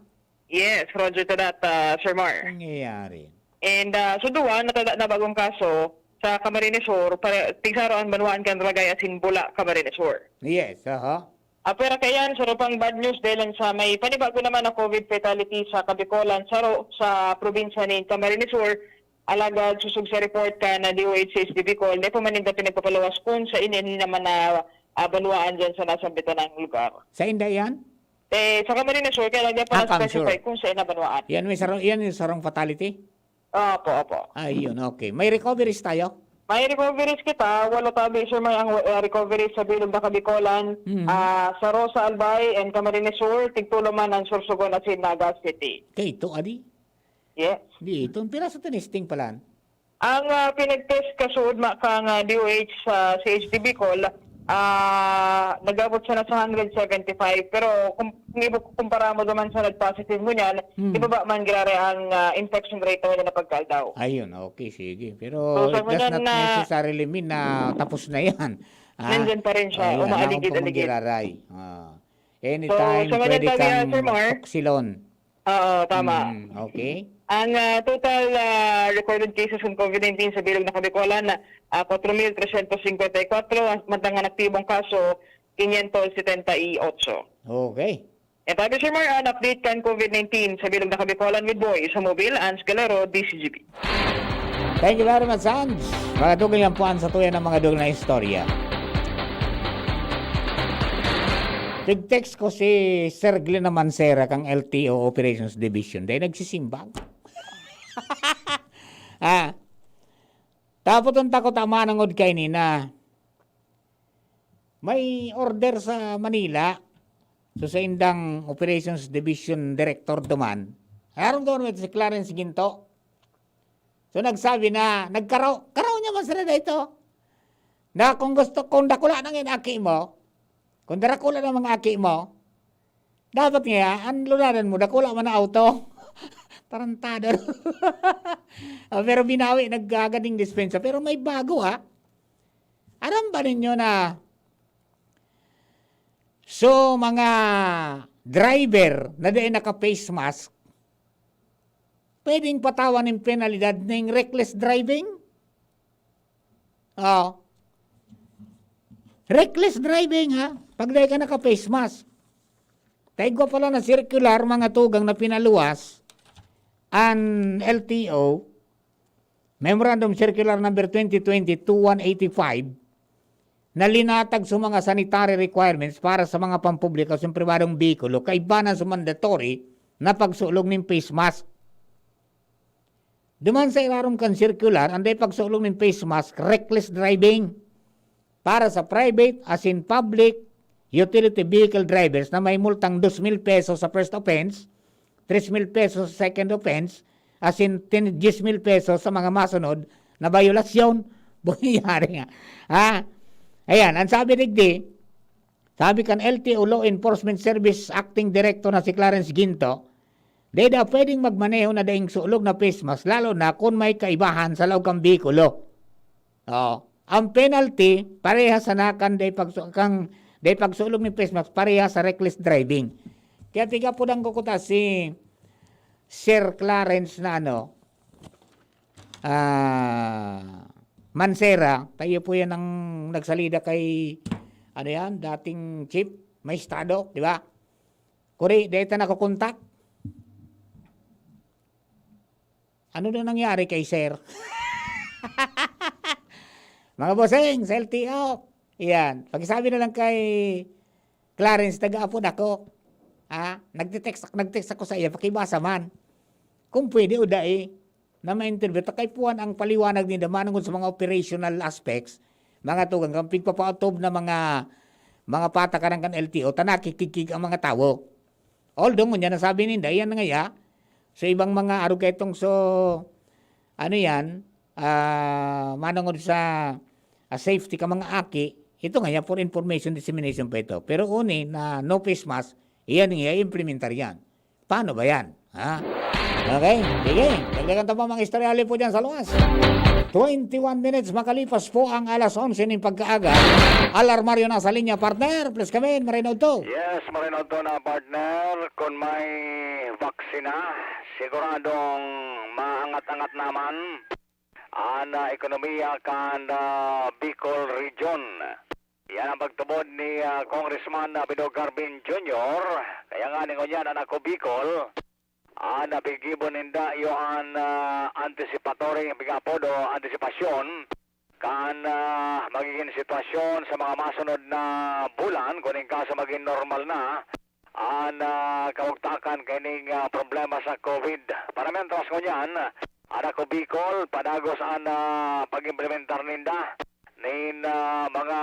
Yes, Roger to that, uh, Sir Mar. Nangyayari. And, uh, so duwa, natada na bagong kaso sa Camarines Sur, para, tigsaro ang banwaan kan Ragay asin Bula, Camarines Sur. Yes, aha. Ah, pero kaya yan, saro pang bad news dahil lang sa may panibago naman na COVID fatality sa Kabikolan, saro sa probinsya ni Camarines Sur, alagad susog sa report kan D O H sa H D Bicol, di pa man ninda pinagpapaluwas kung sa ini naman na, ah, banwaan dyan sa nasambitan ng lugar. Sa inda yan? Eh, sa Camarines Sur, kaya lang di pa Ah, Cam Sur. Na-specify kung sa ina banwaan. Yan may sarong, yan yung sarong fatality? Opo, opo. Ayun, okay. May recoveries tayo? May recoveries kita. Walo tabi, sir, may ang, uh, recoveries sa bilog na Kabikolan. Mhm. Ah, sa Rosa Albay and Camarines Sur, tigtulo man ang Sorsogon at Naga City. Kay ito, adi? Yes. Di ito. Ang piraso tinesting pala. Ang, ah, pinag-test kasuod ma-, kang, ah, D O H sa C H D Bicol, ah, nag-abot siya na sa hundred seventy-five. Pero kung, kung ibu-, kumpara mo naman sa nag-positive mo niyan, Hmm. Ibaba man giraray ang, ah, infection rate na wala na pagkaaldaw. Ayun, okay, sige. Pero So, sa it does ngunyan not na necessarily mean na tapos na yan. Ah, Nandyan pa rin siya, ayan, wala akong umaaligid-aligid. Pamangiraray. Ah. So, Anytime, sa ngayon, pwede tayo, kang Sir Mark. Oxilon. Oo, tama. Mm, okay. Ang, ah, total, ah, recorded cases ng COVID nineteen sa bilog na Kabikolan na, ah, kwatro mil tresyentos singkwenta y kwatro, ang mantang ang aktibong kaso, quinientos setenta y ocho. Okay. Yan tabi, Sir Mar, an update kan COVID nineteen sa bilog na Kabikolan with Boy sa Mobile, Ans Galero, D C G B. Thank you very much, Ans. Mga dugang yan po, Ans, sa tuya ng mga dugang na istorya. Nag-text ko si Sir Glenn Mancera kang L T O Operations Division. Dahil nagsisimbang. Ah, tapos ang takot ama nangod kaini na may order sa Manila. So, sa indang Operations Division Director duman, aram ko naman si Clarence Ginto. So, nagsabi na, nagkaraw, karaw niya man sila dito. Na kung gusto, kung dakula na ngayon aki mo, kung darakula na mga aki mo, dapat nga, ang lunadan mo, dakula man na auto. Tarantado. Ah, pero binawi, nagkaganing dispensa. Pero may bago, ha? Aram ba ninyo na, so, mga driver na di naka-face mask, pwedeng patawan ng penalidad ng reckless driving? Oh. Reckless driving, ha? Pag dai ka naka-face mask. Ta igwa pala na circular, mga tugang, na pinaluwas an L T O, Memorandum Circular Number twenty twenty-two one eighty-five, na linatag sa mga sanitary requirements para sa mga pampubliko sa pribadong behikulo, kaiba na sa mandatory na pagsulog nin face mask. Duman sa irarom kan circular, an dai pagsulog nin face mask, reckless driving. Para sa private, as in public, utility vehicle drivers na may multang dos mil pesos sa first offense, tres mil pesos sa second offense, as in ten, diyes mil pesos sa mga masunod na bayolasyon. Bunyari nga. Ha? Ayan, ang sabi digdi, sabi kan L T O Law Enforcement Service Acting Director na si Clarence Ginto, "Di daw pwedeng magmaneho na daing sulog na face mask, lalo na kun may kaibahan sa laog kan behikulo." Oh, ang penalty, parehas sana kan dai pagsu-, kang dai pagsulog nin face mask, parehas sa reckless driving. Kaya tiga po dang kukuta si Sir Clarence na ano, ah, Mancera, tayo po yan ang nagsalida kay, ano yan, dating chief, may estado, di ba? Kuri, dai ta nakukontak. Ano na nangyari kay Sir? Mga bossing, sa L T O. Yan. Pakisabi na lang kay Clarence, taga-apod ako. Ha? Nagte-text, nag-text ako sa iya, pakibasa man. Kung pwede o dai, na ma-interview. Ta kaipuhan ang paliwanag ninda, manongod sa mga operational aspects, mga tugang, kan pigpapaotob na mga, mga patakaran kan L T O, ta nakikigkig ang mga tawo. Although, ngunyan, nasabi ninda, iyan na ngaya, sa ibang mga arog kaitong so, ano yan, ah, manongod sa, ah, safety ka mga aki, ito ngaya for information dissemination pa ito. Pero uni na no face mask, iyan nga implementar yan. Paano ba yan? Ha? Okay? Sige. Dagdagan ta pa mga istorya, hali po dyan sa luwas. Twenty-one minutes makalipas po ang alas onse ning pagkaaga. Alarmario na sa linya, partner. Please come in, Marino Auto. Yes, Marino Auto na, partner. Kung may vaksina, siguradong maangat-angat naman an, ah, ekonomiya kan, ah, Bicol Region. Yan ang pagtubod ni, ah, Congressman, ah, Bido Garvin Junior. Kaya nga, ningon niya, an Ako Bicol, ah, napigibo ninda iyo an, ah, anticipatory, pigaapod o antisipasyon kan, ah, magiging sitwasyon sa mga masunod na bulan, kung in kaso maging normal na an, ah, kaugtakan kaining, ah, problema sa COVID. Para mientras ngunyan, an Ako Bicol, padagos an, ah, pag-implementar ninda nin, ah, mga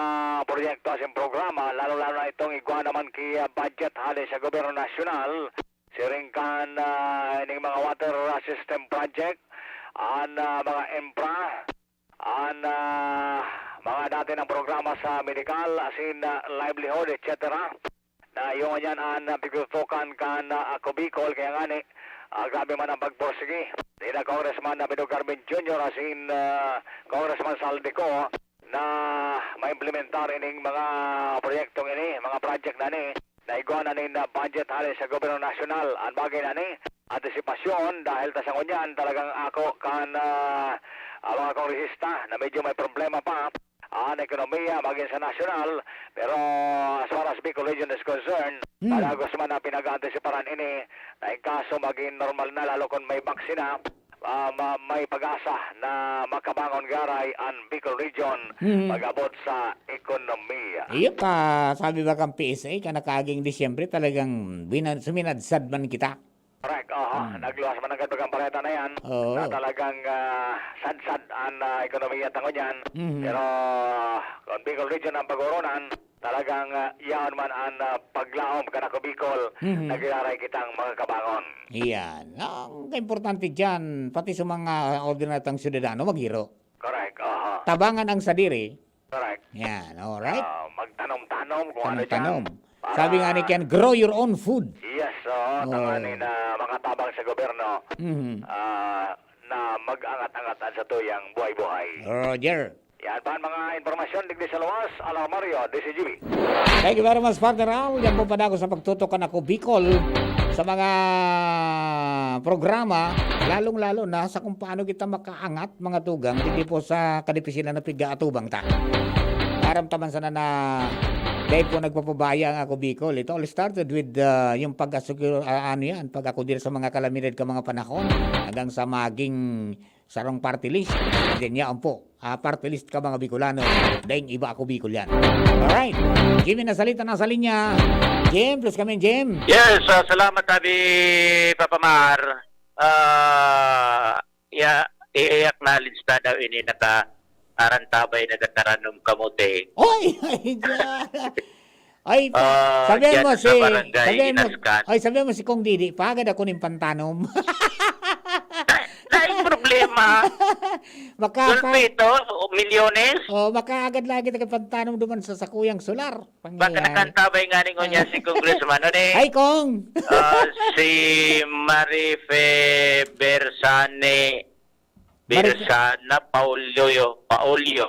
proyekto asin programa, lalo-lalo na itong igwa naman ki, ah, budget hali sa gobyerno nasyonal, siring kan, ah, ining mga water, ah, system project, an, ah, mga infra, an, ah, mga dati ng programa sa medikal, asin, ah, livelihood, et cetera. Na iyo ngunyan an, ah, pigtutukan kan, ah, Ako Bicol, kaya ngani, ah, grabe man ang pagpursigi nina Congressman Davido Carmen Junior asin, ah, Congressman Zaldy Co na maimplementar ining mga proyektong ini, mga project na ini, na igwa na nin, ah, budget hali sa gobyerno nasyonal. Ang bagay na ini, antisipasyon, dahil ta sa ngunyan, talagang ako kan, ah, ah, mga kongresista na medyo may problema pa an ekonomiya magin sa nasyonal, pero as far as Bicol Region is concerned, Hmm. padagos man na pinag-aantisiparan ini na in kaso magin normal na, lalo kun may baksina, ah, ma-, may pag-asa na makabangon garay an Bicol Region Hmm. pag-abot sa ekonomiya. Iyo pa, sabi ba kan P S A, kan nakaaging Disyembre, talagang bina-, suminadsad man kita. Correct, oho. Hmm. Nagluwas man ang kadbagang pareta na yan. Oo. Na talagang, ah, sadsad an, ah, ekonomiya ta ngunyan. Mhm. Pero, kung Bicol Region ang pag-uronan, talagang, ah, yaon man an, ah, paglaom kan Ako Bicol, Mhm. na giraray kitang makakabangon. Iyan. Ang kaimportante diyan, pati sa mga ordinaryong syudadano, maghiro. Correct, aha. Tabangan ang sadiri. Correct. Yan, alright. Ah, magtanom-tanom kung ano Tanom-tanom. dyan. Para Sabi nga ni Ken, "Grow your own food." Yes, oo. Oo. Tanganing na makatabang sa gobyerno, Mhm. ah, na mag-angat-angat sa tuyang buhay-buhay. Roger. Yan pa ang mga impormasyon digdi sa luwas, Alarmario, D C G B. Thank you very much, Partner Al. Yan po padagos sa pagtutok kan Ako Bicol sa mga programa, lalong-lalo na sa kung paano kita makaangat, mga tugang, digdi po sa kadipisilan na pig-aatubang ta. Aram ta man sana na dahil po nagpapabaya ang Ako Bicol. It all started with, ah, yung pag-asuguro, ah, ano yan, pag ako diri sa mga kalamidad ka mga panahon, hanggang sa maging sarong party list. And then, yaon po, ah, party list ka mga Bicolano, daing iba ako Bicol yan. Alright, Jimmy nasalita na sa linya. Jim, plus kami, Jim. Yes, ah, salamat, Abi Papa Mar. Ah, ya, i-acknowledge ta daw ini naka arantabay nagtaranom kamote. Oy! Ay, diyan. Ay, pa, Ah, sabihan diyan mo sa si, barangay sabihan mo, Inascan. Ay, sabihan mo si Kong Didi, pagad ako ning pantanom. Ay, ay, problema. Maka, Sulpito, milyones. Oh, makaagad lagi taga pantanom duman sa sakuyang solar. Baka Pangyayari. Nakantabay nga ni ngunyan si Congressman, ano ni? Ay, Kong! Ah, si Marife Bersane, Marife- Bersana Paulio, Paulio.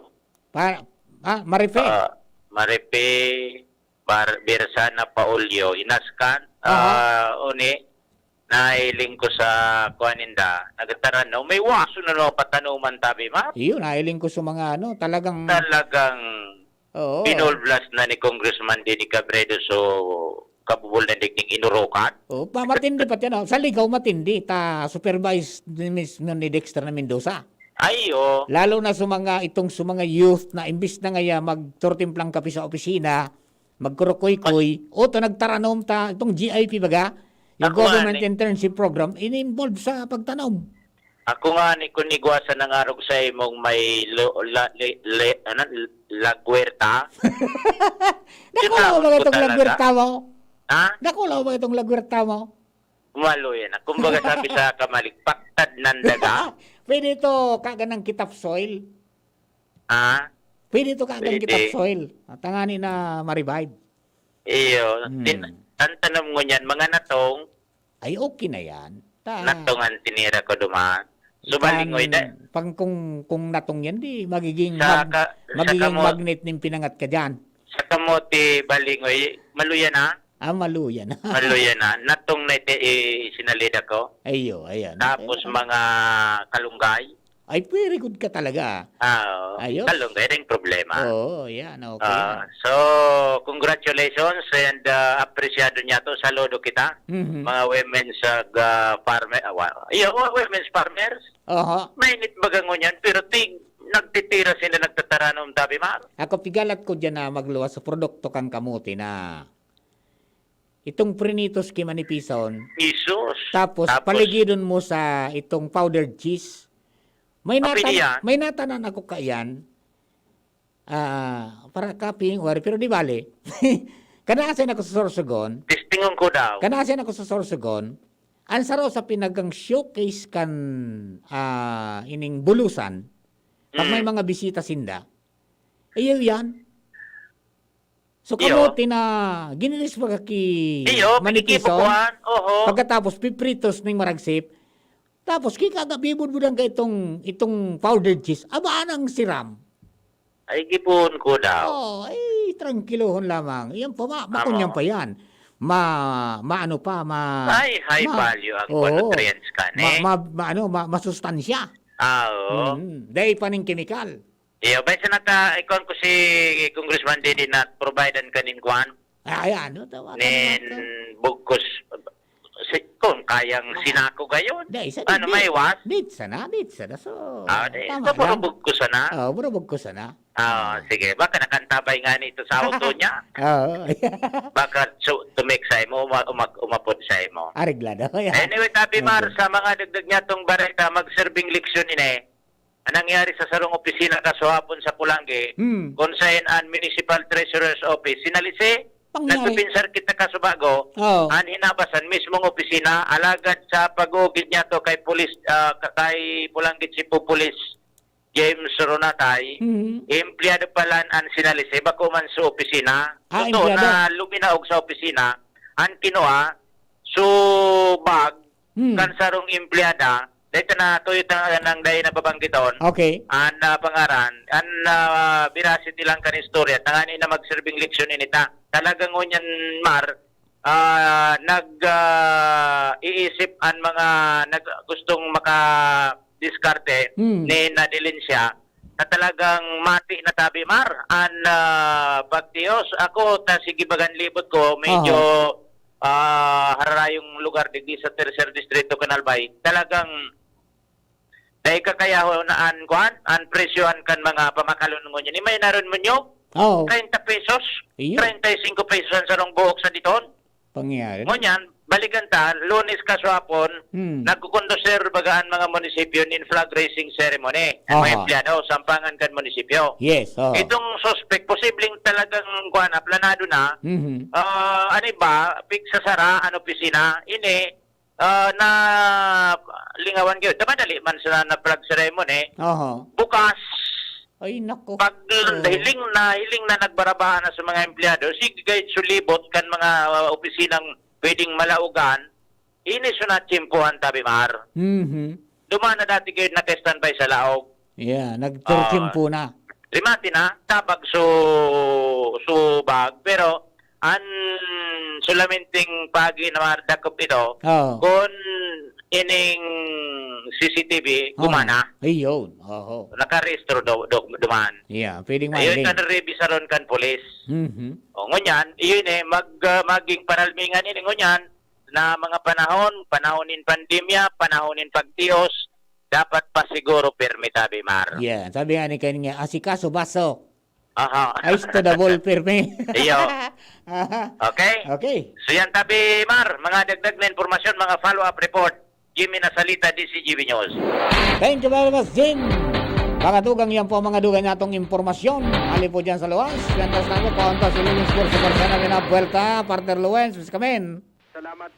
Pa, ah, Marife? Ah, Marife Bar-, Bersana Paulio, Inascan. Aha. Ah, uni, nailing ko sa kuan ninda, nagtaran, no? May waso na no, patanuman tabi, ma? Iyo, nailing ko sa mga ano, talagang Talagang Oo. Binulblas na ni Congressman Didi Cabredo, so, kabubol na digding inurukan. Oh, pa-, matindi pati ano. Sa Ligaw, matindi. Ta, supervise ni mismo ni Dexter na Mendoza. Ay, oo. Lalo na sa mga, itong sa mga youth na imbis na ngaya magturtimplang kape sa opisina, magkurukoy-koy, o to nagtaranom ta, itong G I P baga, yung Ako nga government ni internship program, ini-involve sa pagtanom. Ako nga ni, kun igwa sa nangarog sa imong may lo-, la-, li-, li-, ano, lagwerta. Dakulaw Tinawag ba ko itong talaga. Lagwerta mo? Ha? Dakulaw ba itong lagwerta mo? Umalo yan. Kumbaga sabi sa kamalig, paktad ng daga. Pwede ito, kaganang kitap soil. Ha? Pwede ito, kagang Pwede. Kitap soil. At tangani na ma-revive. Iyo. Hmm. Tin-, ang tanong mo niyan, mga natong, Ay, okay na yan. Ta- Natong ang tinira ko duman. So, Ikan, balingoy da- pang kung, kung natong yan, di magiging Sa mag-, ka-, sa magiging kamo- magnet ning pinangat ka dyan. Sa kamote balingoy, maluya na? Ah, maluya na. Maluya na. Natong na iti-, i-, sinalida ko. Ayo, ayan. Tapos Okay. mga kalunggay. Ay, very good ka talaga. Ah, oo. Ayos. Kalunggay rin problema. Oo, yan. Okay Ah, yan. So, congratulations and, ah, apresyado niya to. Saludo kita. Mhm. Mga women's, ah, ga-, farmer, ah, wa-, iyo, wa-, women's farmers. Aha. Mainit baga ngunyan, pero tig-, nagtitira sila, nagtataranom, tabi, Mar. Ako, pigalat ko dyan na magluwas sa produkto kang kamote na itong prinitos ki manipison. Jesus. Tapos, Tapos? paligidon mo sa itong powdered cheese. May Apil natan-, yan? may natanan ako kaiyan. Ah, para kaping, wari, pero di bale. Kanaasin ako sa Sorsogon. Testingon ko daw. Kanaasin ako sa Sorsogon. Ang saro sa pinagang showcase kan, ah, ining bulusan, pag may Mm. mga bisita sinda, iyo yan. So, Iyo. kamote na ginilis baga ki Iyo, manipison. Pinikibukuan, oho. Pagkatapos, pipritos ning maragsip. Tapos, kikagabibudbudan ka itong, itong powdered cheese. Aba, anang siram. Ay, gipuon ko daw. Oh, ay, trangkilohon lamang. Yan pa, ma-, Amo. makunyan pa yan. Ma-, maano pa, ma-, Ay, high ma-, value ang oo. nutrients ka, ne? Ma-, ma-, ma-, ano, ma-, masustansya. Ah, oo. Mm, dahil pa ning kemikal. Iyo, bay, sa nata-, ikuan ko si Congressman Didi na providean ka nin kuan. Ah, ayan, no? Tawagan Nin natin. bugkos, si, kung kayang Ah. sinako gayon. Di, isa Ano, di, may di, was? di, sana, di, sana. So, Ah, di. tama So, puro lang. bugkos sana? Oo, puro bugkos sana. Ah, Ah. sige. Baka nakantabay nga nito sa auto niya. Oo. Baka su-, tumik sa imo, uma-, umag-, umapod sa imo. Areglado. Yan. Anyway, Tabi Mar, Okay. sa mga dagdag niya tong bareta, magserbing leksyon ini. Ang nangyari sa sarong opisina kasuhapon sa Pulanggi, Hmm. kung saan ang Municipal Treasurer's Office, sinalisi, Pangyari. nagpipinsar kita kasubago, Oo. ang hinabasan mismong opisina, alagad sa pag-uugid niya to kay Police, ah, ka-, kay Pulanggi Chief of Police, James Ronatay, Mhm. empleyado pala ang sinalisi, bako man sa opisina. Ah, Totoo empleyado. na luminaog sa opisina, ang kinua, so bag, Hmm. kan sarong empleyada, dahil na Toyota nang dahil na babanggiton, Okay. ang, ah, pangaran, ang, ah, veracity lang kan istorya, tangani na magserbing leksyon inita. Talagang ngunyan, Mar, ah, nag, ah, iisip ang mga nag-, gustong makadiskarte Hmm. ni Nadilin siya. na talagang mati na tabi mar an, ah, pagtios. Ako, ta sige bagan libot ko, medyo, Aha. ah, hararayong lugar digdi sa Tercer Distrito, Canal Bay. Talagang dai kakayaho na an, kuan, an presyohan kan mga pamakalon ngunyan. Ni may naron mo nyo, Oo. treinta pesos, Iyo. treinta y cinco pesos an sarong buhok sa diton. Pangyayari. Ngunyan, balikan ta, Lunes kaswapon, Hmm. nagkukondusir baga an mga munisipyo nin flag raising ceremony. An mga Aha. empleyado, sampangan kan munisipyo. Yes, oo. Itong suspek, posibleng talagang, kuwan, aplanado na. Mhm. Ah, ano ba, pigsasara an opisina. Ini, ah, na lingawan gyud. Ta madali man sana na flag ceremony. Aha. Bukas, Ay, nako. Pag Oo. hiling na, hiling na nagbarabaan na sa mga empleyado, sige, kahit sulibot kan mga, uh, opisinang pwedeng malaogan, ini so natsimpuhan, tabi, Mar. Mhm. Duman na dati kayo naka-standby sa laog. Yeah, nagturkimpo Ah, na. rimati na, tabag so, so bag, pero an solamente pagi na mga dakop ito, Oo. kun ining C C T V, Oo. gumana. Ayun, oho. Nakarehistro do, do, duman. Yeah, pwedeng Ayun, mailing. Kan rebisaron kan pulis. Mhm. O, ngunyan, iyon eh, mag, ah, maging panalmingan ini ngunyan na mga panahon, panahon nin pandemya, panahon nin pagtios, dapat pa siguro pirmi, tabi, Mar. Yeah, sabi nga ni Ken nga, "Asikaso, baso." Aha. Eyes to the ball, pirmi. Iyo. Aha. Okay? Okay. So yan, tabi, Mar, mga dagdag na impormasyon, mga follow-up report. Jimmy Nasalita, D C G B News. Thank you very much, Jim. Mga dugang, yan po ang mga dugang natong impormasyon. Ali po dyan sa luwas. Yan, tas natin, Paunta, Sililing Sports, Supersana, Vinab, Buelta, Partner Luwens, Miss Kamen. Salamat.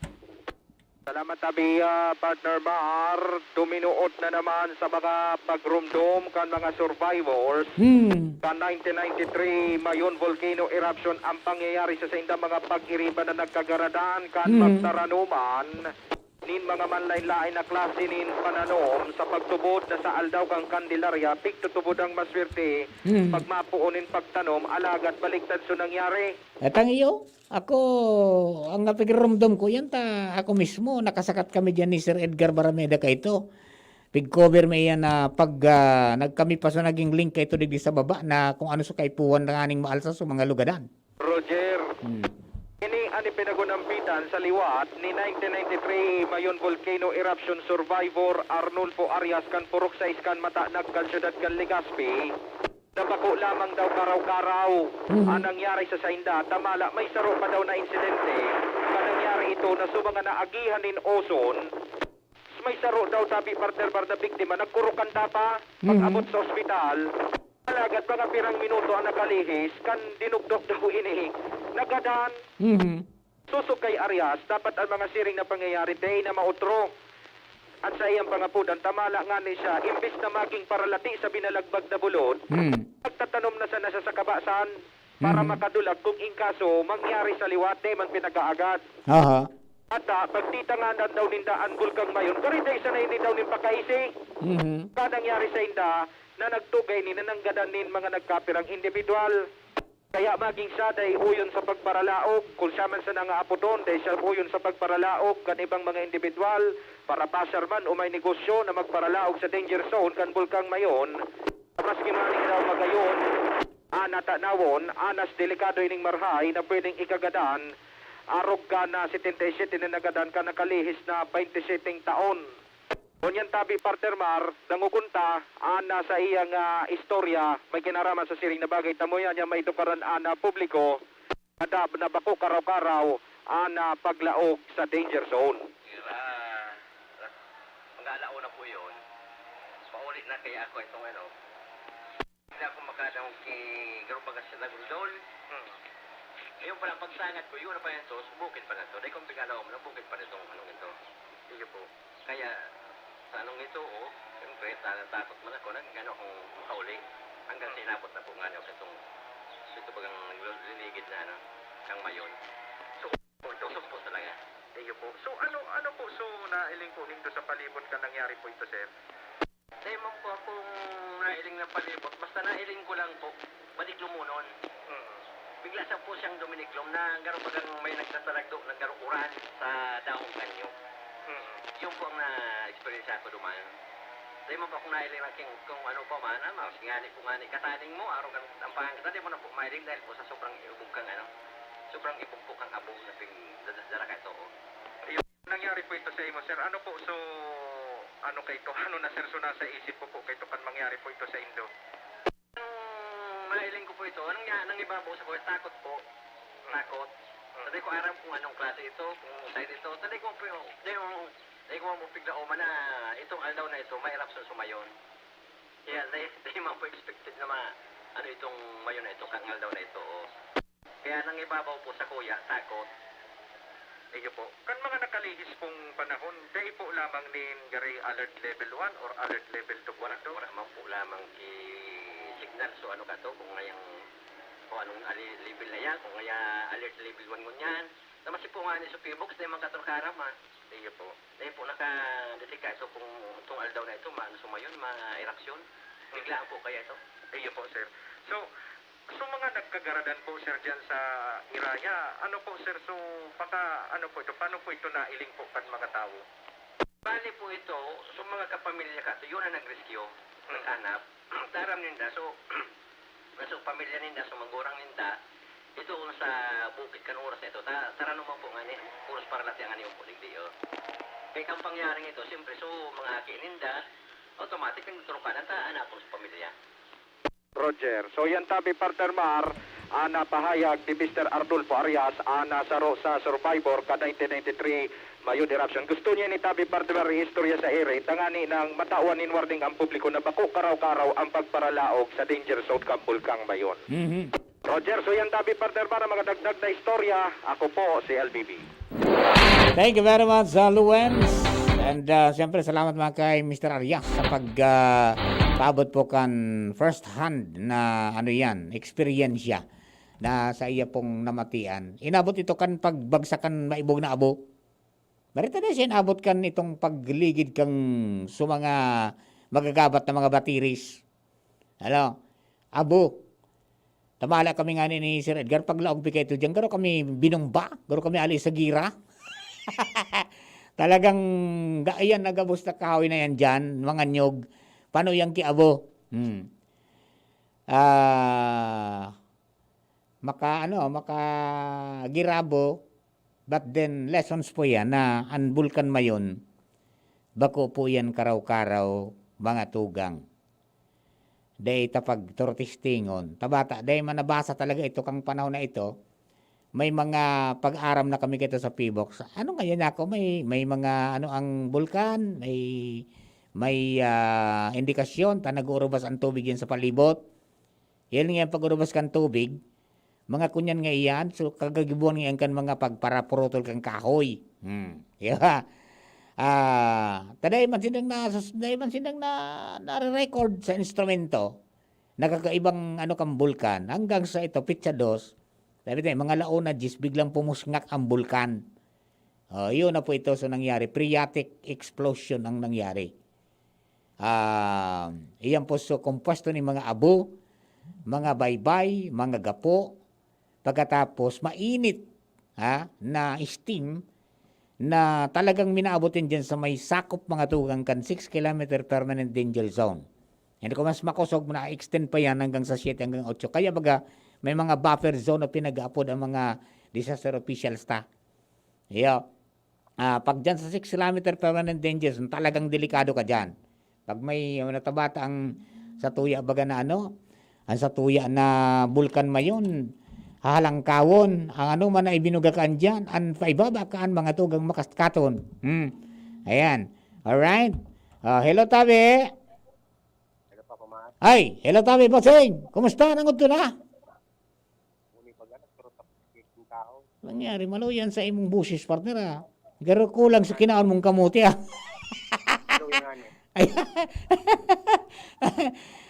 Salamat, tabi, ah, Partner Mar. Duminuot na naman sa mga pagrumdom kan mga survivors Hmm. kan nineteen ninety-three Mayon Volcano Eruption ang pangyayari sa saindang mga pag-iriba na nagkagaradan kan Hmm. magtaranuman nin mga manlain-lain na klase nin pananom sa pagtubod na sa Aldaw kan Candelaria, pigtutubod ang maswerte Hmm. pag mapoon nin pagtanom, alagad baliktad so nangyari. At ang iyo, Ako, ang napigiromdom ko, yan ta, ako mismo, nakasakat kami diyan ni Sir Edgar Barameda kaito. Pig-cover mi iyan na pag, ah, nagkami pa sa naging link kaito digdi sa baba na kung ano sa kaipuhan na nganing maalsa sa mga lugadan. Roger, Hmm. ini an ipinagunampitan sa liwat ni nineteen ninety-three Mayon Volcano Eruption Survivor Arnulfo Arias kan Purok sais kan Matanag kan siyudad kan Legazpi. Na bako lamang daw karaw-karaw Mhm. ang nangyari sa sainda, tamala may saro pa daw na insidente na nangyari ito na sa mga naagihan nin oson, may saro daw, tabi, partner, bar na biktima, nagkurukan da pa pag-abot Mhm. sa ospital. Alagad mga pirang minuto ang nakalihis, kan dinugdok daw ini, nagadan. Mhm. Sosog kay Arias, dapat an mga siring na pangyayari dai na maotro. An saiyang pangapodan, tamala ngani siya, imbis na maging paralati sa binalagbag na bulod, Hmm. nagtatanom na sana siya sa kabasan para Hmm. makadulag kung in kaso mangyari sa liwat, dai man pinag-aagad. Aha. At, ah, pagtitanganan daw ninda an Bulkang Mayon, kari dai sana ini daw nin pakaisi. Mhm. Ka nangyari sa inda na nagtugay ni nananggadan nin mga nagkapirang indibidwal. Kaya maging siya dai uyon sa pagparalaog, kun siya man sana nga apoton, dai siya uyon sa pagparalaog kan ibang mga indibidwal para pasyar man o may negosyo na magparalaog sa danger zone kan Bulkang Mayon. Maski man daw magayon, an natanawon, anas delikado ining marhay na pwedeng ikagadan, arog kan setenta y siyete na nagadan kan nakalihis na baynte siyete taon. Ngunyan tabi, partner Mar, dangogon ta an, ah, saiyang, ah, istorya may kinaraman sa siring na bagay. Ta mo yan, yan maitukaran an, ah, publiko na dab-, na bako karaw-karaw an, ah, paglaog sa danger zone. Ira, mga alauna po yun. Pauli na kaya ako itong ano, Hindi ako makadangog ki Garo Bagas sa Dagundol. Hmm. Ayun pala, pagsangad ko, yun na pala ito, sa bukid pala ito. Dahil kung pigalaw mo, bukid pala itong anong ito. Sige po. Kaya, sa anong ito, oh, siyempre, ta-, natakot man ako, nag-ano akong makauli. Hanggang sa inabot na po nga niya, itong, ito bagang liligid na, ano, ng Mayon. So, tusok po talaga. Sige po. So, ano, ano po, so, nailing po nindo sa palibot ka nangyari po ito, sir? Dai man po akong nailing na palibot, basta nailing ko lang po, baliglom unon. Mm. Bigla sa po siyang duminiglom na garo bagang may nagtataragdo na garo uran sa dahong kanyo. Mm. Yun po ang na-experience ko duman. Di man po akong nailing kung, kung ano pa man, ah, mas ngani po ngani kataning mo, araw kan ang pangan kita, di mo na po mailing dahil po sa sobrang ibog kang ano, sobrang ibog po kang abog na ping dada-, dara ka ito, oh. Nangyari po ito sa imo, sir. Ano po, so, ano kay ito? Ano na, sir? So, nasa isip po po kay ito kan mangyari po ito sa indo? Ang mailing ko po ito, anong niya, nang ibabaw sa kuya, takot po. Takot. Sabi ko, aram kung anong klase ito, kung side ito. Sabi ko po yung, sabi ko, sabi ko mo bigla, "Oh, mana, itong aldaw na ito, may eruption sumayon." Kaya, sabi, sabi mo po expected na ma-, ano itong mayon na ito, kang aldaw na ito, oh. Kaya nang ibabaw po sa kuya, takot. Iyo po. Kan mga nakalihis pong panahon, dai po lamang nin gari alert level one or alert level two po Wala, ito? Wala man po lamang ki signal. So, ano ka to? Kung ngayang, kung anong ali-, level na yan, kung ngaya alert level one ngunyan. Naman si po nga ni Supibox, di man katrokara, ma. Iyo po. Di po naka-detect ka ito kung itong aldaw na ito, maano sumayon, ma-eraksyon. Biglaan po kaya ito. Iyo po, sir. So, so mga nagkagaradan po, sir, dyan sa Iraya. Ano po, sir? So, baka, ano po ito? Paano po ito nailing po kan mga tao? Bali po ito, so mga kapamilya ka, ito yun ang nag-rescue, naghanap. Taram ninda, so, so pamilya ninda, so magurang ninda, ito kung sa bukid kan oras na ito, ta, tara naman po nga ni, oras para lati ang ani po, digdi, oh. Kaya ang pangyaring ito, siyempre, so, mga aki ninda, automatic ang turukanan, ta, anak po sa pamilya. Roger. So, yan tabi, partner Mar, ah, napahayag ni Mister Arnulfo Arias, ah, na saro sa survivor ka nineteen ninety-three Mayon eruption. Gusto niya ni tabi, partner Mar, istorya sa ere, tangani nang matawan nin warning ang publiko na bako karaw-karaw ang pagparalaog sa danger zone kan Bulkang Mayon. Mhm. Roger, so yan tabi, partner Mar, ang mga dagdag na istorya. Ako po si L B B. Thank you very much, uh, Luens. And, uh, siyempre, salamat mga kay Mister Arias sa pag, uh, paabot po kan first hand na, ano yan, eksperyensya na sa iya pong namatian. Inabot ito kan pagbagsak kan maibog na abo. Barita na siya inabot kan itong pagligid kang sa mga magagabat na mga batiris. Ano? Abo. Tamala kami nga ni, ni Sir Edgar, paglaog pi kaito diyan, garo kami binumba, garo kami ali sa gira. Talagang ga-, ayan, nagabos na kahoy na yan diyan, mga nyog. Paano yan ki abo? Hmm. Ah, maka, ano, maka girabo, but then lessons po yan na ang Bulkan Mayon, bako po yan karaw-karaw, mga tugang. Dai ta pagturtistingon. Tabata, dai man nabasa talaga ito kang panahon na ito. May mga pag-aram na kami kito sa Pibox. Ano ngayon ako, may, may mga, ano, ang bulkan, may, may, ah, indikasyon ta nag-uurubas ang tubig yan sa palibot. Yan nga yung pag-urubas kan tubig, mga kunyan nga iyan, so kagagibuhan nga iyan kan mga pagparapurutol kan kahoy. Hmm. Di ba? Ah, ta dai man sindang nasus-, dai man sindang na, nare-record sa instrumento, nakakaibang ano kan bulkan, hanggang sa ito, pitsa dos, sabi tayo, mga launa diyes, biglang pumusngak ang bulkan. Oh, yun na po ito. So, nangyari, phreatic explosion ang nangyari. Ah, iyan po, so, kompuesto ni mga abo, mga baybay, mga gapo, pagkatapos mainit, ha, na steam na talagang minaabot yan dyan sa may sakop, mga tugang, kan six kilometer permanent danger zone. And kung mas makosog, na-extend pa yan hanggang sa siyete, hanggang otso. Kaya baga, may mga buffer zone na pinag-aapod ang mga disaster officials ta. Iyo. Ah, pag dyan sa six kilometer permanent danger zone, talagang delikado ka dyan. Pag may, ano, natabata ang satuya baga na ano, ang satuya na bulkan mayon, hahalangkawon, ang ano man na ibinuga kaan dyan, ang paibaba kaan, mga tugang makaskaton. Hmm. Ayan. Alright. Ah, hello, tabi. Hello, Papa Mar. Ay, hello, tabi, bossing. Kumusta? Nangudto na? Muli pag anak, pero tapos yung tao. Nangyari, maluyan sa imong busis, partner, ah. Garo kulang sa kinaon mong kamote, ah. Pero yung ano, Ay.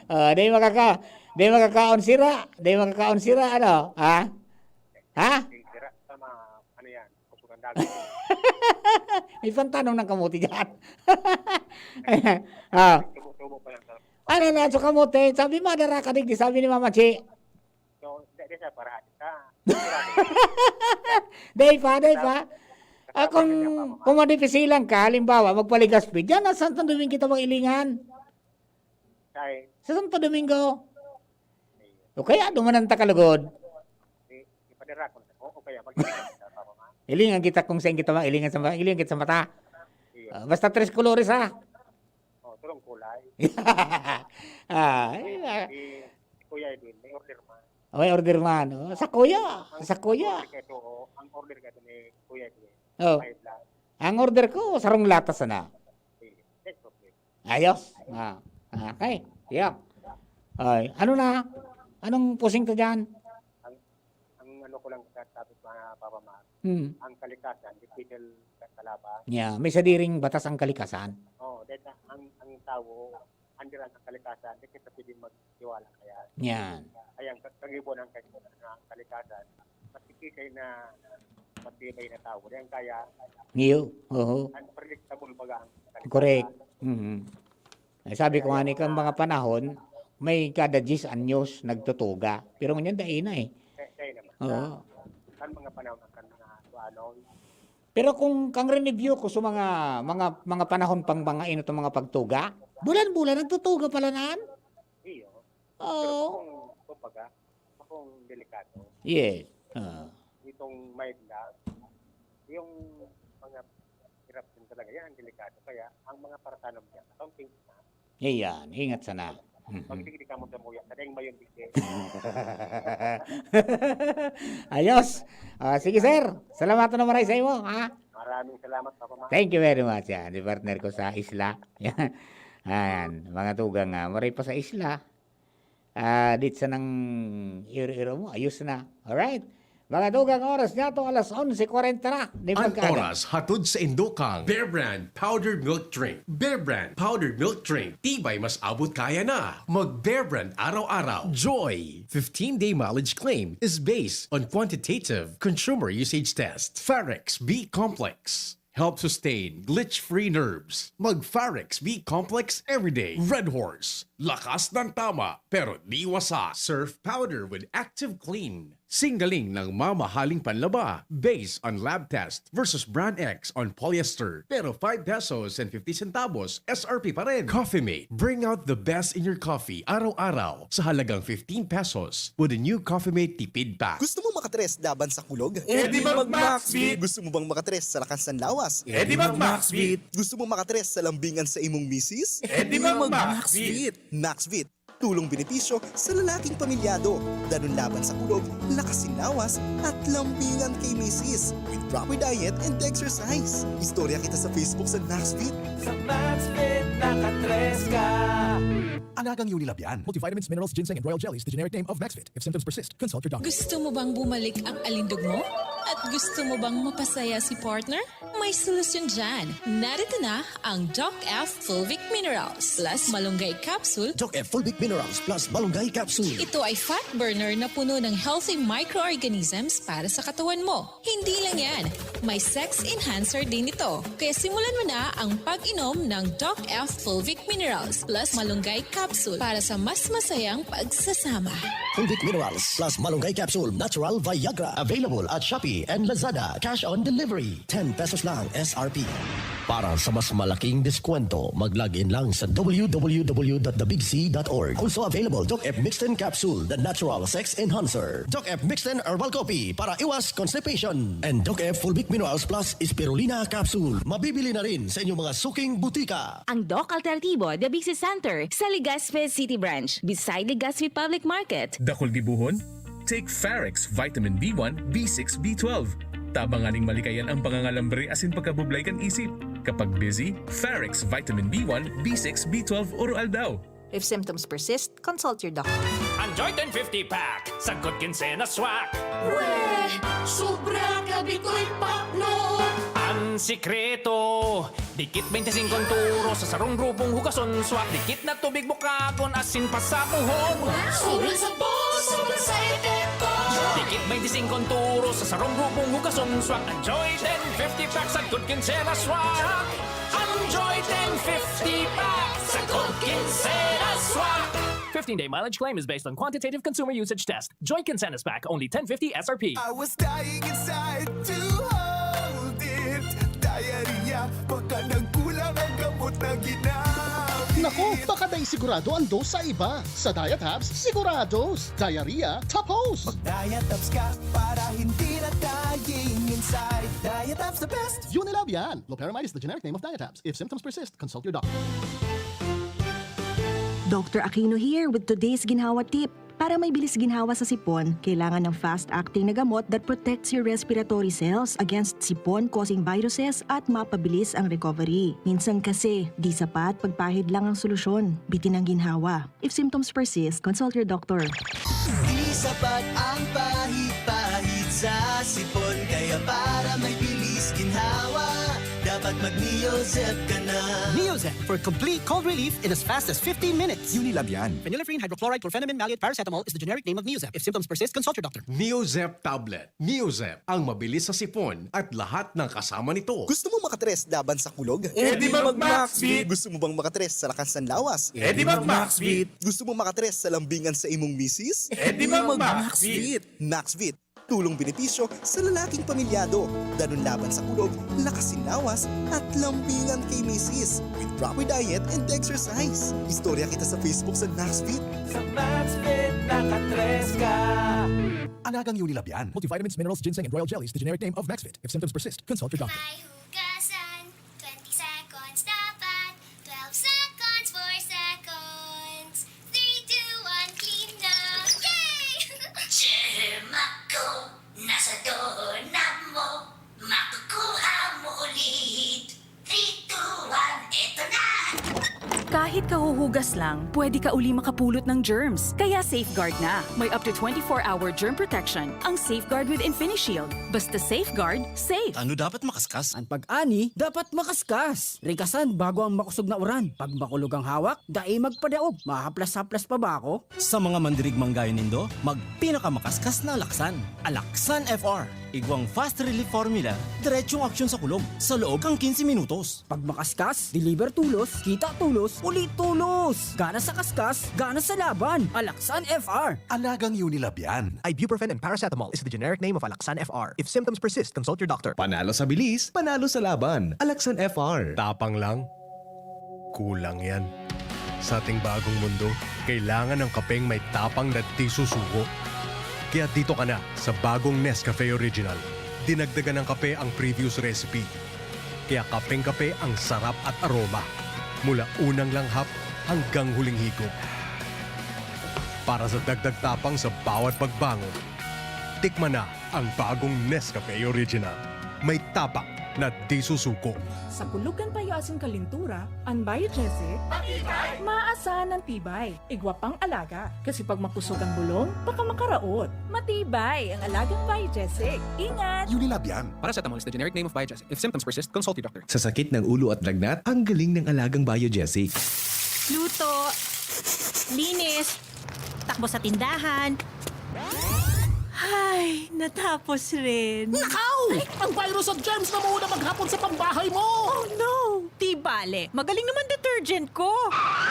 Ah, di makaka-, di makakaon sira. Di makakaon sira, ano? Ha? Ha? Yung sira sa mga, ano yan, kusugan dagat. May pantanong ng kamote dyan. Ah. Tubo-tubo pa lang sa Ano na sa kamote? Sabi, madara ka digdi, sabi ni Mama Chi. So, hindi, hindi siya para sa Day pa, day pa. Ah, kung, kung madipisilan ka, halimbawa, magpaligaspi, diyan na Santo Domingo kita mag-ilingan. Sa Santo Domingo. O kaya, dumanan ta kalugod. Ipadara ko na. O, o kaya, mag-, Ilingan kita kung saan kita ma-, ilingan sa ma-, ilingan kita sa mata. Iyo. Ah, basta tres colores, ha? O, tulong kulay. Ah, Si, si Kuya Edwin, may order man. May order man. O, sa kuya. Ang Sa kuya. order ko ito, o, ang order ko ito ni Kuya Edwin. O. Five lang. Ang order ko, sarong lata sana. Sige. Next problem. Ayos. Ah, okay. Yeah. Ay, ano na? Anong pusing ka dyan? Ang, ang ano ko lang sa topic, mga Papa Mac, Hmm. ang kalikasan, dipikil sa kalaban. Yeah, may sadiring batas ang kalikasan. Oo, dahil na ang, ang tao, andiyan ang kalikasan, di kita pwedeng magtiwala kaya. Yan. Kaya ang kag-, kagibo ng kag-, ng kalikasan, matikisay na, matibay na tao. Yan kaya, Iyo, oho. unpredictable baga ang kalikasan. Correct. Mhm. Eh, sabi ko nga ni, kan mga panahon, may kada diyes anyos nagtutuga. Pero ngunyan, dai na eh. Kaya, kaya naman. Oo. Kan mga panahon, kan mga, ano, Pero kung kang review ko sa mga, mga, mga panahon pang mga inot ang mga pagtuga, bulan-bulan nagtutuga pala nan. Iyo. Oo. Pero kung, kumbaga, kung delikado, Yes. Ah. itong mild lang, yung mga hirap din talaga, yan ang delikado. Kaya, ang mga paratanom dyan, accounting na, Iyan, ingat sana. Mhm. Pag digdi ka mo damuya, kadeng mayon digdi. Ayos. Ah, sige, sir. Salamat na naman sa imo, ha? Maraming salamat, Papa Mac. Thank you very much. Yan, di partner ko sa isla. Ayan, mga tugang, ah, maray pa sa isla. Ah, dit sa nang iro-iro mo, ayos na. Alright. Mga tugang, oras niya to, alas onse kwarenta na. Di An pagkaaga. oras hatod sa indokang Bear Brand Powdered Milk Drink. Bear Brand Powdered Milk Drink. Tibay mas abot kaya na. Mag Bear Brand araw-araw. Joy. Fifteen-day mileage claim is based on quantitative consumer usage test. Farex B Complex. Help sustain glitch-free nerves. Mag Farex B Complex everyday. Red Horse. Lakas ng tama, pero di wasa. Surf powder with active clean. Singgaling ng mamahaling panlaba. Based on lab test versus brand X on polyester. Pero five pesos and fifty centavos S R P pa rin. Coffee Mate. Bring out the best in your coffee araw-araw sa halagang fifteen pesos with the new Coffee Mate Tipid Pack. Gusto mo makatres laban sa kulog? Eh, di mag Maxvit! Gusto mo bang makatres sa lakas ng lawas? Eh, di mag Maxvit! Gusto mo makatres sa lambingan sa imong misis? Eh, di mag Maxvit! Maxvit, tulong benepisyo sa lalaking pamilyado. Danun laban sa kulog, lakas sin lawas, at lambingan kay misis. With proper diet and exercise. Istorya kita sa Facebook sa Maxvit. Sa Maxvit, nakatres ka! Alagang Unilab yan. Multivitamins, minerals, ginseng, and royal jellies, the generic name of Maxvit. If symptoms persist, consult your doctor. Gusto mo bang bumalik ang alindog mo? At gusto mo bang mapasaya si partner? May solusyon dyan. Narito na ang Doc F Fulvic Minerals plus Malunggay Capsule. Doc F Fulvic Minerals plus Malunggay Capsule. Ito ay fat burner na puno ng healthy microorganisms para sa katawan mo. Hindi lang yan, may sex enhancer din ito. Kaya simulan mo na ang pag-inom ng Doc F Fulvic Minerals plus Malunggay Capsule para sa mas masayang pagsasama. Fulvic Minerals plus Malunggay Capsule Natural Viagra. Available at Shopee and Lazada. Cash on delivery. Ten pesos lang S R P. Para sa mas malaking diskwento, mag-log in lang sa w w w dot the big c dot org. Also available, Doc F Mixten Capsule, the natural sex enhancer. Doc F Mixten Herbal Coffee para iwas constipation. And Doc F Fulvic Minerals Plus Spirulina Capsule. Mabibili na rin sa inyong mga suking butika. Ang Doc Alternativo, The Big C Center, sa Legazpi City Branch, beside Legazpi Public Market. Dakul gibohon? Take Farex Vitamin B one, B six, B twelve. Tabang nganing malikayan ang pangangalambre asin pagkabublay kan isip. Kapag busy, Farex Vitamin B one, B six, B twelve, Oro Aldaw. If symptoms persist, consult your doctor. Ang Joy ten fifty Pack, sagkod kinsenas swak. Weh! Sobra ka bitoy pakno! Ang sikreto, dikit bente singko ang turo sa sarong grupong hugason swak. Dikit na tubig bukagon asin pasabuhon. Sobrang sabon, sobrang sa epekto! Dikit bente singko ang turo sa sarong grupong hugason swak. Ang Joy ten fifty Pack, sagkod kinsenas swak. Ang Joy ten fifty Pack, sagkod kinsenas swak. Fifteen-day mileage claim is based on quantitative consumer usage test. Joy Kinsenas Pack, only ten fifty S R P. I was dying inside to hold it. Diarrhea, baka nagkulang ang gamot na ginamit. Naku, baka dai sigurado ang dose sa iba. Sa Diatabs, sigurados. Diarrhea, tapos! Mag-Diatabs ka para hindi na dying inside. Diatabs the best! Unilab yan! Loperamide is the generic name of Diatabs. If symptoms persist, consult your doctor. Doctor Aquino here with today's ginhawa tip. Para may bilis ginhawa sa sipon, kailangan ng fast-acting na gamot that protects your respiratory cells against sipon-causing viruses at mapabilis ang recovery. Minsan kasi, di sapat pagpahid lang ang solusyon. Bitin ang ginhawa. If symptoms persist, consult your doctor. Di sapat ang pahid-pahid sa sipon, kaya para may bilis ginhawa, dapat mag-Neozep ka na. Neozep for complete cold relief in as fast as fifteen minutes. Unilab yan. Phenylephrine, hydrochloride, chlorphenamine, maleate, paracetamol is the generic name of Neozep. If symptoms persist, consult your doctor. Neozep tablet. Neozep, ang mabilis sa sipon at lahat ng kasama nito. Gusto mo makatres laban sa kulog? Eh di mag-Maxvit! Gusto mo bang makatres sa lakas ng lawas? Eh di mag-Maxvit! Gusto mo makatres sa lambingan sa imong misis? Eh di mag-Maxvit! Maxvit, tulong benepisyo sa lalaking pamilyado. Danun laban sa kulog, lakas sin lawas, at lambingan kay misis. With proper diet and exercise. Istorya kita sa Facebook sa Maxvit. Sa Maxvit, nakatres ka! Alagang Unilab yan. Multivitamins, minerals, ginseng, and royal jelly is the generic name of Maxvit. If symptoms persist, consult your doctor. May hugasan, twenty seconds dapat, twelve seconds, four seconds, three, two, one, clean na! Yay! Germ ako, nasa dona mo, makukuha mo ulit. Three, two, one, eto na! Kahit kahuhugas lang, pwede ka uli makapulot ng germs. Kaya Safeguard na. May up to twenty-four hour germ protection ang Safeguard with InfiniShield. Basta Safeguard, safe. Ano dapat makaskas? An pag-ani dapat makaskas. Rikasan bago ang makosog na uran. Pag makulog ang hawak, dai magpadaog. Mahaplas-haplas pa ba ako? Sa mga mandirigmang gaya nindo, magpinakamakaskas na alaksan. Alaksan F R. Igwang fast relief formula, diretsong aksyon sa kulog, sa loob kan quince minutos. Pag makaskas, deliver tulos, kita tulos, uli tulos! Gana sa kaskas, gana sa laban! Alaksan F R! Alagang Unilab yan. Ibuprofen and paracetamol is the generic name of Alaxan F R. If symptoms persist, consult your doctor. Panalo sa bilis, panalo sa laban. Alaxan F R. Tapang lang. Kulang yan. Sa ating bagong mundo, kailangan ng kapeng may tapang na di susuko. Kaya dito ka na sa bagong Nescafe Original. Dinagdagan ng kape ang previous recipe. Kaya kapeng-kape ang sarap at aroma. Mula unang langhap hanggang huling higop. Para sa dagdag tapang sa bawat pagbangon, tikman na ang bagong Nescafe Original. May tapang na di susuko. Sa kulog kan payo asin kalintura, an Biogesic, matibay! Maasahan ang tibay. Igwa pang alaga. Kasi pag makusog ang bulong, baka makaraot. Matibay ang alagang Biogesic. Ingat! Unilab yan. Paracetamol is the generic name of Biogesic. If symptoms persist, consult your doctor. Sa sakit ng ulo at lagnat, ang galing ng alagang Biogesic. Luto. Linis. Takbo sa tindahan. Ay, natapos rin. Nakaw! Ang virus at germs na muna maghapon sa pambahay mo! Oh no! Di bale, magaling naman detergent ko.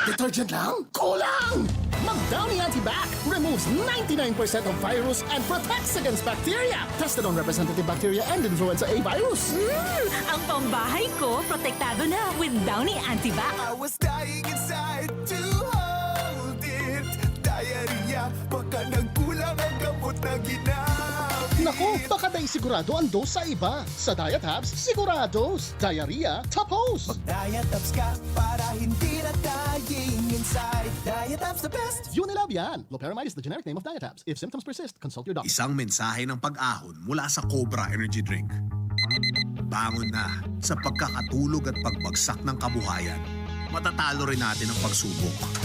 Detergent lang? Kulang! Mag Downy Antibac removes ninety-nine percent of virus and protects against bacteria. Tested on representative bacteria and influenza A virus. Mm, ang pambahay ko, protektado na with Downy Antibac. I was dying inside to hold it. Diarrhea, baka nagkulang ang gamot na ginamit. Naku, baka dai sigurado ang dose sa iba. Sa Diatabs, sigurados. Diarrhea, tapos! Mag-Diatabs ka para hindi na dying inside. Diatabs the best! Unilab yan! Loperamide is the generic name of Diatabs. If symptoms persist, consult your doctor. Isang mensahe ng pag-ahon mula sa Cobra Energy Drink. Bangon na sa pagkakatulog at pagbagsak ng kabuhayan. Matatalo rin natin ang pagsubok.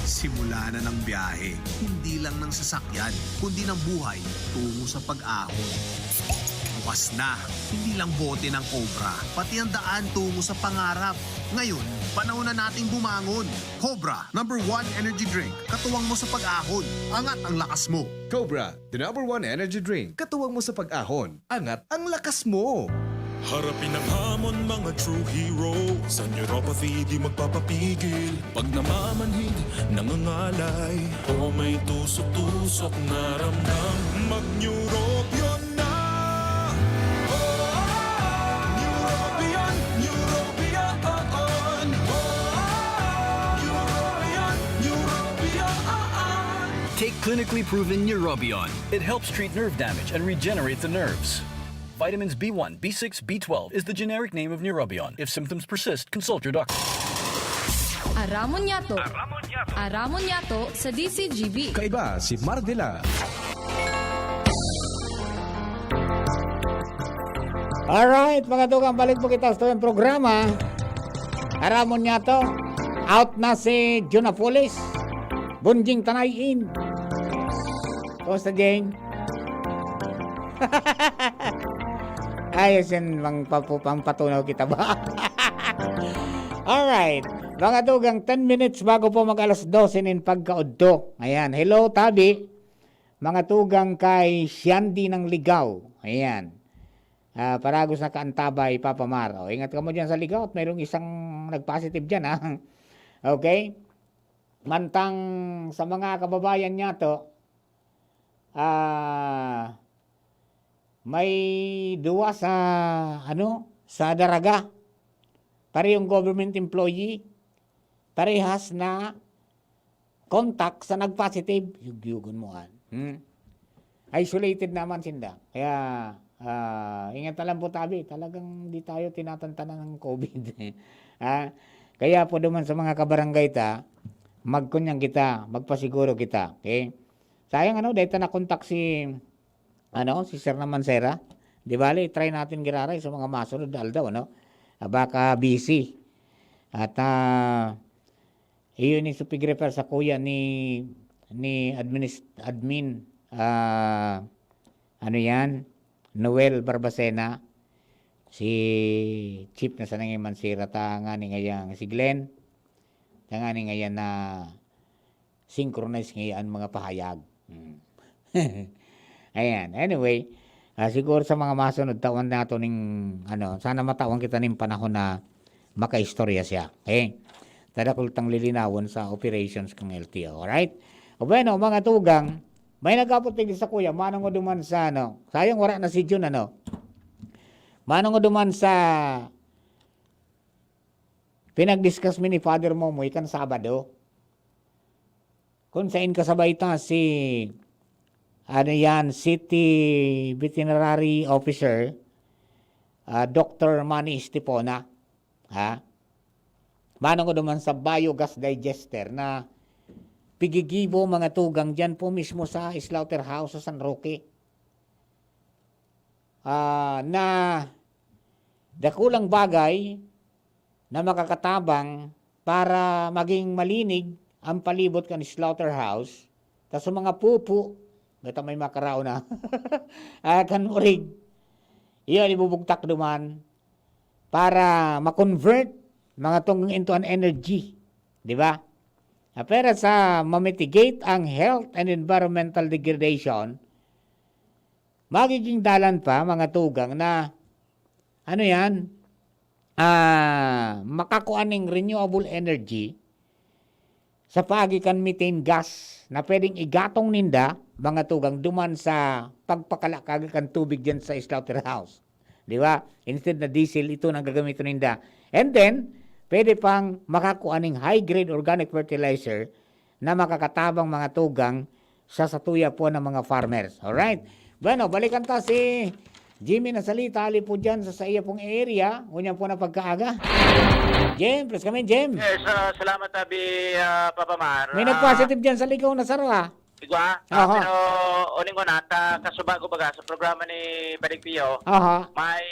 Simula na ng biyahe, hindi lang ng sasakyan, kundi ng buhay tungo sa pag-ahon. Bukas na, hindi lang bote ng Cobra, pati ang daan tungo sa pangarap. Ngayon, panahon na nating bumangon. Cobra, number one energy drink. Katuwang mo sa pag-ahon. Angat ang lakas mo. Cobra, the number one energy drink. Katuwang mo sa pag-ahon. Angat ang lakas mo. Harapin ang hamon, mga true heroes. Sa neuropathy, di magpapapigil. Pag namamanhid, nangangalay, o may tusok-tusok na ramdam, mag-Neurobion na! Oh, oh, oh, oh. Neurobion, Neurobion, oh, oh. Clinically proven Neurobion. It helps treat nerve damage and regenerate the nerves. Vitamins B one, B six, B twelve is the generic name of Neurobion. If symptoms persist, consult your doctor. Aramon Yato. Aramon Yato sa D C G B. Kaiba si Mardila. Alright, mga tugang, balik po kita sa tuyang programa. Aramon niya to. Out na si Jun Apulis. Bunjing Tanay in. Kumusta, Jing? Ayos yan, mang papu- pangpatunaw kita ba? Alright. Mga tugang, ten minutes bago po mag alas dose nin pagkaudto. Ayan. Hello, Tabi. Mga tugang kay Shandy ng Ligaw. Ayan. Ah, paragos na kaantabay, Papa Mar. O, ingat kamo dyan sa Ligaw at mayroong isang nagpositive dyan, ha? Okay? Mantang sa mga kababayan niya to, ah, may duwa sa, ano, sa Daraga. Parehong government employee. Parehas na contact sa nag-positive. Yugyugon mo, an. Hmm? Isolated naman sinda. Kaya, ah, ingat na lang po, Tabi. Talagang di tayo tinatantanan ng COVID. Ha? Kaya po duman sa mga kabarangay ta, magkunyang kita, magpasiguro kita. Okay? Sayang, ano, dahil ta nakontak si, ano, si Sir na Mansera. Di bali, try natin giraray sa mga masunod na aldaw, ano? Ah, baka busy. At, ah, iyon yung supig refer sa kuya ni, ni adminis-, admin, ah, ano yan? Noel Barbacena. Si Chief na sana ngayon Mansera, ta nga ni ngayang si Glenn. Ta nga ni ngayon na synchronize ngayon ang mga pahayag. Hmm. Ayan. Anyway, ah, siguro sa mga masunod, tawan nato ning, ano, sana matawan kita ning panahon na makaistorya siya. Okay? Tadakul tang lilinawon sa operations kang L T O. Alright? O bueno, mga tugang, may nagapot digdi sa kuya, manong o duman sa, ano, sayang wala na si Jun, ano? Manong o duman sa pinag-discuss mi ni Father Momoy kan Sabado. Kung sain kasabay ta si, ano yan, City Veterinary Officer, ah, Doctor Manny Estipona. Ha? Manong o duman sa biogas digester na pigigibo mga tugang dyan po mismo sa slaughterhouse sa San Roque. Ah, na dakulang bagay na makakatabang para maging malinig ang palibot kan slaughterhouse, ta sa mga pupo, beta may makarao na, ah, kan urig, iyan ibubugtak duman para ma-convert mga tong into an energy, di ba? Ah, pero sa ma-mitigate ang health and environmental degradation, magiging dalan pa, mga tugang, na, ano yan, ah, makakua ning renewable energy sa paagi kan methane gas na pwedeng igatong ninda, mga tugang, duman sa pagpakalakag kan tubig dyan sa slaughterhouse. Di ba? Instead na diesel, ito nang gagamiton ninda. And then, pwede pang makakua ning high-grade organic fertilizer na makakatabang, mga tugang, sa satuya po ng mga farmers. Alright? Bueno, balikan ta si Jimmy na salita, ali po dyan sa, sa iya pong area. Ngunyan po na pagkaaga. Jim, please come in, Jim. Yes, ah, salamat, Abi, ah, Papa Mar. May Ah, nag-positive dyan sa Ligaw na saro, ah. Igwa? Aha. Ah, pero uning una, ta kasubago baga sa programa ni Baling Pio, Aha. may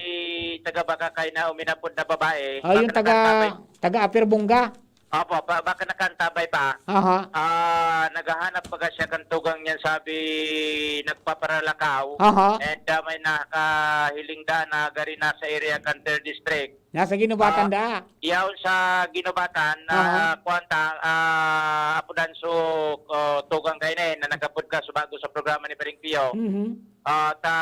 taga Bacacay na uminapod na babae. Oh, yung Baka taga, nakasabay. Taga Apir Bunga. Opo, pa, baka nakantabay pa. Aha. Ah, naghahanap baga siya kan tugang niyan, sabi, nagpaparalakaw. Aha. And ah, may nakahiling da na gari na sa area kan third district. Nasa Ginubatan Ah, da. Yaon sa Ginubatan na Aha. kuwan ta, ah, apodan so, oh, tugang kayo na eh, na nagapod ka subago sa programa ni Baling Pio. Mhm. Ah, ta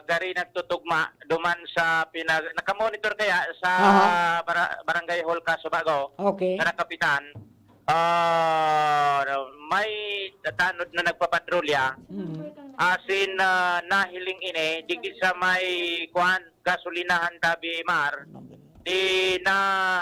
gari nagtutugma duman sa pinag nakamonitor kaya sa Aha. bara- barangay hall ka subago, Okay. sa kapitan. Ah, may tatanod na nagpapatrolya. Mhm. Asin ah, nahiling ini digdi sa may kuan gasolinahan, tabi Mar. Di na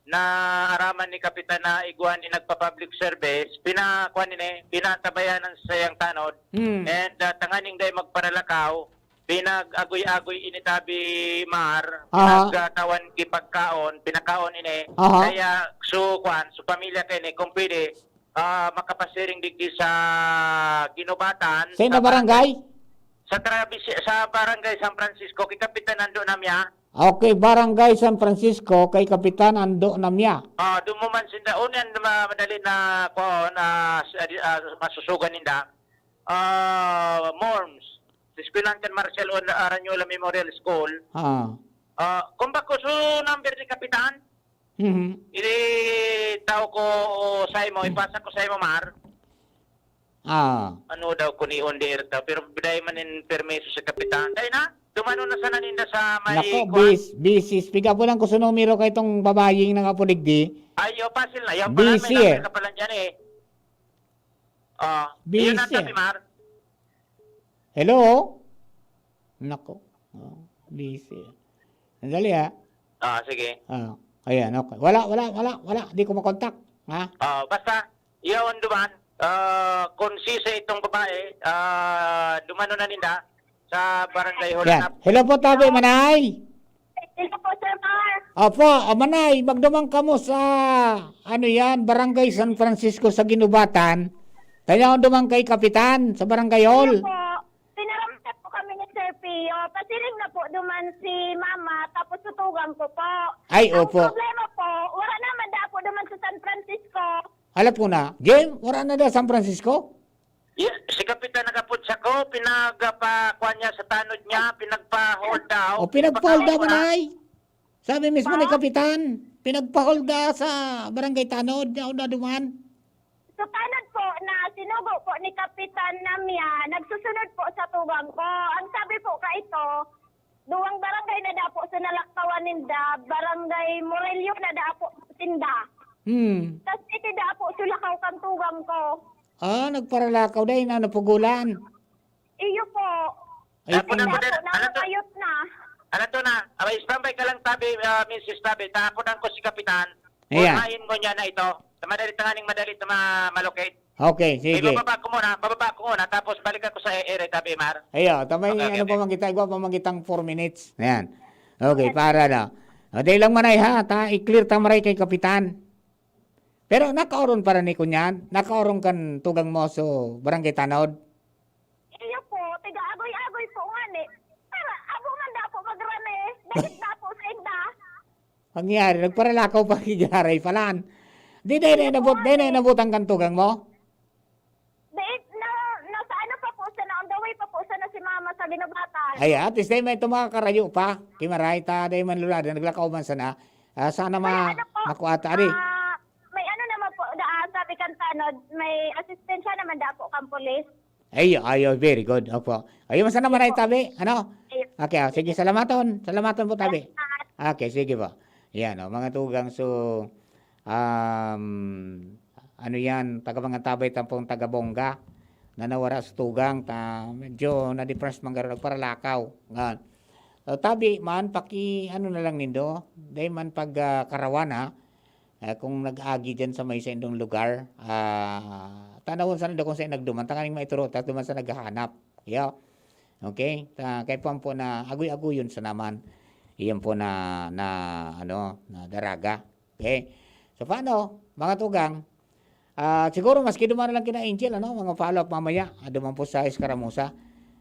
naaraman ni Kapitan na igwa ni nagpa-public service, pinakuan ini, pinaantabayanan sa saiyang tanod. Hmm. And, ah, tanganing dai magparalakaw, pinag-agoy-agoy ini tabi, Mar, Aha. pinagtawan ki pagkaon, pinakaon ini. Aha. Kaya, so, kuan, so pamilya kaini, kung pwede, ah, makapasiring digdi sa Ginubatan, Sa ina sa barangay? barangay, sa Travis, sa barangay San Francisco, kay Kapitan Ando na miya. Okay, Barangay San Francisco, kay Kapitan Ando na miya. Ah, duman sinda, unan ma-, madali na, kuan, ah, s-, ah, di-, ah, masusugan ninda. Ah, Morms, sa eskwelahan kan Marcel on Aranyola Memorial School. Ah. Ah, kung bako, so number ni Kapitan? Mhm. Ili tao ko sa imo, ipasa ko sa imo, Mar. Ah. Ano daw, kung i-on the air daw, pero dai man in permiso sa kapitan. Dai na, dumano na sana ninda sa may Nako, kwan. bis-, bisis. Piga po lang ko sa numero kay itong babaying nang apo digdi. Ay, yo, pasil na. Yan pala, may Busy number eh. ka pala dyan eh. Ah, Busy yun ang sabi, eh. Mar. Hello? Nako. Oh, busy. Sandali, ah. Ah, sige. Ah, ayan, okay. Wala, wala, wala, wala. Di ko makontak. Ha? Ah, basta, yun, duman. Ah, kung sisa itong babae, ah, dumano na ninda sa barangay Yan. Hulanap. Hello po, Tabi, Manay. Hello po, Sir Mar. Opo, ah, Manay, magduman kamo sa, ano yan, Barangay San Francisco sa Ginubatan. Tayaon duman kay Kapitan sa Barangay Hall. Hello po. Pinaramdam po kami ni Sir Pio. Pasiring na po duman si Mama, tapos tutugang ko po. Ay, Ang opo. problema po, wala naman da po duman sa San Francisco. Alat ko na. Jem, wala na da San Francisco? Yeah, si Kapitan nagapot sa ko, pinagpakuha niya sa tanod niya, pinagpa-hold daw. O, pinagpa-hold daw, Pinagpa-hold na. Manay. Sabi mismo ni Pa? Kapitan, pinagpa-hold da sa Barangay Tanod, yaon na duman. Sa tanod po na sinugo po ni Kapitan na miya, nagsusunod po sa tugang ko. Ang sabi po ka ito, duwang barangay na da po sa nalakawan ninda, Barangay Morello na da po sinda. Hmm. Tas iti da po sulakaw kan tugang ko. Ah, nagparalakaw dai na napugulan. Iyo po. Ay, Tapos Hindi ako po, na, alam ko, nangangayot na. Alam ko na. Abay, standby ka lang, Tabi, ah, Misis Tabi. Tapunan ko si Kapitan. Ayan. Unahin mo niya na ito. Sa madali, tanganing madali na ma-, malocate. Okay, Eh, sige. bababa ko muna, bababa ko muna, tapos balik ako sa area, Tabi, Mar. Ayo, tamay Okay, okay, ano pa okay. man kita, igwa pa man kitang four minutes. Ayan. Okay, Okay. para na. O, dai lang manay ha, ta, i-clear ta maray kay Kapitan. Pero nakaoron pa rin ni kunyan, nakaoron kan tugang mo so Barangay Tanod. Iyo po, tiga Agoy-Agoy po nga ni. Para abo man da po magrani, dagit da po sa inda. Pangyari, nagparalakaw pa, gigaray palan. Di, di, di, Iyo po, nabut-, di, di, ate. nabutan kan tugang mo? Di, na, nasa ano pa po sana, on the way pa po sana si Mama sa Ginubatan. Ay, at least, dahil may itong mga karayo pa, kimaray ta, dahil man lulada, naglakaw man sana. Ah, sana May ma-, ano po, makuha ta, ari. ah, may ano naman po, da, ah, sabi kan tanod, may asistensya naman da po kang pulis. Ay, ay, ay, very good. Opo. Ayun, masa naman Sige ay po. tabi? Ano? Ayun. Okay, ah, sige, salamaton. Salamaton po, tabi. Salamat. Okay, sige po. Yan, oh, mga tugang. So, um, ano yan, taga mga tabay tampong taga Bongga na nawara sa tugang, ta, medyo na-depressed man garo, nagparalakaw. Nga. So, tabi man, paki, ano na lang nindo, dahil man pag, ah, karawan, ha, ah, kung nag-agi dyan sa may saindong lugar, ah, tanawon sana daw kung saan nagduman, tanganing maituro, ta duman sa naghahanap. Yo. Okay? Ta, kay po, po na agoy-agoyon sa naman. Iyan po na, na, ano, na daraga. Okay? So, paano, mga tugang? Ah, siguro, maski duman na lang kina Angel, ano, mga follow-up mamaya. Ah, duman po sa Escaramuza.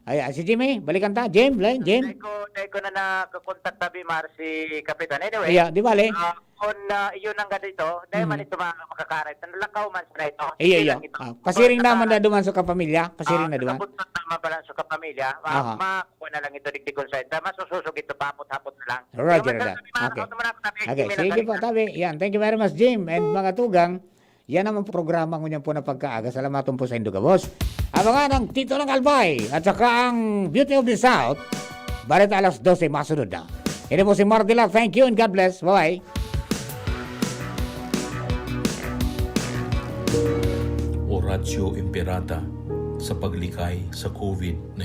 Ay, ah, si Jimmy, balikan ta. Jim, Len, Jim. Dai ko, dai ko na nakakontak, Tabi Mar, si Kapitan. Anyway, Iya, di bale. ah, kung, ah, iyon ang ganito, dahil man Mhm. ito mga makakarit, nalakaw man sila ito. Iyo, Hindi iyo. lang ito. Ah, pasiring Kung naman naka- na duman sa kapamilya. Pasiring Ah, na duman. nakabuntot naman pala sa kapamilya. Ah, Aha. makuha na lang ito, digdigon sa ito. Masususog ito, paapot-apot na lang. Roger Kaya that. Tabi Mar, Okay. ako naman ako, Tabi. Okay, Jimmy sige Lazarita. po, Tabi. Yan, thank you very much, Jim. And mga tugang, yan naman programa ngunyan po na pagkaaga. Salamaton po sa indo gabos. Abangan ang Tito ng Albay at saka ang Beauty of the South. Bareta alas dose, masunod na. Ini po si Mardila. Thank you and God bless. Bye-bye. Oratio Imperata sa paglikay sa COVID nineteen.